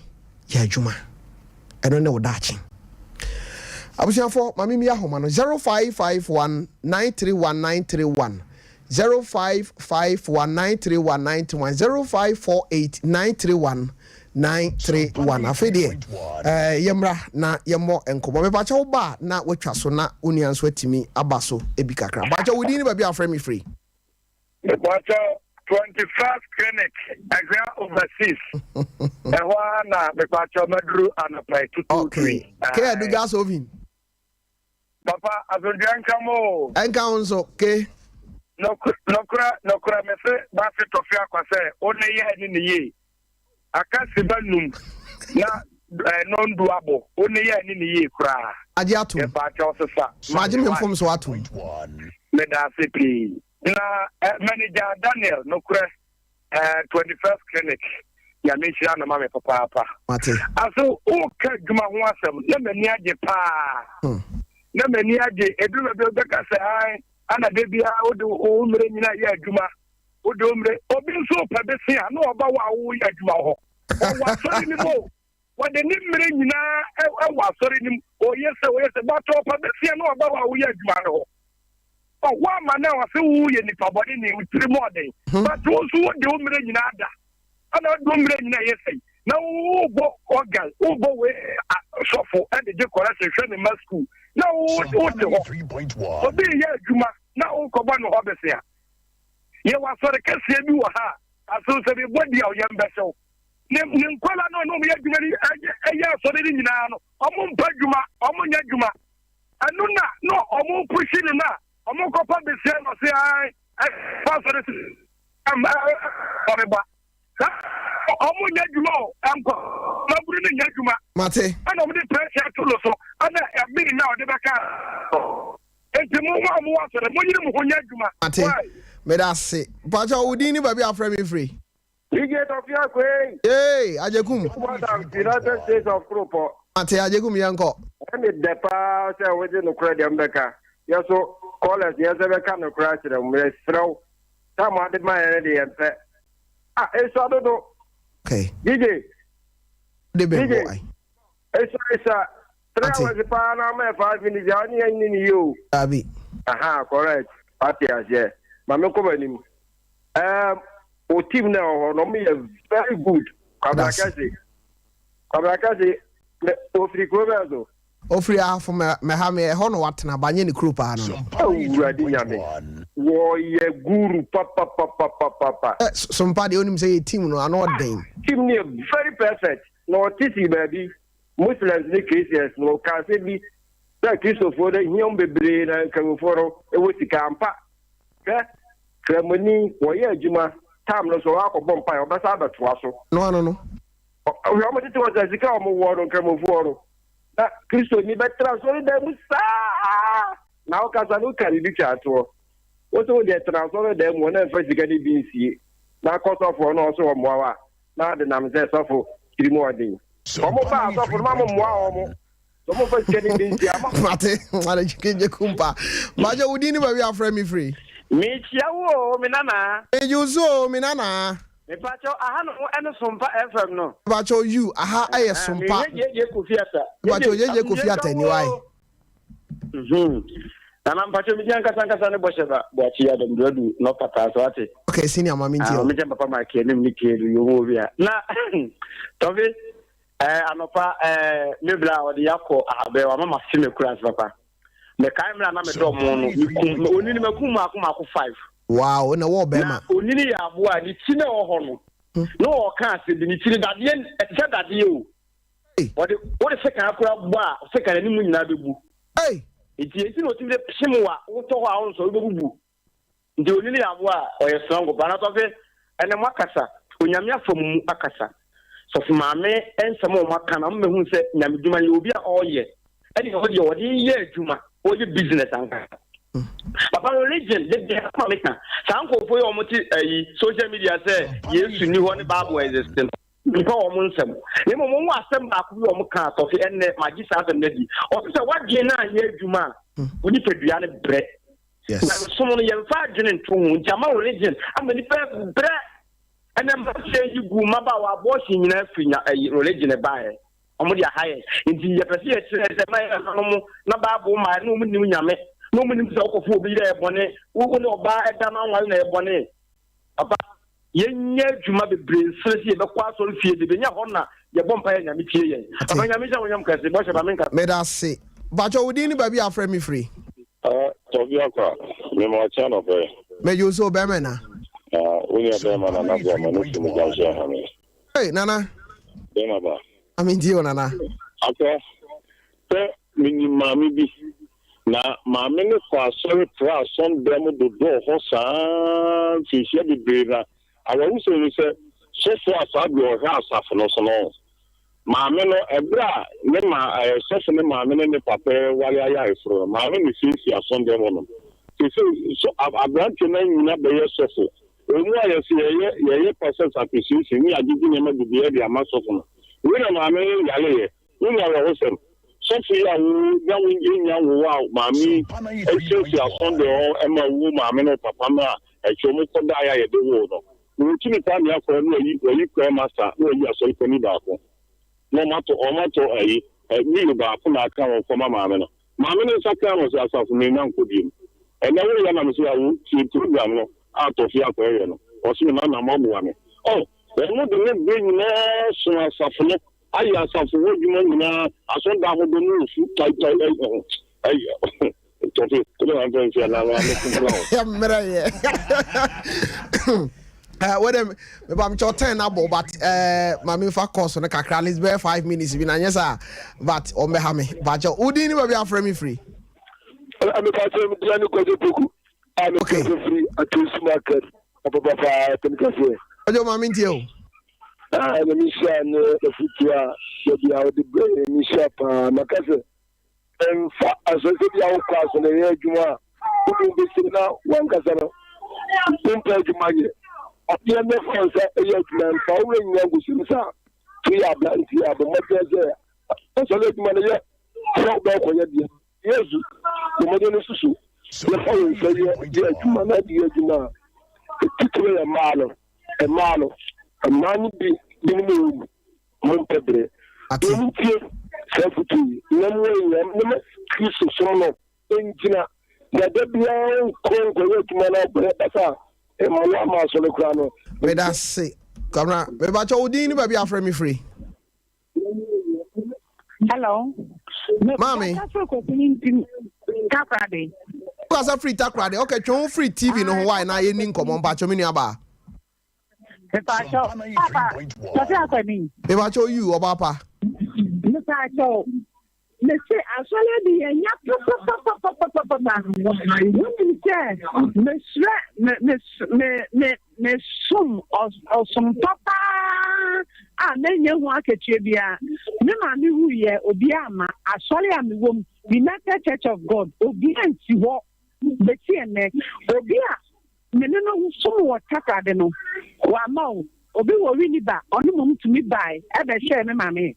yɛ adwuma. Ɛno ne wo daakye. Abusuafoɔ, ma memmie ahoma no 0551 931 931. 0551 931 931 0548 931 931 Afei deɛ eh, yɛmmra na yɛmmɔ nkɔmmɔ. Mepakyɛ wo ba a na woatwa so na wo nua nso atumi aba so bi kakra. Pakyɛ wo din ne baabi a wofrɛ me firi. Mepakyɛ 21st Clinic, Ɛhwɛ Overseas. Ɛhɔ ara na mepakyɛ maduru anɔpa yi tutuutu yi. Okay. K Adu gas oven. Papa, asomdwoeɛ nka mo o. Ɛnka wo nso, Ke. Nokorɛ, nokorɛ, mese Base Tɔfe Akwa sɛ, wo ne yɛ ne ne yie. Aka siba num na nɔndu abɔ, wo ne yɛ ne ne yie koraa. Agye atom. Mepaakyɛw sesa. Magye me mfomso atom. Meda ase pii. Na manager Daniel, nokorɛ, 21st Clinic, Nyame nhyira no ma me papaapa. Mate. Aso woka adwuma ho asɛm na m'ani agye paa. Hmm. Na m'ani agye eduru baabi wobɛka sɛ an ana da biara wode wo mmerɛ nyina yɛ adwuma. Wode wo mmerɛ obi nso pɛ bese a na ɔba wo a woyɛ adwuma hɔ. Ɔwɔ asɔre no mu Wɔde ne mmerɛ nyinaa wɔ asɔre no mu, ɔyɛ sɛ ɔyɛ sɛ, but ɔpa bɛsia na ɔba hɔ a woyɛ adwuma no hɔ. Ɔ, woama no a ɔse woyɛ nipa bɔne ne wo tiri mu ɔden, hmm. but wo nso wode wo mmerɛ nyinaa da, ɛna wode wo mmerɛ nyinaa yɛ sɛi, na wobɔ organ, wobɔ wei sɔfo ɛde gye kɔrɛse hwɛ ne ma sukuu, na wote hɔ, obi yɛ adwuma na wokɔbɔ no hɔ bɛsia. Yɛwɔ asɔre kɛseɛ bi wɔ ha a, aso sɛ mebɔ di a ɔyɛm bɛhyɛw. Ne ne nkwadaa no a na wɔyɛ adwuma no ɛyɛ ɛyɛ asɔre no nyinaa no, wɔn mpa adwuma, wɔn nyɛ adwuma. Ɛno na na wɔn pusi no na wɔn kɔpa besia na ɔse ae ɛfa asɔre so ɛm ɛɛ ba. Saa wɔn nyɛ adwuma o, nkɔ maburu no nyɛ adwuma. Mate. Ɛna wɔn de pressure to no so ɛna ɛbiri na ɔde bɛka. Enti mo a mowɔ asɔre, monyere mo ho nyɛ adwuma. Mate. Meda ase. Mpakyɛ wo din ne baabi a wofrɛ me firi? DJ Tɔfi Akwei. Yay, Agyekum. Madam, United States of Kuropɔ. Mate Agyekum yɛnkɔ. Ɛne dɛ paa sɛ wogye nokorɛ deɛ mbɛka. Yɛ so callers yɛ sɛ bɛka nokorɛ akyerɛ mo. Yɛsrɛ wo. Time ade ma yɛn de yɛn pɛ. Ah, esua dodo. Okay. DJ. De bɛn bɔ ai. Esua esua. 3 hours paa na ama yɛ 5 minutes. Ya ɔne yɛn nyini ne yie o. Dabi. Aha, correct. Wate aseɛ. Ma me nkɔ m'anim. Um, o team na ɛwɔ hɔ no ɔmo yɛ very good. Kwabena Kɛse. Kwabena Kɛse, ofiri kuro bɛn so? Ofiri Ahafo mɛha me ɛhɔ na watena ba nyɛ ne kuro paa no no. Awurade Nyame, wɔyɛ guru papapapapapa. Sompa deɛ onim sɛ yɛ team no ano ɔden. Team no yɛ very perfect. Na ɔte sii baabi, Muslims ne Christians no, ɔkaa asɛm bi sɛ Kristofoɔ no ahia wɔn bebree na Nkramofoɔ no wɔ sika. Ampa, hwɛ, Kramoni, wɔyɛ adwuma, tam no so ɔakɔbɔ mpaeɛ, ɔbɛsan abɛtoa so. No ano no. Hwɛ, wɔn tete hɔ sɛ sika a wɔwɔ no, Nkramofoɔ no, na Kristoni bɛtra asɔredan mu saa. Na wokasa no, woka biribi twa toɔ. Wo se wo deɛ tena asɔredan mu hɔ na mfa sika no bi nsie, na kɔ sɔfoɔ na ɔso ɔmmoa wo a, na ade nam sɛ sɔfo tiri mu ɔden. Wɔn ba asɔfo no ma mo mmoa wɔn. Sɛ wɔn fa sika no bi nsie ama. Mate, mate gyekegye kumpa. Bajo wo din ne baabi a wofrɛ me firi. Mekyia wo o me nana. Megye wo so o me nana. Mepakyɛw aha no ɛne Sompa FM no. Mepakyɛw you aha ɛyɛ Sompa. Mehwɛ JJ Kofi Atta. Mepakyɛw JJ Kofi Atta ni wae. Nana mpakyɛw me din ankasa ankasa ne Bɔhyɛ ba Boakye Adam Duadu North Pataa so ate. Okay senior ma me ntie o. Me kyɛn papa Mike anim ne tie do yohu obi a. Na Tɔfe eh, anɔpa eh, me bla ɔde yakɔ ahabɛ wama ma fe me kura ase papa. Mekae mmerɛ a na medɔ mo no mekum onini makum maako maako five. Wow na wɔ bɛrima. Na onini yɛ aboa a ne ti na ɛwɔ hɔ no na ɔka asɛm bi ne ti no dadeɛ ɛte sɛ dadeɛ o. Wɔde wode sekan koraa bɔ a, sekan anim nyinaa bɛbu. Nti enti na ɔtumi de pem wo a, wotɔ hɔ a wonsɔre wobɛbubu. Nti onini yɛ aboa a ɔyɛ strong paa. Na Tɔfe, ɛnɛ moakasa, Onyame afa mo mu akasa. Sɔfo maame nsɛm a wɔaka no, ama mahu sɛ Nyame dwuma no yɛ obi a ɔreyɛ, ɛne ɔde deɛ ɔde yɛ adwuma, ɔyɛ business ankasa. Papa religion de deɛ ama meka, saa nkurɔfoɔ yi a wɔte ayi social media sɛ Yesu ni hɔ ne Bible exist no, Mempɛ wɔn nsɛm, na mmom wɔn wɔ asɛm baako bi a wɔn kaa tɔfe ɛnnɛ magye saa asɛm no adi. Ɔse sɛ w'adwene no anyɛ adwuma a, wo nipadua no brɛ. Nyamesom no yɛmfa adwene nto ho, nti ama religion ama nipa brɛ. Ɛnɛ mmeranteɛ yi gu mmabaawa abortion nyinaa firi nya ɛyi religion ɛbaeɛ. Wɔn de aha yɛn. Nti yɛpɛ sɛ yɛkyerɛ sɛ ma yɛn nananom na Bible ma na wɔn nim Nyame, na wɔn nim sɛ wokɔfo obi yere ɛyɛ bɔne, wo ne ɔbaa ɛda no anware na ɛyɛ bɔne. Papa, yɛnyɛ adwuma bebree nsene sɛ yɛbɛkɔ asɔre fie de, bɛnya hɔ na yɛbɔ mpaeɛ Nyame tie yɛn. Papa, Nyame nhyira wo nyam kɛse, bɔhyɛ ba menka. Meda ase. Mpakyɛw wo din ne baabi a afrɛ me firi? Ah, Tɔbi Akwa, mema ɔkyɛ anɔpa yi. Megye wo so, bɛrima na. Ah, wo nua bɛrima Nana Boamah no fi mu gya nso aha me. Hey, Nana. Bɛrima ba. Ame ntie o, Nana. Akwa, sɛ menim maame bi, na maame no kɔ asɔre tra asɔndan mu dodɔɔ hɔ saa ara mfinhyia bebree na awerɛhosɛm ne sɛ sɔfo a saa bere ɔhwɛ asafo no so no maame no ɛberɛ a ne ma ɛɛ sɔfo ne maame ne ne papa reware ayɛ ayeforo no maame no siesie asɔndan hɔ nom seesei so aberanteɛ no anyina bɛyɛ sɔfo ɛwɔ mu a yɛsɛ yɛyɛ yɛyɛ pastors appreciation ne yɛagyegye nneɛma bebree de ama sɔfo no wei na maame no yareɛ Wonya awerɛhosɛm. Sɔfo yi a wo na wo nnya nwoo a maame yi asiesie asɔndɛn hɔ ma wo maame ne wo papa no a akyire wɔn kɔ daeɛ a yɛde woo no. Wɔ tumi paa nea akɔɛ no wayi wayi choir master na wayi asɔre panin baako na wɔn atɔ wɔn atɔ ayi wheel baako na aka wɔn kɔ ma maame no. Maame no nsa kaa no ɔsɛ asafo me nna nkɔ biom. Ɛnɛ wo yɛ na me sɛ awo tie program no a tɔfe akɔɛ yɛ no ɔse me nana mo aboa me. Oh wɔn de ne bere nyinaa som asafo no. Ayɛ asafo hɔ adwuma nyinaa, asɔrdan ahodoɔ no ofu taetae ɛyi ɛho ɛyi tɔfe wode ma mfa nsi anaa ma me kumpla o. Mmerɛ yɛ wode meba mekyɛ ɔtɛn no abɔ but ma memfa course no kakra at least bɛyɛ 5 minutes bi na nyɛ saa but ɔmmɛha me bakyɛ wodin ne baabi afrɛ me firi. Mepa kyɛ media ne Kwadwo Poku a mefrɛ firi Atonsu market apapapaa tɛm kɛseɛ. Kwadwo ma mentie o. Ah, Nyame nhyira ne afutuo a dabi a wode brɛ yɛn. Nyame nhyira paa. Maka sɛ ɛmfa asɔre sɛ bi a wokɔ asɔre ɛyɛ adwuma a wode wobɛsi na wankasa no wompɛ adwuma yɛ. Adeɛ no fa nsa ɛyɛ adwuma mfa wo werɛ nyina nkɔsi no saa. To yɛ aberanteɛ a bɔ mmɔden sɛ asɔre adwuma no yɛ sɛ wobɛkɔyɛ deɛ. Yesu bɔ mmɔden no susu yɛfa wo nsa yɛ yɛ adwuma na ade yɛ adwuma a titire yɛ mmaa no. Mmaa no, mmaa no bi binom wɔ mu, wɔmpɛ bere. Wɔntie saa afotu yi, na wɔnyɛ ne Kristo som no ngyina. Na da biara nkɔ nkɔyɛ adwuma na ɔbrɛ basa a, mmoa ma asɔre koraa no. Meda ase, Kwabena. Mebakyɛ wo din ne baabi a afrɛ me firi. Hello. Maame. Takoradi. Kasa firi Takoradi. Okay, twɛn wo firi TV no ho wae na yɛni nkɔmmɔ mpakyɛ me nua baa. Mepaakyɛw, papa, Tɔfe Akwani. Mepaakyɛw you, ɔbaa pa. Mepaakyɛw, mese asɔre de yɛn nya papapapapapapa. Wonim sɛ mesrɛ me me me me mesom ɔsom papa a menyɛ ho akatua biara. Me maame wuiɛ, obiara amma. Asɔre a mewɔ mu, United Church of God, obiara nsi hɔ bɛsi ɛnnɛ. Obi a Me ne no som wɔ Takoradi no, wamma o. Obi wɔ Winneba, ɔno mmom tumi bae bɛhwɛɛ me maame.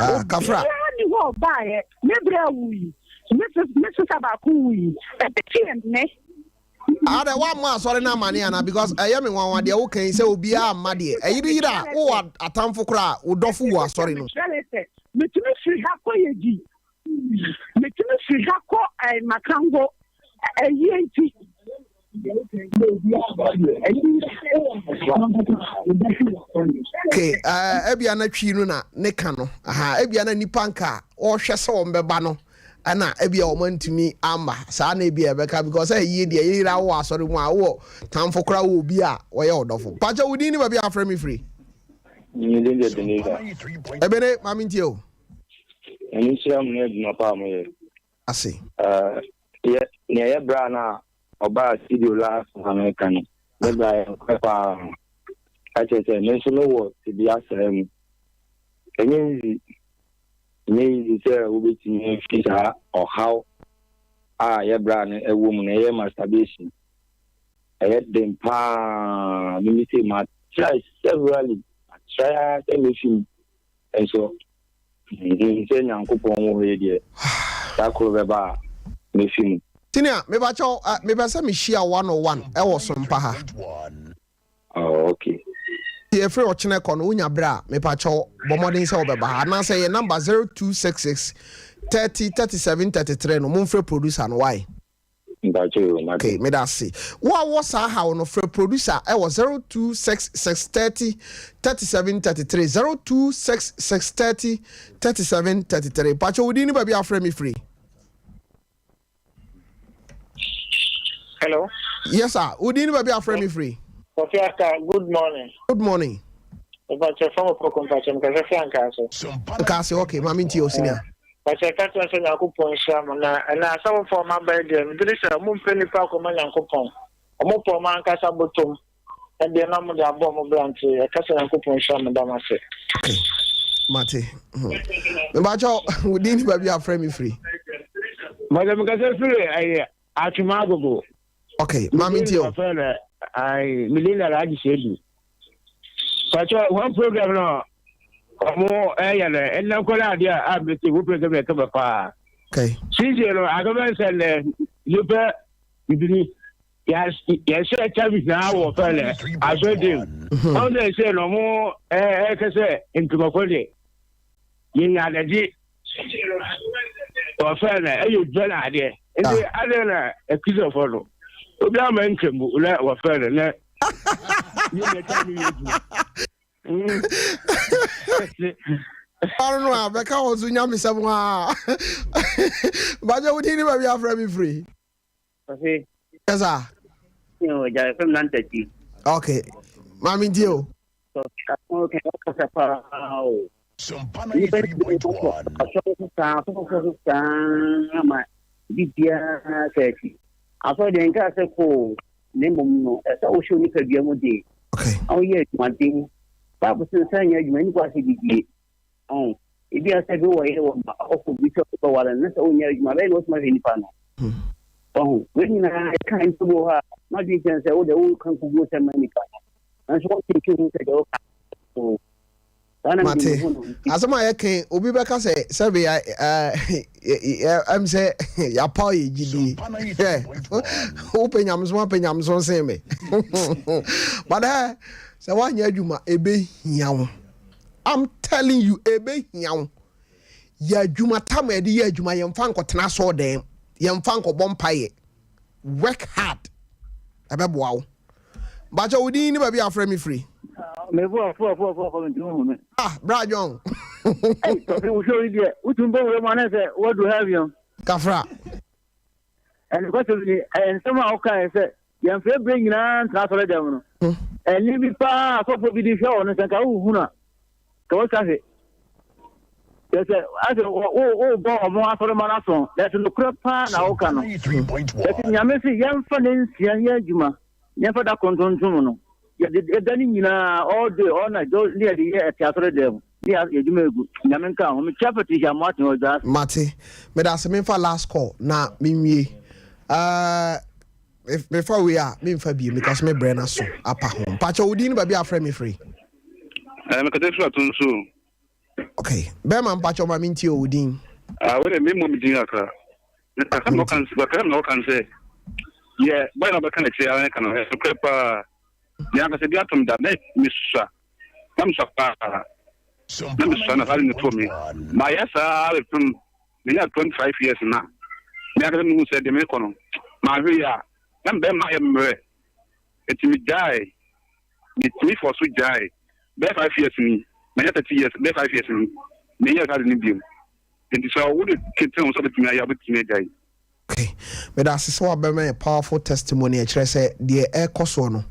Ah, kafra. Obiara nni hɔ a ɔbaeɛ. Me bra wui, me sis me sista baako wui, ɛbɛsi ɛnnɛ. Adɛ woammɔ asɔre no amane anaa because ɛyɛ me nwanwa deɛ woka yi sɛ obiara amma deɛ ɛyere yere a wowɔ atamfo koraa a wo dɔfo wɔ asɔre no. Mekyerɛ sɛ metumi firi ha kɔ Yegi Metumi firi ha kɔ eh, Makango ɛyie nti. Okay, uh, ebia na twi no na ne ka no. Aha, ebia na nipa nka ɔhwɛ sɛ wɔn bɛba no. Ɛna ebia wɔn antumi amma. Saa na ebia ɛbɛka because ɛyie deɛ yɛyera wɔ asɔre mu a wɔ tamfo koraa wɔ obi a wɔyɛ ɔdɔfo. Pakyɛ wo din ne baabi a afrɛ me firi. Me din de Ebenezer. Ebene, maame ntie o. Nyame nhyira mo ne adwuma pa a moyɛ. Ase. Eh, yɛ, nea ɛyɛ bra no a ɔbaa studio last na meka no, ne bra yɛ nokorɛ paa. Ɛkyerɛ sɛ me nso mewɔ tebea saa mu. Ɛnyɛ easy, ɛnyɛ easy sɛ wobɛtumi afi saa ɔhaw a yɛ bra no ɛwɔ mu no, ɛyɛ masturbation. Ɛyɛ den paa, me me sei, ma try severally, ma try ara sɛ mɛfi mu. Nso menim sɛ Nyankopɔn wɔ hɔ yi deɛ, da koro bɛba a mɛfi mu. Senior, mepakyɛw eh, mepɛ sɛ mehyia wo one on one ɛwɔ Sompa ha. Oh, okay. Nti ɛfiri ɔkyena kɔ no wonya berɛ a, mepakyɛw bɔ mmɔden sɛ wobɛba ha. Anaasɛ yɛ number 0266 30 37 33 no, momfrɛ producer no, wai? Mpakyɛ o, mate. Okay, meda ase. Wo a wowɔ saa haw no, frɛ producer ɛwɔ 0266 30 37 33, 0266 30 37 33. Mpakyɛ wo din ne baabi a wofrɛ me firi? Hello. Yes sir, wo din ne baabi a wofrɛ me firi? Kofi Aka, good morning. Good morning. Mpakyɛ fam opoko mpakyɛ mekasa fi Ankaase. Ankaase, okay, maame ntie o senior. Ɔsɛ ka kyerɛ sɛ Nyankopɔn nhyira mo na ɛnɛ asɔfofoɔ a ɔmo aba yi deɛ megye di sɛ ɔmo mpɛ nnipa akɔma Nyankopɔn ɔmo pɛ ɔmo ankasa botom ɛdeɛ na ɔmo de abɔ ɔmo bra nti yɛka sɛ Nyankopɔn nhyira mo da mo ase. Okay mate mebakyɛ wo din ne baabi afrɛ me firi. Mɔdɛ mekasa firi ɛyɛ Atwema Agogo. Ok, maame ntie o. Me din na Alhaji Seidu. Pacho, one program no ɔmo ɛyɛ no ɛnna nkɔla adeɛ a mete wo program yɛ kama paa. Okay. Sisi no akɔbɛ nsɛ nnɛ nipa bibini yɛhyɛ service na wɔ fɛ nɛ asɔ dem. Ɔmo sɛ ɛsɛ no ɔmo ɛkɛsɛ ntumafo de yɛnya adagye wɔfrɛ no ɛyɛ dwa no adeɛ nti ah. adeɛ na akristofoɔ no obi ama ntwamu na wɔfrɛ no na ɔno no a bɛka wɔ so nyamesɛm a bagyɛ wodin ne baabi afrɛ me firi ɛsa ok maame ntie o Ɔkasa paa o. Nnipa no bi kɔ asɔre so saa, asɔfofoɔ so saa ma biribiara ka akyi. Asɔre deɛ nkaa sɛ kɔ o, na mmom no, ɛsɛ wohyɛ onipadua mu den na woyɛ adwumaden. Bible sɛ nsa nyɛ adwuma, nnipa ase didie. Ɔn, ebi a sɛ bi wɔ yere wɔ ma ɔkɔ bi sɛ ɔbɛware no, na sɛ wonyɛ adwuma, bɛyɛ na wotumi ahwɛ nipa no. Ɔho, wei nyinaa ɛka nnipa bi wɔ hɔ a, n'adwene kyɛn sɛ wode woka nkuguo sɛ ma nipa no. Nanso wɔntete ho sɛ deɛ woka no. Saa na mede Mate. mehu no nti. Asɛm a yɛka yi, obi bɛka sɛ sɛbe ɛm sɛ yɛapaw yɛ gyidie. Hwɛ, wopɛ nyamesom apɛ nyamesom sen me. But eh, sɛ woanyɛ adwuma, ɛbɛhia wo. I'm telling you, ɛbɛhia wo. Yɛ adwuma, tam a yɛde yɛ adwuma, yɛmfa nkɔtena asɔɔdan mu, yɛmfa nkɔbɔ mpaeɛ. Work hard, ɛbɛboa wo. Mpakyɛ wo din ne baabi a afrɛ me firi. Me fo fo fo fo fo ntumi hu me. Ah, bra John. Hey, tɔfi wo show yi deɛ, wotumi bɔ wura mu anɛ sɛ wadu heaven. Kafra. Ɛnokwasɛm ni, ɛyɛ nsɛm a wokaeɛ sɛ. Yɛmfrɛ berɛ nyinaa ntena asɔredɛm no. Ɛnne bi paa asɔfoɔ bi de hwɛ wɔ no sɛ nka wohunu a, nka wɔatwa hwe. Kyerɛ sɛ, asɛ wobɔ ɔmo asɔremma no aso, nanso nokorɛ paa na woka no. Ɛti Nyame se yɛmfa ne nsia nyɛ adwuma, yɛmfa da koro ntontom no. Yɛde da no nyinaa, all day, all night, ne yɛde yɛ ɛte asɔredɛm. Ne yɛ adwuma egu. Nyame nka ho. Mekyia Patricia Amoateng Ɔdwa ase. Mate. Medase memfa last call na menwie. Uh, mefa wei a memfa bio because me brɛ no aso apa ho. Mpakyɛ wo din ne baabi a afrɛ me firi? Eh, mekasa firi ato nso. Okay. Bɛrima mpakyɛ ma mentie wo din. Ah, wei de memmɔ me din kakra. Kakra na ɔka kakra na ɔka sɛ yɛ bɔyɛ na ɔbɛka n'akyiri ara ka no ɛnokorɛ paa. Me ankasa bi atom da na mesua na mesua paa na mesua na saa de no too me mayɛ saa bɛpem menya 25 years na me ankasa mehu sɛ deɛ mekɔ no mahwɛ yi a na mebɛma ayɛ mmerɛ nti megyae metumi fɔ so gyae bɛyɛ 5 years ni manya 30 years bɛyɛ 5 years ni menyɛ saa de no biom nti sɛ wode tete ho sɛ wobɛtumi ayɛ a wobɛtumi agyae. Okay, meda ase sɛ wabɛma yɛ powerful testimony ɛkyerɛ sɛ deɛ ɛrekɔ soɔ no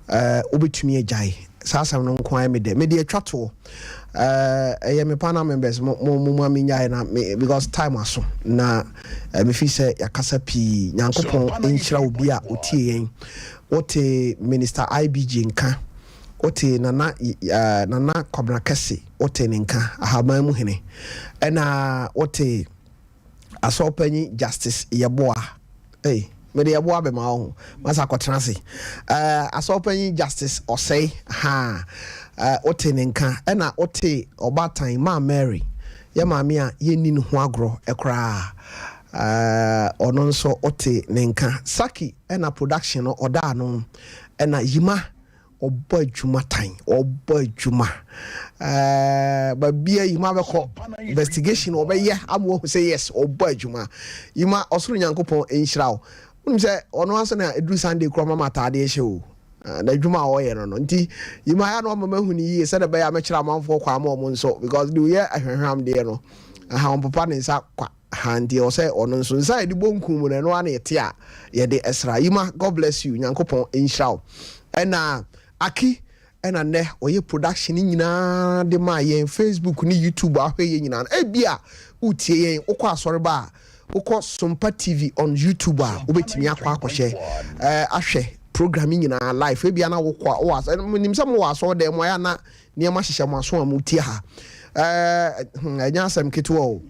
eh, wobɛtumi agyae saa asɛm no nko ara me dɛ mede atwa toɔ eh, ɛyɛ me panel members mo mo mo ma menyae na me because time aso na eh, mefi sɛ yɛakasa pii Nyankopɔn nhyira obi a ɔtie yɛn wote Minister IBG nka wote Nana eh, Nana Kwabena Kɛse wote ne nka ahaban mu hene ɛna wote Asɔrpanyin Justice Yeboah, ei, mede Yeboah bɛma wo ho, masa akɔtena ase. Uh, Asɔrpanyin Justice Osei, ha, uh, wote ne nka, ɛna wote ɔbaatan Maa Mary, yɛ maame a yɛnni ne ho agorɔ koraa. Uh, ɔno nso wote ne nka. Saki ɛna production no ɔda ano, ɛna Yima Ɔbɔ adwuma tan, ɔbɔ adwuma. Ɛɛ baabi a Yima bɛkɔ investigation ɔbɛyɛ ama wahu sɛ yes ɔbɔ adwuma. Yima ɔsoro Nyankopɔn nhyira wo. Wonim sɛ ɔno ara na ɛduru Sunday koraa ɔma me ataadeɛ hyɛ o. N'adwuma a ɔyɛ no no. Nti Yima yɛ a na wama mahu no yie sɛdeɛ ɛbɛyɛ a mɛkyerɛ amanfoɔ kwan ama wɔn nso because deɛ ɔyɛ ahwamhwam deɛ no aha ɔmpopa ne nsa kwa. Ahaa nti ɛwɔ sɛ ɔno nso nsa a yɛde bɔ nku mu no ɛno ara na yɛte a yɛde ɛsra. Yima God bless you Nyankopɔn nhyira wo. Ɛna Aki ɛna nnɛ ɔyɛ production no nyinaa de maa yɛn Facebook ne YouTube ahwɛ yɛn nyinaa no. Ebia wotie yɛn wokɔ asɔre ba a wokɔ Sompa TV on YouTube a wobɛtumi akɔ akɔhyɛ ɛɛ ahwɛ program yi nyinaa live. Ebia na wokɔ a wowɔ asɔre menim sɛ mowɔ asɔre dɛm mu ayɛ a na nneɛma hyehyɛ mo aso a motie ha. Ɛɛ hmm, ɛnyɛ asɛm ketewa o.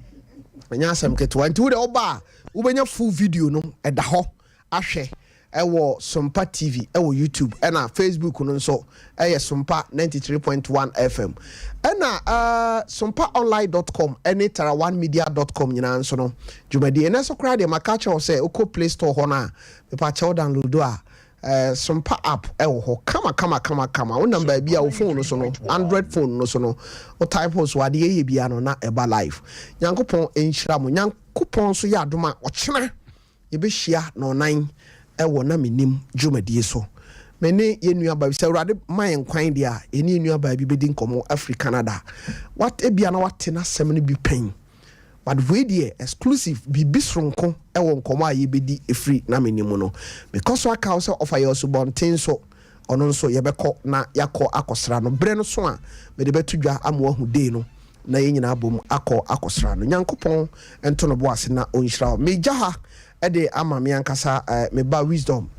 Ɛnyɛ asɛm ketewa. Nti wo deɛ woba a, wobɛnya full video no ɛda hɔ ahwɛ ɛwɔ Sompa TV ɛwɔ YouTube ɛna Facebook no nso ɛyɛ Sompa 93.1 FM ɛna uh, sompaonline.com ɛne taraonemedia.com nyinaa nso no dwumadie ɛnɛ so koraa deɛ maka akyerɛ wo sɛ wokɔ Play Store hɔ no a mepa kyɛw download a Eh, Sompa app ɛwɔ hɔ kama kama kama kama. Wonam baabi a wo phone no so no, Android phone no so no, wo type so adeɛ yɛ bia no na ɛba live. Nyankopɔn nhyira mo. Nyankopɔn nso yɛ adom a ɔkyena yɛbɛhyia nɔnan ɛwɔ na menim dwumadie so. Me ne yɛn nua baa bi, sɛ Awurade ma yɛn kwan deɛ a, yɛne yɛn nua baa bi bɛdi nkɔmmɔ afiri Canada. Wat, ebia na wate n'asɛm no bi pɛn. But wei deɛ exclusive, biribi soronko wɔ nkɔmmɔ a yɛbɛdi ɛfiri na menni mu no. Mekɔ so aka wo sɛ ɔfa yɛn asubɔnten so, ɔno nso yɛbɛkɔ na yɛakɔ akɔsra no. Berɛ no so a, mede bɛto dwa ama woahu day no na yɛn nyinaa abom akɔ akɔsra no. Nyankopɔn nto no bo ase na ɔnhyira wo. Megya ha de ama me ankasa me ba Wisdom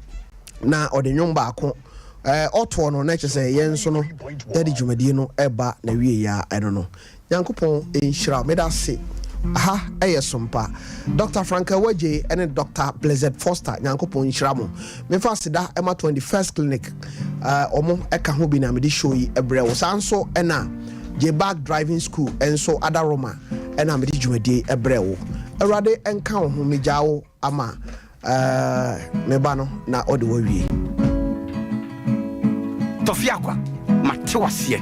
na ɔde nnwom baako ɔtoɔ no na kyerɛ sɛ yɛn nso no yɛde dwumadie no ɛba na wie yɛ a ɛno no. Nyankopɔn nhyira wo. Meda ase. Aha ɛyɛ sompa. Doctor Frank Awagye ɛne Doctor Blessed Foster Nyankopɔn nhyira mo. Mefa aseda ɛma 21st Clinic ɔmo ɛka ho bi na mede show yi ɛbrɛ wo. Saa nso ɛna Jbag Driving School ɛnso Adaroma ɛna mede dwumadie ɛbrɛ wo. Awurade ɛnka wo ho. Megyaa wo ama Ɛɛ, me ba no na ɔde wo awie. Tɔfe Akwa, mate wo aseɛ.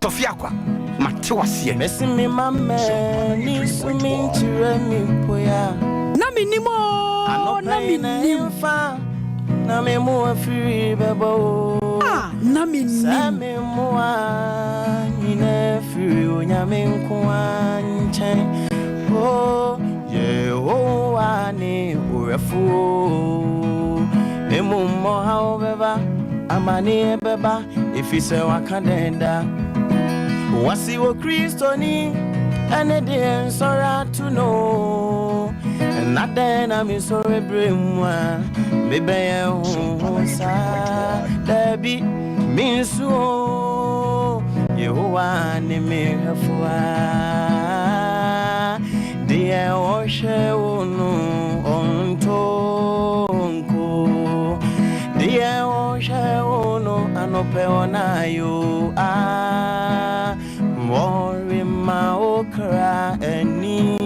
Tɔfe Akwa, mate wo aseɛ. Mesi me ma m'ani so menkyerɛ me mpo ya. Na mennim oo, na mennim. Na me mmoa firi bɛbɔ o. Ah, na mennim. Sɛ me mmoa nyinaa firi Onyame nko ara nkyɛn o. Yehowa. Ɔhwɛfoɔ. Mmom ɔhaw bɛba, amaneɛ bɛba, ɛfiri sɛ waka dɛn da. Wɔse wɔ Kristoni ɛne deɛ nsɔre ato no. Na dɛn na mesɔre berɛ mu a mebɛyɛ honhom saa? Daabi, mensu o. Yehowa ne me hwɛfo a deɛ ɔhwɛ wo no ɔntɔ nko. Deɛ ɔhwɛ wo no anɔpɛ ɔnayo a wɔrema wo kra anim.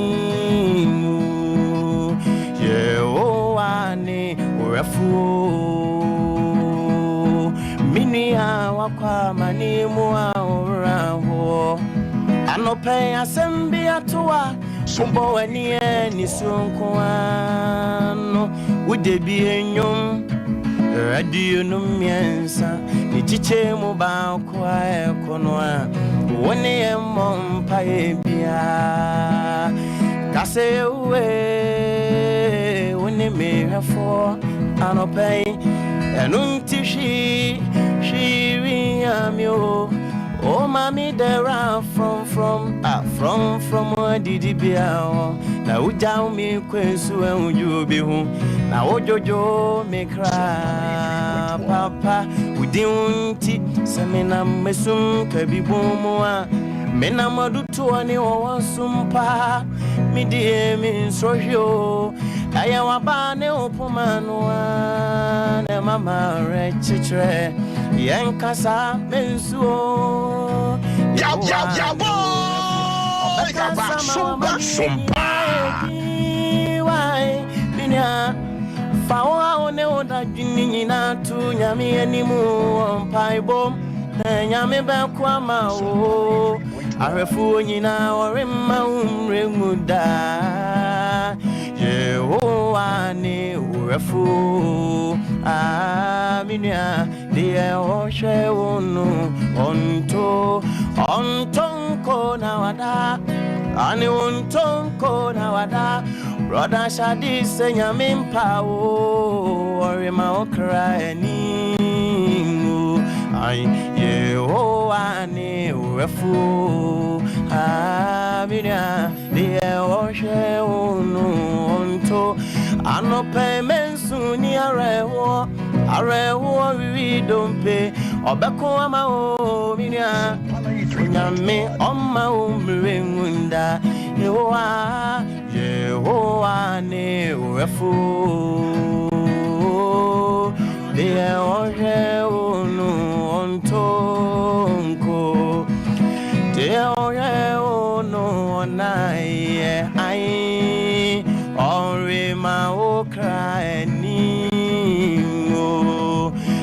Yehowa ne ɔhwɛfo. Me nua wakɔ amane mu a ɔwura hɔ. Anɔpɛ asɛm bi ato a wobɔ w'ani ani so nko ara no wode bi nnwom 23 ne kyikyɛ mu baako a ɛkɔ no a wo ne yɛ mmɔ mpaeɛ biara ka sɛ Yehowa wo ne me hwɛfoɔ anɔpa yi ɛno nti hwee hwee renhia me o. O ma me dɛra frɔmfrɔm a frɔmfrɔm adidibea hɔ na wogyaw me kɔ nsu ahodwiriw bi ho na wodwodwo me kra papa wo din nti sɛ menam esum kabi bun mu a menam adutoɔ ne ɔwɔ so mpo a me deɛ mensuro hwee o ɛyɛ w'aba ne wo poma no a na ɛma m'awerɛkyekyerɛ Yɛn kasa me nsu o. Ɔbɛkasa ma wama Minia fa wo haw ne wo dadwene nyinaa to Nyame anim wɔ mpaebɔ na Nyame bɛko ama wo. Ahwɛfoɔ nyinaa wɔremma wo mmerɛ mu da. Yehowa ne wo wɛfo. Ah, me nua, deɛ ɔhwɛ wo no, ɔnto, ɔnto nko na wada. Ane ɔnto nko na wada. Brother Shadi sɛ nyame mpa wo, ɔrema wo kra ani nwu. Ai, Yehowa ne wo wɛfo. Ah, me nua. Deɛ ɔhwɛ wo no ɔnto anɔpɛ mɛnsu ni awerɛhoɔ awerɛhoɔ wiwi dompe ɔbɛko ama wo me nua Onyame ɔmma wo mmerɛ ngu nda Yehowa Yehowa ne wo Deɛ ɔhwɛ wo no ɔnto nko Deɛ ɔhwɛ wo no ɔnayɛ ae Ɔrema wo kra anim o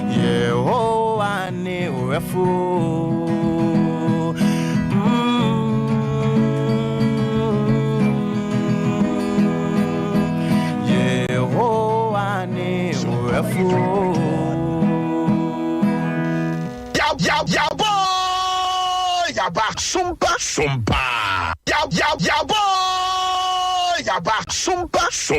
Yehowa ne wo wɛfo Yehowa ne wo wɛfo. Yaba sumpa sumpa. Yaba yaba sumpa sumpa.